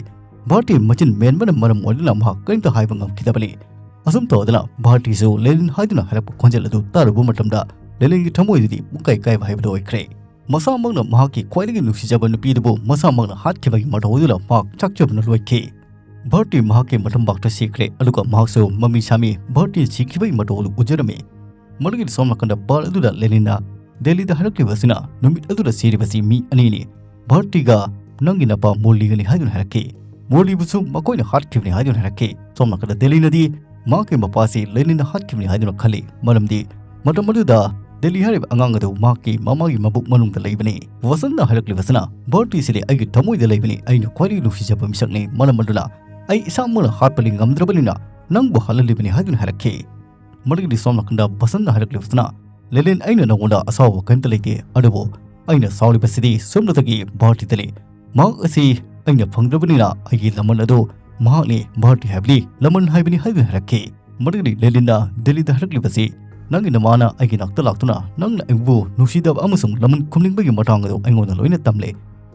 ꯚꯥꯔꯇꯤ ꯃꯆꯤꯟ ꯃꯦꯟꯕꯅ ꯃꯔꯝ ꯑꯣꯏꯗꯨꯅ ꯃꯍꯥꯛ ꯀꯔꯤꯝꯇ ꯍꯥꯏꯕ ꯉꯝꯈꯤꯗꯕꯅꯤ꯫ ꯑꯁꯨꯝ ꯇꯧꯗꯅ ꯚꯥꯔꯇꯤꯁꯨ ꯂꯦꯅꯤꯟ ꯍꯥꯏꯗꯨꯅ ꯍꯥꯏꯔꯛꯄ ꯈꯣꯟꯖꯦꯜ ꯑꯗꯨ ꯇꯥꯔꯨꯕ ꯃꯇꯝꯗ ꯂꯦꯅꯤꯟꯒꯤ ꯊꯃꯣꯏꯗꯨꯗꯤ ꯄꯨꯡꯀꯥꯏ ꯀꯥꯏꯕ ꯍꯥꯏꯕꯗꯨ ꯑꯣꯏꯈ꯭ꯔꯦ꯫ ꯃꯁꯥꯃꯛꯅ ꯃꯍꯥꯛꯀꯤ ꯈ꯭ꯋꯥꯏꯗꯒꯤ ꯅꯨꯡꯁꯤꯖꯕ ꯅꯨꯄꯤ ꯑꯗꯨꯕꯨ ꯃꯁꯥꯃꯛꯅ ꯍꯥꯠꯈꯤꯕꯒꯤ ꯃꯇꯧ ꯑꯗꯨꯗ ꯃꯍꯥꯛ ꯆꯥꯛꯆꯕꯅ ꯂꯣꯏꯈꯤ꯫ ꯚꯥꯔꯇꯤ ꯃꯍꯥꯛꯀꯤ ꯃꯇꯝꯕꯥꯛꯇ ꯁꯤꯈ꯭ꯔꯦ, ꯑꯗꯨꯒ ꯃꯍꯥꯛꯁꯨ ꯃꯃꯤ ꯁꯥꯃꯤ ꯚꯥꯔꯇꯤ ꯁꯤꯈꯤꯕꯒꯤ ꯃꯇꯧ ꯑꯗꯨ ꯎꯖꯔꯝꯃꯤ꯫ ꯃꯗꯨꯒꯤ ꯁꯣꯝ ꯅꯥꯀꯟꯗ ꯕꯥꯔ ꯑꯗꯨꯗ ꯂꯦꯅꯤꯟꯅ ꯗꯦꯜꯂꯤꯗ ꯍꯜꯂꯛꯂꯤꯕꯁꯤꯅ ꯅꯨꯃꯤꯠ ꯑꯗꯨꯗ ꯁꯤꯔꯤꯕꯁꯤ ꯃꯤ ꯑꯅꯤꯅꯤ꯫ ꯚꯥꯔꯇꯤꯒ ꯅꯪꯒꯤ ꯅꯄꯥ ꯃꯣꯔꯂꯤꯒꯅꯤ ꯍꯥꯏꯗꯨꯅ ꯍꯥꯏꯔꯛꯈꯤ꯫ ꯃꯣꯔꯂꯤꯕꯨꯁꯨ ꯃꯈꯣꯏꯅ ꯍꯥꯠꯈꯤꯕꯅꯤ ꯍꯥꯏꯗꯨꯅ ꯍꯥꯏꯔꯛꯈꯤ꯫ ꯁꯣꯝ ꯅꯥꯀꯟꯗ ꯗꯦꯜꯂꯤꯅꯗꯤ ꯃꯍꯥꯛꯀꯤ ꯃꯄꯥꯁꯤ ꯂꯦꯅꯤꯟꯅ ꯍꯥꯠꯈꯤꯕꯅꯤ ꯍꯥꯏꯗꯨꯅ ꯈꯜꯂꯤ, ꯃꯔꯝꯗꯤ ꯃꯇꯝ ꯑꯗꯨꯗ ꯗꯦꯜꯂꯤ ꯍꯥꯏꯔꯤꯕ ꯑꯉꯥꯡ ꯑꯗꯨ ꯃꯍꯥꯛꯀꯤ ꯃꯃꯥꯒꯤ ꯃꯕꯨꯛ ꯃꯅꯨꯡꯗ ꯂꯩꯕꯅꯤ꯫ ꯋꯥꯁꯟꯅ ꯍꯥꯏꯔꯛꯂꯤꯕꯁꯤꯅ, "ꯚꯥꯔꯇꯤꯁꯤꯗꯤ ꯑꯩꯒꯤ ꯊꯃꯣꯏꯗ ꯂꯩꯕꯅꯤ, ꯑꯩꯅ ꯈ꯭ꯋꯥꯏꯗꯒꯤ ꯅꯨꯡꯁꯤꯖꯕ ꯃꯤꯁꯛꯅꯤ, ꯃꯔꯝ ꯑꯗꯨꯅ ꯑꯩ ꯏꯁꯥꯃꯛꯅ ꯍꯥꯠꯄꯗꯤ ꯉꯝꯗ꯭ꯔꯕꯅꯤꯅ ꯅꯪꯕꯨ ꯍꯥꯠꯍꯜꯂꯤꯕꯅꯤ" ꯍꯥꯏꯗꯨꯅ ꯍꯥꯏꯔꯛꯈꯤ꯫ ꯃꯗꯨꯒꯤꯗꯤ ꯁꯣꯝ ꯅꯥꯀꯟꯗ ꯕꯁꯟꯅ ꯍꯥꯏꯔꯛꯂꯤꯕꯁꯤꯅ, "ꯂꯦꯂꯤꯟ, ꯑꯩꯅ ꯅꯉꯣꯟꯗ ꯑꯁꯥꯎꯕ ꯀꯔꯤꯝꯇ ꯂꯩꯇꯦ, ꯑꯗꯨꯕꯨ ꯑꯩꯅ ꯁꯥꯎꯔꯤꯕꯁꯤꯗꯤ ꯁꯣꯝꯗꯒꯤ ꯚꯥꯔꯇꯤꯗꯅꯤ꯫ ꯃꯍꯥꯛ ꯑꯁꯤ ꯑꯩꯅ ꯐꯪꯗ꯭ꯔꯕꯅꯤꯅ ꯑꯩꯒꯤ ꯂꯃꯟ ꯑꯗꯨ ꯃꯍꯥꯛꯅꯤ, ꯚꯥꯔꯇꯤ ꯍꯥꯏꯕꯗꯤ ꯂꯃꯟ ꯍꯥꯏꯕꯅꯤ" ꯍꯥꯏꯗꯨꯅ ꯍꯥꯏꯔꯛꯈꯤ꯫ ꯃꯗꯨꯒꯤꯗꯤ ꯂꯦꯂꯤꯟꯅ ꯗꯦꯜꯂꯤꯗ ꯍꯥꯏꯔꯛꯂꯤꯕꯁꯤ, "ꯅꯪꯒꯤ ꯅꯃꯥꯅ ꯑꯩꯒꯤ ꯅꯥꯛꯇ ꯂꯥꯛꯇꯨꯅ ꯅꯪꯅ ꯑꯩꯕꯨ ꯅꯨꯡꯁꯤꯗꯕ ꯑꯃꯁꯨꯡ ꯂꯃꯟ ꯈꯨꯝꯅꯤꯡꯕꯒꯤ ꯃꯇꯥꯡ ꯑꯗꯨ ꯑꯩꯉꯣꯟꯗ ꯂꯣꯏꯅ ꯇꯝꯂꯦ꯫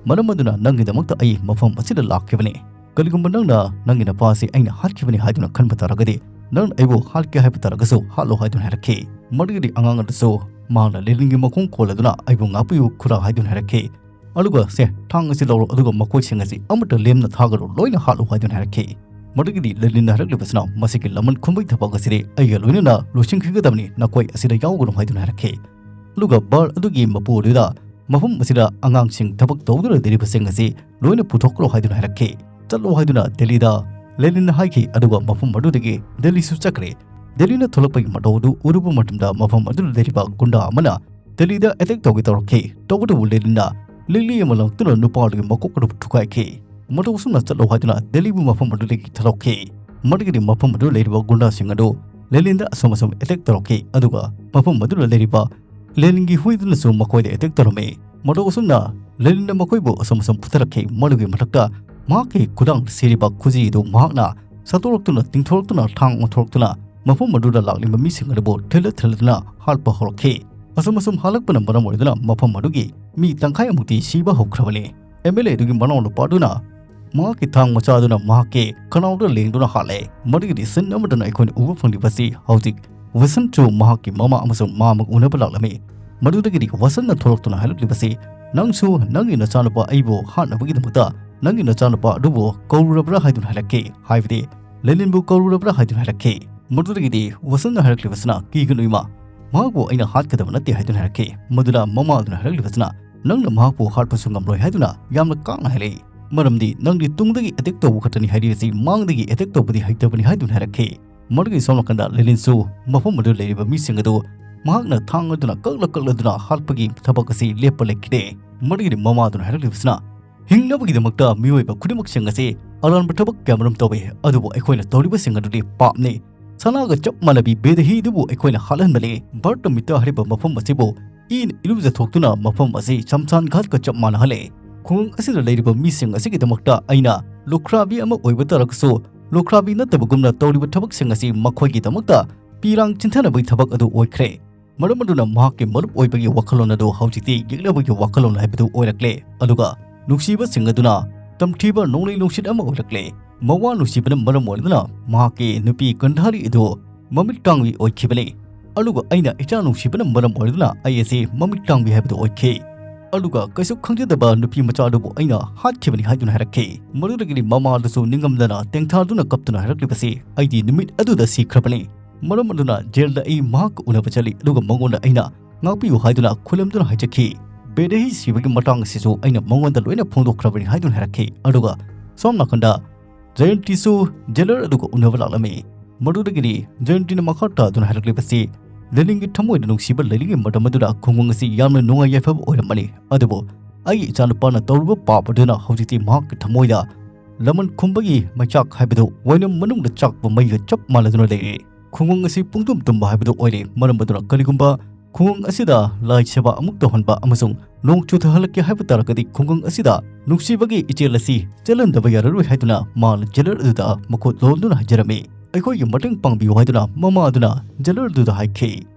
ꯃꯔꯝ ꯑꯗꯨꯅ ꯅꯪꯒꯤꯗꯃꯛꯇ ꯑꯩ ꯃꯐꯝ ꯑꯁꯤꯗ ꯂꯥꯛꯈꯤꯕꯅꯤ꯫ ꯀꯔꯤꯒꯨꯝꯕ ꯅꯪꯅ ꯅꯪꯒꯤ ꯅꯄꯥ ꯑꯁꯤ ꯑꯩꯅ ꯍꯥꯠꯈꯤꯕꯅꯤ ꯍꯥꯏꯗꯨꯅ ꯈꯟꯕ ꯇꯥꯔꯒꯗꯤ, ꯅꯪꯅ ꯑꯩꯕꯨ ꯍꯥꯠꯀꯦ ꯍꯥꯏꯕ ꯇꯥꯔꯒꯁꯨ ꯍꯥꯠꯂꯣ" ꯍꯥꯏꯗꯨꯅ ꯍꯥꯏꯔꯛꯈꯤ꯫ ꯃꯗꯨꯒꯤꯗꯤ ꯑꯉꯥꯡ ꯑꯗꯨꯁꯨ ꯃꯍꯥꯛꯅ ꯂꯦꯂꯤꯟꯒꯤ ꯃꯈꯣꯡ ꯀꯣꯜꯂꯗꯨꯅ, "ꯑꯩꯕꯨ ꯉꯥꯛꯄꯤꯌꯨ ꯈꯨꯔꯥ" ꯍꯥꯏꯗꯨꯅ ꯍꯥꯏꯔꯛꯈꯤ꯫ ꯑꯗꯨꯒ, "ꯁꯦ, ꯊꯥꯡ ꯑꯁꯤ ꯂꯧꯔꯣ, ꯑꯗꯨꯒ ꯃꯈꯣꯏꯁꯤꯡ ꯑꯁꯤ ꯑꯃꯠꯇ ꯂꯦꯝꯅ ꯊꯥꯒꯅꯨ, ꯂꯣꯏꯅ ꯍꯥꯠꯂꯨ" ꯍꯥꯏꯗꯨꯅ ꯍꯥꯏꯔꯛꯈꯤ꯫ ꯃꯗꯨꯒꯤꯗꯤ ꯂꯦꯂꯤꯟꯅ ꯍꯥꯏꯔꯛꯂꯤꯕꯁꯤꯅ, "ꯃꯁꯤꯒꯤ ꯂꯃꯟ ꯈꯨꯝꯕꯒꯤ ꯊꯕꯛ ꯑꯁꯤꯗꯤ ꯑꯩꯒ ꯂꯣꯏꯅꯅ ꯂꯣꯏꯁꯤꯟꯈꯤꯒꯗꯕꯅꯤ, ꯅꯈꯣꯏ ꯑꯁꯤꯗ ꯌꯥꯎꯒꯅꯨ" ꯍꯥꯏꯗꯨꯅ ꯍꯥꯏꯔꯛꯈꯤ꯫ ꯑꯗꯨꯒ ꯕꯥꯔ ꯑꯗꯨꯒꯤ ꯃꯄꯨ ꯑꯗꯨꯗ ꯃꯐꯝ ꯑꯁꯤꯗ ꯑꯉꯥꯡꯁꯤꯡ ꯊꯕꯛ ꯇꯧꯗꯨꯅ ꯂꯩꯔꯤꯕꯁꯤꯡ ꯑꯁꯤ ꯂꯣꯏꯅ ꯄꯨꯊꯣꯛꯈ꯭ꯔꯣ ꯍꯥꯏꯗꯨꯅ ꯍꯥꯏꯔꯛꯈꯤ꯫ "ꯆꯠꯂꯣ" ꯍꯥꯏꯗꯨꯅ ꯗꯦꯜꯂꯤꯗ ꯂꯦꯂꯤꯟꯅ ꯍꯥꯏꯈꯤ, ꯑꯗꯨꯒ ꯃꯐꯝ ꯑꯗꯨꯗꯒꯤ ꯗꯦꯜꯂꯤꯁꯨ ꯆꯠꯈ꯭ꯔꯦ꯫ ꯗꯦꯜꯂꯤꯅ ꯊꯣꯛꯂꯛꯄꯒꯤ ꯃꯇꯧ ꯑꯗꯨ ꯎꯔꯨꯕ ꯃꯇꯝꯗ ꯃꯐꯝ ꯑꯗꯨꯗ ꯂꯩꯔꯤꯕ ꯒꯨꯟꯗꯥ ꯑꯃꯅ ꯗꯦꯜꯂꯤꯗ ꯑꯦꯇꯦꯛ ꯇꯧꯒꯦ ꯇꯧꯔꯛꯈꯤ꯫ ꯇꯧꯕꯇꯕꯨ ꯂꯦꯂꯤꯟꯅ ꯂꯤꯛꯂꯤ ꯑꯃ ꯂꯪꯗꯨꯅ ꯅꯨꯄꯥ ꯑꯗꯨꯒꯤ ꯃꯀꯣꯛ ꯑꯗꯨ ꯊꯨꯒꯥꯏꯈꯤ꯫ ꯃꯇꯧ ꯑꯁꯨꯝꯅ ꯆꯠꯂꯣ ꯍꯥꯏꯗꯨꯅ ꯗꯦꯜꯂꯤꯕꯨ ꯃꯐꯝ ꯑꯗꯨꯗꯒꯤ ꯊꯥꯗꯣꯛꯈꯤ꯫ ꯃꯗꯨꯒꯤꯗꯤ ꯃꯐꯝ ꯑꯗꯨꯗ ꯂꯩꯔꯤꯕ ꯒꯨꯟꯗꯥꯁꯤꯡ ꯑꯗꯨ ꯂꯦꯂꯤꯟꯗ ꯑꯁꯨꯝ ꯑꯁꯨꯝ ꯑꯦꯇꯦꯛ ꯇꯧꯔꯛꯈꯤ, ꯑꯗꯨꯒ ꯃꯐꯝ ꯑꯗꯨꯗ ꯂꯩꯔꯤꯕ ꯂꯦꯂꯤꯟꯒꯤ ꯍꯨꯏꯗꯨꯅꯁꯨ ꯃꯈꯣꯏꯗ ꯑꯦꯇꯦꯛ ꯇꯧꯔꯝꯃꯤ꯫ ꯃꯇꯧ ꯑꯁꯨꯝꯅ ꯂꯦꯂꯤꯟꯅ ꯃꯈꯣꯏꯕꯨ ꯑꯁꯨꯝ ꯑꯁꯨꯝ ꯐꯨꯊꯔꯛꯈꯤ꯫ ꯃꯗꯨꯒꯤ ꯃꯊꯛꯇ ꯃꯍꯥꯛꯀꯤ ꯈꯨꯗꯥꯡꯗ ꯁꯤꯔꯤꯕ ꯈꯨꯖꯤ ꯑꯗꯨ ꯃꯍꯥꯛꯅ ꯁꯠꯇꯣꯔꯛꯇꯨꯅ, ꯇꯤꯡꯊꯣꯔꯛꯇꯨꯅ, ꯊꯥꯡ ꯑꯣꯟꯊꯣꯔꯛꯇꯨꯅ ꯃꯐꯝ ꯑꯗꯨꯗ ꯂꯥꯛꯂꯤꯕ ꯃꯤꯁꯤꯡ ꯑꯗꯨꯕꯨ ꯊꯤꯜꯂ ꯊꯤꯜꯂꯗꯨꯅ ꯍꯥꯠꯄ ꯍꯧꯔꯛꯈꯤ꯫ ꯑꯁꯨꯝ ꯑꯁꯨꯝ ꯍꯥꯠꯂꯛꯄꯅ ꯃꯔꯝ ꯑꯣꯏꯗꯨꯅ ꯃꯐꯝ ꯑꯗꯨꯒꯤ ꯃꯤ ꯇꯪꯈꯥꯏꯃꯨꯛꯇꯤ ꯁꯤꯕ ꯍꯧꯈ꯭ꯔꯕꯅꯤ꯫ ꯑꯦꯝ ꯑꯦꯜ ꯑꯦ ꯑꯗꯨꯒꯤ ꯃꯅꯥꯎꯅꯨꯄꯥ ꯑꯗꯨꯅ ꯃꯍꯥꯛꯀꯤ ꯊꯥꯡ ꯃꯆꯥ ꯑꯗꯨꯅ ꯃꯍꯥꯛꯀꯤ ꯈꯅꯥꯎꯗ ꯂꯦꯡꯗꯨꯅ ꯍꯥꯠꯂꯦ꯫ ꯃꯗꯨꯒꯤꯗꯤ ꯁꯤꯟ ꯑꯃꯗꯅ ꯑꯩꯈꯣꯏꯅ ꯎꯕ ꯐꯪꯂꯤꯕꯁꯤ ꯍꯧꯖꯤꯛ ꯋꯤꯜꯁꯟꯁꯨ ꯃꯍꯥꯛꯀꯤ ꯃꯃꯥ ꯑꯃꯁꯨꯡ ꯃꯥ ꯑꯃꯒ ꯎꯅꯕ ꯂꯥꯛꯂꯝꯃꯤ꯫ ꯃꯗꯨꯗꯒꯤꯗꯤ ꯋꯤꯜꯁꯟꯅ ꯊꯣꯛꯂꯛꯇꯨꯅ ꯍꯥꯏꯔꯛꯂꯤꯕꯁꯤ, "ꯅꯪꯁꯨ ꯅꯪꯒꯤ ꯅꯆꯥꯅꯨꯄꯥ ꯑꯩꯕꯨ ꯍꯥꯠꯅꯕꯒꯤꯗꯃꯛꯇ ꯅꯪꯒꯤ ꯅꯆꯥꯅꯨꯄꯥ ꯑꯗꯨꯕꯨ ꯀꯧꯔꯨꯔꯕ꯭ꯔꯥ?" ꯍꯥꯏꯗꯨꯅ ꯍꯥꯏꯔꯛꯈꯤ, ꯍꯥꯏꯕꯗꯤ ꯂꯦꯅꯤꯟꯕꯨ ꯀꯧꯔꯨꯔꯕ꯭ꯔꯥ ꯍꯥꯏꯗꯨꯅ ꯍꯥꯏꯔꯛꯈꯤ꯫ ꯃꯗꯨꯗꯒꯤꯗꯤ ꯋꯤꯜꯁꯟꯅ ꯍꯥꯏꯔꯛꯂꯤꯕꯁꯤꯅ, "ꯀꯤꯒꯅꯨ ꯏꯃꯥ, ꯃꯍꯥꯛꯄꯨ ꯑꯩꯅ ꯍꯥꯠꯀꯗꯕ ꯅꯠꯇꯦ" ꯍꯥꯏꯗꯨꯅ ꯍꯥꯏꯔꯛꯈꯤ꯫ ꯃꯗꯨꯗ ꯃꯃꯥ ꯑꯗꯨꯅ ꯍꯥꯏꯔꯛꯂꯤꯕꯁꯤꯅ, "ꯅꯪꯅ ꯃꯍꯥꯛꯄꯨ ꯍꯥꯠꯄꯁꯨ ꯉꯝꯂꯣꯏ" ꯍꯥꯏꯗꯨꯅ ꯌꯥꯝꯅ ꯀꯥꯛꯅ ꯍꯥꯏꯔꯛꯏ꯫ "ꯃꯔꯝꯗꯤ ꯅꯪꯗꯤ ꯇꯨꯡꯗꯒꯤ ꯑꯦꯇꯦꯛ ꯇꯧꯕ ꯈꯛꯇꯅꯤ ꯍꯥꯏꯔꯤꯕꯁꯤ, ꯃꯥꯡꯗꯒꯤ ꯑꯦꯇꯦꯛ ꯇꯧꯕꯗꯤ ꯍꯩꯇꯕꯅꯤ" ꯍꯥꯏꯗꯨꯅ ꯍꯥꯏꯔꯛꯈꯤ꯫ ꯃꯗꯨꯒꯤ ꯁꯣꯝ ꯅꯥꯀꯟꯗ ꯂꯦꯅꯤꯟꯁꯨ ꯃꯐꯝ ꯑꯗꯨꯗ ꯂꯩꯔꯤꯕ ꯃꯤꯁꯤꯡ ꯑꯗꯨ ꯃꯍꯥꯛꯅ ꯊꯥꯡ ꯑꯗꯨꯅ ꯀꯛꯂ ꯀꯛꯂꯗꯨꯅ ꯍꯥꯠꯄꯒꯤ ꯊꯕꯛ ꯑꯁꯤ ꯂꯦꯞꯄ ꯂꯩꯈꯤꯗꯦ꯫ ꯃꯗꯨꯒꯤꯗꯤ ꯃꯃꯥ ꯑꯗꯨꯅ ꯍꯥꯏꯔꯛꯂꯤꯕꯁꯤꯅ, "ꯍꯤꯡꯅꯕꯒꯤꯗꯃꯛꯇ ꯃꯤꯑꯣꯏꯕ ꯈꯨꯗꯤꯡꯃꯛꯁꯤꯡ ꯑꯁꯤ ꯑꯔꯥꯟꯕ ꯊꯕꯛ ꯀꯌꯥꯃꯔꯨꯝ ꯇꯧꯏ, ꯑꯗꯨꯕꯨ ꯑꯩꯈꯣꯏꯅ ꯇꯧꯔꯤꯕꯁꯤꯡ ꯑꯗꯨꯗꯤ ꯄꯥꯞꯅꯤ꯫ ꯁꯅꯥꯒ ꯆꯞ ꯃꯥꯟꯅꯕꯤ ꯕꯦꯗꯍꯤ ꯑꯗꯨꯕꯨ ꯑꯩꯈꯣꯏꯅ ꯍꯥꯠꯍꯟꯕꯅꯤ꯫ ꯕꯥꯔ ꯇꯃꯤꯇꯥ ꯍꯥꯏꯔꯤꯕ ꯃꯐꯝ ꯑꯁꯤꯕꯨ ꯏꯅ ꯏꯔꯨꯖꯊꯣꯛꯇꯨꯅ ꯃꯐꯝ ꯑꯁꯤ ꯁꯝꯁꯥꯟ ꯘꯥꯠꯀ ꯆꯞ ꯃꯥꯟꯅꯍꯜꯂꯦ꯫ ꯈꯨꯡꯒꯪ ꯑꯁꯤꯗ ꯂꯩꯔꯤꯕ ꯃꯤꯁꯤꯡ ꯑꯁꯤꯒꯤꯗꯃꯛꯇ ꯑꯩꯅ ꯂꯨꯈ꯭ꯔꯥꯕꯤ ꯑꯃ ꯑꯣꯏꯕ ꯇꯥꯔꯒꯁꯨ, ꯂꯨꯈ꯭ꯔꯥꯕꯤ ꯅꯠꯇꯕꯒꯨꯝꯅ ꯇꯧꯔꯤꯕ ꯊꯕꯛꯁꯤꯡ ꯑꯁꯤ ꯃꯈꯣꯏꯒꯤꯗꯃꯛꯇ ꯄꯤꯔꯥꯡ ꯆꯤꯟꯊꯅꯕꯒꯤ ꯊꯕꯛ ꯑꯗꯨ ꯑꯣꯏꯈ꯭ꯔꯦ꯫ ꯃꯔꯝ ꯑꯗꯨꯅ ꯃꯍꯥꯛꯀꯤ ꯃꯔꯨꯞ ꯑꯣꯏꯕꯒꯤ ꯋꯥꯈꯜꯂꯣꯟ ꯑꯗꯨ ꯍꯧꯖꯤꯛꯇꯤ ꯌꯦꯛꯅꯕꯒꯤ ꯋꯥꯈꯜꯂꯣꯟ ꯍꯥꯏꯕꯗꯨ ꯑꯣꯏꯔꯛꯂꯦ꯫ ꯑꯗꯨꯒ ꯅꯨꯡꯁꯤꯕꯁꯤꯡ ꯑꯗꯨꯅ ꯇꯝꯊꯤꯕ ꯅꯣꯡꯂꯩ ꯅꯨꯡꯁꯤꯠ ꯑꯃ ꯑꯣꯏꯔꯛꯂꯦ꯫ ꯃꯋꯥ ꯅꯨꯡꯁꯤꯕꯅ ꯃꯔꯝ ꯑꯣꯏꯗꯨꯅ ꯃꯍꯥꯛꯀꯤ ꯅꯨꯄꯤ ꯒꯟꯙꯥꯔꯤ ꯑꯗꯨ ꯃꯃꯤꯠ ꯇꯥꯡꯕꯤ ꯑꯣꯏꯈꯤꯕꯅꯤ꯫ ꯑꯗꯨꯒ ꯑꯩꯅ ꯏꯆꯥ ꯅꯨꯡꯁꯤꯕꯅ ꯃꯔꯝ ꯑꯣꯏꯗꯨꯅ ꯑꯩ ꯑꯁꯤ ꯃꯃꯤꯠ ꯇꯥꯡꯕꯤ ꯍꯥꯏꯕꯗꯨ ꯑꯣꯏꯈꯤ꯫ ꯑꯗꯨꯒ ꯀꯩꯁꯨ ꯈꯪꯖꯗꯕ ꯅꯨꯄꯤ ꯃꯆꯥ ꯑꯗꯨꯕꯨ ꯑꯩꯅ ꯍꯥꯠꯈꯤꯕꯅꯤ ꯍꯥꯏꯗꯨꯅ ꯍꯥꯏꯔꯛꯈꯤ꯫ ꯃꯗꯨꯗꯒꯤꯗꯤ ꯃꯃꯥ ꯑꯗꯨꯁꯨ ꯅꯤꯡꯉꯝꯗꯅ ꯇꯦꯡꯊꯥꯗꯨꯅ ꯀꯞꯇꯨꯅ ꯍꯥꯏꯔꯛꯂꯤꯕꯁꯤ, "ꯑꯩꯗꯤ ꯅꯨꯃꯤꯠ ꯑꯗꯨꯗ ꯁꯤꯈ꯭ꯔꯕꯅꯤ꯫ ꯃꯔꯝ ꯑꯗꯨꯅ ꯖꯦꯜꯗ ꯑꯩ ꯃꯍꯥꯛꯀ ꯎꯅꯕ ꯆꯠꯂꯤ, ꯑꯗꯨꯒ ꯃꯉꯣꯟꯗ ꯑꯩꯅ ꯉꯥꯛꯄꯤꯌꯨ ꯍꯥꯏꯗꯨꯅ ꯈꯨꯂꯦꯝꯗꯨꯅ ꯍꯥꯏꯖꯈꯤ꯫ ꯕꯦꯗꯍꯤ ꯁꯤꯕꯒꯤ ꯃꯇꯥꯡ ꯑꯁꯤꯁꯨ ꯑꯩꯅ ꯃꯉꯣꯟꯗ ꯂꯣꯏꯅ ꯐꯣꯡꯗꯣꯛꯈ꯭ꯔꯕꯅꯤ" ꯍꯥꯏꯗꯨꯅ ꯍꯥꯏꯔꯛꯈꯤ꯫ ꯑꯗꯨꯒ ꯁꯣꯝ ꯅꯥꯀꯟꯗ ꯖꯌꯟꯇꯤꯁꯨ ꯖꯦꯂꯔ ꯑꯗꯨꯒ ꯎꯅꯕ ꯂꯥꯛꯂꯝꯃꯤ꯫ ꯃꯗꯨꯗꯒꯤꯗꯤ ꯖꯌꯟꯇꯤꯅ ꯃꯈꯥ ꯇꯥꯗꯨꯅ ꯍꯥꯏꯔꯛꯂꯤꯕꯁꯤ, ꯂꯦꯅꯤꯟꯒꯤ ꯊꯃꯣꯏꯗ ꯅꯨꯡꯁꯤꯕ ꯂꯩꯔꯤꯉꯩ ꯃꯇꯝ ꯑꯗꯨꯗ ꯈꯨꯡꯒꯪ ꯑꯁꯤ ꯌꯥꯝꯅ ꯅꯨꯡꯉꯥꯏ ꯌꯥꯏꯐꯕ ꯑꯣꯏꯔꯝꯕꯅꯤ, ꯑꯗꯨꯕꯨ ꯑꯩꯒꯤ ꯏꯆꯥꯅꯨꯄꯥꯅ ꯇꯧꯔꯨꯕ ꯄꯥꯞ ꯑꯗꯨꯅ ꯍꯧꯖꯤꯛꯇꯤ ꯃꯍꯥꯛꯀꯤ ꯊꯃꯣꯏꯗ ꯂꯃꯟ ꯈꯨꯝꯕꯒꯤ ꯃꯩꯆꯥꯛ ꯍꯥꯏꯕꯗꯨ ꯋꯥꯏꯅꯝ ꯃꯅꯨꯡꯗ ꯆꯥꯛꯄ ꯃꯩꯒ ꯆꯞ ꯃꯥꯟꯅꯗꯨꯅ ꯂꯩꯔꯦ꯫ ꯈꯨꯡꯒꯪ ꯑꯁꯤ ꯄꯨꯡꯇꯨꯝ ꯇꯨꯝꯕ ꯍꯥꯏꯕꯗꯨ ꯑꯣꯏꯔꯦ꯫ ꯃꯔꯝ ꯑꯗꯨꯅ ꯀꯔꯤꯒꯨꯝꯕ ꯈꯨꯡꯒꯪ ꯑꯁꯤꯗ ꯂꯥꯏ ꯁꯦꯕꯥ ꯑꯃꯨꯛ ꯇꯧꯍꯟꯕ ꯑꯃꯁꯨꯡ ꯅꯣꯡ ꯆꯨꯊꯍꯜꯂꯛꯀꯦ ꯍꯥꯏꯕ ꯇꯥꯔꯒꯗꯤ, ꯈꯨꯡꯒꯪ ꯑꯁꯤꯗ ꯅꯨꯡꯁꯤꯕꯒꯤ ꯏꯆꯦꯜ ꯑꯁꯤ ꯆꯦꯜꯍꯟꯗꯕ ꯌꯥꯔꯔꯣꯏ ꯍꯥꯏꯗꯨꯅ ꯃꯥꯅ ꯖꯦꯂꯔ ꯑꯗꯨꯗ ꯃꯈꯨꯠ ꯂꯣꯟꯗꯨꯅ ꯍꯥꯏꯖꯔꯝꯃꯤ꯫ "ꯑꯩꯈꯣꯏꯒꯤ ꯃꯇꯦꯡ ꯄꯥꯡꯕꯤꯌꯨ" ꯍꯥꯏꯗꯨꯅ ꯃꯃꯥ ꯑꯗꯨꯅ ꯖꯦꯂꯔ ꯑꯗꯨꯗ ꯍꯥꯏꯈꯤ꯫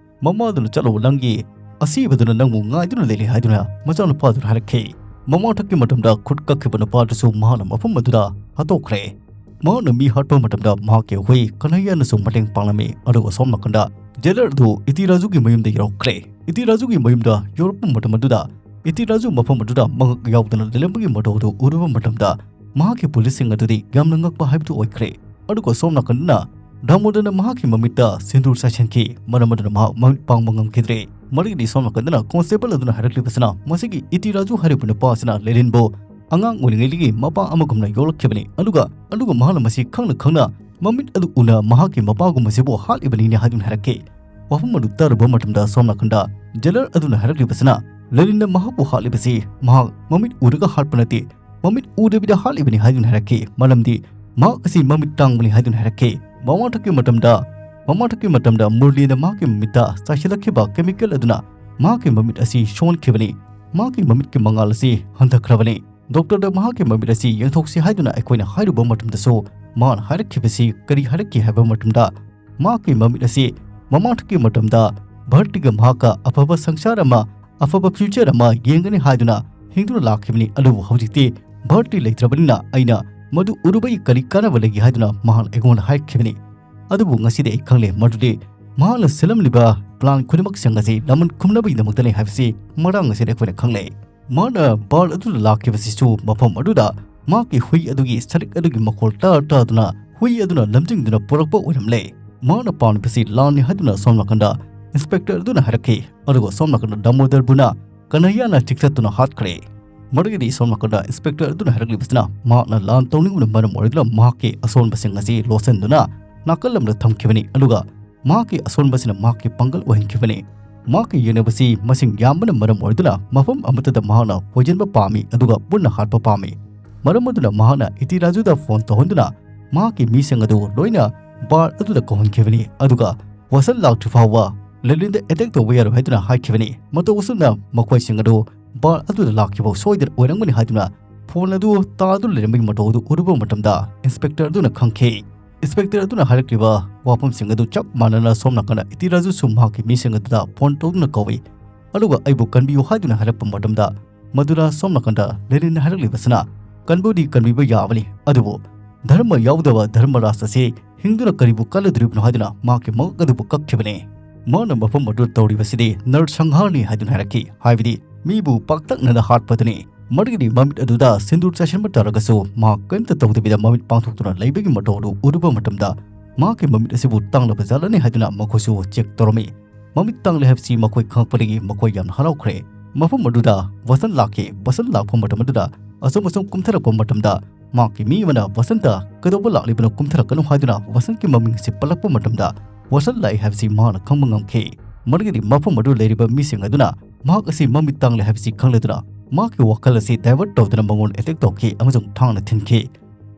"ꯃꯃꯥ ꯑꯗꯨꯅ ꯆꯠꯂꯣ, ꯅꯪꯒꯤ ꯑꯁꯤꯕꯗꯨꯅ ꯅꯪꯕꯨ ꯉꯥꯏꯗꯨꯅ ꯂꯩꯔꯦ" ꯍꯥꯏꯗꯨꯅ ꯃꯆꯥꯅꯨꯄꯥꯗꯨꯅ ꯍꯥꯏꯔꯛꯈꯤ꯫ ꯃꯃꯥ ꯊꯛꯀꯤ ꯃꯇꯝꯗ ꯈꯨꯠ ꯀꯛꯈꯤꯕ ꯅꯨꯄꯥꯗꯨꯁꯨ ꯃꯍꯥꯛꯅ ꯃꯐꯝ ꯑꯗꯨꯗ ꯍꯥꯠꯇꯣꯛꯈ꯭ꯔꯦ꯫ ꯃꯍꯥꯛꯅ ꯃꯤ ꯍꯥꯠꯄ ꯃꯇꯝꯗ ꯃꯍꯥꯛꯀꯤ ꯍꯨꯏ ꯀꯅꯍꯌꯥꯅꯁꯨ ꯃꯇꯦꯡ ꯄꯥꯡꯂꯝꯃꯤ꯫ ꯑꯗꯨꯒ ꯁꯣꯝ ꯅꯥꯀꯟꯗ ꯖꯦꯂꯔ ꯑꯗꯨ ꯏꯇꯤꯔꯥꯖꯨꯒꯤ ꯃꯌꯨꯝꯗ ꯌꯧꯔꯛꯈ꯭ꯔꯦ꯫ ꯏꯇꯤꯔꯥꯖꯨꯒꯤ ꯃꯌꯨꯝꯗ ꯌꯧꯔꯛꯄ ꯃꯇꯝ ꯑꯗꯨꯗ ꯏꯇꯤꯔꯥꯖꯨ ꯃꯐꯝ ꯑꯗꯨꯗ ꯃꯉꯛ ꯌꯥꯎꯗꯅ ꯂꯩꯔꯝꯕꯒꯤ ꯃꯇꯧ ꯑꯗꯨ ꯎꯔꯨꯕ ꯃꯇꯝꯗ ꯃꯍꯥꯛꯀꯤ ꯄꯨꯂꯤꯁꯁꯤꯡ ꯑꯗꯨꯗꯤ ꯌꯥꯝꯅ ꯉꯛꯄ ꯍꯥꯏꯕꯗꯨ ꯑꯣꯏꯈ꯭ꯔꯦ꯫ ꯑꯗꯨꯒ ꯁꯣꯝ ꯅꯥꯀꯟꯗꯅ ꯗꯥꯃꯣꯗꯔꯅ ꯃꯍꯥꯛꯀꯤ ꯃꯃꯤꯠꯇ ꯁꯤꯟꯗꯨꯔ ꯆꯥꯏꯁꯤꯟꯈꯤ꯫ ꯃꯔꯝ ꯑꯗꯨꯅ ꯃꯍꯥꯛ ꯃꯃꯤꯠ ꯄꯥꯡꯕ ꯉꯝꯈꯤꯗ꯭ꯔꯦ꯫ ꯃꯗꯨꯒꯤꯗꯤ ꯁꯣꯝ ꯅꯥꯀꯟꯗꯅ ꯀꯣꯟꯁꯇꯦꯕꯜ ꯑꯗꯨꯅ ꯍꯥꯏꯔꯛꯂꯤꯕꯁꯤꯅ, "ꯃꯁꯤꯒꯤ ꯏꯇꯤꯔꯥꯖꯨ ꯍꯥꯏꯔꯤꯕ ꯅꯨꯄꯥ ꯑꯁꯤꯅ ꯂꯦꯅꯤꯟꯕꯨ ꯑꯉꯥꯡ ꯑꯣꯏꯔꯤꯉꯩꯗꯒꯤ ꯃꯄꯥ ꯑꯃꯒꯨꯝꯅ ꯌꯣꯛꯂꯛꯈꯤꯕꯅꯤ, ꯑꯗꯨꯒ, ꯑꯗꯨꯒ ꯃꯍꯥꯛꯅ ꯃꯁꯤ ꯈꯪꯅ ꯈꯪꯅ ꯃꯃꯤꯠ ꯑꯗꯨ ꯎꯅ ꯃꯍꯥꯛꯀꯤ ꯃꯄꯥꯒꯨꯝꯕꯁꯤꯕꯨ ꯍꯥꯠꯂꯤꯕꯅꯤꯅꯦ" ꯍꯥꯏꯗꯨꯅ ꯍꯥꯏꯔꯛꯈꯤ꯫ ꯋꯥꯐꯝ ꯑꯗꯨ ꯇꯥꯔꯨꯕ ꯃꯇꯝꯗ ꯁꯣꯝ ꯅꯥꯀꯟꯗ ꯖꯦꯂꯔ ꯑꯗꯨꯅ ꯍꯥꯏꯔꯛꯂꯤꯕꯁꯤꯅ, "ꯂꯦꯅꯤꯟꯅ ꯃꯍꯥꯛꯄꯨ ꯍꯥꯠꯂꯤꯕꯁꯤ ꯃꯍꯥꯛ ꯃꯃꯤꯠ ꯎꯔꯒ ꯍꯥꯠꯄ ꯅꯠꯇꯦ, ꯃꯃꯤꯠ ꯎꯗꯕꯤꯗ ꯍꯥꯠꯂꯤꯕꯅꯤ" ꯍꯥꯏꯗꯨꯅ ꯍꯥꯏꯔꯛꯈꯤ꯫ ꯃꯔꯝꯗꯤ ꯃꯍꯥꯛ ꯑꯁꯤ ꯃꯃꯤꯠ ꯇꯥꯡꯕꯅꯤ ꯍꯥꯏꯗꯨꯅ ꯍꯥꯏꯔꯛꯈꯤ꯫ ꯃꯃꯥ ꯊꯛꯀꯤ ꯃꯇꯝꯗ, ꯃꯃꯥ ꯊꯛꯀꯤ ꯃꯇꯝꯗ ꯃꯨꯔꯂꯤꯅ ꯃꯍꯥꯛꯀꯤ ꯃꯃꯤꯠꯇ ꯆꯥꯏꯁꯤꯜꯂꯛꯈꯤꯕ ꯀꯦꯃꯤꯀꯦꯜ ꯑꯗꯨꯅ ꯃꯍꯥꯛꯀꯤ ꯃꯃꯤꯠ ꯑꯁꯤ ꯁꯣꯛꯍꯟꯈꯤꯕꯅꯤ꯫ ꯃꯍꯥꯛꯀꯤ ꯃꯃꯤꯠꯀꯤ ꯃꯉꯥꯜ ꯑꯁꯤ ꯍꯟꯊꯈ꯭ꯔꯕꯅꯤ꯫ ꯗꯣꯛꯇꯔꯗ ꯃꯍꯥꯛꯀꯤ ꯃꯃꯤꯠ ꯑꯁꯤ ꯌꯦꯡꯊꯣꯛꯁꯤ ꯍꯥꯏꯗꯨꯅ ꯑꯩꯈꯣꯏꯅ ꯍꯥꯏꯔꯨꯕ ꯃꯇꯝꯗꯁꯨ ꯃꯍꯥꯛꯅ ꯍꯥꯏꯔꯛꯈꯤꯕꯁꯤ ꯀꯔꯤ ꯍꯥꯏꯔꯛꯈꯤ ꯍꯥꯏꯕ ꯃꯇꯝꯗ, ꯃꯍꯥꯛꯀꯤ ꯃꯃꯤꯠ ꯑꯁꯤ ꯃꯃꯥ ꯊꯛꯀꯤ ꯃꯇꯝꯗ ꯚꯔꯇꯤꯒ ꯃꯍꯥꯛꯀ ꯑꯐꯕ ꯁꯪꯁꯥꯔ ꯑꯃ, ꯑꯐꯕ ꯐ꯭ꯌꯨꯆꯔ ꯑꯃ ꯌꯦꯡꯒꯅꯤ ꯍꯥꯏꯗꯨꯅ ꯍꯤꯡꯗꯨꯅ ꯂꯥꯛꯈꯤꯕꯅꯤ, ꯑꯗꯨꯕꯨ ꯍꯧꯖꯤꯛꯇꯤ ꯚꯔꯇꯤ ꯂꯩꯇ꯭ꯔꯕꯅꯤꯅ ꯑꯩꯅ ꯃꯗꯨ ꯎꯔꯨꯕꯒꯤ ꯀꯔꯤ ꯀꯥꯟꯅꯕ ꯂꯩꯒꯦ ꯍꯥꯏꯗꯨꯅ ꯃꯍꯥꯛꯅ ꯑꯩꯉꯣꯟꯗ ꯍꯥꯏꯔꯛꯈꯤꯕꯅꯤ꯫ ꯑꯗꯨꯕꯨ ꯉꯁꯤꯗꯤ ꯑꯩ ꯈꯪꯂꯦ ꯃꯗꯨꯗꯤ ꯃꯍꯥꯛꯅ ꯁꯤꯜꯂꯝꯂꯤꯕ ꯄ꯭ꯂꯥꯟ ꯈꯨꯗꯤꯡꯃꯛꯁꯤꯡ ꯑꯁꯤ ꯂꯃꯟ ꯈꯨꯝꯅꯕꯒꯤꯗꯃꯛꯇꯅꯤ ꯍꯥꯏꯕꯁꯤ ꯃꯇꯥꯡ ꯑꯁꯤꯗ ꯑꯩꯈꯣꯏꯅ ꯈꯪꯂꯦ꯫ ꯃꯥꯅ ꯕꯥꯔ ꯑꯗꯨꯗ ꯂꯥꯛꯈꯤꯕꯁꯤꯁꯨ ꯃꯐꯝ ꯑꯗꯨꯗ ꯃꯍꯥꯛꯀꯤ ꯍꯨꯏ ꯑꯗꯨꯒꯤ ꯁꯔꯤꯛ ꯑꯗꯨꯒꯤ ꯃꯈꯣꯜ ꯇꯥ ꯇꯥꯗꯨꯅ ꯍꯨꯏ ꯑꯗꯨꯅ ꯂꯝꯖꯤꯡꯗꯨꯅ ꯄꯨꯔꯛꯄ ꯑꯣꯏꯔꯝꯂꯦ꯫ ꯃꯍꯥꯛꯅ ꯄꯥꯝꯂꯤꯕꯁꯤ ꯂꯥꯟꯅꯤ ꯍꯥꯏꯗꯨꯅ ꯁꯣꯝ ꯅꯥꯀꯟꯗ ꯏꯟꯁꯄꯦꯛꯇꯔ ꯑꯗꯨꯅ ꯍꯥꯏꯔꯛꯈꯤ꯫ ꯑꯗꯨꯒ ꯁꯣꯝ ꯅꯥꯀꯟꯗ ꯗꯥꯃꯣꯗꯔꯕꯨꯅ ꯀꯅꯍꯌꯥꯅ ꯆꯤꯛꯊꯠꯇꯨꯅ ꯍꯥꯠꯈ꯭ꯔꯦ꯫ ꯃꯗꯨꯒꯤꯗꯤ ꯁꯣꯝ ꯅꯥꯀꯟꯗ ꯏꯟꯁꯄꯦꯛꯇꯔ ꯑꯗꯨꯅ ꯍꯥꯏꯔꯛꯂꯤꯕꯁꯤꯅ ꯃꯍꯥꯛꯅ ꯂꯥꯟ ꯇꯧꯅꯤꯡꯕꯅ ꯃꯔꯝ ꯑꯣꯏꯔꯗꯨꯅ ꯃꯍꯥꯛꯀꯤ ꯑꯁꯣꯟꯕꯁꯤꯡ ꯑꯁꯤ ꯂꯣꯠꯁꯤꯟꯗꯨꯅ ꯅꯥꯀꯜ ꯑꯃꯗ ꯊꯝꯈꯤꯕꯅꯤ꯫ ꯑꯗꯨꯒ ꯃꯍꯥꯛꯀꯤ ꯑꯁꯣꯟꯕꯁꯤꯅ ꯃꯍꯥꯛꯀꯤ ꯄꯥꯡꯒꯜ ꯑꯣꯏꯍꯟꯈꯤꯕꯅꯤ꯫ ꯃꯍꯥꯛꯀꯤ ꯌꯦꯛꯅꯕꯁꯤ ꯃꯁꯤꯡ ꯌꯥꯝꯕꯅ ꯃꯔꯝ ꯑꯣꯏꯗꯨꯅ ꯃꯐꯝ ꯑꯃꯠꯇꯗ ꯃꯍꯥꯛꯅ ꯍꯣꯏꯖꯤꯟꯕ ꯄꯥꯝꯃꯤ, ꯑꯗꯨꯒ ꯄꯨꯟꯅ ꯍꯥꯠꯄ ꯄꯥꯝꯃꯤ꯫ ꯃꯔꯝ ꯑꯗꯨꯅ ꯃꯍꯥꯛꯅ ꯏꯇꯤꯔꯥꯖꯨꯗ ꯐꯣꯟ ꯇꯧꯍꯟꯗꯨꯅ ꯃꯍꯥꯛꯀꯤ ꯃꯤꯁꯤꯡ ꯑꯗꯨ ꯂꯣꯏꯅ ꯕꯥꯔ ꯑꯗꯨꯗ ꯀꯧꯍꯟꯈꯤꯕꯅꯤ꯫ ꯑꯗꯨꯒ ꯋꯥꯁꯟ ꯂꯥꯛꯇ꯭ꯔꯤ ꯐꯥꯎꯕ ꯂꯦꯂꯤꯟꯗ ꯑꯦꯇꯦꯛ ꯇꯧꯕ ꯌꯥꯔꯣꯏ ꯍꯥꯏꯗꯨꯅ ꯍꯥꯏꯈꯤꯕꯅꯤ꯫ ꯃꯇꯧ ꯑꯁꯨꯝꯅ ꯃꯈꯣꯏꯁꯤꯡ ꯑꯗꯨ ꯕꯥꯔ ꯑꯗꯨꯗ ꯂꯥꯛꯈꯤꯕ ꯁꯣꯏꯗꯅ ꯑꯣꯏꯔꯝꯒꯅꯤ ꯍꯥꯏꯗꯨꯅ ꯐꯣꯟ ꯑꯗꯨ ꯇꯥꯗꯨꯅ ꯂꯩꯔꯝꯕꯒꯤ ꯃꯇꯧ ꯑꯗꯨ ꯎꯔꯨꯕ ꯃꯇꯝꯗ ꯏꯟꯁꯄꯦꯛꯇꯔ ꯑꯗꯨꯅ ꯈꯪꯈꯤ꯫ ꯏꯟꯁꯄꯦꯛꯇꯔ ꯑꯗꯨꯅ ꯍꯥꯏꯔꯛꯂꯤꯕ ꯋꯥꯐꯝꯁꯤꯡ ꯑꯗꯨ ꯆꯞ ꯃꯥꯟꯅꯅ ꯁꯣꯝ ꯅꯥꯀꯟꯗ ꯏꯇꯤꯔꯥꯖꯨꯁꯨ ꯃꯍꯥꯛꯀꯤ ꯃꯤꯁꯤꯡ ꯑꯗꯨꯗ ꯐꯣꯟ ꯇꯧꯗꯨꯅ ꯀꯧꯏ꯫ ꯑꯗꯨꯒ "ꯑꯩꯕꯨ ꯀꯟꯕꯤꯌꯨ" ꯍꯥꯏꯗꯨꯅ ꯍꯥꯏꯔꯛꯄ ꯃꯇꯝꯗ, ꯃꯗꯨꯗ ꯁꯣꯝ ꯅꯥꯀꯟꯗ ꯂꯦꯅꯤꯟꯅ ꯍꯥꯏꯔꯛꯂꯤꯕꯁꯤꯅ, "ꯀꯟꯕꯨꯗꯤ ꯀꯟꯕꯤꯕ ꯌꯥꯕꯅꯤ, ꯑꯗꯨꯕꯨ ꯙꯔꯃ ꯌꯥꯎꯗꯕ ꯙꯔꯃꯔꯥꯖ ꯑꯁꯤ ꯍꯤꯡꯗꯨꯅ ꯀꯔꯤꯕꯨ ꯀꯥꯟꯅꯗꯣꯔꯤꯕꯅꯣ?" ꯍꯥꯏꯗꯨꯅ ꯃꯍꯥꯛꯀꯤ ꯃꯉꯛ ꯑꯗꯨꯕꯨ ꯀꯛꯈꯤꯕꯅꯤ꯫ ꯃꯍꯥꯛꯅ ꯃꯐꯝ ꯑꯗꯨꯗ ꯇꯧꯔꯤꯕꯁꯤꯗꯤ ꯅꯔꯁꯪꯍꯥꯔꯅꯤ ꯍꯥꯏꯗꯨꯅ ꯍꯥꯏꯔꯛꯈꯤ, ꯍꯥꯏꯕꯗꯤ ꯃꯤꯕꯨ ꯄꯥꯛꯇꯛꯅꯅ ꯍꯥꯠꯄꯗꯨꯅꯤ꯫ ꯃꯗꯨꯒꯤꯗꯤ ꯃꯃꯤꯠ ꯑꯗꯨꯗ ꯁꯤꯟꯗꯨꯔ ꯆꯥꯏꯁꯤꯟꯕ ꯇꯥꯔꯒꯁꯨ ꯃꯍꯥꯛ ꯀꯔꯤꯝꯇ ꯇꯧꯗꯕꯤꯗ ꯃꯃꯤꯠ ꯄꯥꯡꯊꯣꯛꯇꯨꯅ ꯂꯩꯕꯒꯤ ꯃꯇꯧ ꯑꯗꯨ ꯎꯔꯨꯕ ꯃꯇꯝꯗ ꯃꯍꯥꯛꯀꯤ ꯃꯃꯤꯠ ꯑꯁꯤꯕꯨ ꯇꯥꯡꯂꯕ ꯖꯥꯠꯂꯅꯤ ꯍꯥꯏꯗꯨꯅ ꯃꯈꯣꯏꯁꯨ ꯆꯦꯛ ꯇꯧꯔꯝꯃꯤ꯫ ꯃꯃꯤꯠ ꯇꯥꯡꯂꯦ ꯍꯥꯏꯕꯁꯤ ꯃꯈꯣꯏ ꯈꯪꯂꯛꯄꯗꯒꯤ ꯃꯈꯣꯏ ꯌꯥꯝꯅ ꯍꯔꯥꯎꯈ꯭ꯔꯦ꯫ ꯃꯐꯝ ꯑꯗꯨꯗ ꯋꯥꯁꯟ ꯂꯥꯛꯈꯤ꯫ ꯋꯥꯁꯟ ꯂꯥꯛꯄ ꯃꯇꯝ ꯑꯗꯨꯗ ꯑꯁꯨꯝ ꯑꯁꯨꯝ ꯀꯨꯝꯊꯔꯛꯄ ꯃꯇꯝꯗ ꯃꯍꯥꯛꯀꯤ ꯃꯤ ꯑꯃꯅ ꯋꯥꯁꯟꯇ "ꯀꯩꯗꯧꯕ ꯂꯥꯛꯂꯤꯕꯅꯣ? ꯀꯨꯝꯊꯔꯛꯀꯅꯨ" ꯍꯥꯏꯗꯨꯅ ꯋꯥꯁꯟꯒꯤ ꯃꯃꯤꯡ ꯑꯁꯤ ꯄꯜꯂꯛꯄ ꯃꯇꯝꯗ ꯋꯥꯁꯟ ꯂꯥꯛꯏ ꯍꯥꯏꯕꯁꯤ ꯃꯍꯥꯛꯅ ꯈꯪꯕ ꯉꯝꯈꯤ꯫ ꯃꯗꯨꯒꯤꯗꯤ ꯃꯐꯝ ꯑꯗꯨ ꯂꯩꯔꯤꯕ ꯃꯤꯁꯤꯡ ꯑꯗꯨꯅ ꯃꯍꯥꯛ ꯑꯁꯤ ꯃꯃꯤꯠ ꯇꯥꯡꯂꯦ ꯍꯥꯏꯕꯁꯤ ꯈꯪꯂꯗꯨꯅ ꯃꯍꯥꯛꯀꯤ ꯋꯥꯈꯜ ꯑꯁꯤ ꯗꯥꯏꯚꯔꯠ ꯇꯧꯗꯨꯅ ꯃꯉꯣꯟꯗ ꯑꯦꯇꯦꯛ ꯇꯧꯈꯤ ꯑꯃꯁꯨꯡ ꯊꯥꯡꯅ ꯊꯤꯟꯈꯤ꯫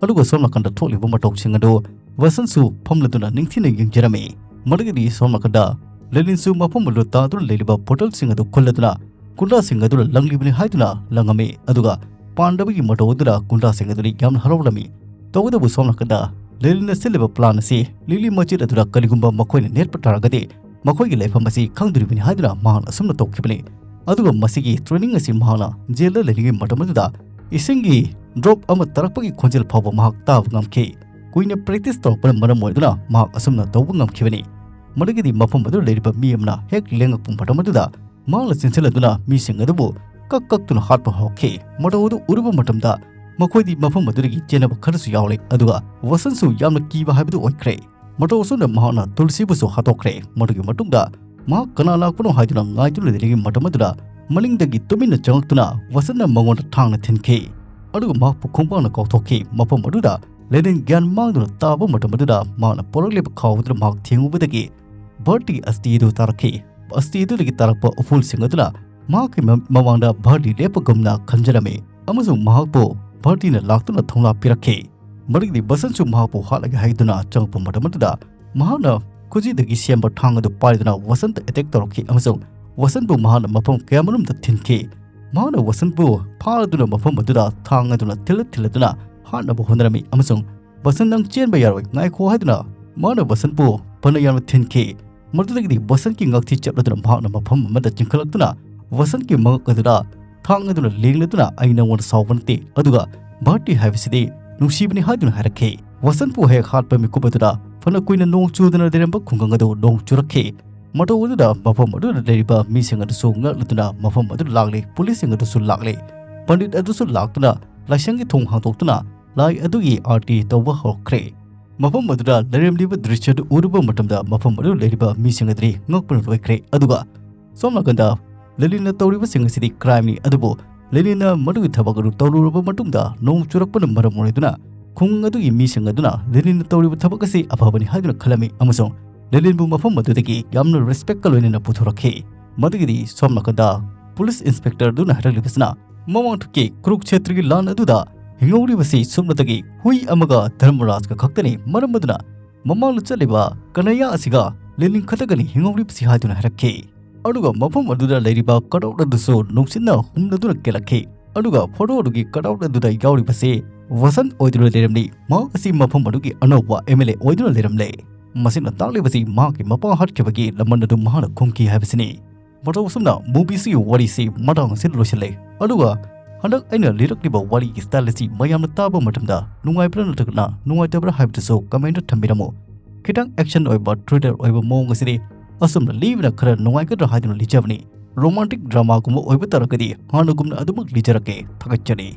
ꯑꯗꯨꯒ ꯁꯣꯝ ꯅꯥꯀꯟꯗ ꯊꯣꯛꯂꯤꯕ ꯃꯇꯧꯁꯤꯡ ꯑꯗꯨ ꯋꯥꯁꯟꯁꯨ ꯐꯝꯂꯗꯨꯅ ꯅꯤꯡꯊꯤꯅ ꯌꯦꯡꯖꯔꯝꯃꯤ꯫ ꯃꯗꯨꯒꯤꯗꯤ ꯁꯣꯝ ꯅꯥꯀꯟꯗ ꯂꯦꯂꯤꯟꯁꯨ ꯃꯐꯝ ꯑꯗꯨꯗ ꯇꯥꯗꯨꯅ ꯂꯩꯔꯤꯕ ꯕꯣꯇꯜꯁꯤꯡ ꯑꯗꯨ ꯈꯨꯜꯂꯗꯨꯅ ꯒꯨꯟꯗꯥꯁꯤꯡ ꯑꯗꯨꯅ ꯂꯪꯂꯤꯕꯅꯤ ꯍꯥꯏꯗꯨꯅ ꯂꯪꯉꯝꯃꯤ꯫ ꯑꯗꯨꯒ ꯄꯥꯟꯗꯕꯒꯤ ꯃꯇꯧ ꯑꯗꯨꯗ ꯒꯨꯟꯗꯥꯁꯤꯡ ꯑꯗꯨꯗꯤ ꯌꯥꯝꯅ ꯍꯔꯥꯎꯔꯝꯃꯤ꯫ ꯇꯧꯕꯇꯕꯨ ꯁꯣꯝ ꯅꯥꯀꯟꯗ ꯂꯦꯂꯤꯟꯅ ꯁꯤꯜꯂꯤꯕ ꯄ꯭ꯂꯥꯟ ꯑꯁꯤ ꯂꯤꯂꯤ ꯃꯆꯦꯠ ꯑꯗꯨꯗ ꯀꯔꯤꯒꯨꯝꯕ ꯃꯈꯣꯏꯅ ꯅꯦꯠꯄ ꯇꯥꯔꯒꯗꯤ ꯃꯈꯣꯏꯒꯤ ꯂꯩꯐꯝ ꯑꯁꯤ ꯈꯪꯗꯣꯔꯤꯕꯅꯤ ꯍꯥꯏꯗꯨꯅ ꯃꯍꯥꯛꯅ ꯑꯁꯨꯝꯅ ꯇꯧꯈꯤꯕꯅꯤ꯫ ꯑꯗꯨꯒ ꯃꯁꯤꯒꯤ ꯇ꯭ꯔꯦꯅꯤꯡ ꯑꯁꯤ ꯃꯍꯥꯛꯅ ꯖꯦꯜꯗ ꯂꯩꯔꯤꯉꯩ ꯃꯇꯝ ꯑꯗꯨꯗ ꯏꯁꯤꯡꯒꯤ ꯗ꯭ꯔꯣꯞ ꯑꯃ ꯇꯥꯔꯛꯄꯒꯤ ꯈꯣꯟꯖꯦꯜ ꯐꯥꯎꯕ ꯃꯍꯥꯛ ꯇꯥꯕ ꯉꯝꯈꯤ꯫ ꯀꯨꯏꯅ ꯄ꯭ꯔꯦꯛꯇꯤꯁ ꯇꯧꯔꯛꯄꯅ ꯃꯔꯝ ꯑꯣꯏꯗꯨꯅ ꯃꯍꯥꯛ ꯑꯁꯨꯝꯅ ꯇꯧꯕ ꯉꯝꯈꯤꯕꯅꯤ꯫ ꯃꯗꯨꯒꯤꯗꯤ ꯃꯐꯝ ꯑꯗꯨꯗ ꯂꯩꯔꯤꯕ ꯃꯤ ꯑꯃꯅ ꯍꯦꯛ ꯂꯦꯡꯉꯛꯄ ꯃꯇꯝ ꯑꯗꯨꯗ ꯃꯍꯥꯛꯅ ꯆꯦꯟꯁꯤꯜꯂꯗꯨꯅ ꯃꯤꯁꯤꯡ ꯑꯗꯨꯕꯨ ꯀꯛ ꯀꯛꯇꯨꯅ ꯍꯥꯠꯄ ꯍꯧꯔꯛꯈꯤ꯫ ꯃꯇꯧ ꯑꯗꯨ ꯎꯔꯨꯕ ꯃꯇꯝꯗ ꯃꯈꯣꯏꯗꯤ ꯃꯐꯝ ꯑꯗꯨꯗꯒꯤ ꯆꯦꯟꯅꯕ ꯈꯔꯁꯨ ꯌꯥꯎꯔꯦ, ꯑꯗꯨꯒ ꯋꯥꯁꯟꯁꯨ ꯌꯥꯝꯅ ꯀꯤꯕ ꯍꯥꯏꯕꯗꯨ ꯑꯣꯏꯈ꯭ꯔꯦ꯫ ꯃꯇꯧ ꯑꯁꯨꯝꯅ ꯃꯍꯥꯛꯅ ꯇꯨꯜꯁꯤꯕꯨꯁꯨ ꯍꯥꯠꯇꯣꯛꯈ꯭ꯔꯦ꯫ ꯃꯗꯨꯒꯤ ꯃꯇꯨꯡꯗ ꯃꯍꯥꯛ ꯀꯅꯥ ꯂꯥꯛꯄꯅꯣ ꯍꯥꯏꯗꯨꯅ ꯉꯥꯏꯗꯨꯅ ꯂꯩꯔꯤꯉꯩ ꯃꯇꯝ ꯑꯗꯨꯗ ꯃꯅꯤꯡꯗꯒꯤ ꯇꯨꯃꯤꯟꯅ ꯆꯪꯂꯛꯇꯨꯅ ꯋꯥꯁꯟꯅ ꯃꯉꯣꯟꯗ ꯊꯥꯡꯅ ꯊꯤꯟꯈꯤ, ꯑꯗꯨꯒ ꯃꯍꯥꯛꯄꯨ ꯈꯣꯡꯄꯥꯛꯅ ꯀꯥꯎꯊꯣꯛꯈꯤ꯫ ꯃꯐꯝ ꯑꯗꯨꯗ ꯂꯦꯅꯤꯟ ꯒ꯭ꯌꯥꯟ ꯃꯥꯡꯗꯨꯅ ꯇꯥꯕ ꯃꯇꯝ ꯑꯗꯨꯗ ꯃꯍꯥꯛꯅ ꯄꯣꯔꯛꯂꯤꯕ ꯈꯥꯎ ꯑꯗꯨꯗ ꯃꯍꯥꯛ ꯊꯦꯡꯉꯨꯕꯗꯒꯤ ꯚꯥꯔꯇꯤ ꯑꯁꯇꯤ ꯑꯗꯨ ꯇꯥꯔꯛꯈꯤ꯫ ꯑꯁꯇꯤ ꯑꯗꯨꯗꯒꯤ ꯇꯥꯔꯛꯄ ꯎꯐꯨꯜꯁꯤꯡ ꯑꯗꯨꯅ ꯃꯍꯥꯛꯀꯤ ꯃ-, ꯃꯃꯥꯡꯗ ꯚꯥꯔꯇꯤ ꯂꯦꯞꯄꯒꯨꯝꯅ ꯈꯟꯖꯔꯝꯃꯤ, ꯑꯃꯁꯨꯡ ꯃꯍꯥꯛꯄꯨ ꯚꯥꯔꯇꯤꯅ ꯂꯥꯛꯇꯨꯅ ꯊꯣꯡꯂꯥ ꯄꯤꯔꯛꯈꯤ꯫ ꯃꯗꯨꯒꯤꯗꯤ ꯕꯁꯟꯁꯨ ꯃꯍꯥꯛꯄꯨ ꯍꯥꯠꯂꯒꯦ ꯍꯥꯏꯗꯨꯅ ꯆꯪꯂꯛꯄ ꯃꯇꯝ ꯑꯗꯨꯗ ꯃꯍꯥꯛꯅ ꯈꯨꯖꯤꯗꯒꯤ ꯁꯦꯝꯕ ꯊꯥꯡ ꯑꯗꯨ ꯄꯥꯏꯗꯨꯅ ꯋꯥꯁꯟꯇ ꯑꯦꯇꯦꯛ ꯇꯧꯔꯛꯈꯤ, ꯑꯃꯁꯨꯡ ꯋꯥꯁꯟꯕꯨ ꯃꯍꯥꯛꯅ ꯃꯐꯝ ꯀꯌꯥꯃꯔꯨꯝꯗ ꯊꯤꯟꯈꯤ꯫ ꯃꯍꯥꯛꯅ ꯋꯥꯁꯟꯕꯨ ꯐꯥꯔꯗꯨꯅ ꯃꯐꯝ ꯑꯗꯨꯗ ꯊꯥꯡ ꯑꯗꯨꯅ ꯊꯤꯜꯂ ꯊꯤꯜꯂꯗꯨꯅ ꯍꯥꯠꯅꯕ ꯍꯣꯠꯅꯔꯝꯃꯤ, ꯑꯃꯁꯨꯡ "ꯕꯁꯟ, ꯅꯪ ꯆꯦꯟꯕ ꯌꯥꯔꯣꯏ, ꯉꯥꯏꯈꯣ" ꯍꯥꯏꯗꯨꯅ ꯃꯍꯥꯛꯅ ꯋꯥꯁꯟꯕꯨ ꯐꯅ ꯌꯥꯝꯅ ꯊꯤꯟꯈꯤ꯫ ꯃꯗꯨꯗꯒꯤꯗꯤ ꯕꯁꯟꯀꯤ ꯉꯛꯊꯤ ꯆꯞꯂꯗꯨꯅ ꯃꯍꯥꯛꯅ ꯃꯐꯝ ꯑꯃꯗ ꯆꯤꯡꯈꯠꯂꯛꯇꯨꯅ ꯕꯁꯟꯀꯤ ꯃꯉꯛ ꯑꯗꯨꯗ ꯊꯥꯡ ꯑꯗꯨꯅ ꯂꯦꯡꯂꯗꯨꯅ, "ꯑꯩ ꯅꯉꯣꯟꯗ ꯁꯥꯎꯕ ꯅꯠꯇꯦ, ꯑꯗꯨꯒ ꯚꯥꯔꯇꯤ ꯍꯥꯏꯕꯁꯤꯗꯤ ꯅꯨꯡꯁꯤꯕꯅꯤ" ꯍꯥꯏꯗꯨꯅ ꯍꯥꯏꯔꯛꯈꯤ꯫ ꯋꯥꯁꯟꯕꯨ ꯍꯦꯛ ꯍꯥꯠꯄ ꯃꯤꯀꯨꯞ ꯑꯗꯨꯗ ꯐꯅ ꯀꯨꯏꯅ ꯅꯣꯡ ꯆꯨꯗꯅ ꯂꯩꯔꯝꯕ ꯈꯨꯡꯒꯪ ꯑꯗꯨ ꯅꯣꯡ ꯆꯨꯔꯛꯈꯤ꯫ ꯃꯇꯧ ꯑꯗꯨꯗ ꯃꯐꯝ ꯑꯗꯨꯗ ꯂꯩꯔꯤꯕ ꯃꯤꯁꯤꯡ ꯑꯗꯨꯁꯨ ꯉꯛꯂꯗꯨꯅ ꯃꯐꯝ ꯑꯗꯨꯗ ꯂꯥꯛꯂꯤ꯫ ꯄꯨꯂꯤꯁꯁꯤꯡ ꯑꯗꯨꯁꯨ ꯂꯥꯛꯂꯤ꯫ ꯄꯟꯗꯤꯠ ꯑꯗꯨꯁꯨ ꯂꯥꯛꯇꯨꯅ ꯂꯥꯏꯁꯪꯒꯤ ꯊꯣꯡ ꯍꯥꯡꯗꯣꯛꯇꯨꯅ ꯂꯥꯏ ꯑꯗꯨꯒꯤ ꯑꯥꯔꯇꯤ ꯇꯧꯕ ꯍꯧꯔꯛꯈ꯭ꯔꯦ꯫ ꯃꯐꯝ ꯑꯗꯨꯗ ꯂꯩꯔꯝꯂꯤꯕ ꯗ꯭ꯔꯤꯁ꯭ꯌ ꯑꯗꯨ ꯎꯔꯨꯕ ꯃꯇꯝꯗ ꯃꯐꯝ ꯑꯗꯨꯗ ꯂꯩꯔꯤꯕ ꯃꯤꯁꯤꯡ ꯑꯗꯨꯗꯤ ꯉꯛꯄꯅ ꯂꯣꯏꯈ꯭ꯔꯦ꯫ ꯑꯗꯨꯒ ꯁꯣꯝ ꯅꯥꯀꯟꯗ ꯂꯦꯅꯤꯟꯅ ꯇꯧꯔꯤꯕꯁꯤꯡ ꯑꯁꯤꯗꯤ ꯀ꯭ꯔꯥꯏꯝꯅꯤ, ꯑꯗꯨꯕꯨ ꯂꯦꯅꯤꯟꯅ ꯃꯗꯨꯒꯤ ꯊꯕꯛ ꯑꯗꯨ ꯇꯧꯔꯨꯔꯕ ꯃꯇꯨꯡꯗ ꯅꯣꯡ ꯆꯨꯔꯛꯄꯅ ꯃꯔꯝ ꯑꯣꯏꯗꯨꯅ ꯈꯨꯡꯒꯪ ꯑꯗꯨꯒꯤ ꯃꯤꯁꯤꯡ ꯑꯗꯨꯅ ꯂꯦꯅꯤꯟꯅ ꯇꯧꯔꯤꯕ ꯊꯕꯛ ꯑꯁꯤ ꯑꯐꯕꯅꯤ ꯍꯥꯏꯗꯨꯅ ꯈꯜꯂꯝꯃꯤ, ꯑꯃꯁꯨꯡ ꯂꯦꯅꯤꯟꯕꯨ ꯃꯐꯝ ꯑꯗꯨꯗꯒꯤ ꯌꯥꯝꯅ ꯔꯦꯁꯄꯦꯛꯀ ꯂꯣꯏꯅꯅ ꯄꯨꯊꯣꯔꯛꯈꯤ꯫ ꯃꯗꯨꯒꯤꯗꯤ ꯁꯣꯝ ꯅꯥꯀꯟꯗ ꯄꯨꯂꯤꯁ ꯏꯟꯁꯄꯦꯛꯇꯔ ꯑꯗꯨꯅ ꯍꯥꯏꯔꯛꯂꯤꯕꯁꯤꯅ, ꯃꯃꯥꯡꯊꯛꯀꯤ ꯀꯨꯔꯨꯛꯁꯦꯇ꯭ꯔꯒꯤ ꯂꯥꯟ ꯑꯗꯨꯗ ꯍꯤꯡꯍꯧꯔꯤꯕꯁꯤ ꯁꯨꯞꯅꯇꯒꯤ ꯍꯨꯏ ꯑꯃꯒ ꯙꯔꯃꯔꯥꯖꯀ ꯈꯛꯇꯅꯤ, ꯃꯔꯝ ꯑꯗꯨꯅ ꯃꯃꯥꯡꯗ ꯆꯠꯂꯤꯕ ꯀꯅꯌꯥ ꯑꯁꯤꯒ ꯂꯦꯅꯤꯟ ꯈꯛꯇꯒꯅꯤ ꯍꯤꯡꯍꯧꯔꯤꯕꯁꯤ ꯍꯥꯏꯗꯨꯅ ꯍꯥꯏꯔꯛꯈꯤ꯫ ꯑꯗꯨꯒ ꯃꯐꯝ ꯑꯗꯨꯗ ꯂꯩꯔꯤꯕ ꯀꯠꯑꯥꯎꯠ ꯑꯗꯨꯁꯨ ꯅꯨꯡꯁꯤꯠꯅ ꯍꯨꯝꯂꯗꯨꯅ ꯀꯦꯜꯂꯛꯈꯤ꯫ ꯑꯗꯨꯒ ꯐꯣꯇꯣ ꯑꯗꯨꯒꯤ ꯀꯠꯑꯥꯎꯠ ꯑꯗꯨꯗ ꯌꯥꯎꯔꯤꯕꯁꯤ ꯋꯁꯟ ꯑꯣꯏꯗꯨꯅ ꯂꯩꯔꯝꯂꯤ꯫ ꯃꯍꯥꯛ ꯑꯁꯤ ꯃꯐꯝ ꯑꯗꯨꯒꯤ ꯑꯅꯧꯕ ꯑꯦꯝ ꯑꯦꯜ ꯑꯦ ꯑꯣꯏꯗꯨꯅ ꯂꯩꯔꯝꯂꯦ꯫ ꯃꯁꯤꯅ ꯇꯥꯛꯂꯤꯕꯁꯤ ꯃꯍꯥꯛꯀꯤ ꯃꯄꯥ ꯍꯥꯠꯈꯤꯕꯒꯤ ꯂꯃꯟ ꯑꯗꯨ ꯃꯍꯥꯛꯅ ꯈꯨꯝꯈꯤ ꯍꯥꯏꯕꯁꯤꯅꯤ꯫ ꯃꯇꯧ ꯑꯁꯨꯝꯅ movieꯁꯤꯒꯤ ꯋꯥꯔꯤꯁꯤ ꯃꯇꯥꯡ ꯑꯁꯤꯗ ꯂꯣꯏꯁꯤꯜꯂꯦ꯫ ꯑꯗꯨꯒ ꯍꯟꯗꯛ ꯑꯩꯅ ꯂꯤꯔꯛꯂꯤꯕ ꯋꯥꯔꯤꯒꯤ style ꯑꯁꯤ ꯃꯌꯥꯝꯅ ꯇꯥꯕ ꯃꯇꯝꯗ ꯅꯨꯡꯉꯥꯏꯕ꯭ꯔꯥ ꯅꯠꯇ꯭ꯔꯒꯅ ꯅꯨꯡꯉꯥꯏꯇꯕ꯭ꯔꯥ ꯍꯥꯏꯕꯗꯨꯁꯨ comment ꯊꯝꯕꯤꯔꯝꯃꯨ꯫ ꯈꯤꯇꯪ action ꯑꯣꯏꯕ, thriller ꯑꯣꯏꯕ ꯃꯑꯣꯡ ꯑꯁꯤꯗꯤ ꯑꯁꯨꯝꯅ ꯂꯤꯕꯅ ꯈꯔ ꯅꯨꯡꯉꯥꯏꯒꯗ꯭ꯔꯥ ꯍꯥꯏꯗꯨꯅ ꯂꯤꯖꯕꯅꯤ꯫ ꯔꯣꯃꯥꯟꯇꯤꯛ ꯗ꯭ꯔꯃꯥꯒꯨꯝꯕ ꯑꯣꯏꯕ ꯇꯥꯔꯒꯗꯤ ꯍꯥꯟꯅꯒꯨꯝꯅ ꯑꯗꯨꯃꯛ ꯂꯤꯖꯔꯛꯀꯦ꯫ ꯊꯥꯒꯠꯆꯔꯤ꯫